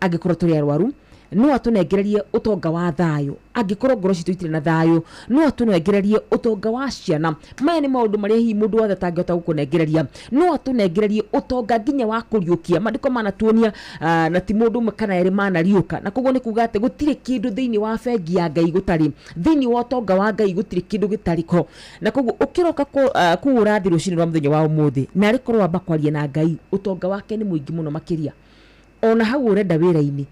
Speaker 21: angĩkorwo tũrĩ arwaru, no atũnengererie ũtonga wa thayũ angĩkorwo ngoro citũ itirĩ na thayũ, no atũnengererie ũtonga wa ciana. Maya nĩ maũndũ marĩa hihi mũndũ wothe atangĩhota gũkũnengereria. No atũnengererie ũtonga nginya wa kũriũkia. Maandĩko manatuonia na ti mũndũ ũmwe kana erĩ manariũka, na koguo nĩ kuga atĩ gũtirĩ kĩndũ thĩinĩ wa bengi ya Ngai gũtarĩ, thĩinĩ wa ũtonga wa Ngai gũtirĩ kĩndũ gĩtarĩ ko. Na koguo ũkĩroka kũũra thĩ rũcinĩ rwa mũthenya wa ũmũthĩ, na arĩ korwo wamba kwaria na Ngai, ũtonga wake nĩ mũingĩ mũno makĩria. Ona hau ũrenda wĩra-inĩ,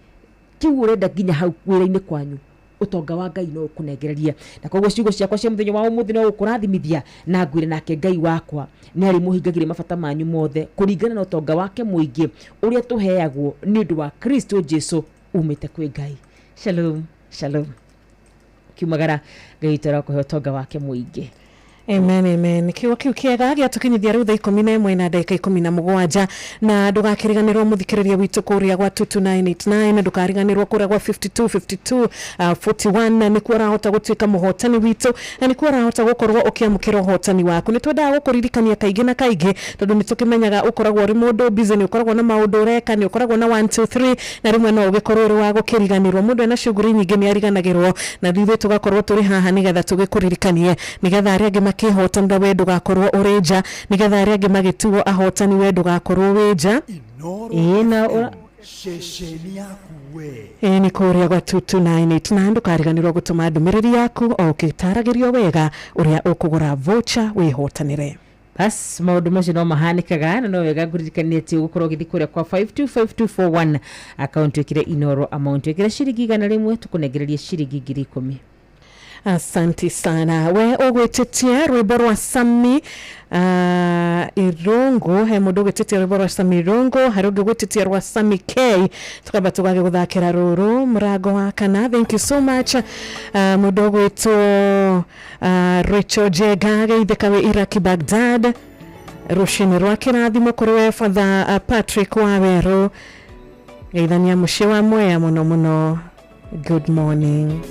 Speaker 21: kiu ũrenda nginya hau wĩra-inĩ kwanyu, ũtonga wa Ngai no ũkũnengereria. Na koguo ciugo ciakwa cia mũthenya wa ũmũthĩ no gũkũrathimithia na ngwĩre nake Ngai wakwa nĩ arĩmũhingagĩria mabata manyu mothe kũringana na ũtonga wake mũingĩ ũrĩa tũheagwo nĩ ũndũ wa Kristo Jesu umĩte kwĩ Ngai. Shalom, shalom. Kiumagara Ngai witũ arakũhe ũtonga wake mũingĩ.
Speaker 5: Amen, amen. Kiugo kiu kiega gĩatũkinyithia rĩu thaa 11 na ndagĩka 17, na ndũgakĩriganĩrwo mũthikĩrĩria witũ kũrĩa gwa 22989, ndũkariganĩrwo kũrĩa gwa 5252 41, nĩkuo ũrahota gũtuĩka mũhotani witũ na nĩkuo ũrahota gũkorwo ũkĩamũkĩra ũhotani waku. Nĩ twendaga gũkũririkania kaingĩ na kaingĩ tondũ nĩ tũkĩmenyaga ũkoragwo ũrĩ mũndũ busy, nĩ ũkoragwo na maũndũ ũreka, nĩ ũkoragwo na 1 2 3, na rĩmwe no ũgĩkorwo ũrĩ wa gũkĩriganĩrwo. Mũndũ ena shughuli nyingĩ nĩ ariganagĩrwo, na ithuĩ tũgakorwo tũrĩ haha nĩgetha tũgĩkũririkanie, nĩgetha arĩa angĩ makĩhotanĩra we ndũgakorwo ũrĩ nja, nĩgetha arĩa angĩ magĩtuo ahotani we ndũgakorwo wĩ nja. Nĩ kũrĩa gwa 22989, ndũkariganĩrwo gũtũma ndũmĩrĩri yaku o ũkĩtaragĩrio wega ũrĩa ũkũgũra voucher wĩhotanĩre.
Speaker 21: Bas maũndũ macio no mahanĩkaga, na no wega ngũririkanie atĩ ũgũkorwo ũgĩthiĩ kũrĩa kwa 525241 akaunti wĩkĩre Inoro amount wĩkĩre ciringi 100 tũkũnengererie ciringi 10,000.
Speaker 5: Asante sana. We ũgwĩtĩtie rwĩmbo rwa Sami Irungu, he mũndũ ũgwĩtĩtie rwĩmbo rwa Sami Irungu, harĩ ũngĩ ũgwĩtĩtie rwa Sami K, tukamba tũgagĩgũthakĩra rũrũ mũrango wa kana. Thank you so much. Mũndũ ũgwĩtwo Rachel Jenga geithĩka wĩ Iraki Baghdad, rũcinĩ rwa kĩrathimo kũrĩ we Father Patrick Wawerũ, geithania mũciĩ wa Mwea mũno mũno. Good morning.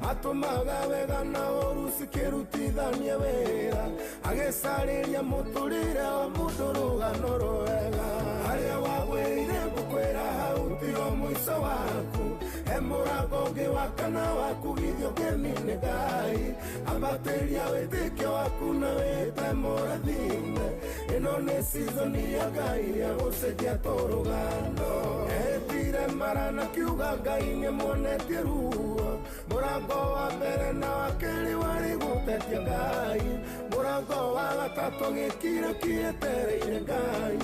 Speaker 19: Atũmaga wega na ũru cikĩrutithania wĩra, agĩcarĩria mũtũrĩre wa mũndũ rũgano rwega. Harĩa wagwĩrĩire ngũkwĩra hau tiho mũico waku, he mũrango ũngĩ wa kana wa kugithio ngemi nĩ Ngai. Ambatĩria wĩtĩkio waku na wĩte mũrathime, ĩno nĩ season ya Ngai ya gũcenjia tũrũgano. Etire mara na kiuga Ngai nĩamuonetie ruo, mũrango wa mbere na wa kerĩ warĩ gũtetia Ngai, mũrango wa gatatũ gĩkira kĩetereire Ngai,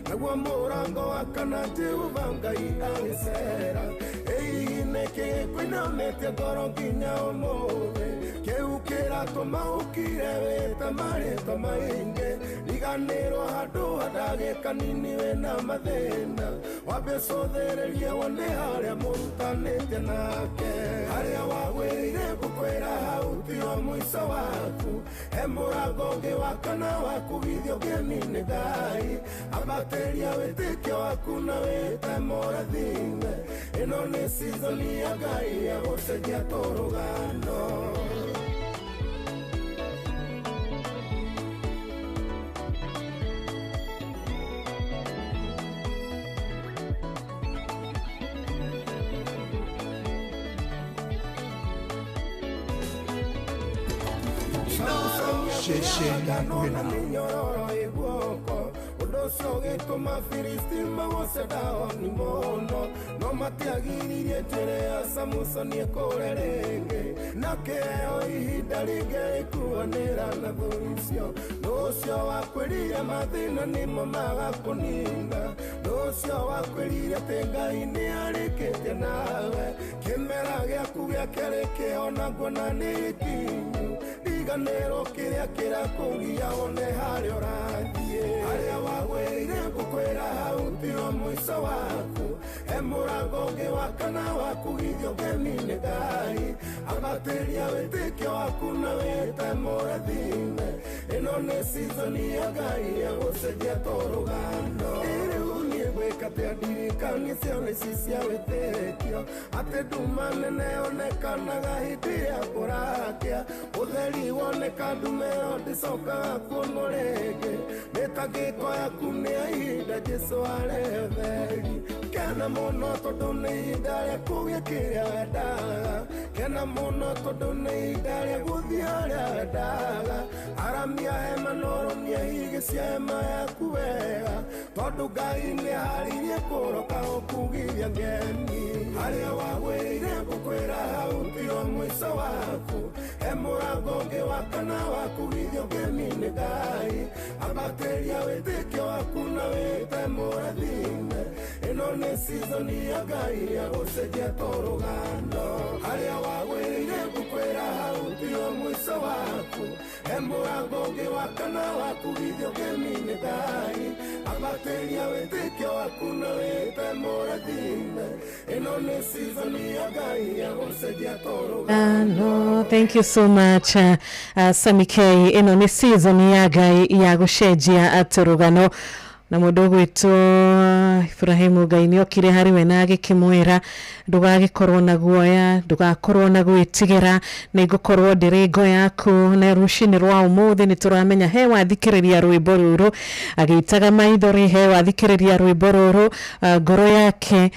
Speaker 19: naguo mũrango wa kana Jehova Ngai agĩcera. Ĩĩ nĩkĩ gĩkũinamĩtie ngoro nginya ũmũthĩ? Kĩu kĩratũma ũkire wĩte marĩtwa maingĩ. Riganĩrwo handũ ha ndagĩka nini wĩna mathĩna. Wambe ũcũthĩrĩrie wone harĩa mũrutanĩte nake. Harĩa wagwĩrĩire ngũkwĩra hau tiho mũico waku. He mũrango ũngĩ wa kana wa kugithio ũgeni nĩ Ngai. Ambatĩria wĩtĩkio waku na wĩte mũrathime. Ĩno nĩ season ya Ngai ya gũcenjia tũrũgano.
Speaker 8: Ceceni
Speaker 19: na mĩnyororo ĩ guoko. Ũndũ ũcio ũgĩtũma Filisti magoce Dagoni mũno, no matiagiririe njĩra ya Samusoni ĩkũre rĩngĩ. Na kĩheo ihinda rĩngĩ ĩkuanĩra na thũ icio. Nũ ũcio wakwĩrire mathĩna nĩmo magakũnina. Nũ ũcio wakwĩrire atĩ Ngai nĩ arĩkĩtie nawe. Kĩmera gĩaku gĩa kerĩ kĩona nguona nĩ gĩkinyu. Riganĩrwo kĩrĩa kĩrakũgia wone harĩa ũrathiĩ. Harĩa wagwĩrĩire ngũkwĩra hau tiho mũico waku. He mũrango ũngĩ wa kana wa kugithio ũgeni nĩ Ngai. Ambatĩria wĩtĩkio waku na wĩte mũrathime. Ĩno nĩ season ya Ngai ya gũcenjia tũrũgano. Rĩu niĩ ngwĩka atĩa ndirikanie ciana ici cia wĩtĩkio. Atĩ nduma nene yonekanaga hĩndĩ ya kũrakia. Ũtheri woneka ndume ĩyo ndĩcokaga kuonwo rĩngĩ. Mĩtangĩko yaku nĩ ya ihinda Jesũ arehe ũtheri. Kena mũno tondũ nĩ ihinda rĩa kũgĩa kĩrĩa wendaga. Kena mũno tondũ nĩ ihinda rĩa gũthiĩ harĩa wendaga. Aramia hema na ũrũmie higĩ cia hema yaku wega. Tondũ Ngai nĩ aharĩirie kũroka gũkugithia ngemi. Harĩa wagwĩrĩire ngũkwĩra hau tiho mũico waku. He mũrango ũngĩ wa kana wa kugithio ũgeni nĩ Ngai. Ambatĩria wĩtĩkio waku na wĩte mũrathime. Ĩno nĩ season ya Ngai ya gũcenjia tũrũgano. Harĩa wagwĩrĩire ngũkwĩra hau tiho mũico waku. He mũrango ũngĩ wa kana wa kugithio ũgeni nĩ Ngai. Ambatĩria wĩtĩkio waku na wĩte mũrathime. Ĩno nĩ season ya Ngai ya gũcenjia tũrũgano.
Speaker 5: No, thank you so much, Sammy K. Ĩno nĩ season ya Ngai ya gũcenjia tũrũgano. Na mũndũ ũgwĩtwo Ibrahimu Ngai nĩ okire harĩ we na agĩkĩmwĩra ndũgagĩkorwo na guoya, ndũgakorwo na gwĩtigĩra, nĩ ngũkorwo ndĩrĩ ngo yaku. Na rũcinĩ rwa ũmũthĩ nĩ tũramenya he wathikĩrĩria rwĩmbo rũrũ agĩitaga maithori, he wathikĩrĩria rwĩmbo rũrũ ngoro yake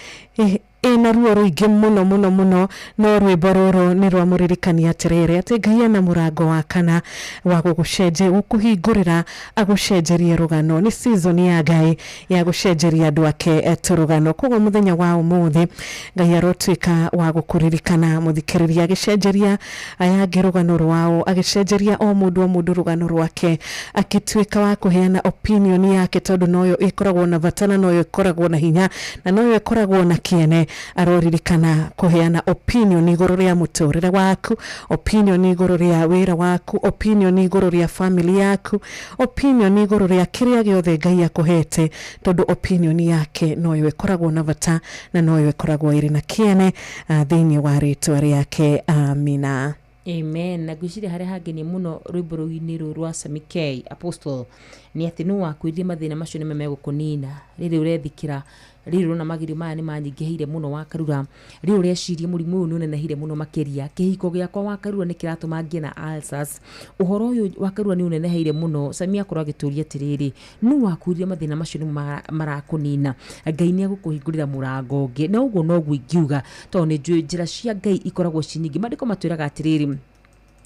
Speaker 5: ĩna ruo rũingĩ mũno mũno mũno, no rwĩmbo rũrũ nĩ rwamũririkania atĩrĩrĩ atĩ Ngai ena mũrango wa kana wa gũgũcenjia, gũkũhingũrĩra agũcenjerie rũgano. Nĩ season ya Ngai ya gũcenjeria andũ ake tũrũgano. Koguo mũthenya wa ũmũthĩ Ngai arotuĩka wa gũkũririkana mũthikĩrĩria, agĩcenjeria aya angĩ rũgano rwao, agĩcenjeria o mũndũ o mũndũ rũgano rwake, akĩtuĩka wa kũheana opinion yake, tondũ noyo ĩkoragwo na bata na noyo ĩkoragwo na hinya na noyo ĩkoragwo na kĩene. Aroririkana kũheana opinion igũrũ rĩa mũtũrĩre waku, opinion igũrũ rĩa wĩra waku, opinion igũrũ rĩa family yaku, opinion igũrũ rĩa kĩrĩa gĩothe Ngai akũhete, tondũ opinion yake noyo ĩkoragwo na bata na noyo ĩkoragwo ĩrĩ na kĩene thĩinĩ wa rĩtwa rĩake. Amina.
Speaker 21: Amen. Na ngwĩciria harĩa hangenia mũno rwĩmbo rũu-inĩ rũu rwa Sammy K Apostle nĩ atĩ nũ wakwĩrire mathĩna macio nĩmo megũkũnina. Rĩrĩ ũrethikĩra, rĩrĩ ũrona magerio maya nĩ manyingĩhĩire mũno wakarura, rĩrĩ ũreciria mũrimũ ũyũ nĩ ũnenehire mũno makĩria, kĩhiko gĩakwa wakarura nĩ kĩratũma ngĩe na ulcers, ũhoro ũyũ wakarura nĩ ũneneheire mũno. Sammy akorwo agĩtũria atĩrĩrĩ, nũ wakwĩrire mathĩna macio nĩmo marakũnina? Ngai nĩ egũkũhingũrĩra mũrango ũngĩ. Na ũguo noguo ingiuga, tondũ nĩ njũĩ njĩra cia Ngai ikoragwo ci nyingĩ. Maandĩko matwĩraga atĩrĩrĩ,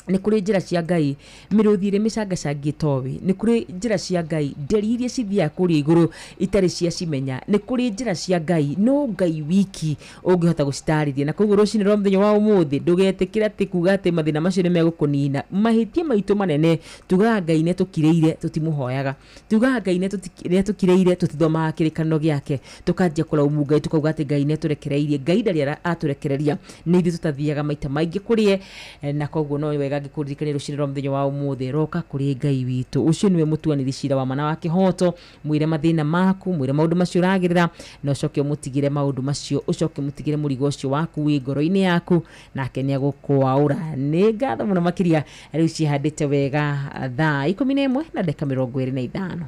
Speaker 21: nĩ kũrĩ njĩra cia Ngai mĩrũthi ĩrĩ mĩcangacangie ĩtoĩ, nĩ kũrĩ njĩra cia Ngai nderi iria cithiaga kũrĩa igũrũ itarĩ cia cimenya, nĩ kũrĩ njĩra cia Ngai no Ngai wiki ũngĩhota gũcitarĩria. Na koguo rũcinĩ rwa mũthenya wa ũmũthĩ ndũgetĩkĩre atĩ kuga atĩ mathĩna macio nĩ megũkũnina. Mahĩtia maitũ manene tugaga Ngai nĩ atũkirĩire, tũtimũhoyaga. Tugaga Ngai nĩ atũkirĩire, tũtithomaga kĩrĩkanĩro gĩake. Tũkanjia kũraumu Ngai tũkauga atĩ Ngai nĩ atũrekereirie. Ngai ndarĩ atũrekereria, nĩ ithuĩ tũtathiaga maita maingĩ kũrĩ ye, na koguo no wega wega ngĩkũririkania rũcinĩ rwa mũthenya wa ũmũthĩ, roka kũrĩ Ngai witũ. Ũcio nĩwe mũtuanĩri cira wa ma na wa kĩhoto. Mwĩre mathĩna maku, mwĩre maũndũ macio ũragerera, na ũcoke ũmũtigĩre maũndũ macio, ũcoke ũmũtigĩre mũrigo ũcio waku wĩ ngoro-inĩ yaku, nake nĩ egũkwaũra. Nĩ ngatho mũno makĩria. Rĩu ciĩhandĩte wega thaa 11 na ndagĩka 25.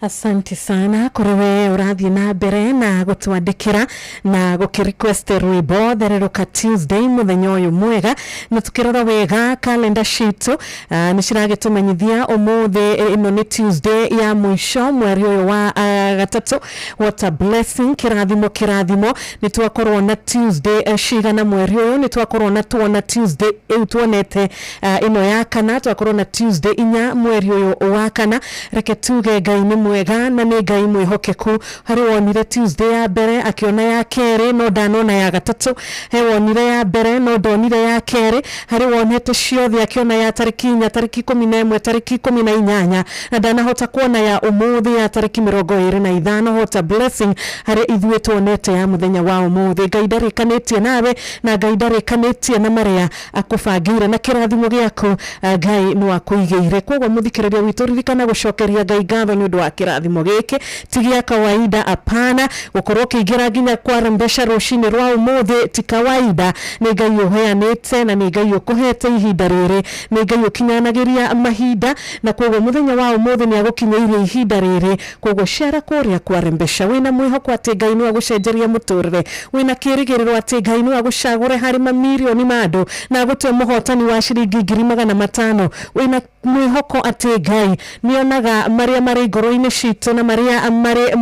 Speaker 5: Asante sana kũrĩ we ũrathiĩ na mbere na gũtwandĩkĩra na gũkĩ request rwĩmbo thererũka Tuesday mũthenya ũyũ mwega. Na tukĩrora wega kalenda citũ nĩ ciragĩtũmenyithia ũmũthĩ ĩno nĩ Tuesday ya mũico mweri ũyũ wa gatatũ. What a blessing, kĩrathimo kĩrathimo. Nĩ twakorwo na Tuesday cigana mweri ũyũ? Nĩ twakorwo na tuona Tuesday ĩu tuonete ĩno ya kana, twakorwo na Tuesday inya mweri ũyũ wa kana. Reke tuge Ngai nĩ mwega na nĩ Ngai mwĩhokeku. Harĩ wonire Tuesday ya mbere akĩona ya kerĩ no ndanona ya gatatũ, he wonire ya mbere no ndonire ya kerĩ, harĩ wonete ciothe akĩona ya tarĩki 4, tarĩki 11, tarĩki 18 na ndanahota kuona ya ũmũthĩ ya tarĩki 25. What a blessing harĩ ithuĩ tuonete ya mũthenya wa ũmũthĩ. Ngai ndarĩkanĩtie nawe na Ngai ndarĩkanĩtie na marĩa akũbangĩire na kĩrathimo gĩaku Ngai no akũigĩire. Koguo mũthikĩrĩria witũ, ririkana gũcokeria Ngai ngatho nĩ ũndũ wa kĩrathimo gĩkĩ ti gĩa kawaida. Apana, gũkorwo ũkĩingĩra nginya kwa mbeca rũcinĩ rwa ũmũthĩ ti kawaida. Nĩ Ngai ũheanĩte na nĩ Ngai ũkũhete ihinda rĩrĩ, nĩ Ngai ũkinyanagĩria mahinda, na koguo mũthenya wa ũmũthĩ nĩ agũkinyĩirie ihinda rĩrĩ. Koguo cera kũrĩa kwa mbeca wĩna mwĩhoko atĩ Ngai no agũcenjeria mũtũrĩre, wĩna kĩrĩgĩrĩro atĩ Ngai no agũcagũre harĩ mamirioni ma andũ na agũtue mũhotani wa ciringi 500,000, wĩna mwĩhoko atĩ Ngai nĩonaga marĩa marĩ ngoro-inĩ citũ na marĩa marĩ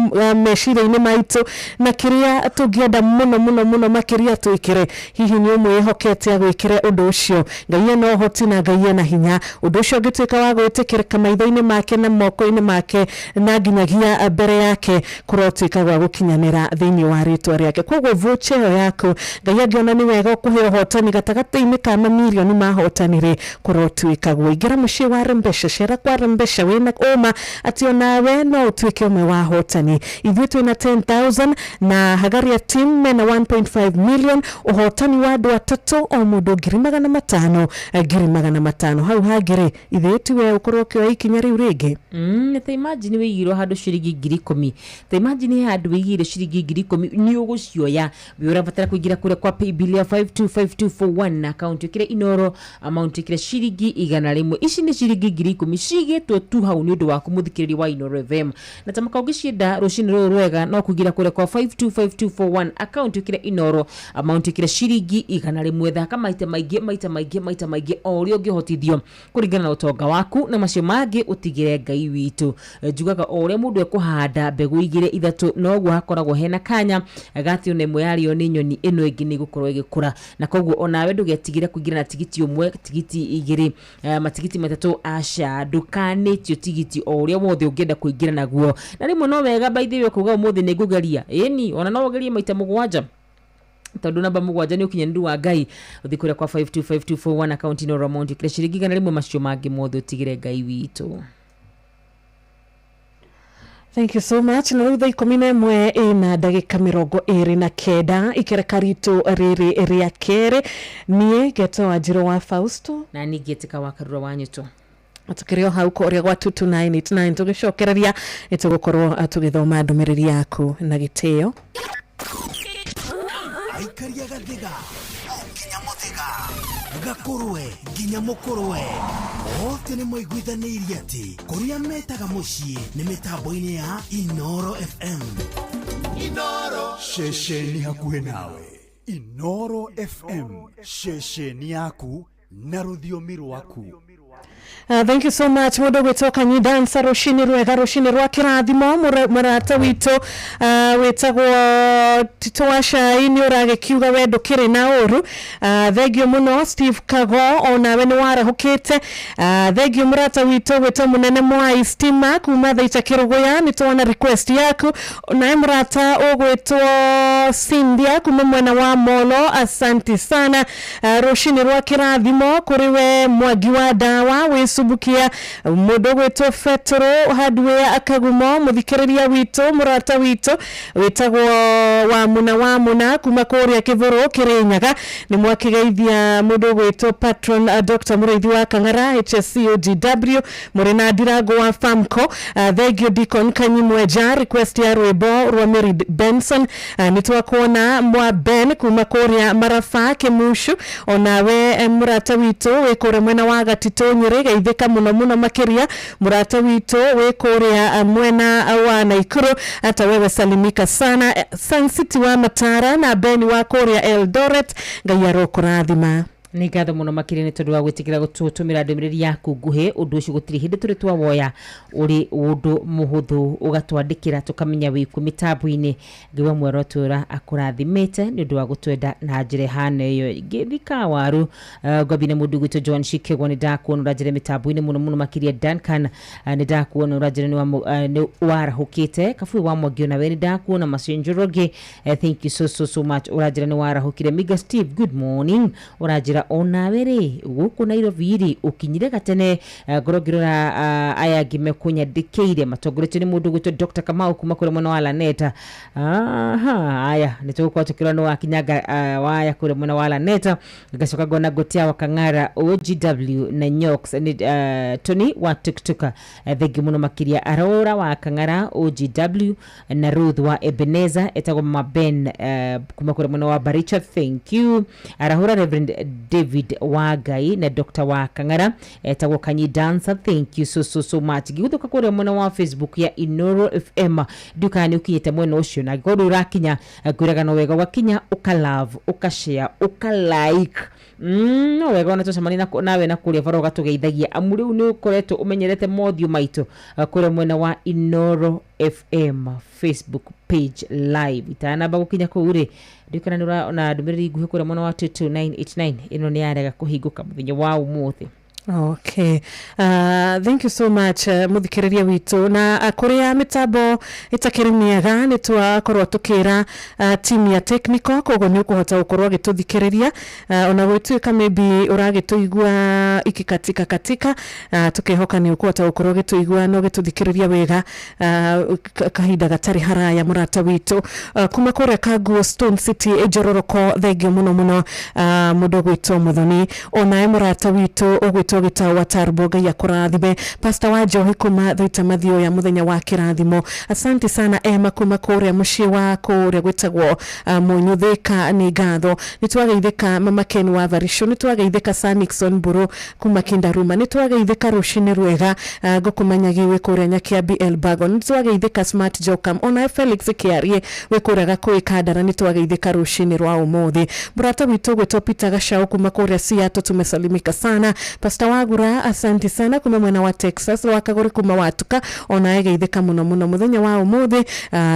Speaker 5: meciria-inĩ maitũ na kĩrĩa tũngĩenda mũno mũno mũno makĩria twĩkĩre. Hihi nĩ ũmwĩhokete agwĩkĩre ũndũ ũcio? Ngai ena ũhoti na Ngai ena hinya. Ũndũ ũcio ũngĩtuĩka wa gwĩtĩkĩrĩka maitho-inĩ make na moko-inĩ make na nginyagia mbere yake, kũrotuĩka gwa gũkinyanĩra thĩinĩ wa rĩtwa rĩake. Koguo voucher ĩyo yaku, Ngai angĩona nĩ wega ũkũhe ũhotani gatagatĩ-inĩ ka mamirioni ma ahotani-rĩ, kũrotuĩka guo. Ingĩra mũciĩ wa Rembesha, cera kwa Rembesha wĩna ũma atĩ onawe no ũtuĩke ũmwe wa ahotani. Ithuĩ twĩna 10,000 na Hagaria team mena 1.5 million, ũhotani wa andũ atatũ o mũndũ 500,000, 500,000. Hau hangĩ rĩ, ithuĩ tiwe ũkorwo ũkĩoya ikinya rĩu rĩngĩ.
Speaker 21: Ta imagine wĩigĩirwo handũ ciringi 10,000, ta imagine he handũ wĩigĩire ciringi 10,000, nĩ ũgũcioya. Wĩ ũrabatara kũingĩra kũrĩa kwa paybill ya 525241 na account ĩkĩre Inoro, amount ĩkĩre ciringi 100. Ici nĩ ciringi 10,000 cigĩtwo tu hau nĩ ũndũ waku mũthikĩrĩria wa Inoro FM. Na ta maka ũngĩcienda rũcinĩ rũrũ rwega, no kũingĩra kũrĩa kwa 525241, account ĩkĩre Inoro, amount ĩkĩre ciringi 100. Thaka maita maingĩ maita maingĩ maita maingĩ o ũrĩa ũngĩhotithio kũringana na ũtonga waku, na macio mangĩ ũtigĩre Ngai witũ. Njugaga o ũrĩa mũndũ ekũhanda mbegũ igĩrĩ ithatũ, noguo hakoragwo hena kanya gati ona ĩmwe yarĩo nĩ nyoni ĩno ĩngĩ nĩ ĩgũkorwo ĩgĩkũra. Na koguo onawe ndũgetigĩre kũingĩra na tigiti ũmwe, tigiti igĩrĩ, matigiti matatũ, aca, ndũkanĩtio tigiti o ũrĩa wothe ũngĩenda kũingĩra naguo. Na rĩmwe no wega by the way kuga ũmũthĩ nĩ ngũgeria, ĩni ona no ũgerie maita 7, tondũ namba 7 nĩ ũkinyanĩru wa Ngai. Ũthiĩ kũrĩa kwa 525241 account Inoro, amount ĩkĩre ciringi 100, macio mangĩ mothe ũtigĩre Ngai witũ.
Speaker 5: Thank you so much. Na rĩu thaa 11 ĩna ndagĩka 29, ikereka ritũ rĩrĩ rĩa kerĩ, niĩ ngetwo Wanjirũ wa Fausto,
Speaker 21: na ningĩ ĩtĩka wa Karura wa Nyũtũ.
Speaker 5: Tukĩrĩ o hau kũrĩa gwa 22989 tũgĩcokereria nĩ tũgũkorwo tũgĩthoma ndũmĩrĩri yaku na gĩtĩo.
Speaker 6: Aikaria gathiga o nginya mũthĩga, gakũrwe nginya mũkũrwe, othe nĩ maiguithanĩirie atĩ kũrĩa metaga mũciĩ nĩ mĩtambo-inĩ ya Inoro FM.
Speaker 8: Inoro ceceni hakuhĩ nawe, Inoro FM, ceceni yaku na rũthiomi rwaku.
Speaker 5: Thank you so much mũndũ gwĩtwo Kanyi Dancer, rũcinĩ rwega, rũcinĩ rwa kĩrathimo. Mũrata witũ wĩtagwo Tito wa Cai nĩ ũragĩkiuga we ndũkĩrĩ na ũru. Thengio mũno. Steve Kago, onawe nĩ warahũkĩte. Thengio mũrata witũ gwĩtwo Mũnene Mwai Stima kuma Thaita Kĩrũgũya, nĩ tuona request yaku. Naye mũrata ũgwĩtwo Cynthia kuma mwena wa Molo, asanti sana. Rũcinĩ rwa kĩrathimo kũrĩ we Mwangi wa Ndawa wĩ Subukia mundu gwitwo Petro Hardware Akagumo muthikiriria witu murata witu witagwo wa muna kuma kuria Kivuru Kirinyaga ni mwakigeithia mundu gwitwo patron Dr. Muriithi wa Kang'ara HSCOGW muri na Ndirango wa Famco. Thank you Deacon Kanyi Mweja request ya rwimbo rwa Mary Benson. Ni twakuona mwa Ben kuma kuria Marafa Kimushu onawe murata witu wi kuria mwena wa Gatito Nyeri geithika muno muno makiria murata witu wi kuria mwena wa Naikuru hata wewe salimika sana. Sun City wa Matara na Ben wa kuria Eldoret Ngai arokurathima.
Speaker 21: Nĩ ngatho mũno makĩria nĩ tondũ wa gwĩtĩkĩra gũtũtũmĩra ndũmĩrĩri yaku nguhĩ. Ũndũ ũcio gũtirĩ hĩndĩ tũrĩ twawoya ũrĩ ũndũ mũhũthũ ũgatwandĩkĩra tũkamenya wĩkũ mĩtambo-inĩ. Ngai wa muoyo tũra akũrathimĩte nĩ ũndũ wa gũtwenda na njĩra ĩhana ĩyo. Ngĩthika waru ngwambia na mũndũ gwitũ John Shikegwa nĩ ndakuona ũranjĩra mĩtambo-inĩ mũno mũno makĩria. Duncan nĩ ndakuona ũranjĩra nĩ warahũkĩte. Kabui wa Mwangi onawe nĩ ndakuona. Macio Njoroge thank you so so so much ũranjĩra nĩ warahũkire. Miga Steve good morning ũranjĩra onawe rĩ gũkũ Nairobi rĩ ũkinyire gatene. Ngorwo ngĩrora aya angĩ mekũnyandĩkĩire matongoretio nĩ mũndũ gwĩtwo Dr. Kamau kuma kũrĩa mwena wa Laneta. Aha, aya nĩ tũgũkorwo tũkĩrora nĩ wakinyanga waya kũrĩa mwena wa Laneta. Ngacoka ngona Ngotia wa Kang'ara OGW na Nyox nĩ Tony wa Tuktuka thengi mũno makĩria. Arora wa Kang'ara OGW na Ruth wa Ebenezer etagwo Mama Ben kuma kũrĩa mwena wa Baricha thank you. Arahura Reverend David Wagai na Dr. wa Kang'ara etagwo Kanyi Dancer thank you so so so much. Gĩgũthũka kũrĩa mwena wa Facebook ya Inoro FM nduka nĩ ũkinyĩte mwena ũcio na ngorwo ũrakinya ngwĩraga no wega ũgakinya ũka love ũka share ũka like no wega ona tũcemania nawe na kũrĩa bara ũgatũgeithagia amu rĩu nĩ ũkoretwo ũmenyerete mothiũ maitũ kũrĩa mwena wa Inoro FM Facebook page live. Itanamba gũkinya kũu rĩ ndikana nĩ ũrona ndũmĩrĩri nguhĩ kũrĩa mwena wa 22989 ĩno nĩ yarega kũhingũka mũthenya wa ũmũthĩ.
Speaker 5: Okay. Thank you so much muthikiriria witu na kuria mitambo itakiri miega ni twakorwo tukira team ya technical koguo ni ukuhota gukorwo gituthikiriria ona gwituika maybe uragituigua ikikatika katika tukihoka ni ukuhota gukorwo gituigua no gituthikiriria wega kahinda gatari haraya murata witu kuma kuria Kaguo Stone City Njororoko thengio muno muno mundu gwitwo Muthoni onae murata witu ugwitwo gitawa Tarbo Ngai akũrathime. Pastor wa Njohi kuma Thaita Mathio ya muthenya wa kirathimo asante sana. Emma kuma kuria muciĩ wa kuria gwitagwo Munyuthika ni ngatho. Ni twageithĩka Mama Ken wa Varisho, ni twageithĩka Sir Nixon Mburu kuma Kindaruma, ni twageithĩka rucini rwega ngũkũmanyagi wĩ kuria Nyakiambi Elbago, ni twageithĩka Smart Jokam ona Felix Kiarie wĩ kuria Gakũĩ Kandara, ni twageithĩka rucini rwa ũmũthĩ. Mũrata witũ gwĩtwo Peter Gachau kuma kuria Seattle tumesalimika sana. Pastor Wagura asante sana kuma mwena wa Texas wa Kaguri kuma Watuka ona egeithĩka muno muno muthenya wa umuthi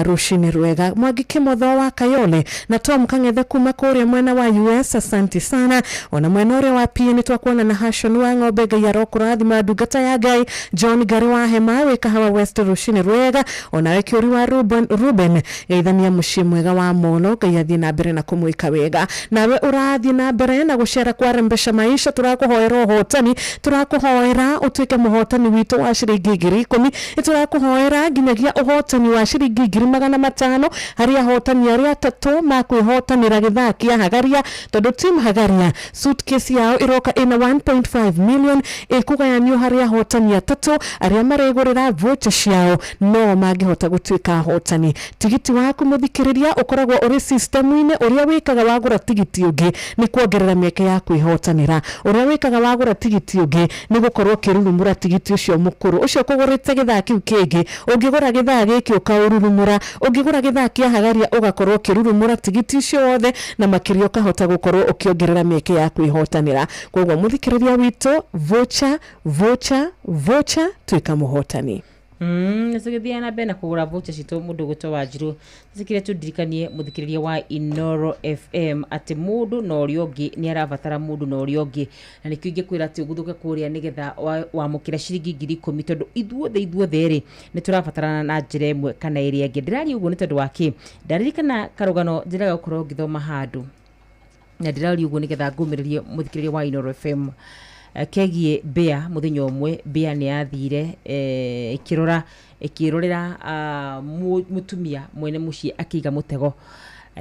Speaker 5: rucini rwega. Mwangi Kimotho wa Kayole na Tom Kang'ethe kuma kuria mwena wa US asante sana. Ona mwena uria wa PA ni twakuona na Hashon wa Ng'ombe Ngai arokũrathima ndungata ya Ngai. John Gari wa Hema wĩ Kahawa West rucini rwega. Ona we Kĩũri wa Ruben geithania muciĩ mwega wa Molo Ngai athiĩ na mbere na kũmwĩka wega. Nawe ũrathiĩ na mbere na gũcera kwa Rembesha Maisha tũrakũhoera ũhotani, tũrakũhoera ũtuĩke mũhotani witũ wa ciringi 10,000, tũrakũhoera nginyagia ũhotani wa ciringi 500,000 harĩ ahotani arĩa atatũ makwĩhotanĩra gĩthaa kĩa Hagaria tondũ team Hagaria suitcase yao ĩroka ĩna 1.5 million ĩkũgayanio harĩ ahotani atatũ arĩa maregũrĩra voucher ciao no mangĩhota gũtuĩka ahotani. Tigiti waku mũthikĩrĩria ũkoragwo ũrĩ system-inĩ ũrĩa wĩkaga wagũra tigiti ũngĩ nĩ kuongerera mĩeke ya kwĩhotanĩra, ũrĩa wĩkaga wagũra tigiti ũngĩ nĩ gũkorwo ũkĩrurumũra tigiti ũcio mũkũrũ ũcio ũkũgũrĩte gĩthaa kĩu kĩngĩ. Ũngĩgũra gĩthaa gĩkĩ ũkaũrurumũra, ũngĩgũra gĩthaa kĩa Hagaria ũgakorwo ũkĩrurumũra tigiti ũcio wothe na makĩria ũkahota gũkorwo ũkĩongerera mĩeke ya kwĩhotanĩra. Koguo mũthikĩrĩria witũ voucher voucher voucher tuĩka mũhotani.
Speaker 21: Nĩtũgĩthiaga na mbere na kũgũra voucher citũ mũndũ gwĩtwo Wanjirũ tũtikire tũndirikanie mũthikĩrĩria wa Inoro FM atĩ mũndũ na ũrĩa ũngĩ nĩ arabatara mũndũ na ũrĩa ũngĩ na nĩkĩo ingĩkwĩra atĩ ũguthũke kũrĩa nĩgetha wamũkĩra ciringi 10,000 tondũ ithuothe rĩ nĩ tũrabatarana na njĩra ĩmwe kana ĩrĩa ĩngĩ. Ndĩraria ũguo nĩ tondũ wa kĩ? Ndaririkana karũgano njĩraga gũkorwo ngĩthoma handũ na ndĩraria ũguo nĩgetha ngũmĩrĩrie mũthikĩrĩria wa Inoro FM. Kegiĩ mbĩa. Mũthenya ũmwe mbĩa nĩ yathire ĩkĩrora ĩkĩrorera mũtumia mwene mũciĩ akĩiga mũtego,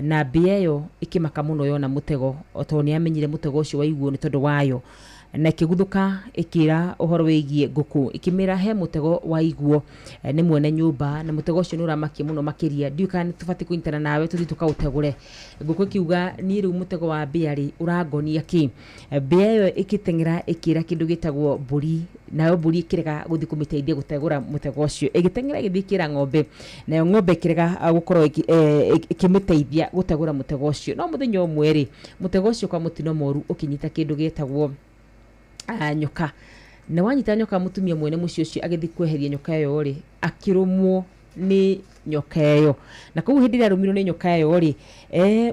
Speaker 21: na mbĩa ĩyo ĩkĩmaka mũno yona mũtego, tondũ nĩ yamenyire mũtego ũcio waiguo nĩ tondũ wayo, na ĩkĩguthũka ĩkĩra ũhoro wĩgiĩ ngũkũ, ĩkĩmĩra he mũtego waiguo nĩ mwene nyũmba, na mũtego ũcio nĩ ũramakia mũno makĩria, ndiũĩ kana nĩ tũbatiĩ kũnyitana nawe tũthiĩ tũkaũtegũre. Ngũkũ ĩkiuga, niĩ rĩu mũtego wa mbĩa rĩ ũrangonia kĩ? Mbĩa ĩyo ĩgĩteng'era ĩkĩra kĩndũ gĩtagwo mbũri, nayo mbũri ĩkĩrega gũthiĩ kũmĩteithia gũtegũra mũtego ũcio. Ĩgĩteng'era ĩgĩthiĩ ĩkĩra ng'ombe, nayo ng'ombe ĩkĩrega gũkorwo ĩkĩmĩteithia gũtegũra mũtego ũcio. No mũthenya ũmwe rĩ, mũtego ũcio kwa mũtino mũru ũkĩnyita kĩndũ gĩtagwo nyoka. Na wanyita nyoka, mũtumia mwene mũciĩ ũcio agĩthiĩ kweheria nyoka ĩyo rĩ, akĩrũmwo nĩ nyoka ĩyo. Na koguo hĩndĩ ĩrĩa arũmirwo nĩ nyoka ĩyo rĩ,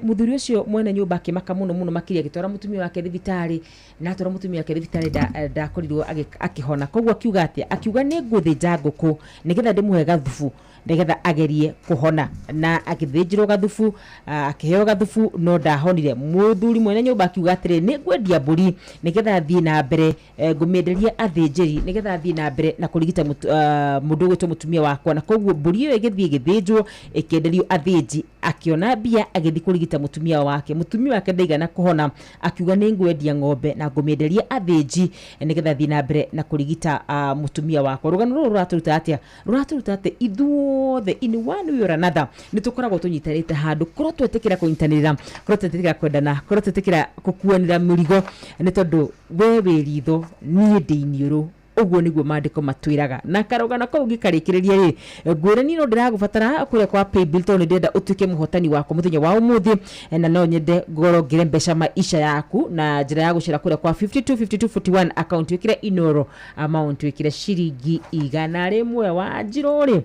Speaker 21: mũthuri ũcio mwene nyũmba akĩmaka mũno mũno makĩria, agĩtwara mũtumia wake thibitarĩ, na atwara mũtumia wake thibitarĩ ndakorirwo akĩhona. Koguo akiuga atĩa? Akiuga nĩ ngũthĩnja ngũkũ nĩgetha ndĩmũhe gathubu nĩgetha agerie kũhona. Na agĩthĩnjĩrwo gathubu, akĩheo gathubu, no ndahonire. Mũthuri mwene nyũmba akiuga atĩrĩ, nĩ ngwendia mbũri nĩgetha thiĩ na mbere, ngũmĩenderia athĩnjĩri nĩgetha thiĩ na mbere na kũrigita mũndũ ũgwĩtwo mũtumia wakwa. Na koguo mbũri ĩyo ĩgĩthiĩ ĩgĩthĩnjwo, ĩkĩenderio athĩnji, akĩona mbia agĩthiĩ kũrigita mũtumia wake. Mũtumia wake ndaigana kũhona, akiuga nĩ ngwendia ng'ombe na ngũmĩenderia athĩnji nĩgetha thiĩ na mbere na kũrigita mũtumia wakwa. Rũgano rũrũ rũratũruta atĩa? Rũratũruta atĩ ithuothe in one way or another nĩ tũkoragwo tũnyitanĩte handũ. Korwo twetĩkĩra kũnyitanĩrĩra, korwo twetĩkĩra kwendana, korwo twetĩkĩra gũkuanĩra mĩrigo, nĩ tondũ we wĩ ritho, niĩ ndĩ iniũrũ. Ũguo nĩguo maandĩko matwĩraga. Na karũgano kau ngĩkarĩkĩrĩria rĩ, ngwĩre niĩ no ndĩragũbatara kũrĩa kwa paybill, tondũ nĩ ndĩrenda ũtuĩke mũhotani wakwa mũthenya wa ũmũthĩ, na no nyende ngorwo ngĩre mbeca maisha yaku na njĩra ya gũcera kũrĩa kwa 52 52 41 account, wĩkĩre Inoro amount, wĩkĩre ciringi 100. Wa njirũ rĩ,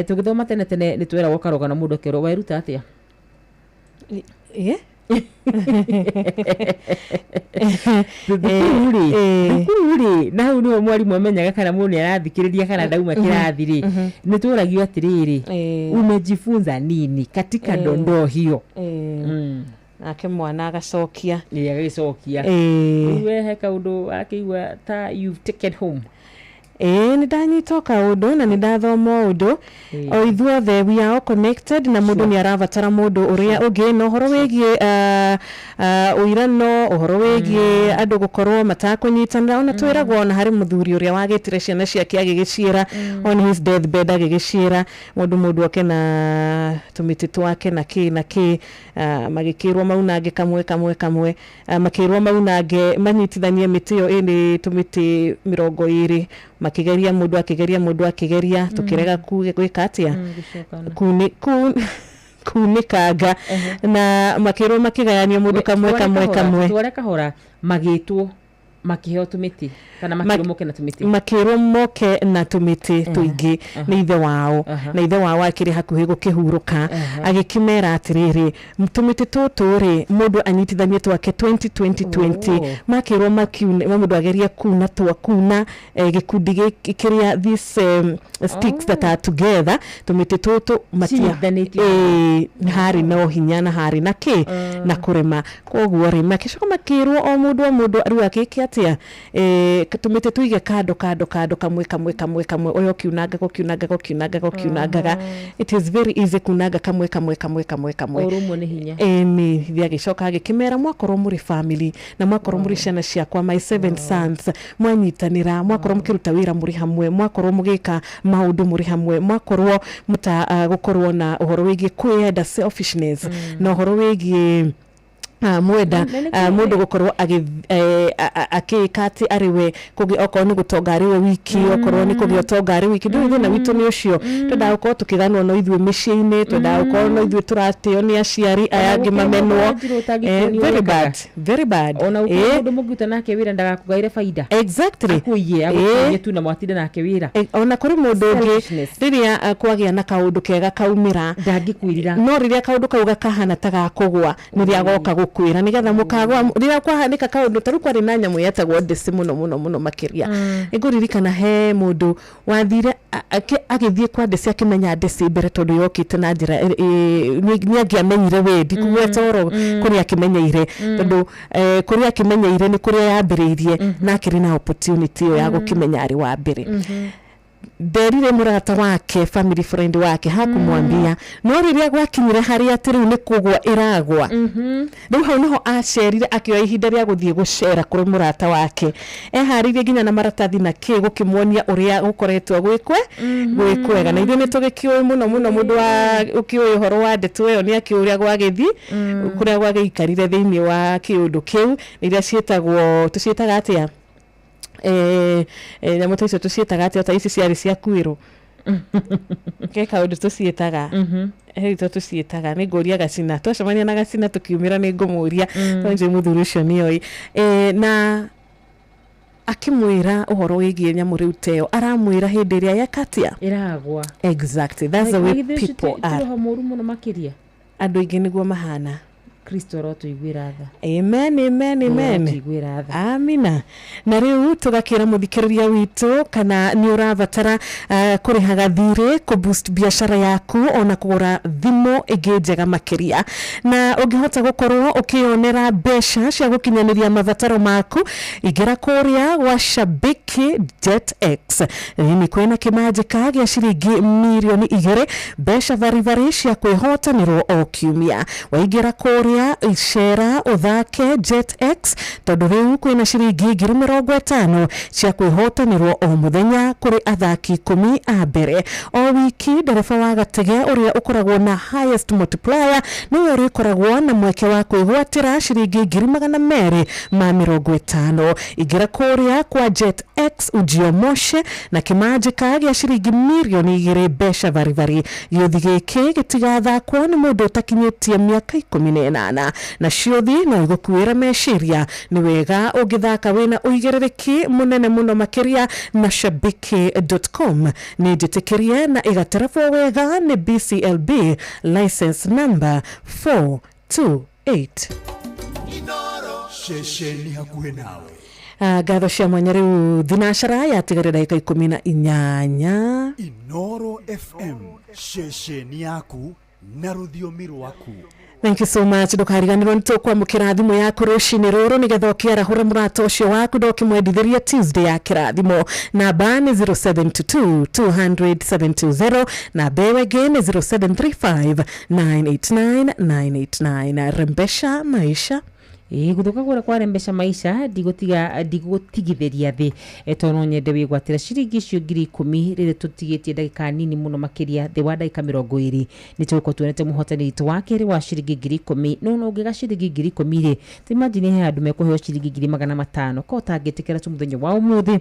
Speaker 21: tũgĩthoma tene tene nĩ tweragwo karũgano, mũndũ akerwo weruta atĩa? Thukuru rĩ, thukuru rĩ, na hau nĩho mwarimũ amenyaga kana mũndũ nĩ arathikĩrĩria kana ndauma kĩrathi rĩ, nĩ tũragio atĩrĩrĩ, umejifunza nini katika dondoo hiyo?
Speaker 5: Nake mwana agacokia.
Speaker 21: Ĩ, agagĩcokia. Rĩu we he kaũndũ akĩigua ta you've taken home?
Speaker 5: Ĩĩ, nĩ ndanyita o kaũndũ na nĩ ndathoma ũndũ. O ithuothe we are all connected, na mũndũ nĩ arabatara mũndũ ũrĩa ũngĩ. Na ũhoro wĩgiĩ ũirano, ũhoro wĩgiĩ andũ gũkorwo matakũnyitanĩra, ona twĩragwo ona harĩ mũthuri ũrĩa wagĩtire ciana ciake agĩgĩciĩra on his deathbed, agĩgĩciĩra mũndũ oke na tũmĩtĩ twake na kĩ na kĩ, magĩkĩrwo maunange kamwe kamwe kamwe, makĩrwo maunange manyitithanie mĩtĩ ĩyo ĩrĩ tũmĩtĩ 20, makĩgeria, mũndũ akĩgeria, mũndũ akĩgeria, tũkĩrega gwĩka atĩa? Kunĩkanga, na makĩrwo makĩgayania mũndũ kamwe kamwe kamwe.
Speaker 21: Tware kahora, magĩtwo makĩheo tũmĩtĩ kana makĩrwo moke na tũmĩtĩ?
Speaker 5: Makĩrwo moke na tũmĩtĩ tũingĩ nĩ ithe wao, na ithe wao akĩrĩ hakuhĩ gũkĩhurũka, agĩkĩmera atĩrĩrĩ, tũmĩtĩ tũtũ rĩ, mũndũ anyitithanie twake 20 20 20. Makĩrwo makiune, mũndũ agerie kuna twa kuna gĩkundi gĩkĩ kĩrĩa, these sticks that are together, tũmĩtĩ tũtũ matia
Speaker 21: Cinyitithanĩtio.
Speaker 5: Ĩĩ, harĩ na ũhinya na harĩ na kĩ na kũrema. Koguo rĩ, makĩcoka makĩrwo o mũndũ o mũndũ rĩu akĩke atĩa, tũmĩtĩ tũige kando kando kando, kamwe kamwe kamwe kamwe, ũyũ ũkiunangaga, ũkiunangaga, ũkiunangaga, ũkiunangaga. It is very easy kunanga kamwe kamwe kamwe kamwe kamwe.
Speaker 21: Ũrũmwe nĩ hinya.
Speaker 5: Ĩni ithe agĩcoka agĩkĩmera, mwakorwo mũrĩ family na mwakorwo mũrĩ ciana ciakwa, my seven sons, mwanyitanĩra, mwakorwo mũkĩruta wĩra mũrĩ hamwe, mwakorwo mũgĩka maũndũ mũrĩ hamwe, mwakorwo mũta gũkorwo na ũhoro wĩgiĩ kwĩyenda, selfishness, na ũhoro wĩgiĩ mwenda mũndũ gũkorwo akĩka atĩ arĩ we okorwo nĩ gũtonga arĩ we wiki, okorwo nĩ kũgĩa ũtonga arĩ wiki. Ndũĩ thĩna witũ nĩ ũcio, twendaga gũkorwo tũkĩganwo no ithuĩ mĩciĩ-inĩ, twendaga gũkorwo no ithuĩ tũratĩo nĩ aciari, aya angĩ mamenwo. Very bad, very bad.
Speaker 21: Ona gũkorwo mũndũ mũngĩruta nake wĩra ndagakũgaĩre baida. Akũiye, agũkũiye tu na mwatinda nake wĩra.
Speaker 5: Ona kũrĩ mũndũ ũngĩ rĩrĩa kwagĩa na kaũndũ kega kaumĩra,
Speaker 21: ndangĩkwĩrira.
Speaker 5: No rĩrĩa kaũndũ kau gakahana ta gakũgwa, nĩrĩa agoka. gũkwĩra nĩgetha mũkagwa rĩrĩa kwahanĩka kaũndũ ta rĩu kwarĩ na nyamũ yetagwo ndĩcĩ mũno mũno mũno makĩria. Nĩngũririkana he mũndũ wathire agĩthiĩ kwa ndĩcĩ akĩmenya ndĩcĩ mbere tondũ yokĩte na njĩra nĩ angĩamenyire we ndikũgweta oro kũrĩa akĩmenyeire tondũ kũrĩa akĩmenyeire nĩ kũrĩa yambĩrĩirie na akĩrĩ na opportunity ĩyo ya gũkĩmenya arĩ wa mbere. Nderire mũrata wake, family friend wake, hakumwambia no rĩrĩa gwakinyire harĩa atĩ rĩu nĩ kũgwa ĩragwa, rĩu hau nĩho acerire akĩoya ihinda rĩa gũthiĩ gũcera kũrĩ mũrata wake eharĩirie nginya na maratathi na kĩ gũkĩmuonia ũrĩa gũkoretwo gwĩkwe gwĩ kwega. Na ithuĩ nĩ tũgĩkĩũĩ mũno mũno mũndũ wa ũkĩũĩ ũhoro wa ndeto ĩyo nĩ akĩũĩ ũrĩa gwagĩthi kũrĩa gwagĩikarire thĩinĩ wa kĩũndũ kĩu. Nĩ iria ciĩtagwo, tũciĩtaga atĩa, nyamũ ta icio tũciĩtaga atĩa, ta ici ciarĩ cia kwĩrwo ke kaũndũ tũciĩtaga he itũ tũciĩtaga, nĩ ngũria Gacina, twacemania na Gacina tũkiumĩra nĩ ngũmũria tondũ njũĩ mũthuri ũcio nĩoĩ. Na akĩmwĩra ũhoro wĩgiĩ nyamũ rĩu teo aramwĩra hĩndĩ ĩrĩa yekatia
Speaker 21: ĩragwa.
Speaker 5: Exactly, that's the way people are.
Speaker 21: Roho mũru mũno makĩria.
Speaker 5: Andũ aingĩ nĩguo mahana.
Speaker 21: Kristo arotũiguĩra tha.
Speaker 5: Amen, amen, amen.
Speaker 21: Arotũiguĩra tha.
Speaker 5: Amina. Na rĩu tũgakĩra mũthikĩrĩria witũ kana nĩ ũrabatara kũrĩhaga thirĩ, kũ boost biacara yaku ona kũgũra thimũ ĩngĩ njega makĩria, na ũngĩhota gũkorwo ũkĩyonera mbeca cia gũkinyanĩria mabataro maku, ingĩra kũrĩa gwa Shabiki Jet X. Nĩ kwĩna kĩmanjĩka gĩa ciringi mirioni 2, mbeca baribari cia kwĩhotanĩrwo o kiumia. Waingĩra kũrĩa cera ũthake Jet X tondũ rĩu kwĩna ciringi 50,000 cia kwĩhotanĩrwo o mũthenya kũrĩ athaki 10 a mbere. O wiki ndereba wa gatege ũrĩa ũkoragwo na highest multiplier nĩwe ũrĩkoragwo na mweke wa kwĩgwatĩra ciringi 250,000. Ingĩra kũrĩa kwa Jet X ujiomoshe na kĩmanjĩka gĩa ciringi mirioni 2, mbeca baribari. Gĩũthi gĩkĩ gĩtigathakwo nĩ mũndũ ũtakinyĩtie mĩaka 18, na ciũthi no igũkuĩra meciria. Nĩ wega ũngĩthaka wĩna ũigĩrĩrĩki mũnene mũno makĩria na shabiki.com. Nĩ njĩtĩkĩrie na ĩgaterebwo wega nĩ BCLB license number 428.
Speaker 8: Ceceni hakuhĩ nawe.
Speaker 5: Ngatho cia mwanya. Rĩu thinacara yatigarĩ ndagĩka 18.
Speaker 8: Inoro FM, ceceni yaku na rũthiomi rwaku.
Speaker 5: Thank you so much. Ndũkariganĩrwo nĩ tũkwamũkĩra thimũ yaku rũcinĩ rũrũ nĩgetha ũkĩarahũra mũrata ũcio waku ndũkĩmwendithĩria Tuesday ya kĩrathimo. Namba nĩ 0722 200 720, namba ĩyo ĩngĩ nĩ 0735 989 989. Rembesha maisha.
Speaker 21: Ĩĩ, gũthũka kũrĩa kwa Rembesha maisha ndigũtiga ndigũtigithĩria thĩ, tondũ no nyende wĩgwatĩra ciringi icio 10,000 rĩrĩa tũtigĩtie ndagĩka nini mũno makĩria thĩ wa ndagĩka 20 nĩ tũgũkorwo tuonete mũhotani witũ wa kerĩ wa ciringi 10,000. No ũngĩga ciringi 10,000 rĩ, ta imagine he andũ mekũheo ciringi 500,000 ko ũtangĩtĩkĩra tu mũthenya wa ũmũthĩ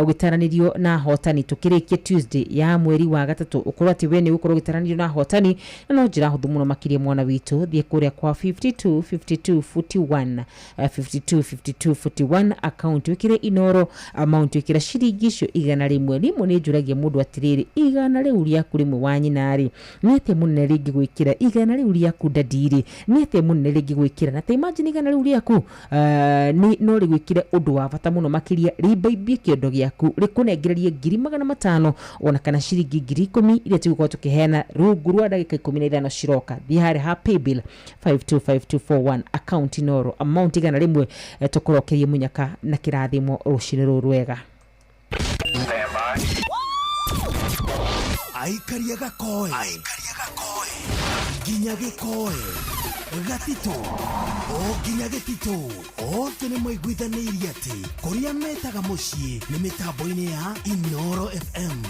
Speaker 21: ũgĩtaranĩrio na ahotani tũkĩrĩkia Tuesday ya mweri wa gatatũ, ũkorwo atĩ we nĩ ũgũkorwo ũgĩtaranĩrio na ahotani, na no njĩra hũthũ mũno makĩria mwana witũ, thiĩ kũrĩa kwa 52 52 41, 52 52 41 account, wĩkĩre Inoro amount, wĩkĩra ciringi icio 100. Rĩmwe nĩ njũragia mũndũ atĩrĩrĩ, igana rĩu rĩaku rĩmwe wa nyina rĩ, nĩ atĩa mũnene rĩngĩ gwĩkĩra igana rĩu rĩaku dadi rĩ, nĩ atĩa mũnene rĩngĩ gwĩkĩra? Na ta imagine igana rĩu rĩaku nĩ no rĩgwĩkĩre ũndũ wa bata mũno makĩria, rĩimbaimbie kĩondo gĩaku, rĩkũnengererie 500,000 ona kana ciringi 10,000 iria tũgũkorwo tũkĩheana rungu rwa ndagĩka 15 ciroka. Thiĩ harĩa ha paybill 525241 account Inoro amount 100, tũkũrokerie mũnyaka na kĩrathimo rũcinĩ rũrũ rwega.
Speaker 6: Aikaria gakoe nginya gĩkoe gatitũ o nginya gĩtitũ, othe nĩ maiguithanĩirie atĩ kũrĩa metaga mũciĩ nĩ mĩtambo-inĩ ya Inoro FM.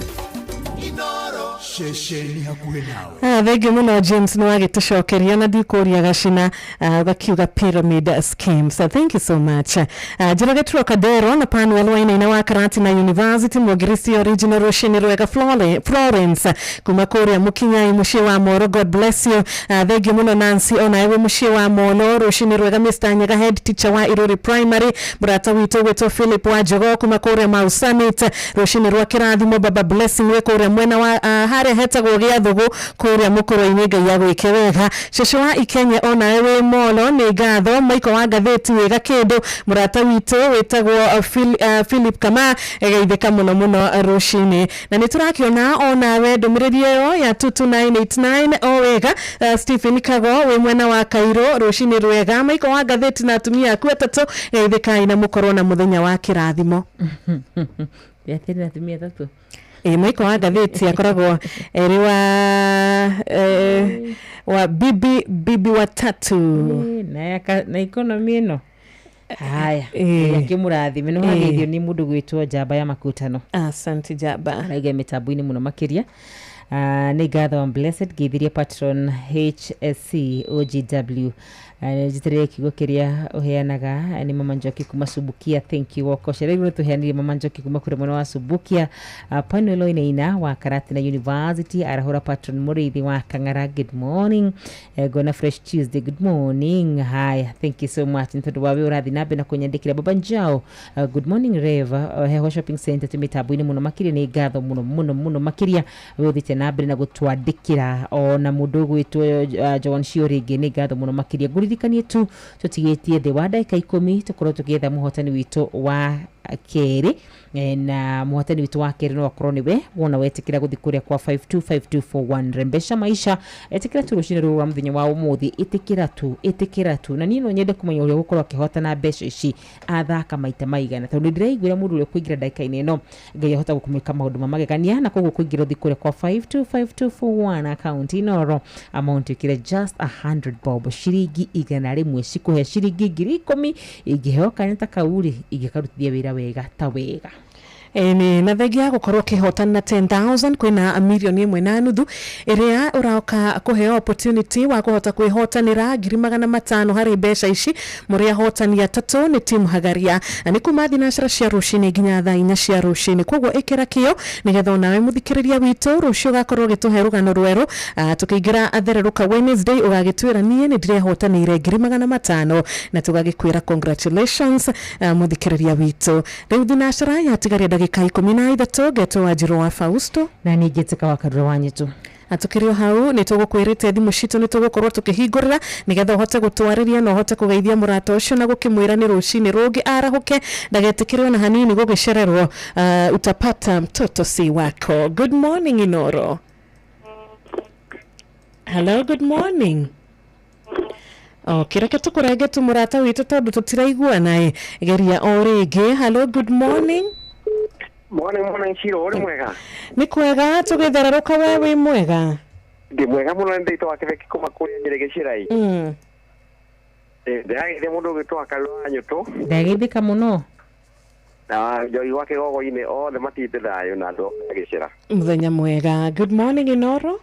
Speaker 8: Inoro, ceceni hakuhĩ nawe.
Speaker 5: Thengiũ mũno James, nĩ wagĩtũcokeria na ndikũria Gacina, ũgakiuga pyramid schemes. Thank you so much. Njoroge Trocadero na Panuel Wainaina wa Karatina University Mũngirisi original, rũcinĩ rwega. Florence kuma kũrĩa Mũkinyai mũciĩ wa Moro, God bless you. Thengiũ mũno Nancy, onawe wĩ mũciĩ wa Molo, rũcinĩ rwega. Mr Nyega, head teacher wa Iruri Primary, mũrata witũ gwĩtwo Philip wa Njogo kuma kũrĩa Mau Summit, rũcinĩ rwa kĩrathimo. Baba Blessing wĩ kũrĩa. Mwena wa harĩa hetagwo Gĩathũgũ kũrĩa mũkũrũ-inĩ. Ngai agwĩke wega. Cũcũ wa Ikenye onawe wĩ molo, nĩ ngatho. Maiko wa ngathĩti wĩ Gakĩndũ, mũrata witũ wĩtagwo Philip Kama, geithĩka mũno mũno rũcinĩ. Na nĩ tũrakĩona onawe ndũmĩrĩri ĩyo ya 22989 o wega. Stephen Kago wĩ mwena wa Kairũ, rũcinĩ rwega. Maiko wa ngathĩti na atumia aku atatũ, geithĩkai na mũkorwo na mũthenya wa kĩrathimo.
Speaker 21: Atĩrĩ, atumia atatũ.
Speaker 5: Ĩ, Maiko wa ngathĩti akoragwo erĩ wa bibi watatu.
Speaker 21: Na economy ĩno, haya. Akĩmũrathime. Nĩ wageithio nĩ mũndũ gwĩtwo Njamba ya Makutano.
Speaker 5: Asante Njamba.
Speaker 21: Arauga mĩtambo-inĩ mũno makĩria. Nĩ ngatho. I'm blessed. Ngeithirie patron HSC OGW. Njĩtĩrĩre kiugo kĩrĩa ũheanaga. Nĩ Mama Njoki kuma Subukia. Thank you. Wokoshe rĩu nĩ tũheanire Mama Njoki kuma kũrĩ mwena wa Subukia. Panuelo Inaina wa Karatina University arahũra patron Mũrĩithi wa Kang'ara. Good morning. Ngona fresh Tuesday. Good morning. Haya, thank you so much nĩ tondũ wa wĩ ũrathiĩ na mbere na kũnyandĩkĩra. Baba Njao, good morning Rev. Heho Shopping Center twĩ mĩtambo-inĩ mũno makĩria. Nĩ ngatho mũno mũno mũno makĩria wĩ ũthiĩte na mbere na gũtwandĩkĩra. Ona mũndũ ũgwĩtwo John Cio rĩngĩ, nĩ ngatho mũno makĩria. Ngũririkanie tu tũtigĩtie thĩ wa ndagĩka 10 tũkorwo tũgĩetha mũhotani witũ wa kerĩ. Na mũhotani witũ wa kerĩ no akorwo nĩwe wona wetĩkĩra gũthiĩ kũrĩa kwa 525241 Rembesha Maisha. Ĩtĩkĩra tu rũcinĩ rũrũ rwa mũthenya wa ũmũthĩ, ĩtĩkĩra tu, ĩtĩkĩra tu. Na niĩ no nyende kũmenya ũrĩa ũgũkorwo akĩhotana mbeca ici athaka maita maigana, tondũ nĩ ndĩraiguĩra mũndũ ũrĩa ũkũingĩra ndagĩka-inĩ ĩno Ngai ahota gũkũmwĩka maũndũ ma magegania. Na koguo kũingĩra ũthiĩ kũrĩa kwa 525241 account Inoro, amount ĩkĩre just 100 bob, ciringi 100 cikũhe ciringi 10,000. Ingĩheo kanya ta kau rĩ, ingĩkarutithia wĩra wega ta wega.
Speaker 5: Ĩni, na thengia ya gũkorwo ũkĩhotana na 10,000, kwĩna 1.5 million ĩrĩa ũroka kũheo opportunity wa kũhota kwĩhotanĩra 500,000 harĩ mbeca ici. Mũrĩ ahotani atatũ nĩ timu Hagaria, na nĩ kuma thinacara cia rũcinĩ nginya thaa 4 cia rũcinĩ. Koguo ĩkĩra kĩo nĩgetha onawe mũthikĩrĩria witũ rũciũ ũgakorwo ũgĩtũhe rũgano rwerũ. Tũkĩingĩra athererũka Wednesday, ũgagĩtwĩra niĩ nĩ ndĩrehotanĩire 500,000, na tũgagĩkwĩra congratulations. Mũthikĩrĩria witũ, rĩu thinacara yatigaria ndagĩka 13. Ngetwo Wanjirũ wa Fausto.
Speaker 21: Na ningĩ Njĩtĩka wa Karura wa Nyitũ.
Speaker 5: Na tukĩrĩ o hau nĩ tũgũkwĩrĩte thimũ citũ nĩ tũgũkorwo tũkĩhingũrĩra nĩgetha ũhote gũtwarĩria na ũhote kũgeithia mũrata ũcio na gũkĩmwĩra nĩ rũcinĩ rũngĩ arahũke, ndagetĩkĩre ona hanini gũgĩcererwo. Utapata mtoto si wako. Good morning Inoro. Hello, good morning. Okay, reke tũkũrenge tu mũrata witũ tondũ tũtiraiguana. Ĩ, geria o rĩngĩ. Hello, good morning.
Speaker 10: Morning, morning, Shiro, ũrĩ mwega?
Speaker 5: Nĩ kwega, tũgĩthererũka. We wĩ mwega?
Speaker 10: Ndĩ mwega mũno, nĩ ndĩtwa Kĩbeki kuma kũrĩa Nyĩrĩ Gĩcĩrai. Ndĩrageithia mũndũ ũgĩtwo wa Karura wa Nyũtũ.
Speaker 21: Ndageithĩka mũno.
Speaker 10: Na Njohi wa Kĩgogo-inĩ, othe matinde thayũ na andũ a Gĩcĩra.
Speaker 5: Mũthenya mwega. Good morning Inoro.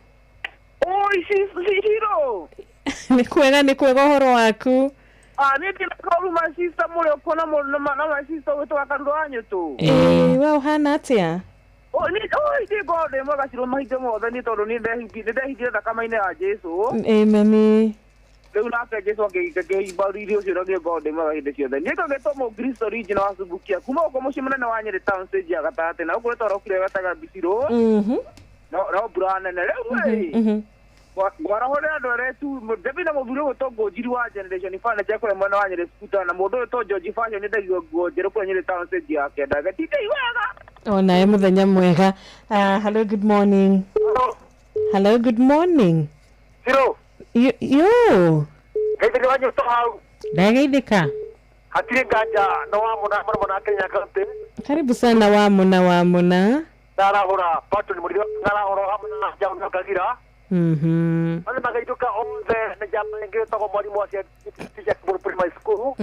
Speaker 14: Oi, Shiro.
Speaker 5: Nĩ kwega, nĩ kwega, ũhoro waku?
Speaker 14: Ah, niĩ ndĩna my sister mũrĩ okuo na mũndũ na my sister ũgĩtwo wa Karura wa Nyũtũ.
Speaker 5: Ĩĩ, we ũhana atĩa?
Speaker 14: Oi, niĩ oi, niĩ ngoragwo ndĩ mwega Shiro mahinda mothe nĩ tondũ niĩ ndehingire thakame-inĩ ya Jesũ.
Speaker 5: Amen.
Speaker 14: Rĩu nake Jesũ akĩhimba riri ũcio, na niĩ ngoragwo ndĩ mwega hĩndĩ ciothe. Niĩ ngagĩtwo Mũkristo original wa Subukia kuma gũkũ mũciĩ mũnene wa Nyĩrĩ town stage ya gatagatĩ, na gũkũ nĩtwarokire wetaga Mbicirũ. No mbura nene rĩu ĩ. Ngwarahũrĩra andũ arĩa tu David na mũthuri ũgwĩtwo Ngũnjiri wa Generation Furniture kũrĩa mwena wa Nyĩrĩ Scooter, na mũndũ ũyũ George Fashion nĩndagio nguo njerũ kũrĩa Nyĩrĩ town stage ya kenda. Gatindei wega.
Speaker 5: Onawe mũthenya mwega. Hello, good morning. Hello, good morning.
Speaker 10: Shiro.
Speaker 5: Yo, yo.
Speaker 10: Geithĩria wa Nyũtũ hau.
Speaker 21: Ndageithĩka.
Speaker 10: Hatirĩ nganja no wa mũna mũno mũno Kenya County.
Speaker 5: Karibu sana wa mũna wa mũna.
Speaker 10: Ndarahũra Patron Mũrĩithi ndarahũra hamwe na Njaũ na Kagira. Othe magaitũka othe nĩ njamba ĩngĩ ĩtagwo mwarimũ wa teacher primary school.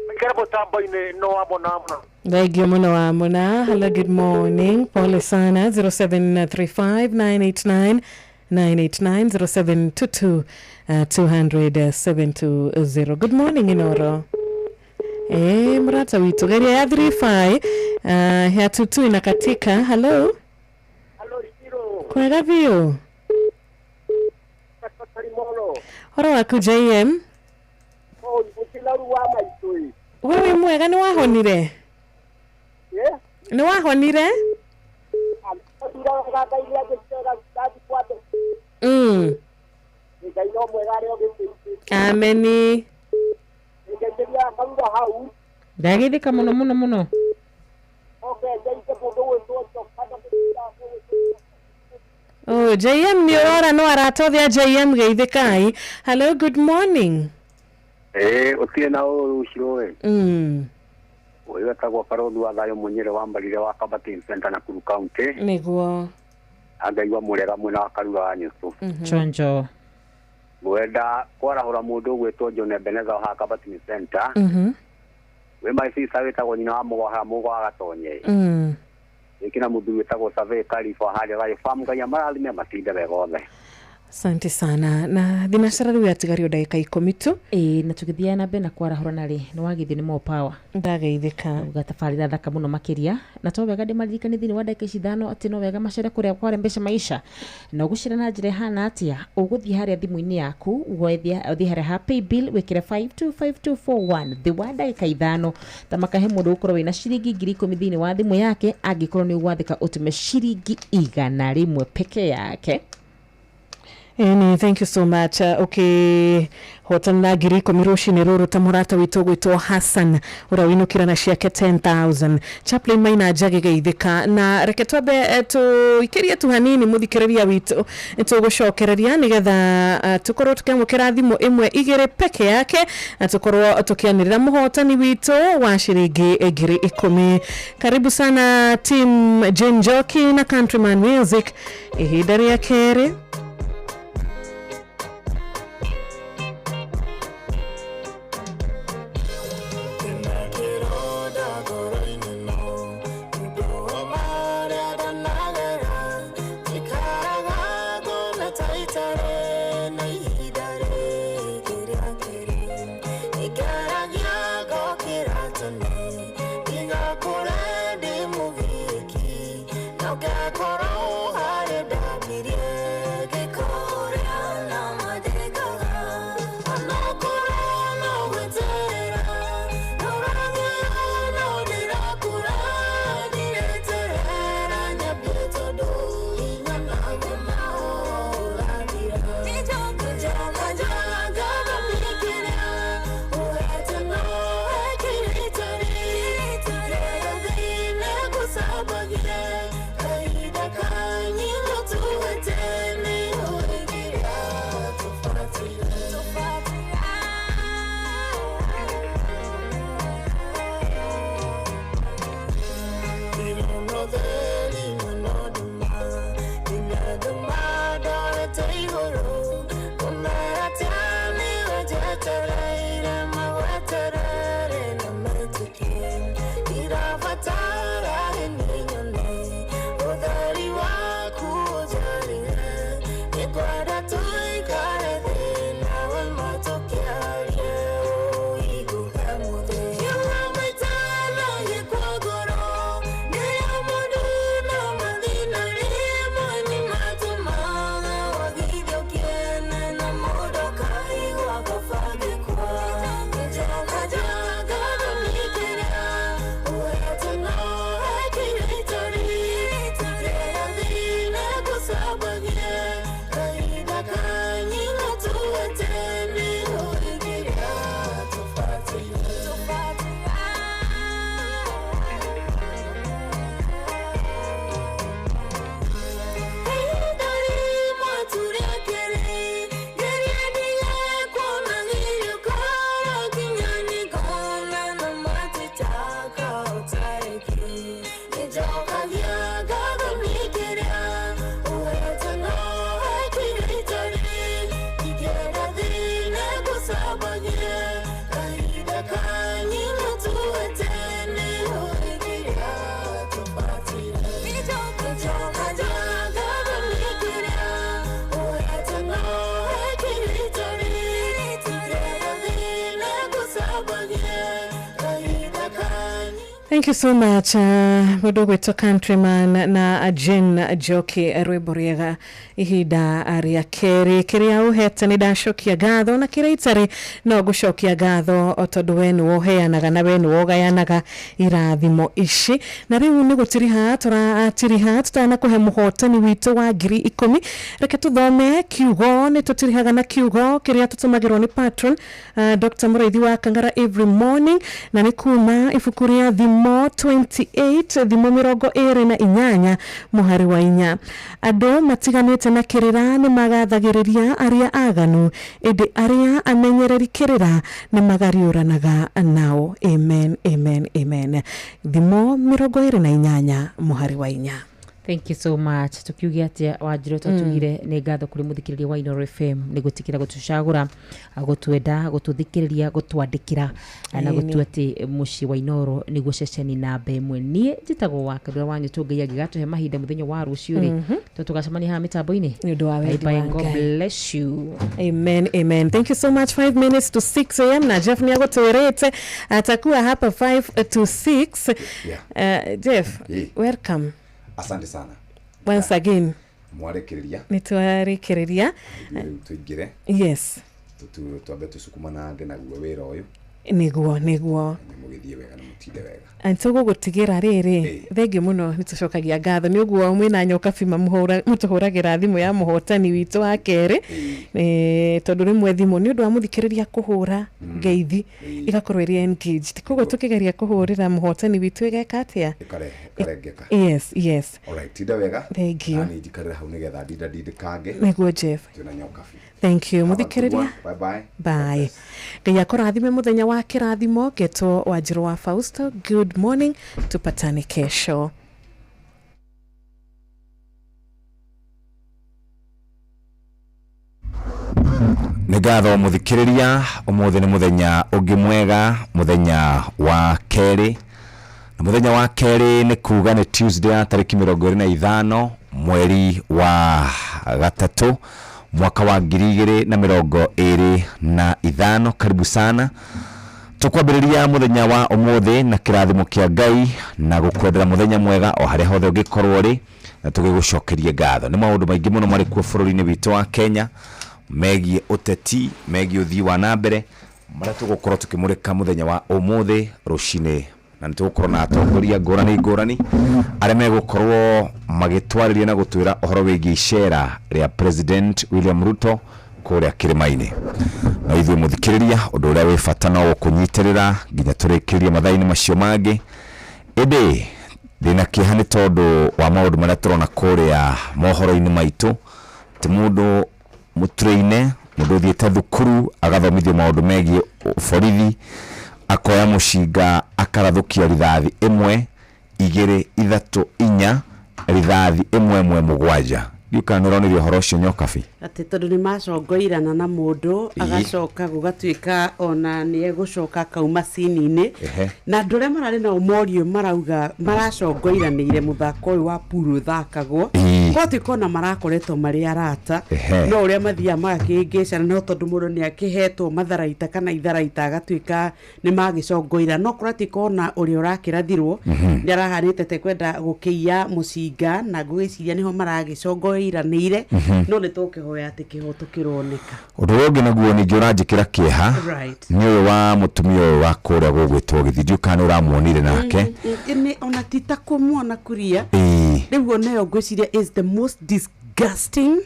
Speaker 10: Maikara mũtambo-inĩ no wa mũna mũno.
Speaker 5: Thank you mũno wa mũna. Hello, good morning. Pole sana. 0735 989 989, 0722 200 720. Good morning Inoro. Mrata witũ, geria ya 35, ya 22 inakatika. Hello.
Speaker 10: Hello, Shiro.
Speaker 5: Kwega biũ.
Speaker 10: Mono.
Speaker 5: Horo waku JM?
Speaker 10: Oh, mũkĩlaru wa maitũ ĩ.
Speaker 5: We wĩ mwega? Nĩ wahonire?
Speaker 10: Yeah.
Speaker 5: Nĩ wahonire?
Speaker 10: Thura
Speaker 3: Wega Ngai nĩ anjĩkĩra ndathi kwate. Ngai no mwega arĩ o gĩtĩ.
Speaker 5: Ameni.
Speaker 3: Ngeithĩria Karura hau.
Speaker 21: Ndageithĩka mũno mũno mũno.
Speaker 3: Okay, ngeithie mũndũ gwĩtwo Jokana.
Speaker 5: Oh, JM nĩ ũrora no arata othe a JM geithĩkai. Hello, good morning.
Speaker 1: Ũtirĩ na ũru ũcio we. Ũyũ etagwo Barũthi wa Thayũ Mũnyĩrĩ wa Mbarire wa Kabatin Center Nakuru County.
Speaker 5: Nĩguo.
Speaker 1: Angaigua mũrega mwena wa Karura wa Nyũcũ.
Speaker 21: Chonjo.
Speaker 1: Ngwenda kwarahũra mũndũ ũgwĩtwo John Ebenezer wa Kabatin Center. Wĩ my sister wĩtagwo nyina wa Mũgwa Mũgwa wa Gatonye. Ĩkĩna mũthuri wĩtagwo Survey Karifa harĩa Thayũ Farm. Ngai amarathime matinde wega othe.
Speaker 5: Asante sana. Na thinacara rĩu yatigario ndagĩka 10 tu.
Speaker 21: Ĩĩ, na tũgĩthiaga na mbere na kwarahũrana rĩ, nĩ wageithio nĩ More Power.
Speaker 5: Ndageithĩka.
Speaker 21: Gatabarĩra thaka mũno makĩria. Na to wega ndĩmaririkanie thĩinĩ wa ndagĩka ici 5 atĩ no wega macere kũrĩa kware mbeca maisha. Na ũgũcera na njĩra ĩhana atĩa? Ũgũthiĩ harĩa thimũ-inĩ yaku, ũthiĩ harĩa ha pay bill wĩkĩre 525241 thĩ wa ndagĩka 5 ta makahe mũndũ ũkorwo wĩna ciringi 10,000 thĩinĩ wa thimũ yake, angĩkorwo nĩ ũgwathĩka ũtũme ciringi 100 peke yake.
Speaker 5: Eni, thank you so much. Okay, hotana 10,000 rũcinĩ rũrũ ta mũrata witũ gwĩtwo Hassan ũrĩa wĩinũkĩra na ciake 10,000. Chaplain Maina Njagi geithĩka. Na reke twambe tũikĩrie tu hanini mũthikĩrĩria witũ tũgũcokereria nĩgetha tũkorwo tũkĩamũkĩra thimũ ĩmwe igĩrĩ peke yake na tũkorwo tũkĩanĩrĩra mũhotani witũ wa ciringi 10,000. Karibu sana team Jane Njoki na Countryman Music ihinda rĩa kerĩ.
Speaker 19: Ngakora harĩ ndambirie.
Speaker 5: Thank you so much mundu gwitwo Countryman na Jane Njoki, rwimbo rwega ihinda rĩa kerĩ. Kĩrĩa ũhete nĩ ndacokia ngatho, na kĩrĩa itarĩ no ngũcokia ngatho, o tondũ we nĩwe ũheanaga na we nĩwe ũgayanaga irathimo ici. Na rĩu nĩ gũtiriha tũratiriha, tutanakũhe mũhotani witũ wa 10,000, reke tũthome kiugo. Nĩ tũtirihaga na kiugo kĩrĩa tũtũmagĩrwo nĩ patron Dr. Mũraithi wa Kangara every morning, na nĩ kuma ibuku rĩa Thimo 28, Thimo 28 mũhari wa 4. Andũ matiganĩte na kĩrĩra nĩ magathagĩrĩria arĩa aganu, ĩndĩ arĩa amenyereri kĩrĩra nĩ magariũranaga nao. Amen, amen, amen. Thimo 28 mũhari wa 4.
Speaker 21: Thank you so much. Tukiuge atia, Wanjirũ? Twatugire nĩ ngatho kũrĩ mũthikĩrĩria wa Inooro FM nĩ gwĩtĩkĩra gũtũcagũra, gũtwenda, gũtũthikĩrĩria, gũtwandĩkĩra na gũtua atĩ mũciĩ wa Inooro nĩguo ceceni namba ĩmwe. Niĩ njĩtagwo wa Kabira wa Nyũtũ. Ngai angĩgatũhe mahinda mũthenya wa rũciũ rĩ, to tũgacemania haha mĩtambo-inĩ.
Speaker 5: Nĩ ũndũ wa
Speaker 21: Bye
Speaker 5: wendi
Speaker 21: bye
Speaker 5: wa
Speaker 21: and God
Speaker 5: Ngai.
Speaker 21: bless you.
Speaker 5: Amen, amen. Thank you so much. 5 minutes to 6 a.m. Na Jeff ni agũtwĩrĩte atakuwa hapa 5 to 6. Jeff, welcome
Speaker 9: Asante sana.
Speaker 5: once again.
Speaker 9: Mwarĩkĩrĩria.
Speaker 5: Nĩ twarĩkĩrĩria.
Speaker 9: Rĩu tũingĩre. Twambe tũcukumanange naguo wĩra ũyũ.
Speaker 5: Nĩguo, nĩguo.
Speaker 9: Nĩ mũgĩthiĩ wega na mũtinde wega.
Speaker 5: Tũgũgũtigĩra rĩrĩ, thengiũ mũno, nĩ tũcokagia ngatho nĩ ũguo mwĩna nyoka bima mũtũhũragĩra thimũ ya mũhotani witũ wa kerĩ. Tondũ rĩmwe thimũ nĩ ũndũ wa mũthikĩrĩria kũhũra ngeithi ĩgakorwo ĩrĩ engaged, koguo tũkĩgeria kũhũrĩra mũhotani witũ ĩgeka atĩa?
Speaker 9: Ĩkarengeka.
Speaker 5: Yes.
Speaker 9: Alright, tinda wega.
Speaker 5: Thank you.
Speaker 9: Na niĩ njikarĩre hau nĩgetha ndinda ndindĩkange.
Speaker 5: Nĩguo, Jeff.
Speaker 9: Twĩna nyoka bi.
Speaker 5: Thank you.
Speaker 9: Have a good
Speaker 5: Mũthikĩrĩria,
Speaker 9: one. Bye bye.
Speaker 5: Bye. Ngai akũrathime mũthenya wa kĩrathimo. Ngetwo Wanjirũ wa Fausto. Good morning, tupatane kesho.
Speaker 2: Nĩ ngatho mũthikĩrĩria. Ũmũthĩ nĩ mũthenya ũngĩ mwega, mũthenya wa kerĩ, na mũthenya wa kerĩ nĩ kuga nĩ Tuesday ya tarĩki 25 mweri wa gatatũ mwaka wa 2025. Karibu sana. Tũkwambĩrĩria mũthenya wa ũmũthĩ na kĩrathimo kĩa Ngai na gũkwendera mũthenya mwega o harĩa hothe ũngĩkorwo ũrĩ, na tũgĩgũcokerie ngatho. Nĩ maũndũ maingĩ mũno marĩ kuo bũrũri-inĩ witũ wa Kenya megiĩ ũteti, megiĩ ũthii wa na mbere, marĩa tũgũkorwo tũkĩmũrĩka mũthenya wa ũmũthĩ rũcinĩ, na nĩ tũgũkorwo na atongoria ngũrani ngũrani arĩa megũkorwo magĩtwarĩria na gũtwĩra ũhoro wĩgiĩ icera rĩa President William Ruto kũrĩa kĩrĩma-inĩ. Na ithuĩ mũthikĩrĩria, ũndũ ũrĩa wĩ bata no gũkũnyitĩrĩra nginya tũrĩkĩrie mathaa-inĩ macio mangĩ. Ĩndĩ ndĩna kĩeha nĩ tondũ wa maũndũ marĩa tũrona kũrĩa mohoro-inĩ maitũ, ti mũndũ mũtũrĩine, mũndũ ũthiĩte thukuru agathomithio maũndũ megiĩ borithi, akoya mũcinga akarathũkia rithathi ĩmwe, igĩrĩ, ithatũ, inya, rithathi ĩmwe ĩmwe mũgwanja. Ndiũ kana nĩ ũronire ũhoro ũcio, Nyokabi.
Speaker 7: Atĩ tondũ nĩ macongoirana na mũndũ, agacoka gũgatuĩka ona nĩ egũcoka akauma cini-inĩ. Na andũ arĩa mararĩ nao morio marauga maracongoiranĩire mũthako ũyũ wa puru ũthakagwo, gwatuĩka ona marakoretwo marĩ arata. No ũrĩa mathiaga magakĩhĩngĩcana, no tondũ mũndũ nĩ akĩhetwo matharaita kana itharaita, agatuĩka nĩ magĩcongoira, no kũratuĩka ona ũrĩa ũrakĩrathirwo nĩ arahanĩte te kwenda gũkĩiya mũcinga, na ngũgĩciria nĩho maragĩcongoiranĩire. No nĩ tũkĩhoya atĩ kĩhoto kĩroneka.
Speaker 2: Ũndũ ũrĩa ũngĩ naguo ningĩ ũranjĩkĩra kĩeha nĩ ũyũ wa mũtumia ũyũ wa kũrĩa gũgwĩtwo Gĩthii. Ndiũ kana nĩ ũramuonire nake.
Speaker 7: Nĩ ona ti ta kũmuona kuria. Rĩu onayo ngwĩciria is the most disgusting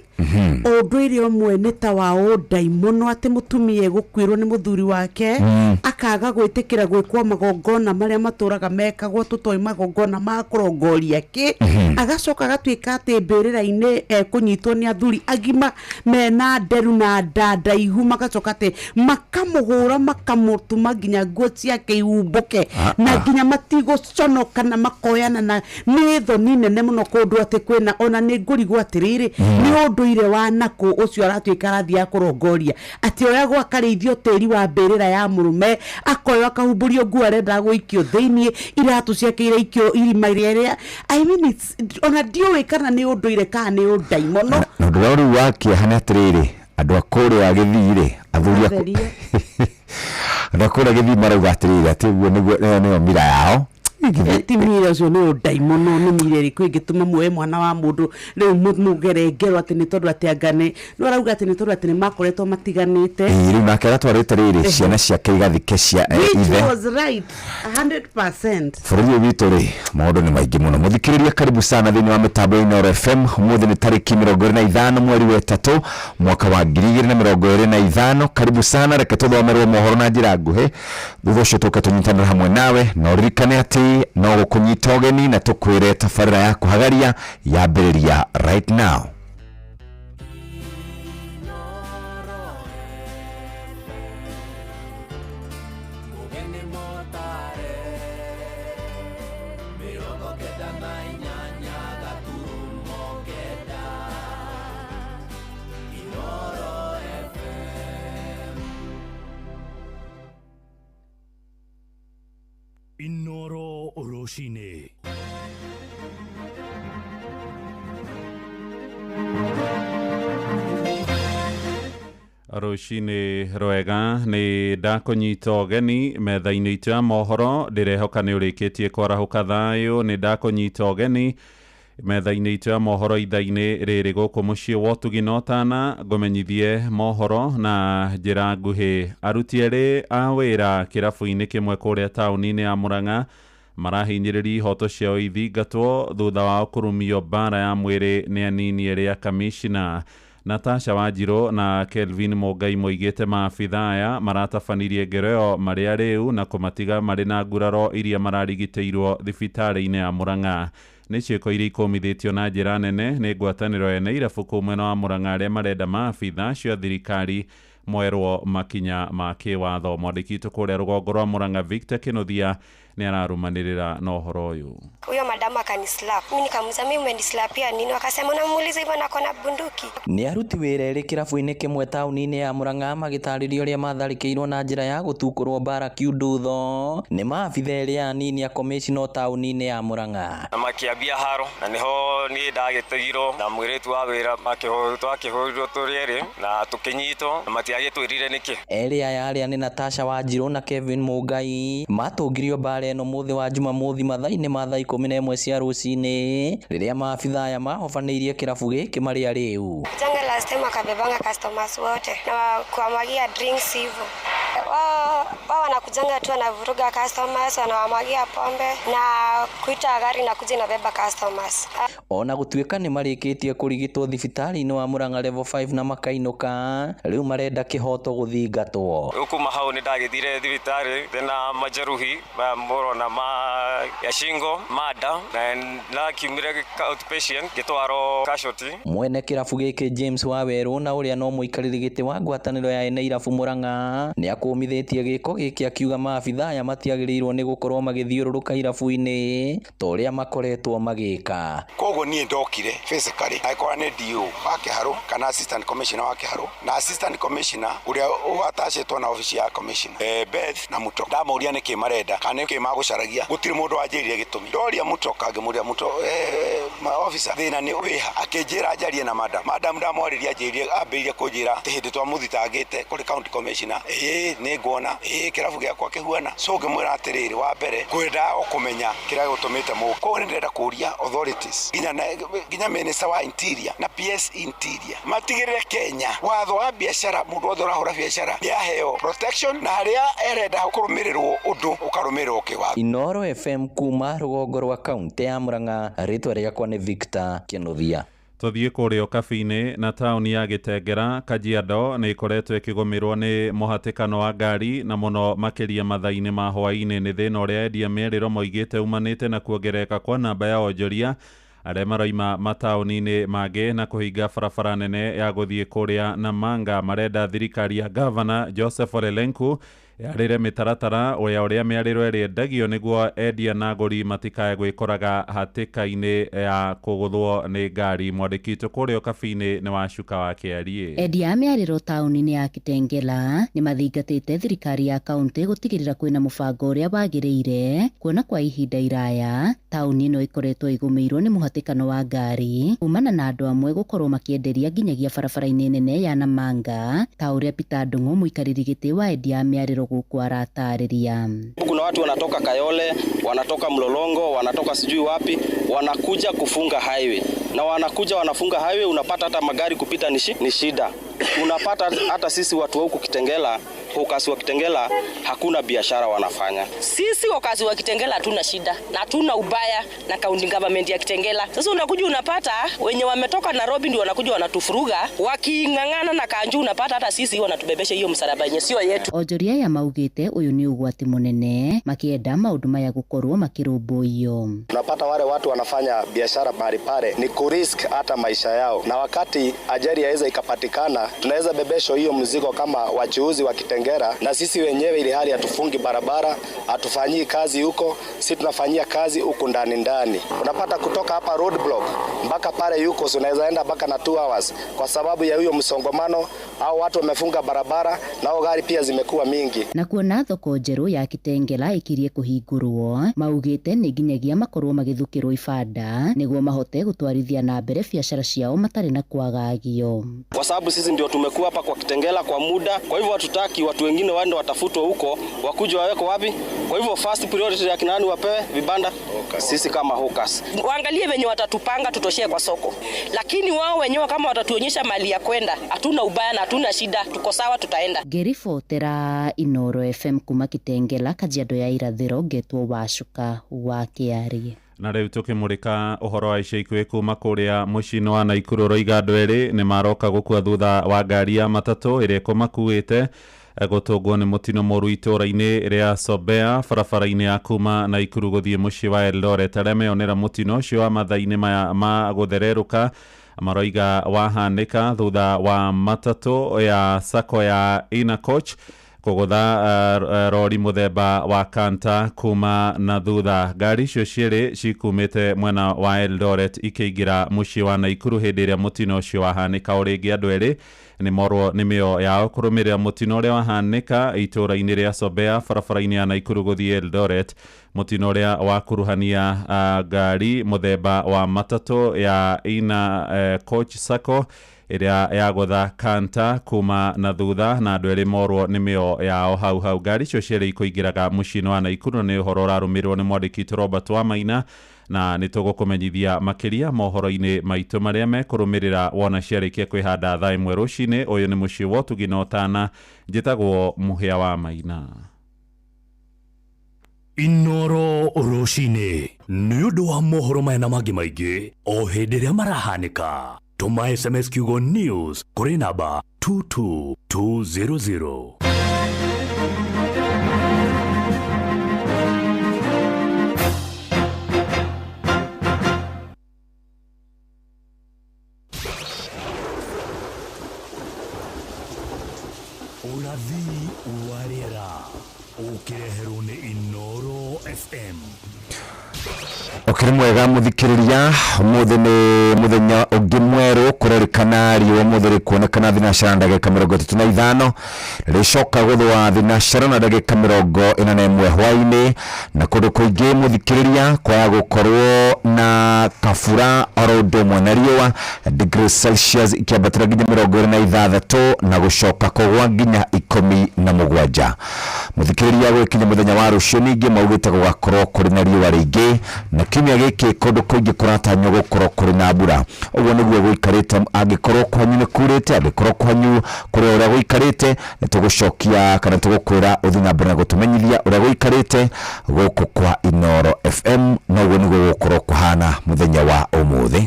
Speaker 7: ũndũire ũmwe, nĩ ta wa ũndaimono, atĩ mũtumia egũkuĩrwo nĩ mũthuri wake, akaga gwĩtĩkĩra gwĩkwo magongona marĩa matũraga mekagwo, tũtoĩ magongona ma kũrongoria kĩ. Agacoka agatuĩka atĩ mbĩrĩra-inĩ ekũnyitwo nĩ athuri agima mena nderu na nda ndaihu, magacoka atĩ makamũhũra, makamũtũma nginya nguo ciake ihumbũke, na nginya matigũconoka na makoyana, na nĩ thoni nene mũno kũndũ atĩ kwĩna ona nĩ ngũrigwo atĩrĩrĩ, nĩ ũndũire wa nakũ ũcio aratuĩka arathiĩ akũrongoria, atĩ oyagwo akarĩithio tĩri wa mbĩrĩra ya mũrũme, akoywo akahumbũrio nguo arenda gũikio thĩiniĩ, iratũ ciake iraikio irima rĩrĩa. I mean, ona ndiũĩ kana nĩ ũndũire kana nĩ ũndaimono.
Speaker 2: Na ũndũ ũrĩa rĩu wa kĩeha nĩ atĩrĩrĩ, andũ a kũrĩa Gĩthii rĩ, athuri a
Speaker 7: Atheria.
Speaker 2: andũ a kũrĩa Gĩthii marauga atĩrĩrĩ, atĩ ũguo nĩguo ĩyo nĩyo mira yao.
Speaker 7: Ti mira ũcio nĩ ũndaimono, nĩ mira ĩrĩkũ ĩngĩtũma muoe mwana wa mũndũ rĩu mũgere ngero atĩ nĩ tondũ atĩ anga nĩ no arauga atĩ nĩ tondũ atĩ nĩ makoretwo matiganĩte.
Speaker 9: Ĩĩ, rĩu nake aratwarĩte rĩrĩ ciana ciake igathike cia
Speaker 7: which ithe was right 100%.
Speaker 9: Bũrũri ũyũ witũ rĩ, maũndũ nĩ maingĩ mũno. Mũthikĩrĩria, karibu sana thĩinĩ wa mĩtambo ya Inooro FM. Ũmũthĩ nĩ tarĩki 25 mweri wa 3 mwaka wa 2025. Karibu sana, reke tũthomerwo mohoro na njĩra nguhĩ, thutha ũcio tũke tũnyitanĩre hamwe nawe, na ũririkane atĩ no gũkũnyita ũgeni na tũkwĩre tabarĩra ya kũhagaria yambĩrĩria right now.
Speaker 6: Inoro rũcinĩ.
Speaker 12: Rũcinĩ rwega, nĩ ndakũnyita ũgeni metha-inĩ itũ ya mohoro. Ndĩrehoka nĩ ũrĩkĩtie kwarahũka thayũ. Nĩ ndakũnyita ũgeni metha-inĩ itũ ya mohoro ithaa-inĩ rĩrĩ gũkũ mũciĩ wa ũtugi na ũtana, ngũmenyithie mohoro na njĩra nguhĩ. Aruti erĩ a wĩra kĩrabu-inĩ kĩmwe kũrĩa taũni-inĩ ya Murang'a marahinyĩrĩria ihoto ciao ithingatwo thutha wao kũrumio mbara ya mwĩrĩ nĩ anini erĩ a kamishina. Natasha Wanjirũ na Kelvin Mũngai moigĩte maabitha aya maratabanirie ngero ĩyo marĩ arĩu na kũmatiga marĩ na nguraro iria mararigitĩirwo thibitarĩ-inĩ ya Murang'a. Nĩ ciĩko iria ikũmithĩtio na njĩra nene nĩ ngwatanĩro ene irabu kũu mwena wa Murang'a, arĩa marenda maabitha acio a thirikari mwerwo makinya ma kĩwatho. Mwandĩki witũ kũrĩa rũgongo rwa Murang'a, Victor Kinuthia, nĩ ararũmanĩrĩra na ũhoro ũyũ.
Speaker 20: Huyo madamu akanislap. Mimi nikamuuliza, mimi umenislapia nini? Akasema, unamuuliza hivyo na kona bunduki.
Speaker 23: Nĩ aruti wĩra erĩ kĩrabu-inĩ kĩmwe taũni-inĩ ya Murang'a magĩtarĩria ũrĩa matharĩkĩirwo na njĩra ya gũtukũrwo mbara kiundutho nĩ maabitha erĩ anini a komĩcino taũni-inĩ ya Murang'a.
Speaker 24: Na makĩambia haro na nĩho niĩ ndagĩtegirwo na mũirĩtu wa wĩra, twakĩhũrirwo tũrĩ erĩ na tũkĩnyitwo na matiagĩtwĩrire nĩkĩ.
Speaker 23: Erĩ aya arĩa nĩ Natasha Wanjirũ na Kevin Mũngai matũngirio mbara ĩno mũthĩ wa Jumamothi mathaa-inĩ ma thaa 11 cia rũcinĩ rĩrĩa maabitha aya mahobanĩirie kĩrabu gĩkĩ marĩ arĩu.
Speaker 20: Janga last time wakabebanga customers wote na kuwamwagia drinks hivyo. Wao wanakujanga tu wanavuruga customers, wanawamwagia pombe na kuita gari na kuja inabeba customers.
Speaker 23: Ona gũtuĩka nĩ marĩkĩtie kũrigitwo thibitarĩ-inĩ wa Murang'a level 5 na makainũka, rĩu marenda kĩhoto gũthingatwo.
Speaker 24: Rĩu kuma hau nĩ ndagĩthire thibitarĩ ndĩna majeruhi ma mũrona ma ya shingo mada na ndakiumire outpatient ngĩtwarwo casualty.
Speaker 23: Mwene kĩrabu gĩkĩ James Wawerũ na ũrĩa no mũikarĩri gĩtĩ wa ngwatanĩro ya ene irabu Murang'a nĩ akũmithĩtie gĩko gĩkĩ akiuga maabitha aya matiagĩrĩirwo nĩ gũkorwo magĩthiũrũrũka irabu-inĩ ta ũrĩa makoretwo magĩka.
Speaker 25: Koguo niĩ ndokire physically angĩkorwo nĩ DO wa Kĩharũ kana assistant commissioner wa Kĩharũ na assistant commissioner ũrĩa ũatacĩtwo na obici ya commissioner Beth na Muto, ndamũria nĩkĩ marenda kana nĩkĩ magũcaragia, gũtirĩ mũndũ wanjĩrire gĩtũmi. Ndoria Mutoka ngĩmũria Muto, officer thĩna nĩ wĩha, akĩnjĩra njarie na madam. Madam ndamwarĩria anjĩrire, ambĩrĩirie kũnjĩra atĩ hĩndĩ twamũthitangĩte kũrĩ county commissioner, ĩĩ nĩ nguona ĩĩ kĩrabu gĩakwa kĩhuana. So ngĩmwĩra atĩrĩrĩ, wa mbere ngwendaga o kũmenya kĩrĩa gĩgũtũmĩte mũke. Koguo nĩ ndĩrenda kũria authorities nginya minister wa interior na PS interior matigĩrĩre Kenya watho wa biacara, mũndũ wothe ũrahũra biacara nĩ aheo protection na harĩa arenda kũrũmĩrĩrwo ũndũ ũkarũmĩrĩrwo kĩwatho.
Speaker 23: Inooro FM kuma rũgongo rwa kaunti ya Murang'a, rĩtwa rĩakwa nĩ Victor Kinuthia.
Speaker 12: Tũthiĩ kũrĩa Ũkabi-inĩ na taũni ya Gĩtengera, Kajiado nĩ ĩkoretwo ĩkĩgũmĩrwo nĩ mũhatĩkano wa ngari na mũno makĩria mathaa-inĩ ma hwaĩ-inĩ. Nĩ thĩna ũrĩa endia mĩarĩro moigĩte umanĩte na kuongerereka kwa namba ya onjoria arĩa maroima mataũni-inĩ mangĩ na kũhinga barabara nene ya gũthiĩ kũrĩa Namanga. Marenda thirikari ya Gavana Joseph Ole Lenku yarĩre mĩtaratara ya ũrĩa mĩarĩro ĩrĩa ĩendagio nĩguo endia na agũri matikae gwĩkoraga hatĩka-inĩ ya kũgũthwo nĩ ngari. Mwandĩki witũ kũrĩa Ũkabi-inĩ nĩ Wacuka wa Kĩariĩ.
Speaker 26: Endia a mĩarĩro taũni-inĩ ya Kitengela nĩ mathingatĩte thirikari ya kaunti gũtigĩrĩra kwĩna mũbango ũrĩa wagĩrĩire, kuona kwa ihinda iraya taũni ĩno ĩkoretwo ĩgũmĩirwo nĩ mũhatĩkano wa ngari kumana na andũ amwe gũkorwo makĩenderia nginyagia barabara-inĩ nene ya Namanga, ta ũrĩa Peter Ndung'u mũikarĩri gĩtĩ wa endia a mĩarĩro Gũkũ aratarĩria.
Speaker 11: Kuna watu wanatoka Kayole, wanatoka Mlolongo, wanatoka sijui wapi, wanakuja kufunga highway. Na wanakuja wanafunga highway, unapata hata magari kupita ni shida. Unapata hata sisi watu wa huku Kitengela, wakazi wa Kitengela hakuna biashara wanafanya.
Speaker 15: Sisi wakazi wa Kitengela hatuna shida na hatuna ubaya na county government ya Kitengela. Sasa unakuja unapata wenye wametoka Nairobi ndio wanakuja wanatufuruga, waking'ang'ana na kanju, unapata hata sisi wanatubebesha hiyo msalaba yenye sio yetu.
Speaker 26: Onjoria aya maugĩte ũyũ nĩ ũgwati mũnene makĩenda maũndũ maya gũkorwo makĩrũmbũiyo.
Speaker 11: Unapata wale watu wanafanya biashara mahali pale ni kurisk hata maisha yao, na wakati ajali yaweza ikapatikana tunaweza bebeshwa hiyo mzigo kama wachuuzi wa Kitengela, na sisi wenyewe ili hali hatufungi barabara, hatufanyii kazi huko, si tunafanyia kazi huku ndani ndani. Unapata kutoka hapa roadblock mpaka pale yuko unaweza enda mpaka na 2 hours kwa sababu ya huyo msongamano, au watu wamefunga barabara na gari pia zimekuwa mingi.
Speaker 26: Na kuona thoko njerũ ya Kitengela ikirie kũhingũrwo, maugĩte nĩ nginyagia makorwo magĩthukĩrwo ibanda nĩguo mahote gũtwarithia na mbere biacara ciao matarĩ na kwagagio.
Speaker 11: Kwa sababu sisi ndio tumekuwa hapa kwa Kitengela kwa muda, kwa hivyo hatutaki watu wengine waende watafutwe huko wakuje waweko wapi. Kwa hivyo first priority ya kinani wapewe vibanda, sisi kama hawkers.
Speaker 15: Waangalie wenye watatupanga tutoshee kwa soko, lakini wao wenyewe kama watatuonyesha mali ya kwenda, hatuna ubaya na hatuna shida, tuko sawa, tutaenda.
Speaker 26: Ngĩribotera Inoro FM kuma Kitengela, Kajiado ya Irathĩro, ngetwo Wacuka wa Kĩarie.
Speaker 12: Na rĩu tũkĩmũrĩka ũhoro wa ica ikuhĩ kuma kũrĩa mũciĩ-inĩ wa Naikuru, ũroiga andũ erĩ nĩ maroka gũkua thutha wa ngari ya matatũ ĩrĩa ĩkũmakuĩte gũtũngwo nĩ mũtino mũru itũũra-inĩ rĩa Sobea barabara-inĩ ya kuma Naikuru gũthiĩ mũciĩ wa Eldoret. Arĩa meyonera mũtino ũcio wa mathaa-inĩ maya ma gũthererũka maroiga wahanĩka thutha wa matatũ ya sacco ya Inacoach kũgũtha rori mũthemba wa Kanta kuma na thutha. Ngari icio cierĩ cikumĩte mwena wa Eldoret ikĩingĩra mũciĩ wa Naikuru hĩndĩ ĩrĩa mũtino ũcio wahanĩka. O rĩngĩ andũ erĩ nĩ morwo nĩ mĩoyo yao kũrũmĩrĩra mũtino ũrĩa wahanĩka itũũra-inĩ rĩa Sobea barabara-inĩ ya Naikuru gũthiĩ Eldoret. Mũtino ũrĩa wakuruhania ngari mũthemba wa matatũ ya Ina Coach Sacco ĩrĩa yagũtha Kanta kuma na thutha, na andũ erĩ morwo nĩ mĩoyo yao hau hau. Ngari icio cierĩ ikũingĩraga mũciĩ-inĩ wa Naikuru, na nĩ ũhoro ũrarũmĩrĩrwo nĩ mwandĩki witũ Robert Wamaina, na nĩ tũgũkũmenyithia makĩria mohoro-inĩ maitũ marĩa mekũrũmĩrĩra wona ciarĩkia kwĩhanda thaa 1 rũcinĩ. Ũyũ nĩ mũciĩ wa ũtugi na ũtana, njĩtagwo Mũhĩa wa Maina.
Speaker 6: Inoro rũcinĩ nĩ ũndũ wa mohoro maya na mangĩ maingĩ o hĩndĩ ĩrĩa marahanĩka. Tũma SMS kiugo news kũrĩ namba 22200. Ũrathi wa rĩera ũkĩreherwo nĩ Inoro FM.
Speaker 9: Ũkĩrĩ mwega mũthikĩrĩria, ũmũthĩ nĩ mũthenya ũngĩ mwerũ, kũrerĩkana riũa ũmũthĩ rĩkuonekana thinacara na ndagĩka 35, rĩcoka gũthũa thinacara na ndagĩka 41 hwaĩ-inĩ, na kũndũ kũingĩ mũthikĩrĩria kwaya gũkorwo na kabura oro ũndũ ũmwe na riũa, degree Celsius ikĩambatĩra nginya 26 na gũcoka kũgwa nginya 17. Mũthikĩrĩria gwĩkinya mũthenya wa rũciũ ningĩ maugĩte gũgakorwo kũrĩ na riũa rĩingĩ, na kiumia gĩkĩ kũndũ kũingĩ kũratanywo gũkorwo kũrĩ na mbura. Ũguo nĩguo gũikarĩte, angĩkorwo kwanyu nĩ kurĩte, angĩkorwo kwanyu kũrĩ ũrĩa gũikarĩte, nĩ tũgũcokia kana tũgũkwĩra ũthiĩ na mbere na gũtũmenyithia ũrĩa gũikarĩte gũkũ kwa Inoro FM, na ũguo nĩguo gũgũkorwo kũhana mũthenya wa ũmũthĩ.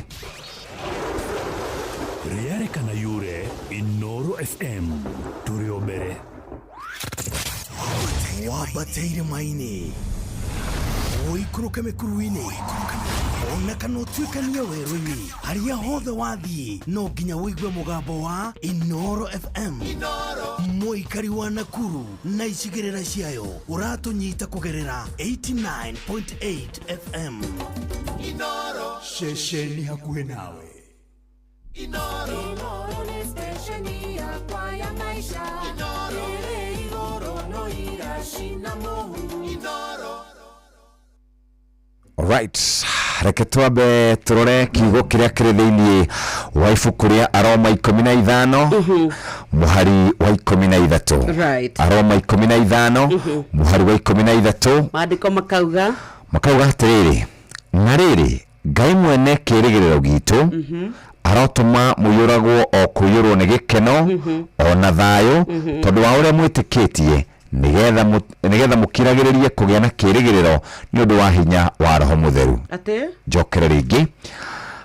Speaker 6: Rĩarĩkana yure Inoro FM tũrĩ o mbere. Wambate irĩma-inĩ, ũikũrũke mĩkuru-inĩ, ona kana ũtuĩkanie werũ-inĩ, harĩa hothe wathiĩ no nginya ũigue mũgambo wa Inoro FM. Mũikari wa Nakuru na icigĩrĩra ciayo ũratũnyita kũgerera 89.8 FM. Inoro ceceni hakuhĩ nawe.
Speaker 13: Inoro nĩ stesheni yakwa ya maisha. Inoro ĩrĩ igũrũ no iracina mũhu. Inoro.
Speaker 9: Alright. Reke twambe tũrore kiugo kĩrĩa kĩrĩ thĩinĩ wa ibuku rĩa Aroma 15 mũhari wa 13. Aroma 15 mũhari wa 13.
Speaker 7: Maandĩko makauga,
Speaker 9: Makauga atĩrĩrĩ, na rĩrĩ, Ngai mwene kĩĩrĩgĩrĩro gitũ arotũma mũiyũragwo o kũiyũrwo nĩ gĩkeno o na thayũ tondũ wa ũrĩa mwĩtĩkĩtie, nĩgetha mũkiragĩrĩrie kũgĩa na kĩĩrĩgĩrĩro nĩ ũndũ wa hinya wa Roho Mũtheru.
Speaker 7: Atĩ?
Speaker 9: Njokere rĩngĩ,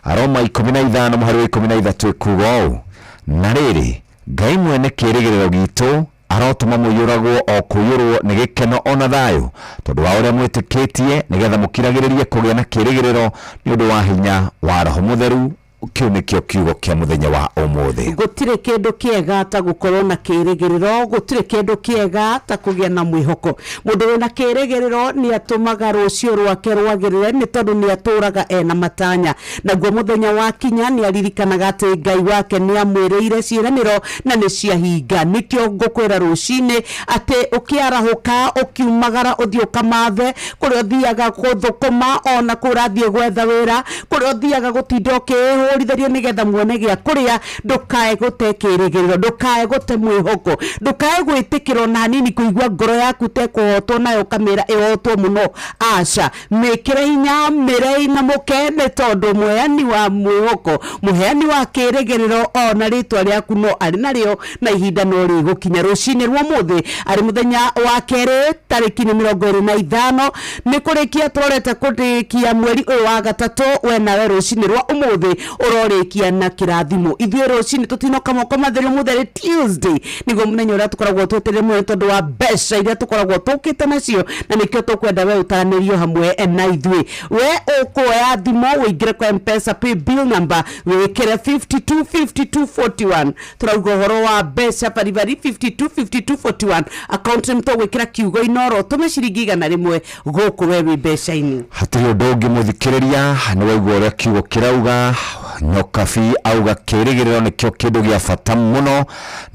Speaker 9: Aroma 15 mũhari wa 13 ĩkuga ũũ, na rĩrĩ, Ngai mwene kĩĩrĩgĩrĩro gitũ arotũma mũiyũragwo o kũiyũrwo nĩ gĩkeno o na thayũ tondũ wa ũrĩa mwĩtĩkĩtie, nĩgetha mũkiragĩrĩrie kũgĩa na kĩĩrĩgĩrĩro nĩ ũndũ wa hinya wa Roho Mũtheru. Kĩu nĩkĩo kiugo kĩa mũthenya wa ũmũthĩ.
Speaker 7: Gũtirĩ kĩndũ kĩega ta gũkorwo na kĩĩrĩgĩrĩro, gũtirĩ kĩndũ kĩega ta kũgĩa na mwĩhoko. Mũndũ wĩna kĩĩrĩgĩrĩro nĩ atũmaga rũciũ rwake rwagĩrĩre, nĩ tondũ nĩ atũraga ena matanya. Naguo mũthenya wakinya nĩ aririkanaga atĩ Ngai wake nĩ amwĩrĩire ciĩranĩro na nĩ ciahinga. Nĩkĩo ngũkwĩra rũcinĩ atĩ ũkĩarahũka, ũkiumagara, ũthiĩ ũkamathe kũrĩa ũthiaga gũthũkũma, ona kũu ũrathiĩ gwetha wĩra, kũrĩa ũthiaga gũtinda ũkĩĩhũrithĩria nĩgetha muone gĩa kũrĩa, ndũkae gũte kĩĩrĩgĩrĩro, ndũkae gũte mwĩhoko, ndũkae gwĩtĩkĩra ona hanini kũigua ngoro yaku tekũhotwo nayo ũkamĩra ĩhotwo mũno. Aca, mĩkĩre hinya, mĩre inamũke, nĩ tondũ mũheani wa mwĩhoko, mũheani wa kĩĩrĩgĩrĩro, ona rĩtwa rĩaku no arĩ narĩo, na ihinda no rĩgũkinya. Rũcinĩ rwa ũmũthĩ arĩ mũthenya wa kerĩ, tarĩki nĩ 25, nĩ kũrĩkia tũrorete kũrĩkia mweri ũyũ wa gatatũ. We nawe rũcinĩ rwa ũmũthĩ ũrorĩkia na kĩrathimo. Ithuĩ rũcinĩ tũtinoka moko matheri. Ũmũthĩ arĩ Tuesday, nĩguo mũthenya ũrĩa tũkoragwo twetereire mũno tondũ wa mbeca iria tũkoragwo tũkĩte nacio, na nĩkĩo tũkwenda we ũtaranĩrio hamwe na ithuĩ. We ũkuoya thimũ ũingĩre kwa M-Pesa pay bill number, wĩkĩre 525241. Tũrauga ũhoro wa mbeca baribari, 525241, account nĩ tũgwĩkĩra kiugo Inoro, tũme ciringi 100 gũkũ we wĩ mbeca-inĩ.
Speaker 9: Hatirĩ ũndũ ũngĩ, mũthikĩrĩria, nĩ waigua ũrĩa kiugo kĩrauga. Nyokabi auga kĩĩrĩgĩrĩro nĩkĩo kĩndũ gĩa bata mũno,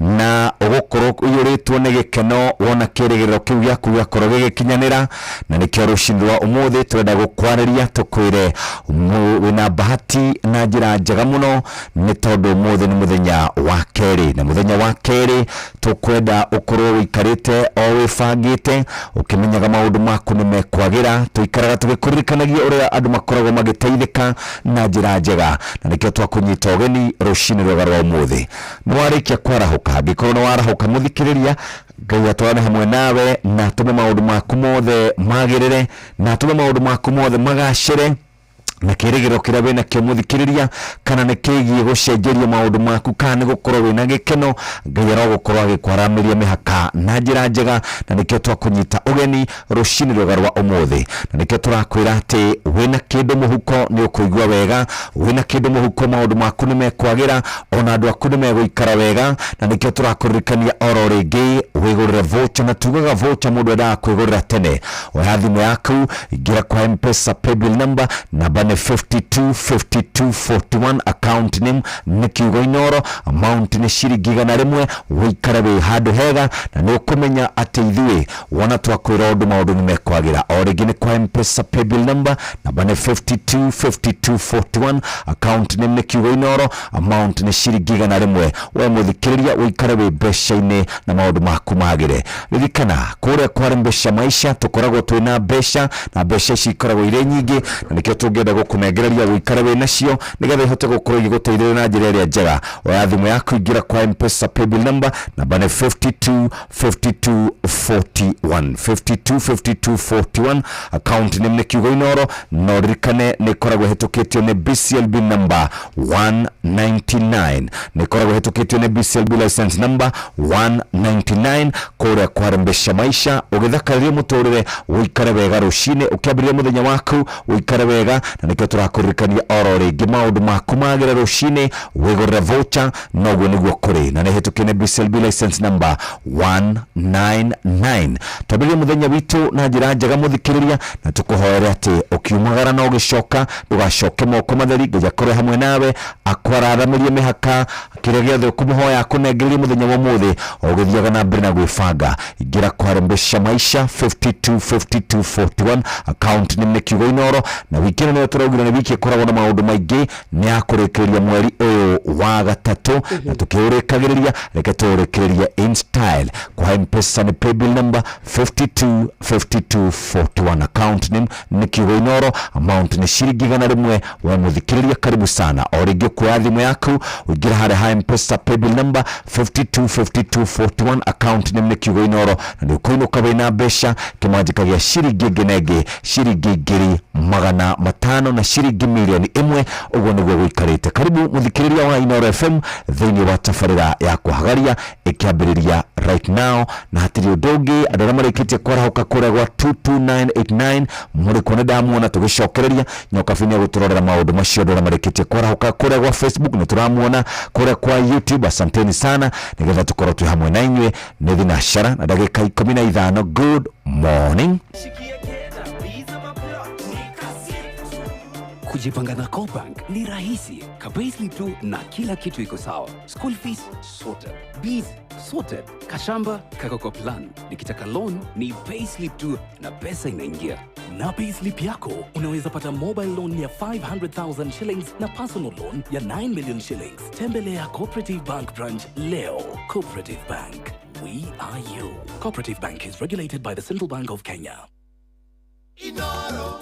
Speaker 9: na ũgũkorwo ũiyũrĩtwo nĩ gĩkeno wona kĩĩrĩgĩrĩro kĩu gĩaku gĩakorwo gĩgĩkinyanĩra. Na nĩkĩo rũcinĩ rwa ũmũthĩ tũrenda gũkwarĩria tũkwĩre wĩna bahati na njĩra njega mũno, nĩ tondũ ũmũthĩ nĩ mũthenya wa kerĩ, na mũthenya wa kerĩ tũkwenda ũkorwo ũikarĩte o wĩbangĩte, ũkĩmenyaga maũndũ maku nĩ mekwagĩra. Tũikaraga tũgĩkũririkanagia ũrĩa andũ makoragwo magĩteithĩka na njĩra njega, na nĩkĩo twakũnyita ũgeni rũcinĩ rwega rwa ũmũthĩ. Nĩ warĩkia kwarahũka? Angĩkorwo nĩ warahũka, mũthikĩrĩria, Ngai atwarane hamwe nawe na atũme maũndũ maku mothe magĩrĩre, na atũme maũndũ maku mothe magacĩre, na kĩrĩgĩrĩro kĩrĩa wĩna kĩo, mũthikĩrĩria, kana nĩ kĩgiĩ gũcenjeria maũndũ maku, kana nĩ gũkorwo wĩna gĩkeno, Ngai arogũkorwo agĩkwaramĩria mĩhaka na njĩra njega. Na nĩkĩo twakũnyita ũgeni rũcinĩ rwega rwa ũmũthĩ, na nĩkĩo tũrakwĩra atĩ wĩna kĩndũ mũhuko nĩ ũkũigua wega, wĩna kĩndũ mũhuko maũndũ maku nĩ mekwagĩra, ona andũ aku nĩ megũikara wega. Na nĩkĩo tũrakũririkania oro rĩngĩ wĩgũrĩre voucher, na tugaga voucher mũndũ endaga kwĩgũrĩra tene. Oya thimũ yaku, ingĩra kwa M-Pesa paybill number, namba nĩ 525241, account name nĩ kiugo Inoro, amount nĩ ciringi 100. Wĩikare wĩ handũ hega, na nĩ ũkũmenya atĩ ithuĩ wona twakwĩra ũndũ maũndũ nĩ mekwagĩra. O rĩngĩ nĩ kwa M-Pesa paybill number, namba nĩ 525241, account name nĩ kiugo Inoro, amount nĩ ciringi 100. We mũthikĩrĩria, ũikare wĩ mbeca-inĩ na maũndũ maku magĩre. Ririkana kũrĩa kwa Mbeca Maisha tũkoragwo twĩna mbeca, na mbeca ici ikoragwo irĩ nyingĩ, na nĩkĩo tũngĩenda gũkũnengereria ũikare wĩ nacio nĩgetha ihote gũkorwo igĩgũteithĩrĩria na njĩra ĩrĩa njega. Oya thimũ yaku, ingĩra kwa M-Pesa paybill number, namba nĩ 525241, 525241, account name nĩ kiugo Inoro, na ũririkane nĩ ĩkoragwo ĩhĩtũkĩtio nĩ BCLB number 199, nĩ ĩkoragwo ĩhĩtũkĩtio nĩ BCLB license number 199. Kũrĩa kwa Mbeca Maisha ũgĩthakarĩria mũtũrĩre, ũikare wega rũcinĩ ũkĩambĩrĩria mũthenya waku, ũikare wega. Na nĩkĩo tũrakũririkania oro rĩngĩ maũndũ maku magĩre rũcinĩ, wĩgũrĩre voucher, noguo nĩguo kũrĩ, na nĩ hĩtũkie nĩ BCLB license number 199. Twambĩrĩrie mũthenya witũ na njĩra njega, mũthikĩrĩria, na tũkũhoere atĩ ũkiumagara na ũgĩcoka ndũgacoke moko matheri. Ngai akorwo hamwe nawe, akwararamĩrie mĩhaka, kĩrĩa gĩothe ũkũmũhoya akũnengererie mũthenya wa ũmũthĩ o ũgĩthiaga na mbere na gwĩbanga. Ingĩra kwa Mbeca Maisha, 525241, account name nĩ kiugo Inoro, na wiki ĩno nĩyo tũra Tũraugire nĩ wiki ĩkoragwo na maũndũ maingĩ, nĩ ya kũrĩkĩrĩria mweri ũyũ wa gatatũ, na tũkĩũrĩkagĩrĩria reke tũũrĩkĩrĩrie in style. Kwa Mpesa nĩ paybill number 525241, account name nĩ Kiugo Inoro, amount nĩ ciringi 100. We mũthikĩrĩria, karibu sana o rĩngĩ. Ũkuoya thimũ yaku, ũingĩre harĩa ha Mpesa, paybill number 525241, account name nĩ Kiugo Inoro, na nĩ ũkũinũka wĩna mbeca kĩmanjĩka gĩa ciringi ĩngĩ na ĩngĩ, ciringi 500,000 na ciringi 1,000,000. Ũguo nĩguo gũikarĩte. Karibu mũthikĩrĩria wa Inoro FM thĩinĩ wa tabarĩra ya Kwahagaria ĩkĩambĩrĩria right now, na hatirĩ ũndũ ũngĩ. Andũ arĩa marĩkĩtie kwarahũka kũrĩa gwa 22989 mũrĩ kuo, nĩ ndamuona. Tũgĩcokereria Nyokabi nĩ egũtũrorera maũndũ macio. Andũ arĩa marĩkĩtie kwarahũka kũrĩa gwa Facebook nĩ tũramuona, kũrĩa kwa YouTube, asanteni sana, nĩgetha tũkorwo twĩ hamwe na inyuĩ. Nĩ thinashara na ndagĩka 15. Good morning.
Speaker 4: Kujipanga na CoBank ni rahisi. Ka payslip tu na kila kitu iko sawa. School fees sorted, bills sorted, kashamba kako kwa plan. Nikitaka loan ni payslip tu na pesa inaingia.
Speaker 8: Na payslip yako unaweza pata mobile loan ya 500,000 shillings na personal loan ya 9 million shillings. Tembelea Cooperative Bank branch leo. Cooperative Bank. We are you. Cooperative Bank is regulated by the Central Bank of Kenya.
Speaker 13: Inoro.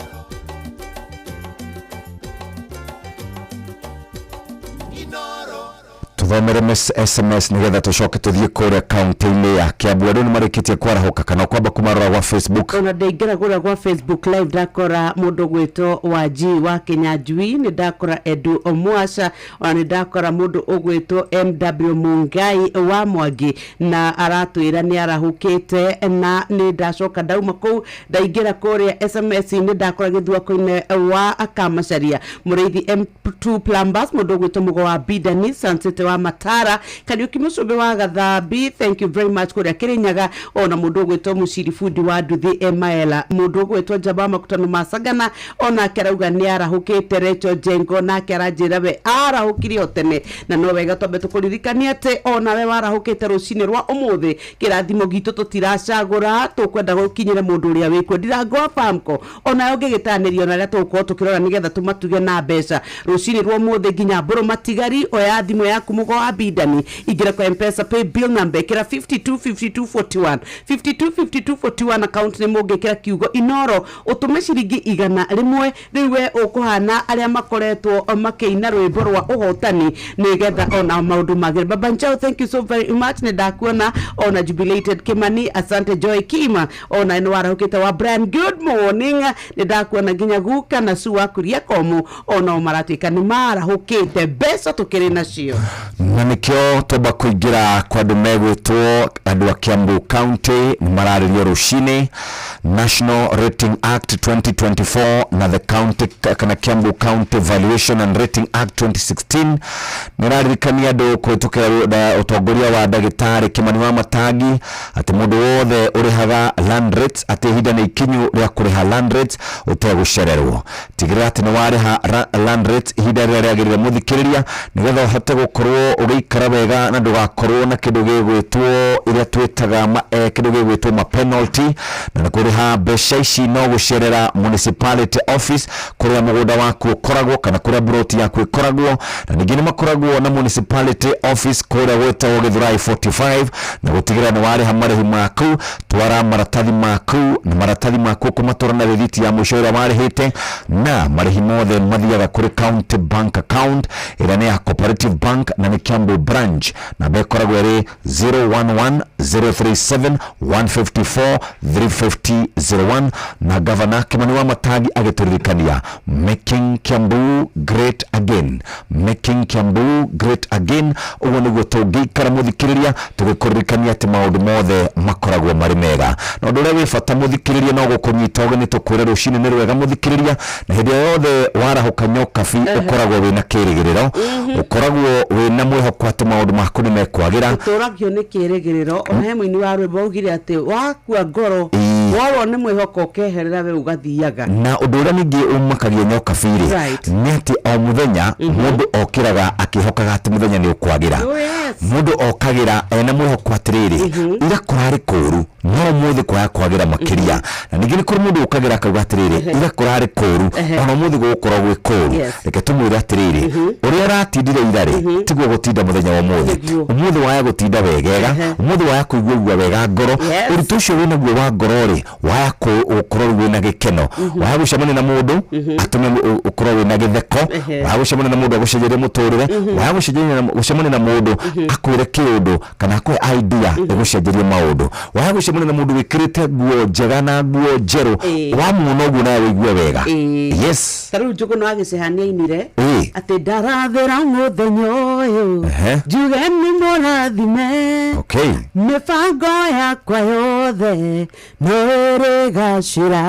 Speaker 13: Inoro.
Speaker 9: Tuthomere SMS nigetha tucoke tuthie kuria kaunti-inĩ ya Kiambu. Andũ nĩ marĩkĩtie kwarahũka kana kwamba kũmarora gwa Facebook?
Speaker 7: Ona ndaingĩra kũrĩa gwa Facebook live, ndakora mũndũ ũgwĩtwo Wanji wa Kinyanjui, nĩ ndakora Edu Omwasha, ona nĩ ndakora mũndũ ũgwĩtwo MW Mungai wa Mwangi, na aratwĩra nĩ arahũkĩte. Na nĩ ndacoka ndauma kũu, ndaingĩra kũrĩa SMS-inĩ, ndakora gĩthuako-inĩ wa Akamacaria, Mũrĩithi M2 Plumbers, mũndũ ũgwĩtwo Mũgo wa Bidani Sansete wa Matara, Kariuki Mũcũmbĩ wa Gathambi, thank you very much, kũrĩa Kĩrĩnyaga, ona mũndũ ũgwĩtwo Mũciri bundi wa Nduthi Emaela, mũndũ ũgwĩtwo Njamba wa Makutano ma Sagana, onake arauga nĩ arahũkĩte. Recho Jengo nake aranjĩra we arahũkire o tene, na no wega twambe tũkũririkania atĩ onawe warahũkĩte rũcinĩ rwa ũmũthĩ, kĩrathimo gitũ tũtiracagũra, tũkwenda gũkinyĩre mũndũ ũrĩa wĩkuo. Ndirango wa Famco onayo ngĩgĩtanĩrio na arĩa tũgũkorwo tũkĩrora nĩgetha tũmatuge na mbeca rũcinĩ rwa ũmũthĩ. Nginya mbũrũ matigari, oya thimũ yaku, Mũgo wa Bindani, ingĩra kwa Mpesa pay bill number, ĩkĩra 525241, 525241, account nĩ mũngĩkĩra Kiugo Inoro, ũtũme ciringi 100. Rĩu we ũkũhana arĩa makoretwo makĩina rwĩmbo rwa ũhotani nĩgetha ona maũndũ magĩre. Baba Njau, thank you so very much, nĩ ndakuona. Ona Jubilated Kimani, asante. Joy Kima ona nĩ warahũkĩte. Wa Brian, good morning, nĩ ndakuona. Nginya guka na su wa kuria komu ona o maratuĩka nĩ marahũkĩte. Mbeca tũkĩrĩ nacio.
Speaker 9: Na nĩkĩo twamba kũingĩra kwa andũ megwĩtwo andũ a Kiambu County. Nĩ mararĩrio rũcinĩ National Rating Act 2024 na the county kana Kiambu County Valuation and Rating Act 2016. Nĩ raririkania andũ kũhĩtũkĩra ũtongoria wa ndagĩtarĩ Kimani wa Matangi atĩ mũndũ wothe ũrĩhaga land rates, atĩ ihinda nĩ ikinyu rĩa kũrĩha land rates ũtegũcererwo. Tigĩrĩra atĩ nĩ warĩha land rates ihinda rĩrĩa rĩagĩrĩire, mũthikĩrĩria, nĩgetha ũhote gũkorwo ũgĩikara wega na ndũgakorwo na kĩndũ gĩgwĩtwo ĩrĩa twĩtaga kĩndũ gĩgwĩtwo ma penalty. Na nĩ kũrĩha mbeca ici no gũcerera municipality office kũrĩa mũgũnda waku ũkoragwo kana kũrĩa buroti yaku ĩkoragwo. Na ningĩ nĩ makoragwo na municipality office kũrĩa gwĩtagwo Gĩthurai 45. Na gũtigĩrĩra nĩ warĩha marĩhi maku, twara maratathi maku, na maratathi maku ũkũmatwara na rĩthiti ya mũico ĩrĩa warĩhĩte, na marĩhi mothe mathiaga kũrĩ county bank account ĩrĩa nĩ ya Cooperative Bank na nĩ Kiambu branch. Namba ĩkoragwo ĩrĩ 011 037 154 350 01. Na gavana Kimani wa Matangi agĩtũririkania "Making Kiambu great again, making Kiambu great again". Ũguo nĩguo tũngĩikara, mũthikĩrĩria, tũgĩkũririkania atĩ maũndũ mothe makoragwo marĩ mega. Na ũndũ ũrĩa wĩ bata, mũthikĩrĩria, no gũkũnyita ũgeni tũkwĩre rũcinĩ nĩ rwega, mũthikĩrĩria, na hĩndĩ ĩyo yothe warahũka nyokabi, ũkoragwo wĩna kĩrĩgĩrĩro, ũkoragwo wĩna mwĩhoko atĩ maũndũ maku nĩ mekwagĩra.
Speaker 7: Ũtũragio nĩ kĩrĩgĩrĩro. Ona he mũini wa rwĩmbo augire atĩ wakua ngoro, worwo nĩ mwĩhoko, ũkeherera we ũgathiaga.
Speaker 9: Na ũndũ ũrĩa ningĩ ũmakagia nyokabi-rĩ, nĩ atĩ o mũthenya mũndũ okĩraga akĩhokaga atĩ mũthenya nĩ ũkwagĩra.
Speaker 7: Oh, yes.
Speaker 9: Mũndũ okagĩra ena mwĩhoko atĩrĩrĩ, ira kũrarĩ kũũru, No ũmũthĩ kwaya kwagĩra makĩria. Na ningĩ nĩ kũrĩ mũndũ ũkagĩra akauga atĩrĩrĩ, ira kũrarĩ kũũru, ona ũmũthĩ gũgũkorwo gwĩ kũũru. Reke tũmwĩre atĩrĩrĩ, ũrĩa ũratindire ira rĩ, tiguo gũtinda mũthenya wa ũmũthĩ. Ũmũthĩ waya gũtinda wegega, ũmũthĩ waya kũigua wega ngoro. Ũritũ ũcio wĩnaguo wa ngoro rĩ, waya gũkorwo rĩu wĩna gĩkeno. Waya gũcemania na mũndũ atũme ũkorwo wĩna gĩtheko. Waya gũcemania na mũndũ agũcenjerie mũtũrĩre. Waya gũcemania na mũndũ akwĩre kĩũndũ kana akũhe idea ĩgũcenjerie maũndũ. Waya gũcemania na mũndũ wĩkĩrĩte nguo njega na nguo njerũ, wamuona ũguo nawe wĩigue wega. Yes.
Speaker 7: Ta rĩu Njũgũna wa Gĩceha nĩainire atĩ ndarathĩra mũthenya ũyũ, njuge nĩ mũrathime, mĩbango yakwa yothe no ĩrĩgacĩra,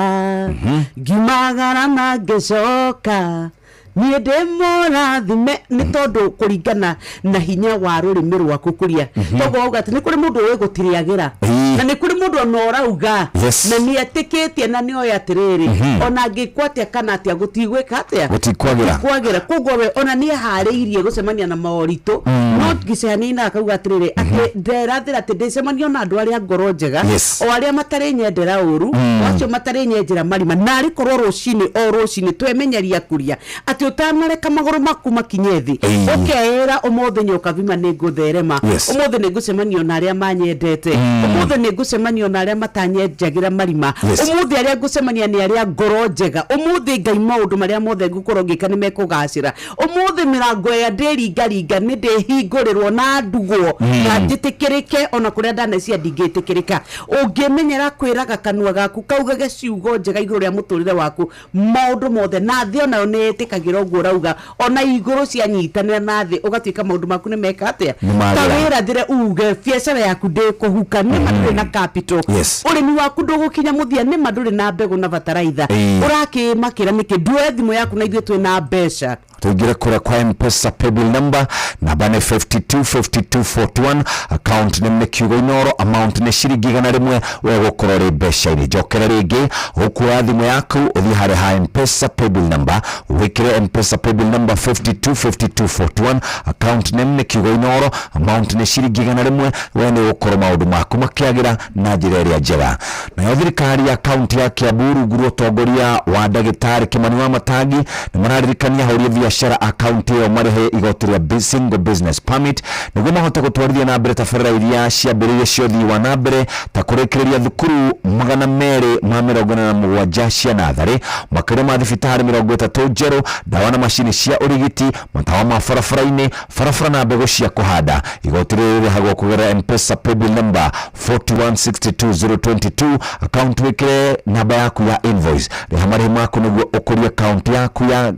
Speaker 7: ngiumagara na ngĩcoka niĩ ndĩ mũrathime. Nĩ tondũ kũringana na hinya wa rũrĩmĩ rwaku kũria, toguo wauga atĩ nĩ kũrĩ mũndũ ũĩ gũtirĩagĩra, na nĩ kũrĩ mũndũ ona ũrauga na nĩ etĩkĩtie na nĩ oĩ atĩrĩrĩ, ona angĩkwo atĩa kana atĩa gũtigwĩka atĩa,
Speaker 9: Gũtikwagĩra.
Speaker 7: Gũtikwagĩra. Koguo we ona nĩ eharĩirie gũcemania na moritũ. No Gĩceha nĩ ainaga akauga atĩrĩrĩ, atĩ nderathĩra atĩ ndĩcemania na andũ arĩa ngoro njega, o arĩa matarĩ nyendera ũru, o acio matarĩ nyenjera marima, na arĩ korwo rũcinĩ o rũcinĩ twemenyeria kũria atĩ ũtanareka magũrũ maku makinye thĩ, ũkeĩra ũmũthĩ nyoka bima nĩ ngũtherema, ũmũthĩ nĩ ngũcemanio na arĩa manyendete, ũmũthĩ nĩ ngũcemanio na arĩa matanyenjagĩra marima, ũmũthĩ arĩa ngũcemania nĩ arĩa ngoro njega, ũmũthĩ Ngai maũndũ marĩa mothe ngũkorwo ngĩka nĩ mekũgacĩra, ũmũthĩ mĩrango ĩrĩa ndĩringaringa nĩ ndĩhingũrĩrwo na ndugwo na njĩtĩkĩrĩke ona kũrĩa ndanecia ndingĩtĩkĩrĩka. Ũngĩmenyera kwĩraga kanua gaku kaugage ciugo njega igũrũ rĩa mũtũrĩre waku, maũndũ mothe na thĩ onayo nĩ ĩtĩkagĩra ũguo ũrauga, ona igũrũ cianyitanĩra na thĩ ũgatuĩka maũndũ maku nĩ meka atĩa. Ta wĩrathĩre uge biacara yaku ndĩkũhuka, nĩma ndũrĩ na capital, ũrĩmi waku ndũgũkinya mũthia, nĩma ndũrĩ na mbegũ na bataraitha, ũrakĩmakĩra nĩkĩ? Nduoe thimũ yaku na ithuĩ twĩna mbeca.
Speaker 9: Tuingire kura kwa M-Pesa paybill number, namba nĩ 525241, account name nĩ Kiugo Inooro, amount nĩ ciringi 100, we gũkorwo rĩ mbeca-inĩ. Njokere rĩngĩ, ũkuoya thimũ yaku ũthiĩ harĩa ha M-Pesa paybill number, wĩkĩre M-Pesa paybill number 525241, account name nĩ Kiugo Inooro, amount nĩ ciringi 100, we nĩ ũgũkorwo maũndũ maku makĩagĩra na njĩra ĩrĩa njega. Nayo thirikari ya kaunti ya Kiambu rungu rwa ũtongoria wa ndagĩtarĩ Kimani wa Matangi nĩ mararirikania ahũri biacara a kaunti ĩyo marĩhe igoti rĩa single business permit nĩguo mahote gũtwarithia na mbere tabarĩra iria ciambĩrĩirie cia ũthii wa na mbere ta kũrĩkĩrĩria thukuru 287 cia natharĩ, makĩria ma thibitarĩ 30 njerũ, ndawa na macini cia ũrigiti, matawa ma barabara-inĩ, barabara na mbegũ cia kũhanda. Igoti rĩrĩ rĩrĩhagwo kũgerera M-Pesa paybill number 4162022, account wĩkĩre namba yaku ya invoice, rĩha marĩhi maku nĩguo ũkũrie account yaku ya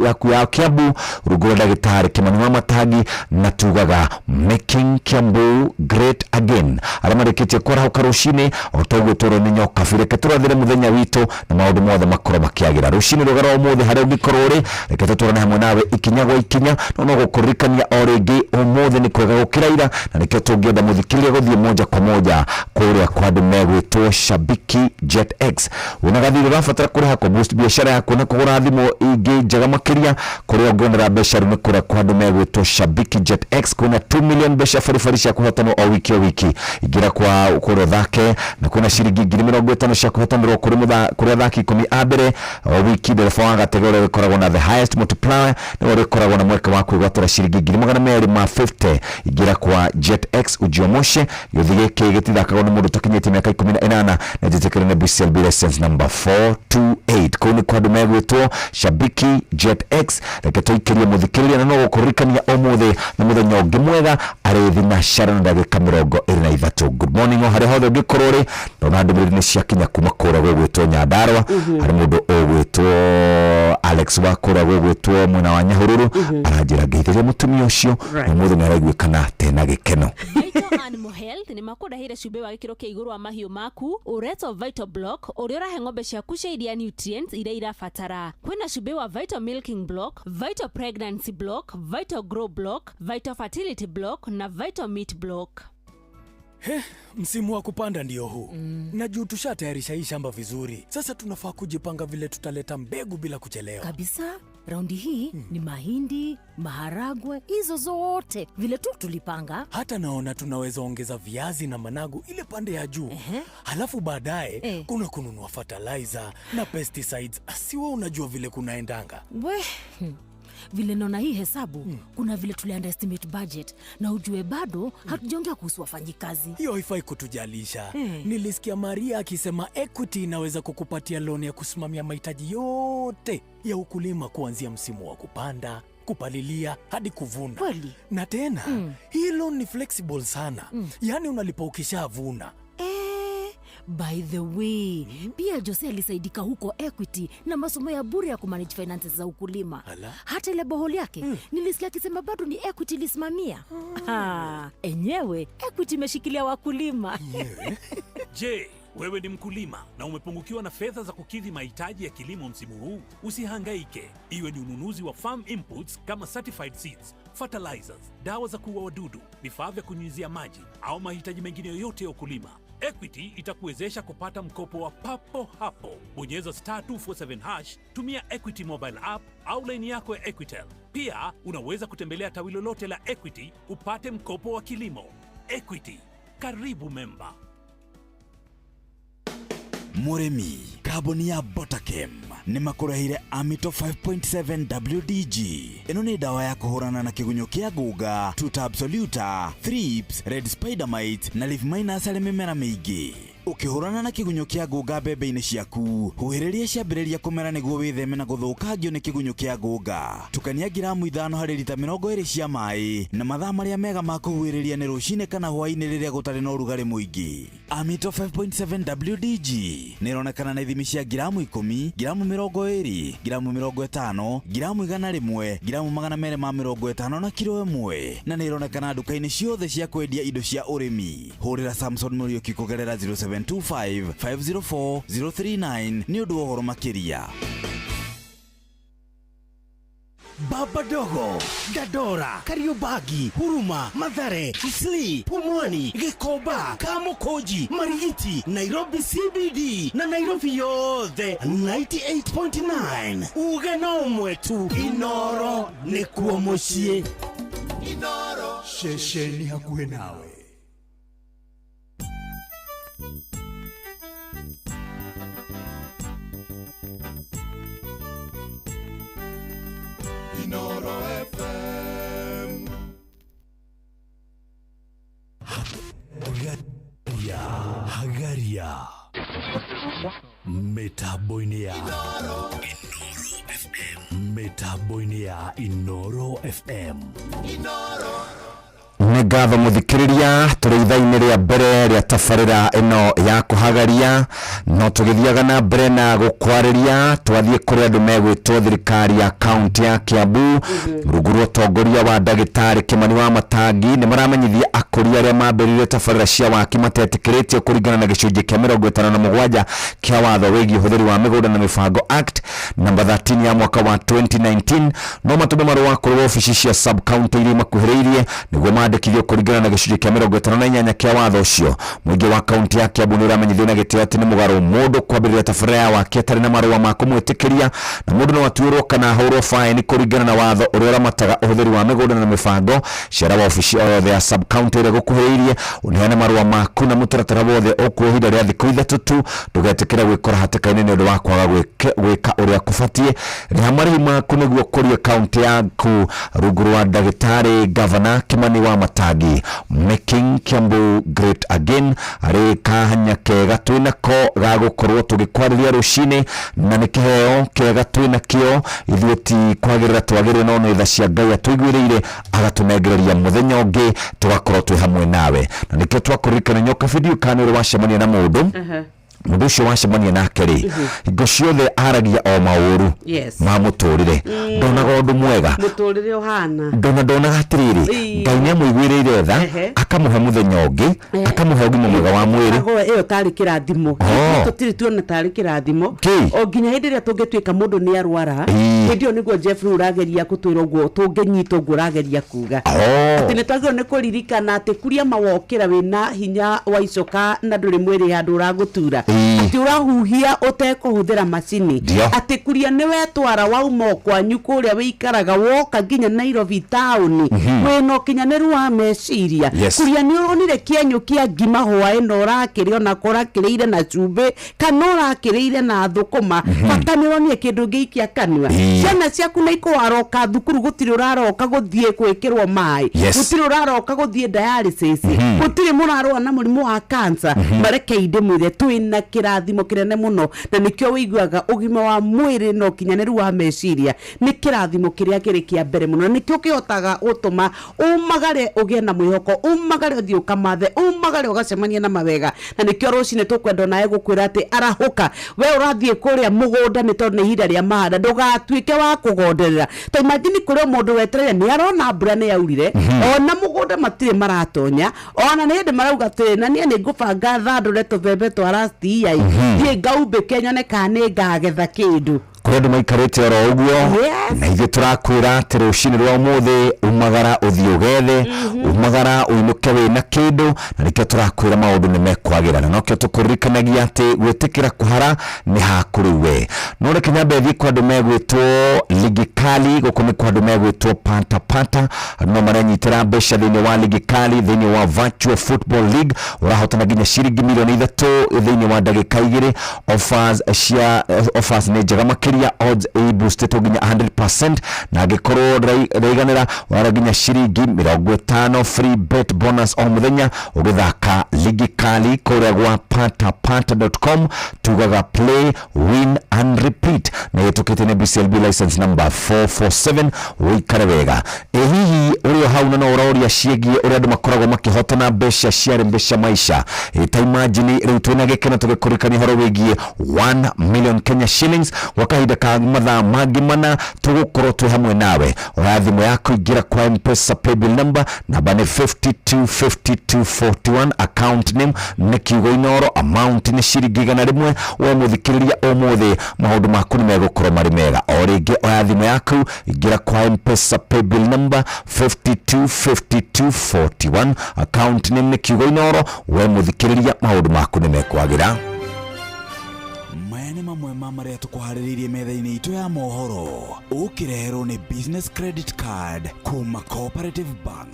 Speaker 9: yaku ya Kiambu rungu rwa ndagĩtarĩ Kimani wa Matangi, na tugaga making Kiambu great again. Arĩa marĩkĩtie kwarahũka rũcinĩ o ta ũguo twerwo nĩ nyoka reke tũrathĩre mũthenya witũ na maũndũ mothe makorwo makĩagĩra rũcinĩ rwega rwa ũmũthĩ. Harĩa ũngĩkorwo ũrĩ, reke tũtwarane hamwe nawe ikinya gwa ikinya, no no gũkũririkania o rĩngĩ ũmũthĩ nĩ kwega gũkĩra ira, na nĩkĩo tũngĩenda mũthikĩrĩria gũthiĩ moja kwa moja kũrĩa kwa andũ megwĩtwo Shabiki Jet X. Wĩna gathirĩ ũrabatara kũrĩha kũ boost biacara yaku na kũgũra thimũ ingĩ njega makĩria, kũrĩa ũngĩonera mbeca rĩu nĩ kũrĩa kwa andũ megwĩtwo Shabiki Jet X. Kwĩna 2 million mbeca baribari cia kũhotanwo o wiki o wiki. Ingĩra kwa kũrĩa ũthake, na kwĩna ciringi 50,000 cia kũhotanĩrwo kũrĩ athaki 10 a mbere o wiki. Ndereba wa gatege ũrĩa ũgĩkoragwo na the highest multiplier nĩwe ũrĩkoragwo na mweke wa kwĩgwatĩra ciringi 250,000. Ingĩra kwa Jet X ujiomoshe. Gĩũthi gĩkĩ gĩtithakagwo nĩ mũndũ ũtakinyĩtie mĩaka 18 na njĩtĩkĩre nĩ BCLB license number 428. Kũu nĩ kwa andũ megwĩtwo Shabiki Jet X. Reke tũikĩrie mũthikĩrĩria, na no gũkũririkania ũmũthĩ nĩ mũthenya ũngĩ mwega arĩ thinacara na ndagĩka 23. Good morning o harĩa hothe ũngĩkorwo ũrĩ. Ndona ndũmĩrĩri nĩ ciakinya kuma kũrĩa gũgwĩtwo Nyandarua. Harĩ mũndũ ũgwĩtwo Alex wa kũrĩa gũgwĩtwo mwena wa Nyahururu, aranjĩra ngeithĩrie mũtumia ũcio na ũmũthĩ nĩ araiguĩkana tena gĩkeno.
Speaker 10: Vital Animal Health nĩ makũrehire cumbĩ wa gĩkĩro kĩa igũrũ wa mahiũ maku ũretwo Vital Block, ũrĩa ũrahe ng'ombe ciaku cia iria nutrients iria irabatara. Kwĩna cumbĩ wa Vital Milking Block, Vital Pregnancy Block, Vital Grow Block, Vital Fertility Block na Vital Meat Block.
Speaker 14: He, msimu wa kupanda ndio huu. Na juu tushatayarisha hii shamba vizuri, sasa tunafaa kujipanga vile tutaleta mbegu bila kuchelewa
Speaker 10: kabisa.
Speaker 1: Raundi hii ni mahindi, maharagwe, hizo zote vile tu tulipanga.
Speaker 14: Hata naona tunaweza ongeza viazi na managu ile pande ya juu. Halafu baadaye kuna kununua fertilizer na pesticides. Siwe unajua vile kunaendanga.
Speaker 1: We vile naona hii hesabu kuna vile tuli underestimate budget na ujue bado hatujaongea kuhusu wafanyikazi.
Speaker 14: Hiyo haifai kutujalisha.
Speaker 1: Eh.
Speaker 14: Nilisikia Maria akisema Equity inaweza kukupatia loan ya kusimamia mahitaji yote ya ukulima kuanzia msimu wa kupanda, kupalilia hadi kuvuna.
Speaker 1: Kweli?
Speaker 14: Na tena hii loan ni flexible sana. Yaani unalipa ukishavuna.
Speaker 1: Eh, by the way, pia Jose alisaidika huko Equity na masomo ya bure ya kumanage finances za ukulima.
Speaker 14: Ala.
Speaker 1: Hata ile borehole yake nilisikia akisema bado ni Equity ilisimamia. Ah, enyewe Equity imeshikilia wakulima.
Speaker 8: Je, wewe ni mkulima na umepungukiwa na fedha za kukidhi mahitaji ya kilimo msimu huu? Usihangaike, iwe ni ununuzi wa farm inputs kama certified seeds, fertilizers, dawa za kuua wadudu, vifaa vya kunyunyizia maji au mahitaji mengine yoyote ya ukulima. Equity itakuwezesha kupata mkopo wa papo hapo. Bonyeza star 247 hash, tumia Equity mobile app au laini yako ya Equitel. Pia unaweza kutembelea tawi lolote la Equity upate mkopo wa kilimo. Equity, karibu memba.
Speaker 6: Mũrĩmi, kambuni ya Botakem nĩ makũrehire Amito 5.7 WDG. Ĩno nĩ ndawa ya kũhũrana na kĩgunyũ kĩa ngũnga, Tuta absoluta, thrips, red spider mite na leaf miners harĩ mĩmera mĩingĩ. Ũkĩhũrana na kĩgunyũ kĩa ngũnga mbembe-inĩ ciaku, huhĩrĩria ciambĩrĩria kũmera nĩguo wĩtheme na gũthũkangio nĩ kĩgunyũ kĩa ngũnga. Tukania ngiramu 5 harĩ rita 20 cia maĩ na mathaa marĩa mega ma kũhuhĩrĩria nĩ rũcinĩ kana hwaĩ-inĩ rĩrĩa gũtarĩ na ũrugarĩ mũingĩ. Amito 5.7 WDG nĩ ĩronekana na ithimi cia ngiramu 10, ngiramu 20, ngiramu 50, ngiramu 100, ngiramu 250 na kiro 1, na nĩ ĩronekana nduka-inĩ ciothe cia kwendia indo cia ũrĩmi. Hũrĩra Samson Mũriũki kũgerera 0725 504 039 nĩ ũndũ wa ũhoro makĩria.
Speaker 3: Baba Dogo, Dandora, Kariobangi, Huruma, Mathare, Eastleigh, Pumwani, Gikomba, Kamukunji, Marigiti, Nairobi CBD na Nairobi yothe 98.9. Uge no ũmwe tu, Inoro nĩkuo mũciĩ.
Speaker 13: Inoro.
Speaker 6: Ceceni hakuhĩ nawe.
Speaker 13: Inoro FM.
Speaker 6: Hagaria, hagaria mĩtambo-inĩ ya Inoro FM, mĩtambo-inĩ ya Inoro FM.
Speaker 13: Inoro.
Speaker 9: Nĩ ngatho mũthikĩrĩria, tũrĩ ithaa-inĩ rĩa mbere rĩa tabarĩra ĩno ya kũhagaria, no tũgĩthiaga na mbere na gũkwarĩria. Twathiĩ kũrĩ andũ megwĩtwo thirikari ya kaunti ya Kiambu rungu rwa ũtongoria wa ndagĩtarĩ Kĩmani wa Matangi nĩ maramenyithia akũria arĩa mambĩrĩirie tabarĩra cia waki matetĩkĩrĩtio kũringana na gĩcunjĩ kĩa 57 kĩa watho wĩgiĩ ũhũthĩri wa mĩgũnda na mĩbango Act namba 13 ya mwaka wa 2019, no matũme marũa kũrĩ wabici cia sub county iria imakuhĩrĩirie nĩguo mandĩkithio kũringana na gĩcunjĩ kĩa 58 kĩa watho ũcio. Mũingĩ wa kaunti ya Kiambu nĩ ũramenyithio na gĩtĩo atĩ nĩ mũgarũ mũndũ kwambĩrĩria tabarĩra ya waki atarĩ na marũa ma kũmwĩtĩkĩria, na mũndũ no atuĩrwo kana ahũrwo faini kũringana na watho ũrĩa ũramataga ũhũthĩri wa mĩgũnda na mĩbango. Cera wabici o yothe ya sub county ĩrĩa ĩgũkuhĩrĩirie ũneane marũa maku na mũtaratara wothe ũkuoya ihinda rĩa thikũ 3 tu. Ndũgetĩkĩre gwĩkora hatĩka-inĩ nĩ ũndũ wa kwaga gwĩka ũrĩa kũbatiĩ. Rĩha marĩhi maku nĩguo kũrie kaunti yaku rungu rwa ndagĩtarĩ Gavana Kĩmani wa Matangi, making Kiambu great again. Arĩ kahanya kega twĩnako ga gũkorwo tũgĩkwarĩria rũcinĩ, na nĩ kĩheo kĩega twĩnakĩo ithuĩ, ti kwagĩrĩra twagĩrĩre, no nĩ tha cia Ngai atũiguĩrĩire agatũnengereria mũthenya ũngĩ tũgakorwo twĩ hamwe nawe, na nĩkĩo twakũririkana nyoka bidiũ kana ũrĩa wacemania na mũndũ, mũndũ ũcio wacemania nake rĩ, hingo ciothe aragia o maũru ma mũtũrĩre, ndonaga ũndũ mwega
Speaker 7: Mũtũrĩre ũhana
Speaker 9: ndonaga atĩrĩrĩ, Ngai nĩ amũiguĩrĩire tha akamũhe mũthenya ũngĩ, akamũhe ũgima mwega wa mwĩrĩ.
Speaker 7: Agoe ĩyo tarĩ kĩrathimo. Tũtirĩ tuona tarĩ kĩrathimo o nginya hĩndĩ ĩrĩa tũngĩtuĩka mũndũ nĩ arwara. Hĩndĩ ĩyo nĩguo Jeffrey ũrageria gũtwĩra ũguo, tũngĩnyita ũguo ũrageria kuga atĩ nĩ twagĩrĩirwo nĩ kũririkana atĩ kuria mawokĩra wĩna hinya wa icoka na ndũrĩ mwĩrĩ handũ ũragũtura. Atĩ ũrahuhia ũtekũhũthĩra macini.
Speaker 9: Ndio.
Speaker 7: Atĩ kuria nĩ wetwara wauma o kwanyu kũrĩa wĩikaraga woka nginya Nairobi taũni, wĩna ũkinyanĩru wa meciria. Kuria nĩ ũronire kĩenyũ kĩa ngima hwaĩ na ũrakĩrĩa onako ũrakĩrĩire na cumbĩ kana ũrakĩrĩire na thũkũma, bata nĩ ũronire kĩndũ ũngĩikia kanua. Ciana ciaku nĩ ikũwaroka thukuru, gũtirĩ ũraroka gũthiĩ gwĩkĩrwo maĩ, gũtirĩ ũraroka gũthiĩ dialysis, gũtirĩ mũrarũa na mũrimũ wa cancer. Mareke ndĩmwĩre twĩna kĩrathimo kĩnene mũno, na nĩkĩo wĩiguaga ũgima wa mwĩrĩ na ũkinyanĩru wa meciria nĩ kĩrathimo kĩrĩa kĩrĩ kĩa mbere mũno, na nĩkĩo kĩhotaga gũtũma umagare ũgĩe na mwĩhoko, umagare ũthiĩ ũkamathe, umagare ũgacemania na mawega. Na nĩkĩo rũcinĩ tũkwenda onawe gũkwĩra atĩ arahũka, we ũrathiĩ kũrĩa mũgũnda nĩ tondũ nĩ ihinda rĩa mahanda, ndũgatuĩke wa kũgonderera. Ta imagine kũrĩ o mũndũ wetereire nĩ arona mbura nĩ yaurire, ona mũgũnda matirĩ maratonya, ona nĩ hĩndĩ marauga atĩrĩ, na niĩ nĩ ngũbanga thandũre tũbembe twa last year, thiĩ ngaumbĩke nyone kana nĩ ngagetha kĩndũ.
Speaker 9: Kũrĩ andũ maikarĩte oro ũguo. Na ithuĩ tũrakwĩra atĩ rũcinĩ rwa ũmũthĩ umagara ũthiĩ ũgethe, umagara ũinũke wĩna kĩndũ, na nĩkĩo tũrakwĩra maũndũ nĩ mekwagĩra, na nokĩo tũkũririkanagia atĩ gwĩtĩkĩra kũhara nĩ hakũrĩ we. No reke nyambe thiĩ kwa andũ megwĩtwo ligi kali. Gũkũ nĩ kwa andũ megwĩtwo pata pata, andũ no marenyitĩra mbeca thĩinĩ wa ligi kali, thĩinĩ wa Virtual Football League. Ũrahotana nginya ciringi mirioni 3 thĩinĩ wa ndagĩka 2. Offers cia offers nĩ njega makĩria, odds ĩ-boostĩtwo nginya 100%, na angĩkorwo ndũraiganĩra wara nginya ciringi 50 free bet bonus o mũthenya ũgĩthaka ligi kali kũrĩa gwa patapata.com. Tugaga play, win and repeat, na ĩtũkĩte nĩ BCLB license number 447. Wĩikare wega. Ĩ hihi ũrĩ o hau na no ũroria ciĩgiĩ ũrĩa andũ makoragwo makĩhotana mbeca ciarĩ mbeca maisha? Ĩ ta imagine rĩu twĩna gĩkeno tũgĩkũririkania ũhoro wĩgiĩ 1 million Kenya shillings. Gwa kahinda ka mathaa mangĩ mana tũgũkorwo twĩ hamwe nawe. Oya thimũ yaku, ingĩra kwa Mpesa paybill number, namba nĩ 525241, account name nĩ kiugo Inoro, amount nĩ ciringi 100. We mũthikĩrĩria, ũmũthĩ maũndũ maku nĩ megũkorwo marĩ mega. O rĩngĩ, oya thimũ yaku, ingĩra kwa Mpesa paybill number 525241, account name nĩ kiugo Inoro. We mũthikĩrĩria, maũndũ maku nĩ mekwagĩra.
Speaker 6: Maya nĩ mamwe ma marĩa tũkũharĩrĩirie metha-inĩ itũ ya mohoro, ũkĩreherwo nĩ Business Credit Card kuma Cooperative Bank.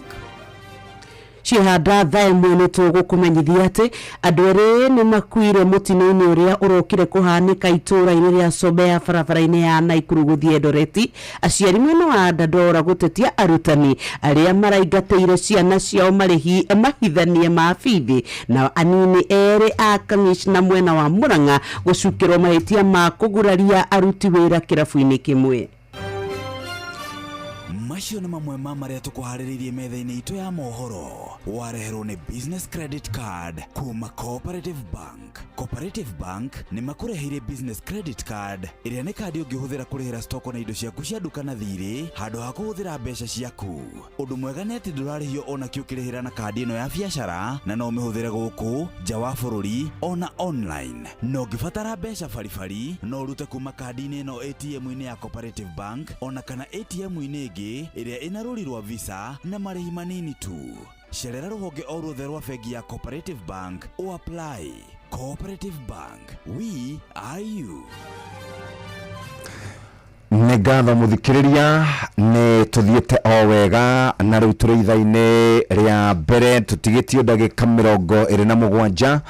Speaker 7: Ciehanda thaa 1 nĩ tũgũkũmenyithia atĩ andũ erĩ nĩ makuire mũtino-inĩ ũrĩa ũrokire kũhanĩka itũũra-inĩ rĩa Sobea barabara-inĩ ya Naikuru gũthiĩ Eldoret. Aciari mwena wa Dandora gũtetia arutani arĩa maraingatĩire ciana ciao marĩhi mahithanie ma bithi, na anini erĩ a kamishna mwena wa Murang'a gũcukĩrwo mahĩtia ma kũguraria aruti wĩra kĩrabu-inĩ kĩmwe.
Speaker 6: Macio nĩ mamwe ma marĩa tũkũharĩrĩirie metha-inĩ itũ ya mohoro, wareherwo nĩ Business Credit Card kuma Cooperative Bank. Cooperative Bank nĩ makũreheire Business Credit Card, ĩrĩa nĩ kandi ũngĩhũthĩra kũrĩhĩra stoko na indo ciaku cia nduka na thirĩ handũ ha kũhũthĩra mbeca ciaku. Ũndũ mwega nĩ atĩ ndũrarĩhio ona kĩ ũkĩrĩhĩra na kandi ĩno ya biacara, na no ũmĩhũthĩre gũkũ nja wa bũrũri ona online. Na ũngĩbatara mbeca baribari, no ũrute kuma kandi-inĩ ĩno ATM-inĩ ya Cooperative Bank ona kana ATM-inĩ ĩngĩ ĩrĩa ĩna rũri rwa Visa na marĩhi manini tu. Cerera rũhonge o ruothe rwa bengi ya Cooperative Bank o apply. Cooperative Bank, we are you.
Speaker 9: Nĩ ngatho mũthikĩrĩria, nĩ tũthiĩte o wega na rĩu tũrĩ ithaa-inĩ rĩa mbere, tũtigĩtio ndagĩka 27.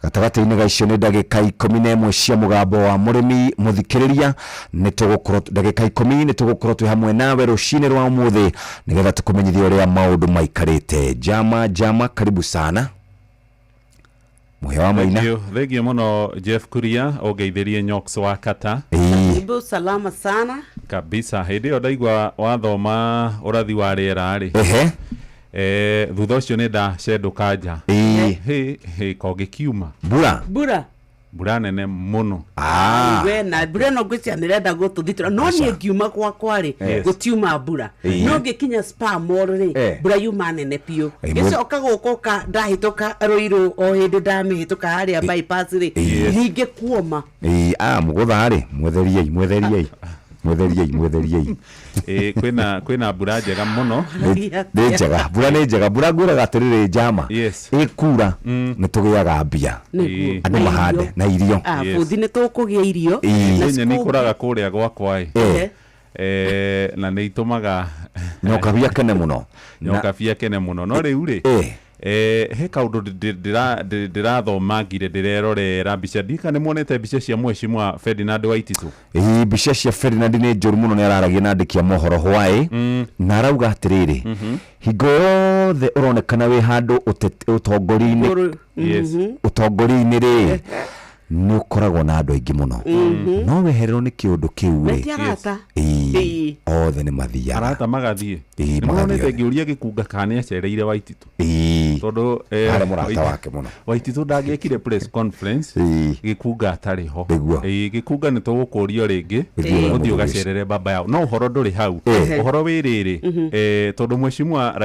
Speaker 9: Gatagatĩ-inĩ ga icio nĩ ndagĩka 11 cia mũgambo wa mũrĩmi. Mũthikĩrĩria, nĩ tũgũkorwo ndagĩka 10 nĩ tũgũkorwo twĩ hamwe nawe rũcinĩ rwa ũmũthĩ nĩgetha tũkũmenyithie ũrĩa maũndũ maikarĩte. Jama jama, karibu sana mũhĩa wa maina.
Speaker 12: Thank you, thank you mũno Jeff Kuria, ũngeithĩrie Nyox wa Kata.
Speaker 7: Karibu salama sana.
Speaker 12: Kabisa. Hĩndĩ ĩyo ndaigua wathoma ũrathi wa rĩera rĩ, thutha ũcio nĩ ndacendũka nja. Hĩ hĩ, kongĩkiuma
Speaker 9: mbura.
Speaker 7: Mbura.
Speaker 12: Mbura nene mũno.
Speaker 7: We na mbura ĩno ngwĩciria nĩrenda gũtũthitũra, no niĩ ngiuma gwakwa rĩ, gũtiuma mbura. No ngĩkinya Spar Mall rĩ, mbura yuma nene biũ. Ngĩcoka gũkũka ndahĩtũka Rũirũ, o hĩndĩ ndamĩhĩtũka harĩa bypass rĩ, ningĩ kuoma.
Speaker 9: Ĩĩ, mũgũtha rĩ, mwetheriei, mwetheriei. Mwetheriei, mwetheriei.
Speaker 12: Ĩĩ, kwĩna mbura njega mũno.
Speaker 9: Nĩ njega mbura, nĩ njega mbura. Ngwĩraga atĩrĩrĩ, njama ĩkura nĩ tũgĩaga mbia.
Speaker 7: Nĩguo.
Speaker 9: Andũ
Speaker 7: Na
Speaker 9: mahande
Speaker 7: irio.
Speaker 9: na irio.
Speaker 7: Ah, bũthi nĩ tũkũgĩa irio.
Speaker 9: Ĩĩ.
Speaker 7: Na
Speaker 12: Kwĩ nyeni
Speaker 7: cikũmbĩ.
Speaker 12: ikũraga kũrĩa gwakwa ĩ.
Speaker 9: Eh.
Speaker 12: Na nĩ itũmaga
Speaker 9: Nyokabi akene mũno.
Speaker 12: Nyokabi akene mũno. No rĩu rĩ, he kaũndũ ndĩrathomangire, ndĩrerorera mbica, ndika nĩ muonete mbica cia mheshimiwa Ferdinand Waititu.
Speaker 9: Ĩĩ, mbica cia Ferdinand nĩ njũru mũno. Nĩ araragia na andĩki a mohoro hwaĩ na arauga atĩrĩrĩ, hingo yothe ũronekana wĩ handũ ũtongoria-inĩ.
Speaker 7: Igũrũ.
Speaker 12: Yes.
Speaker 9: Ũtongoria-inĩ rĩ, nĩ ũkoragwo na andũ aingĩ mũno, no wehererwo nĩ kĩũndũ kĩu
Speaker 7: Na
Speaker 9: rĩ,
Speaker 7: ti arata.
Speaker 9: ĩĩ,
Speaker 7: Ĩĩ.
Speaker 9: othe nĩ mathiaga.
Speaker 12: Arata magathiĩ.
Speaker 9: Ĩĩ,
Speaker 12: Nĩ muronete
Speaker 9: magathiĩ.
Speaker 12: ngĩũria Gĩkunga kana nĩ acereire Waititu?
Speaker 9: Ĩĩ.
Speaker 12: Tondũ
Speaker 9: Arĩ mũrata wake mũno.
Speaker 12: Waititu ndangĩekire press conference Gĩkunga atarĩ ho.
Speaker 9: Nĩguo.
Speaker 12: Ĩĩ, Gĩkunga nĩ tũgũkũrio rĩngĩ.
Speaker 9: Ũthiĩ
Speaker 12: ũthiĩ
Speaker 9: ũrĩa
Speaker 12: ũgacerere baba yao, no ũhoro ndũrĩ hau.
Speaker 9: Ĩĩ.
Speaker 12: Ũhoro wĩ rĩrĩ, tondũ mheshimiwa